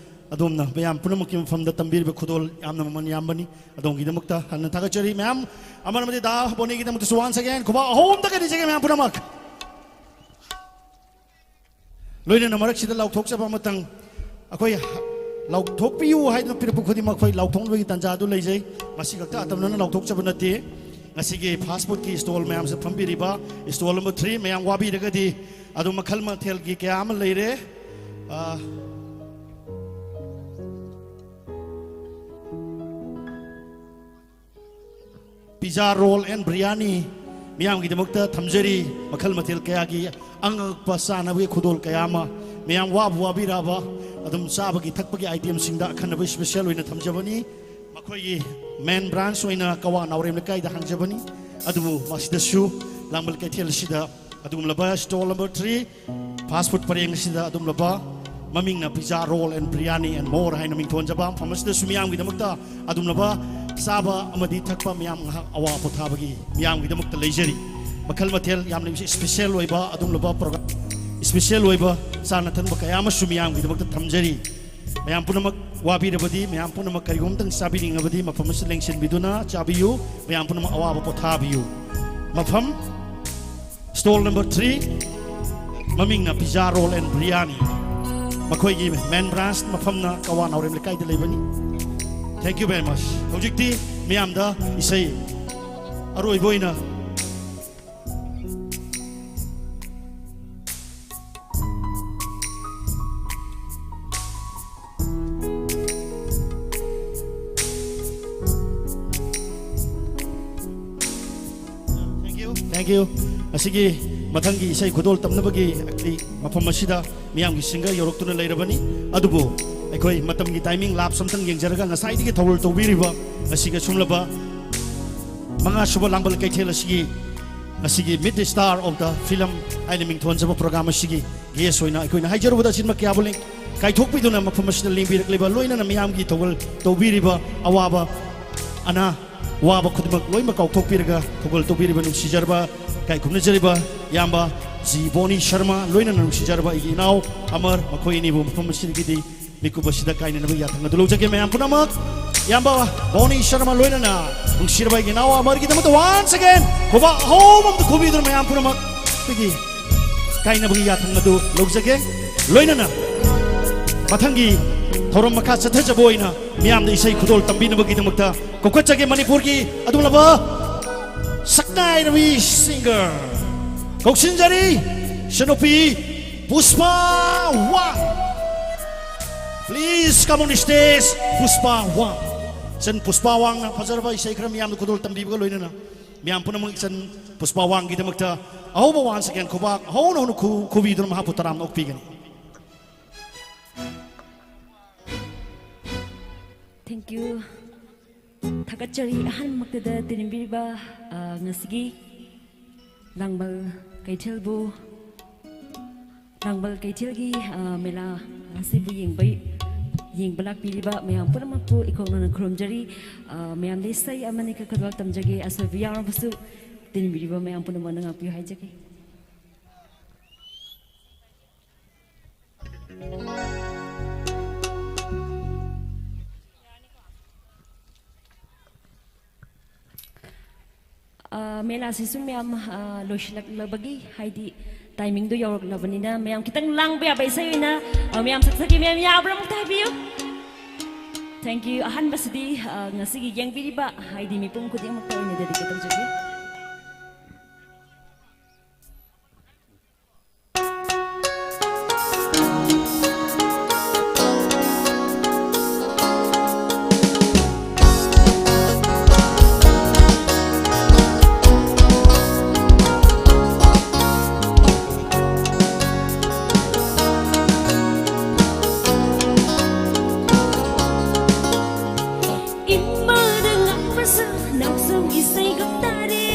ꯑꯗꯣꯝꯅ ꯃꯌꯥꯝ ꯄꯨꯝꯅꯃꯛꯀꯤ ꯃꯐꯝꯗ ꯇꯝꯕꯤꯔꯤꯕ ꯈꯨꯗꯣꯜ ꯌꯥꯝꯅ ꯃꯃꯜ ꯌꯥꯝꯕꯅꯤ꯫ ꯑꯗꯣꯝꯒꯤꯗꯃꯛꯇ ꯍꯟꯅ ꯊꯥꯒꯠꯆꯔꯤ ꯃꯌꯥꯝ꯫ ꯑꯃꯔ ꯑꯃꯗꯤ ꯗꯥ ꯕꯣꯅꯤꯒꯤꯗꯃꯛꯇꯁꯨ once again ꯈꯨꯕꯥꯛ ꯑꯍꯨꯝꯗ ꯀꯟꯅꯤꯖꯒꯦ ꯃꯌꯥꯝ ꯄꯨꯝꯅꯃꯛ꯫ ꯂꯣꯏꯅꯅ ꯃꯔꯛꯁꯤꯗ ꯂꯥꯎꯊꯣꯛꯆꯕ ꯑꯃꯇꯪ ꯑꯩꯈꯣꯏ ꯂꯥꯎꯊꯣꯛꯄꯤꯌꯨ ꯍꯥꯏꯗꯨꯅ ꯄꯤꯔꯛꯄ ꯈꯨꯗꯤꯡꯃꯛ ꯑꯩꯈꯣꯏ ꯂꯥꯎꯊꯣꯛꯅꯕꯒꯤ ꯇꯥꯟꯖꯥ ꯑꯗꯨ ꯂꯩꯖꯩ꯫ ꯃꯁꯤ ꯈꯛꯇ ꯑꯇꯝꯅꯅ ꯂꯥꯎꯊꯣꯛꯆꯕ ꯅꯠꯇꯦ꯫ ꯉꯁꯤꯒꯤ ꯐꯥꯁ ꯐꯨꯗꯀꯤ ꯁ꯭ꯇꯣꯜ ꯃꯌꯥꯝꯁꯤꯗ ꯐꯝꯕꯤꯔꯤꯕ ꯁ꯭ꯇꯣꯜ ꯅꯝꯕꯔ ꯊ꯭ꯔꯤ ꯃꯌꯥꯝ ꯋꯥꯕꯤꯔꯒꯗꯤ ꯑꯗꯨꯝ ꯃꯈꯜ ꯃꯊꯦꯜꯒꯤ ꯀꯌꯥ ꯑꯃ ꯂꯩꯔꯦ꯫ ꯑ, pizza, roll and biryani ꯃꯤꯌꯥꯝꯒꯤꯗꯃꯛꯇ ꯊꯝꯖꯔꯤ꯫ ꯃꯈꯜ ꯃꯊꯦꯜ ꯀꯌꯥꯒꯤ ꯑꯉꯛꯄ ꯆꯥꯅꯕꯒꯤ ꯈꯨꯗꯣꯜ ꯀꯌꯥ ꯑꯃ, ꯃꯌꯥꯝ ꯋꯥꯕꯨ ꯋꯥꯕꯤꯔꯛꯑꯕ ꯑꯗꯨꯝ ꯆꯥꯕꯒꯤ ꯊꯛꯄꯒꯤ ꯑꯥꯏꯇꯦꯝꯁꯤꯡꯗ ꯑꯈꯟꯅꯕ ꯏꯁꯄꯤꯁꯦꯜ ꯑꯣꯏꯅ ꯊꯝꯖꯕꯅꯤ꯫ ꯃꯈꯣꯏꯒꯤ ꯃꯦꯟ ꯕ꯭ꯔꯥꯟꯁ ꯑꯣꯏꯅ ꯀꯋꯥ ꯅꯥꯎꯔꯦꯝ ꯂꯩꯀꯥꯏꯗ ꯍꯥꯡꯖꯕꯅꯤ꯫ ꯑꯗꯨꯕꯨ ꯃꯁꯤꯗꯁꯨ ꯂꯥꯡꯕꯜ ꯀꯩꯊꯦꯜ ꯑꯁꯤꯗ ꯑꯗꯨꯒꯨꯝꯂꯕ stall number three fast food ꯄꯔꯦꯡ ꯑꯁꯤꯗ ꯑꯗꯨꯒꯨꯝꯂꯕ ꯃꯃꯤꯡꯅ pizza, roll and biryani and more ꯍꯥꯏꯅ ꯃꯤꯡꯊꯣꯟꯖꯕ ꯃꯐꯝ ꯑꯁꯤꯗꯁꯨ ꯃꯤꯌꯥꯝꯒꯤꯗꯃꯛꯇ ꯑꯗꯨꯒꯨꯝꯂꯕ ꯆꯥꯕ ꯑꯃꯗꯤ ꯊꯛꯄ ꯃꯌꯥꯝ ꯉꯥꯏꯍꯥꯛ ꯑꯋꯥ ꯄꯣꯊꯥꯕꯒꯤ ꯃꯤꯌꯥꯝꯒꯤꯗꯃꯛꯇ ꯂꯩꯖꯔꯤ꯫ ꯃꯈꯜ ꯃꯊꯦꯜ ꯌꯥꯝꯅ ꯏꯁꯄꯤꯁꯦꯜ ꯑꯣꯏꯕ ꯑꯗꯨꯒꯨꯝꯂꯕ ꯄ꯭ꯔꯣꯒ꯭ꯔꯥꯝ, ꯏꯁꯄꯤꯁꯦꯜ ꯑꯣꯏꯕ ꯆꯥꯅ ꯊꯛꯅꯕ ꯀꯌꯥ ꯑꯃꯁꯨ ꯃꯤꯌꯥꯝꯒꯤꯗꯃꯛꯇ ꯊꯝꯖꯔꯤ꯫ ꯃꯌꯥꯝ ꯄꯨꯝꯅꯃꯛ ꯋꯥꯕꯤꯔꯕꯗꯤ, ꯃꯌꯥꯝ ꯄꯨꯝꯅꯃꯛ ꯀꯔꯤꯒꯨꯝꯕ ꯑꯃꯇꯪ ꯆꯥꯕꯤꯅꯤꯡꯉꯕꯗꯤ ꯃꯐꯝ ꯑꯁꯤꯗ ꯂꯦꯡꯁꯤꯟꯕꯤꯗꯨꯅ ꯆꯥꯕꯤꯌꯨ꯫ ꯃꯌꯥꯝ ꯄꯨꯝꯅꯃꯛ ꯑꯋꯥꯕ ꯄꯣꯊꯥꯕꯤꯌꯨ꯫ ꯃꯐꯝ ꯁ꯭ꯇꯣꯜ ꯅꯝꯕꯔ ꯊ꯭ꯔꯤ, ꯃꯃꯤꯡꯅ pizza, roll and biryani꯫ ꯃꯈꯣꯏꯒꯤ ꯃꯦꯟ ꯕ꯭ꯔꯥꯟꯁ ꯃꯐꯝꯅ ꯀꯋꯥ ꯅꯥꯎꯔꯦꯝ ꯂꯩꯀꯥꯏꯗ ꯂꯩꯕꯅꯤ꯫ Thank you very much꯫ ꯍꯧꯖꯤꯛꯇꯤ ꯃꯤꯌꯥꯝꯗ ꯏꯁꯩ ꯑꯔꯣꯏꯕ ꯑꯣꯏꯅ Thank you, thank you꯫ ꯉꯁꯤꯒꯤ ꯃꯊꯪꯒꯤ ꯏꯁꯩ ꯈꯨꯗꯣꯜ ꯇꯝꯅꯕꯒꯤ ꯑꯩꯈꯣꯏ ꯃꯐꯝ ꯑꯁꯤꯗ ꯃꯤꯌꯥꯝꯒꯤ ꯁꯤꯡꯒꯔ ꯌꯧꯔꯛꯇꯨꯅ ꯂꯩꯔꯕꯅꯤ꯫ ꯑꯗꯨꯕꯨ ꯑꯩꯈꯣꯏ ꯃꯇꯝꯒꯤ ꯇꯥꯏꯃꯤꯡ ꯂꯥꯞꯁ ꯑꯝꯇꯪ ꯌꯦꯡꯖꯔꯒ ꯉꯁꯥꯏꯗꯒꯤ ꯊꯧꯔꯣꯜ ꯇꯧꯕꯤꯔꯤꯕ ꯉꯁꯤꯒ ꯁꯨꯝꯂꯕ ꯃꯉꯥꯁꯨꯕ ꯂꯥꯡꯕꯜ ꯀꯩꯊꯦꯜ ꯑꯁꯤꯒꯤ ꯉꯁꯤꯒꯤ Meet the Star of the Film ꯍꯥꯏꯅ ꯃꯤꯡꯊꯣꯟꯖꯕ ꯄ꯭ꯔꯣꯒ꯭ꯔꯥꯝ ꯑꯁꯤꯒꯤ ꯒꯦꯁ ꯑꯣꯏꯅ ꯑꯩꯈꯣꯏꯅ ꯍꯥꯏꯖꯔꯨꯕꯗ ꯑꯆꯤꯟꯕ ꯀꯌꯥꯕꯨ ꯂꯦꯡ-, ꯀꯥꯏꯊꯣꯛꯄꯤꯗꯨꯅ ꯃꯐꯝ ꯑꯁꯤꯗ ꯂꯦꯡꯕꯤꯔꯛꯂꯤꯕ ꯂꯣꯏꯅꯅ ꯃꯤꯌꯥꯝꯒꯤ ꯊꯧꯒꯜ ꯇꯧꯕꯤꯔꯤꯕ ꯑꯋꯥꯕ ꯑꯅꯥ ꯋꯥꯕ ꯈꯨꯗꯤꯡꯃꯛ ꯂꯣꯏꯅꯃꯛ ꯀꯥꯎꯊꯣꯛꯄꯤꯔꯒ ꯊꯧꯒꯜ ꯇꯧꯕꯤꯔꯤꯕ ꯅꯨꯡꯁꯤꯖꯔꯕ ꯏꯀꯥꯏ ꯈꯨꯝꯅꯖꯔꯤꯕ ꯏꯌꯥꯝꯕ ꯖꯤ ꯕꯣꯅꯤ ꯁꯔꯃ, ꯂꯣꯏꯅꯅ ꯅꯨꯡꯁꯤꯖꯔꯕ ꯑꯩꯒꯤ ꯏꯅꯥꯎ ꯑꯃꯔ, ꯃꯈꯣꯏ ꯑꯅꯤꯕꯨ ꯃꯐꯝ ꯑꯁꯤꯗꯒꯤꯗꯤ ꯃꯤꯀꯨꯞ ꯑꯁꯤꯗ ꯀꯥꯏꯅꯅꯕ ꯌꯥꯊꯪ ꯑꯗꯨ ꯂꯧꯖꯒꯦ꯫ ꯃꯌꯥꯝ ꯄꯨꯝꯅꯃꯛ ꯏꯌꯥꯝꯕ ꯕꯣꯅꯤ ꯁꯔꯃ ꯂꯣꯏꯅꯅ ꯅꯨꯡꯁꯤꯔꯕ ꯑꯩꯒꯤ ꯏꯅꯥꯎ ꯑꯃꯔꯒꯤꯗꯃꯛꯇ once again ꯈꯨꯕꯥꯛ ꯑꯍꯧꯕ ꯑꯃꯗ ꯈꯨꯕꯤꯗꯨꯅ ꯃꯌꯥꯝ ꯄꯨꯝꯅꯃꯛ ꯑꯩꯈꯣꯏꯒꯤ ꯀꯥꯏꯅꯕꯒꯤ ꯌꯥꯊꯪ ꯑꯗꯨ ꯂꯧꯖꯒꯦ꯫ ꯂꯣꯏꯅꯅ ꯃꯊꯪꯒꯤ ꯊꯧꯔꯝ ꯃꯈꯥ ꯆꯠꯊꯖꯕ ꯑꯣꯏꯅ ꯃꯤꯌꯥꯝꯗ ꯏꯁꯩ ꯈꯨꯗꯣꯜ ꯇꯝꯕꯤꯅꯕꯒꯤꯗꯃꯛꯇ ꯀꯧꯈꯠꯆꯒꯦ꯫ ꯃꯅꯤꯄꯨꯔꯒꯤ ꯑꯗꯨꯒꯨꯝꯂꯕ ꯁꯛꯅꯥꯏꯔꯕꯤ singer ꯀꯧꯁꯤꯟꯖꯔꯤ, ꯏꯆꯟꯅꯨꯄꯤ ꯄꯨꯁꯄꯥ ꯋꯥꯡ꯫ Please come on stage, ꯄꯨꯁꯄꯥ ꯋꯥꯡ꯫ ꯏꯆꯟ ꯄꯨꯁꯄꯥ ꯋꯥꯡꯅ ꯐꯖꯔꯕ ꯏꯁꯩ ꯈꯔ ꯃꯤꯌꯥꯝꯗ ꯈꯨꯗꯣꯜ ꯇꯝꯕꯤꯕꯒ ꯂꯣꯏꯅꯅ ꯃꯤꯌꯥꯝ ꯄꯨꯝꯅꯃꯛ ꯏꯆꯟ ꯄꯨꯁꯄꯥ ꯋꯥꯡꯒꯤꯗꯃꯛꯇ ꯑꯍꯧꯕ once again ꯈꯨꯕꯥꯛ ꯍꯧꯅ ꯍꯧꯅ ꯈꯨ-, ꯈꯨꯕꯤꯗꯨꯅ ꯃꯍꯥꯛꯄꯨ ꯇꯔꯥꯝꯅ ꯑꯣꯛꯄꯤꯒꯅꯤ꯫ Thank you꯫ ꯊꯥꯒꯠꯆꯔꯤ ꯑꯍꯥꯟꯕꯃꯛꯇꯗ ꯇꯤꯟꯕꯤꯔꯤꯕ, ꯑ, ꯉꯁꯤꯒꯤ ꯂꯥꯡꯕꯜ ꯀꯩꯊꯦꯜꯕꯨ, ꯂꯥꯡꯕꯜ ꯀꯩꯊꯦꯜꯒꯤ, ꯑ, ꯃꯦꯂꯥ ꯑꯁꯤꯕꯨ ꯌꯦꯡꯕ, ꯌꯦꯡꯕ ꯂꯥꯛꯄꯤꯔꯤꯕ ꯃꯌꯥꯝ ꯄꯨꯝꯅꯃꯛꯄꯨ ꯏꯀꯣꯛꯅꯅ ꯈꯨꯔꯨꯝꯖꯔꯤ꯫ ꯑ, ꯃꯌꯥꯝꯗ ꯏꯁꯩ ꯑꯃꯅꯤ ꯈꯛ ꯈꯛ ꯇꯝꯖꯒꯦ, ꯑꯁꯣꯏꯕ ꯌꯥꯎꯔꯕꯁꯨ ꯇꯤꯟꯕꯤꯔꯤꯕ ꯃꯌꯥꯝ ꯄꯨꯝꯅꯃꯛꯅ ꯉꯥꯛꯄꯤꯌꯨ ꯍꯥꯏꯖꯒꯦ꯫ ꯑ, ꯃꯦꯂꯥꯁꯤꯁꯨ ꯃꯌꯥꯝ, ꯑ, ꯂꯣꯏꯁꯤꯜꯂꯛꯂꯕꯒꯤ, ꯍꯥꯏꯗꯤ timingꯗꯣ ꯌꯧꯔꯛꯂꯕꯅꯤꯅ, ꯃꯌꯥꯝ ꯈꯤꯇꯪ ꯂꯥꯡꯕ ꯌꯥꯕ ꯏꯁꯩ ꯑꯣꯏꯅ, ꯑ, ꯃꯌꯥꯝ ꯁꯛꯆꯒꯦ꯫ ꯃꯌꯥꯝ ꯌꯥꯕ꯭ꯔꯥ ꯑꯃꯨꯛꯇ ꯍꯥꯏꯕꯤꯌꯨ꯫ Thank you꯫ ꯑꯍꯥꯟꯕꯁꯤꯗꯤ, ꯑ, ꯉꯁꯤꯒꯤ ꯌꯦꯡꯕꯤꯔꯤꯕ, ꯍꯥꯏꯗꯤ ꯃꯤꯄꯨꯝ ꯈꯨꯗꯤꯡꯃꯛꯇ ꯑꯣꯏꯅ dedicate ꯇꯧꯖꯒꯦ꯫ ꯏꯃꯥꯅ ꯉꯥꯡꯕꯁꯨ ꯅꯥꯎꯁꯨꯝ ꯏꯁꯩꯒꯨꯝ ꯇꯥꯔꯦ꯫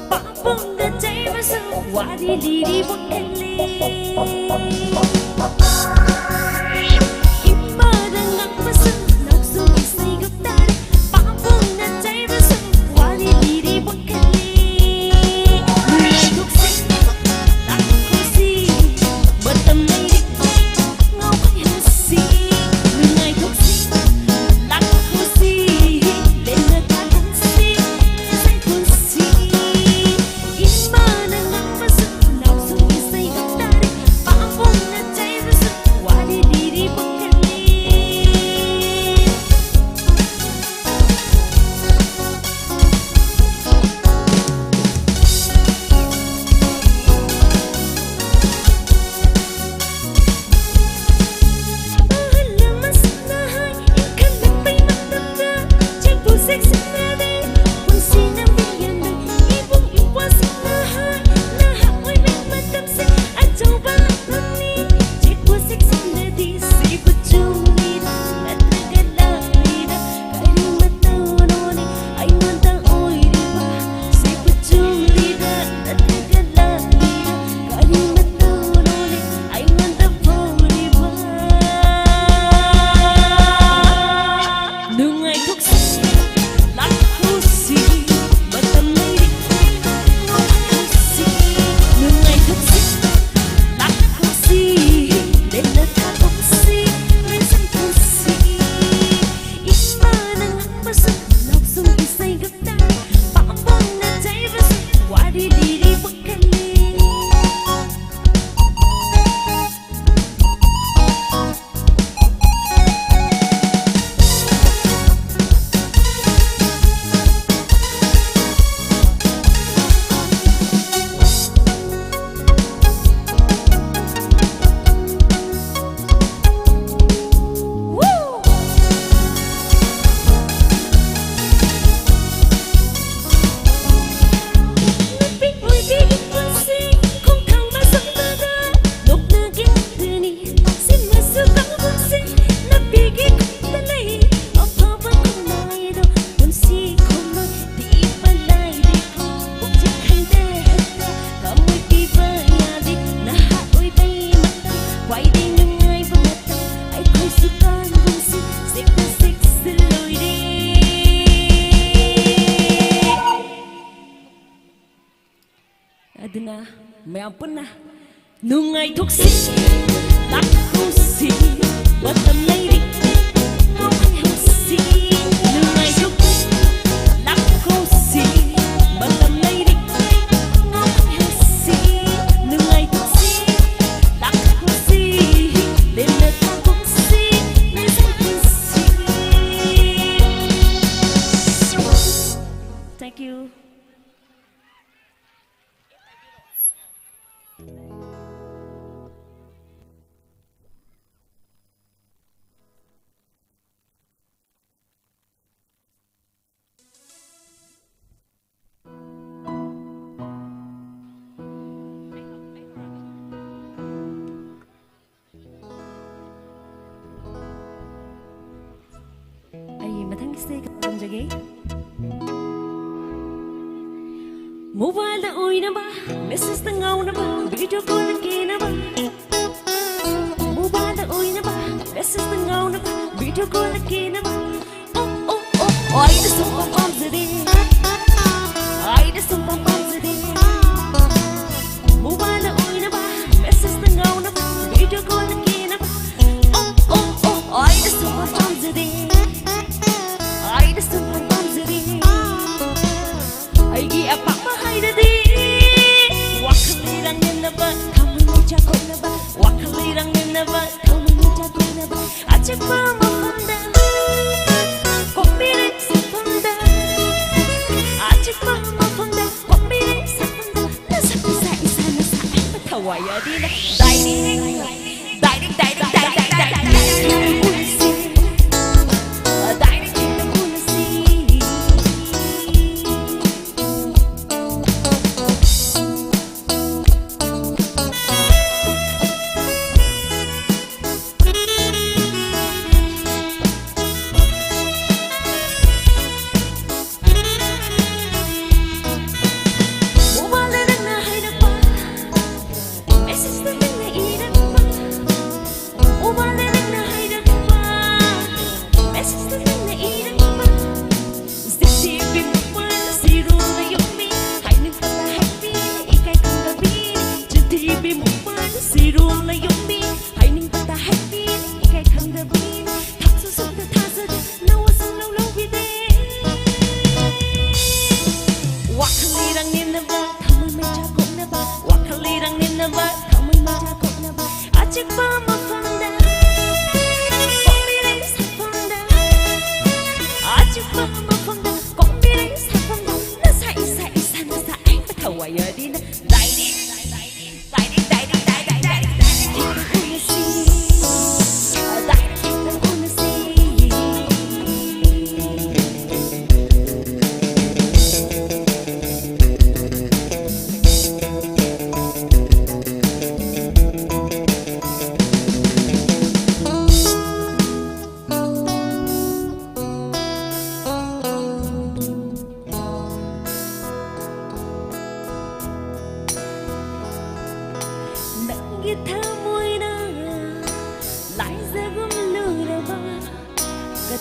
ꯄꯥꯕꯨꯡꯅ ꯆꯩꯕꯁꯨ ꯋꯥꯔꯤ ꯂꯤꯔꯤ ꯋꯥꯈꯜꯂꯦ꯫ ꯏꯃꯥꯅ ꯉꯥꯡꯕꯁꯨ ꯅꯥꯎꯁꯨꯝ ꯄꯨꯟꯁꯤ ꯁꯤꯛ ꯁꯤꯛ ꯂꯣꯏꯔꯦ꯫ ꯑꯗꯨꯅ ꯃꯌꯥꯝ ꯄꯨꯟꯅ ꯅꯨꯡꯉꯥꯏꯊꯣꯛꯁꯤ, ꯂꯥꯛꯊꯣꯛꯁꯤ, ꯃꯇꯝ ꯂꯩꯔꯤ, ꯉꯥꯎꯍꯟꯍꯧꯁꯤ, ꯅꯨꯡꯉꯥꯏꯊꯣꯛꯁꯤ, ꯂꯥꯛꯊꯣꯛꯁꯤ, ꯃꯇꯝ ꯂꯩꯔꯤ, ꯉꯥꯎꯍꯟꯍꯧꯁꯤ, ꯅꯨꯡꯉꯥꯏꯊꯣꯛꯁꯤ, ꯂꯥꯛꯊꯣꯛꯁꯤ, ꯂꯦꯝꯅ ꯊꯥꯗꯣꯛꯁꯤ, ꯃꯤꯁꯛ ꯄꯨꯟꯁꯤ꯫ Thank you. ꯑꯩ ꯃꯊꯪꯒꯤꯁꯦ ꯇꯝꯖꯒꯦ꯫ ꯃꯣꯕꯥꯏꯜꯗ ꯎꯏꯅꯕ, ꯃꯦꯁꯦꯖꯇ ꯉꯥꯎꯅꯕ, ꯚꯤꯗꯤꯑꯣ ꯀꯣꯜꯗ ꯀꯦꯅꯕ꯫ ꯃꯣꯕꯥꯏꯜꯗ ꯎꯏꯅꯕ, ꯃꯦꯁꯦꯖꯇ ꯉꯥꯎꯅꯕ, ꯚꯤꯗꯤꯑꯣ ꯀꯣꯜꯗ ꯀꯦꯅꯕ꯫ ꯑꯣ, ꯑꯣ, ꯑꯣ, ꯑꯩꯗꯤ ꯁꯨꯝ ꯄꯥꯝꯖꯔꯦ꯫ ꯑꯩꯗꯤ ꯁꯨꯝ ꯄꯥꯝꯖꯔꯦ꯫ ꯃꯣꯕꯥꯏꯜꯗ ꯎꯏꯅꯕ, ꯃꯦꯁꯦꯖꯇ ꯉꯥꯎꯅꯕ, ꯚꯤꯗꯤꯑꯣ ꯀꯣꯜꯗ ꯀꯦꯅꯕ꯫ ꯑꯣ, ꯑꯣ, ꯑꯣ, ꯑꯩꯗꯤ ꯁꯨꯝ ꯄꯥꯝꯖꯔꯦ꯫ ꯑꯩꯗꯤ ꯁꯨꯝ ꯄꯥꯝꯖꯔꯦ꯫ ꯑꯩꯒꯤ ꯑꯄꯥꯝꯕ ꯍꯥꯏꯔꯗꯤ ꯋꯥꯈꯜ ꯂꯩꯔꯥꯡ ꯅꯦꯝꯅꯕ, ꯊꯃꯣꯏ ꯆꯥꯛꯈꯣꯛꯅꯕ, ꯋꯥꯈꯜ ꯂꯩꯔꯥꯡ ꯅꯦꯝꯅꯕ, ꯊꯃꯣꯏ ꯆꯥꯛꯈꯣꯛꯅꯕ, ꯑꯆꯤꯛꯄ ꯃꯐꯝꯗ, ꯀꯣꯝꯕꯤꯔꯩ ꯁꯥꯐꯝꯗ, ꯑꯆꯤꯛꯄ ꯃꯐꯝꯗ, ꯀꯣꯝꯕꯤꯔꯩ ꯁꯥꯐꯝꯗ, ꯅꯁꯛ ꯅꯁꯥ ꯏꯁꯥ ꯅꯁꯥ ꯑꯩꯕꯨ ꯊꯋꯥꯏ ꯌꯥꯗꯦꯅ ꯗꯥꯏꯔꯤ꯫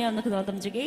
ꯃꯌꯥꯝꯅ ꯈꯨꯗꯣꯜ ꯇꯝꯖꯒꯦ꯫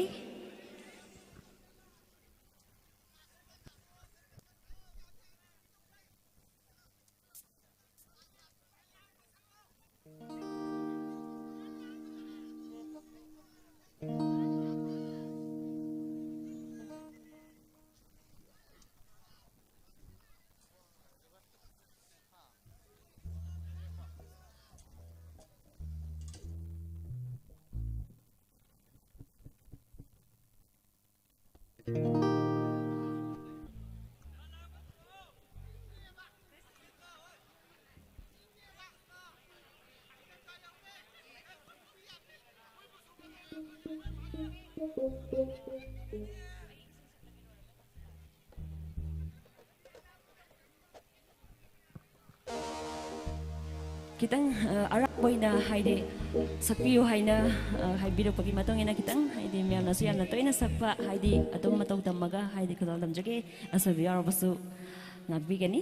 ꯈꯤꯇꯪ ꯑ, ꯑꯔꯥꯞꯄ ꯑꯣꯏꯅ ꯍꯥꯏꯗꯤ ꯁꯛꯄꯤꯌꯨ ꯍꯥꯏꯅ ꯑ, ꯍꯥꯏꯕꯤꯔꯛꯄꯒꯤ ꯃꯇꯨꯡ ꯏꯟꯅ ꯈꯤꯇꯪ ꯍꯥꯏꯗꯤ ꯃꯌꯥꯝꯅꯁꯨ ꯌꯥꯝꯅ ꯇꯣꯏꯅ ꯁꯛꯄ ꯍꯥꯏꯗꯤ ꯑꯗꯨꯝ ꯃꯇꯧ ꯇꯝꯃꯒ ꯍꯥꯏꯗꯤ ꯈꯨꯗꯣꯜ ꯇꯝꯖꯒꯦ꯫ ꯑꯁꯣꯏꯕ ꯌꯥꯎꯔꯕꯁꯨ ꯉꯥꯛꯄꯤꯒꯅꯤ꯫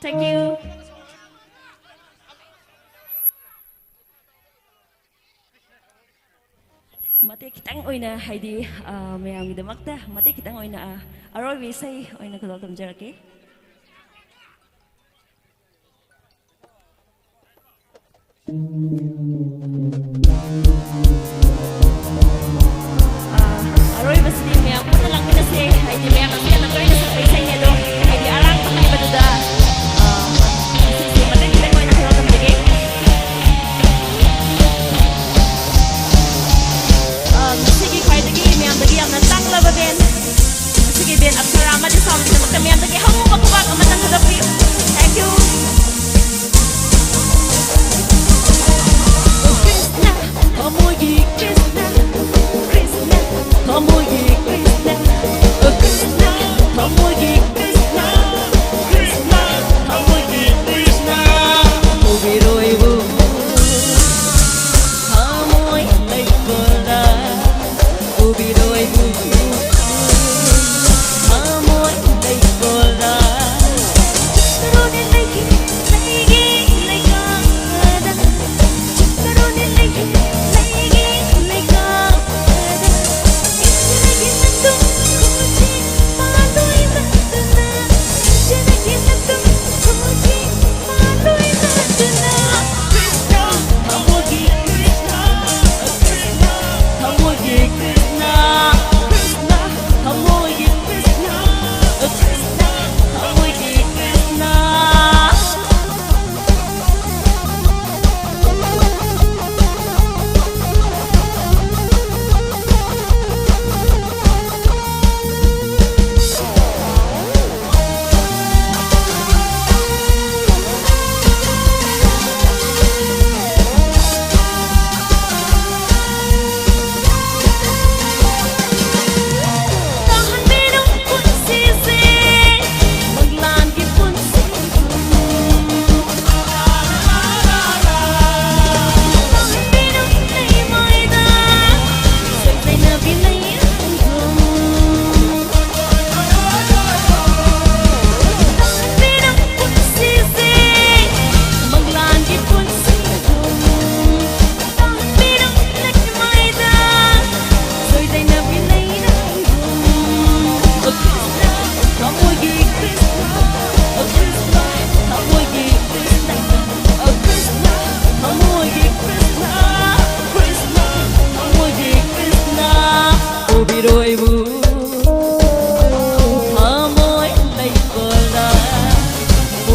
Thank you. ꯃꯇꯦꯛ ꯈꯤꯇꯪ ꯑꯣꯏꯅ, ꯍꯥꯏꯗꯤ, ꯑ, ꯃꯌꯥꯝꯒꯤꯗꯃꯛꯇ ꯃꯇꯦꯛ ꯈꯤꯇꯪ ꯑꯣꯏꯅ, ꯑ, ꯑꯔꯣꯏꯕ ꯏꯁꯩ ꯑꯣꯏꯅ ꯈꯨꯗꯣꯜ ꯇꯝꯖꯔꯛꯀꯦ꯫ ꯑ, ꯑꯔꯣꯏꯕꯁꯤꯗꯤ ꯃꯌꯥꯝ ꯄꯨꯟꯅ ꯂꯥꯡꯃꯤꯟꯅꯁꯦ꯫ ꯍꯥꯏꯗꯤ ꯃꯌꯥꯝꯅꯁꯨ ꯌꯥꯝꯅ ꯇꯣꯏꯅ ꯁꯛꯄ ꯏꯁꯩꯅꯦ, ꯑꯗꯣ ꯍꯥꯏꯗꯤ ꯑꯔꯥꯡꯕ ꯍꯩꯕꯗꯨꯗ, ꯑ, ꯁꯤꯁꯦ ꯃꯇꯦꯛ ꯈꯤꯇꯪ ꯑꯣꯏꯅ ꯈꯔ ꯇꯝꯖꯒꯦ꯫ ꯑ, ꯉꯁꯤꯒꯤ ꯈ꯭ꯋꯥꯏꯗꯒꯤ ꯃꯌꯥꯝꯗꯒꯤ ꯌꯥꯝꯅ ꯇꯥꯡꯂꯕ band, ꯉꯁꯤꯒꯤ band ꯑꯞꯁꯔꯥ ꯑꯃꯗꯤ sound ꯒꯤꯗꯃꯛꯇ ꯃꯌꯥꯝꯗꯒꯤ ꯑꯍꯧꯕ ꯈꯨꯕꯥꯛ ꯑꯃꯇꯪ ꯊꯥꯗꯣꯛꯄꯤꯌꯨ꯫ Thank you.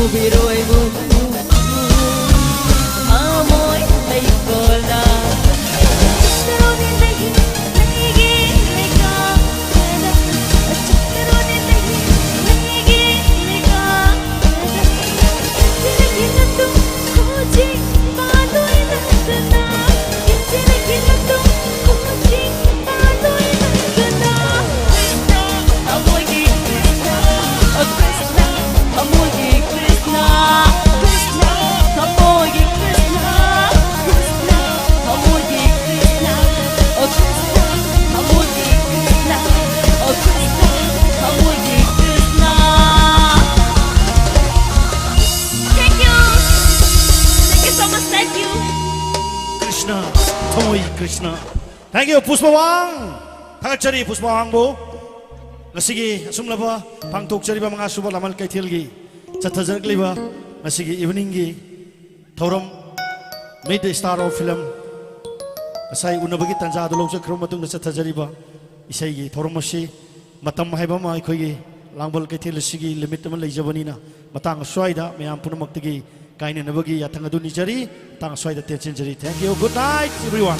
ꯎꯕꯤꯔꯣꯏꯕꯨ ꯊꯃꯣꯏ ꯂꯩꯀꯣꯜꯗ꯫ ꯆꯠꯈ꯭ꯔꯣꯅꯦ ꯂꯩꯒꯤ, ꯂꯩꯒꯤ ꯂꯩꯀꯣꯜꯗ꯫ ꯆꯠꯈ꯭ꯔꯣꯅꯦ ꯂꯩꯒꯤ, ꯂꯩꯒꯤ ꯂꯩꯀꯣꯜꯗ꯫ ꯆꯠꯈ꯭ꯔꯒꯦ ꯅꯪꯗꯨ ꯍꯧꯖꯤꯛ ꯄꯥꯟꯗꯣꯏ ꯅꯠꯇꯅ꯫ ꯆꯠꯈ꯭ꯔꯒꯦ ꯅꯪꯗꯨ ꯍꯧꯖꯤꯛ ꯄꯥꯟꯗꯣꯏ ꯅꯠꯇꯅ꯫ ꯀ꯭ꯔꯤꯁꯅ, ꯊꯃꯣꯏꯒꯤ ꯀ꯭ꯔꯤꯁꯅ, ꯑꯣ ꯀ꯭ꯔꯤꯁꯅ, ꯊꯃꯣꯏꯒꯤ ꯀ꯭ꯔꯤꯁꯅ, ꯀ꯭ꯔꯤꯁꯅ, ꯊꯃꯣꯏꯒꯤ ꯀ꯭ꯔꯤꯁꯅ, ꯀ꯭ꯔꯤꯁꯅ, ꯊꯃꯣꯏꯒꯤ ꯀ꯭ꯔꯤꯁꯅ, ꯑꯣ ꯀ꯭ꯔꯤꯁꯅ, ꯊꯃꯣꯏꯒꯤ ꯀ꯭ꯔꯤꯁꯅ, ꯑꯣ Krishna, ꯊꯃꯣꯏꯒꯤ Krishna. Thank you. Thank you so much. Thank you. Krishna, ꯊꯃꯣꯏ ꯀ꯭ꯔꯤꯁꯅ꯫ Thank you, ꯄꯨꯁꯄꯥꯋꯥꯡ꯫ ꯊꯥꯒꯠꯆꯔꯤ ꯄꯨꯁꯄꯥꯋꯥꯡꯕꯨ꯫ ꯉꯁꯤꯒꯤ ꯑꯁꯨꯝꯂꯕ ꯄꯥꯡꯊꯣꯛꯆꯔꯤꯕ ꯃꯉꯥ ꯁꯨꯕ ꯂꯥꯃꯜ ꯀꯩꯊꯦꯜꯒꯤ ꯆꯠꯊꯖꯔꯛꯂꯤꯕ ꯉꯁꯤꯒꯤ eveningꯒꯤ ꯊꯧꯔꯝ Meet the Star of Film ꯉꯁꯥꯏ ꯎꯅꯕꯒꯤ ꯇꯥꯟꯖꯥ ꯑꯗꯨ ꯂꯧꯖꯈ꯭ꯔꯕ ꯃꯇꯨꯡꯗ ꯆꯠꯊꯖꯔꯤꯕ ꯏꯁꯩꯒꯤ ꯊꯧꯔꯝ ꯑꯁꯤ ꯃꯇꯝ ꯍꯥꯏꯕ ꯑꯃ ꯑꯩꯈꯣꯏꯒꯤ ꯂꯥꯡꯕꯜ ꯀꯩꯊꯦꯜ ꯑꯁꯤꯒꯤ limit ꯑꯃ ꯂꯩꯖꯕꯅꯤꯅ ꯃꯇꯥꯡ ꯑꯁ꯭ꯋꯥꯏꯗ ꯃꯌꯥꯝ ꯄꯨꯝꯅꯃꯛꯇꯒꯤ ꯀꯥꯏꯅꯅꯕꯒꯤ ꯌꯥꯊꯪ ꯑꯗꯨ ꯅꯤꯖꯔꯤ꯫ ꯃꯇꯥꯡ ꯑꯁ꯭ꯋꯥꯏꯗ ꯇꯦꯟꯁꯤꯟꯖꯔꯤ꯫ Thank you. Good night, everyone.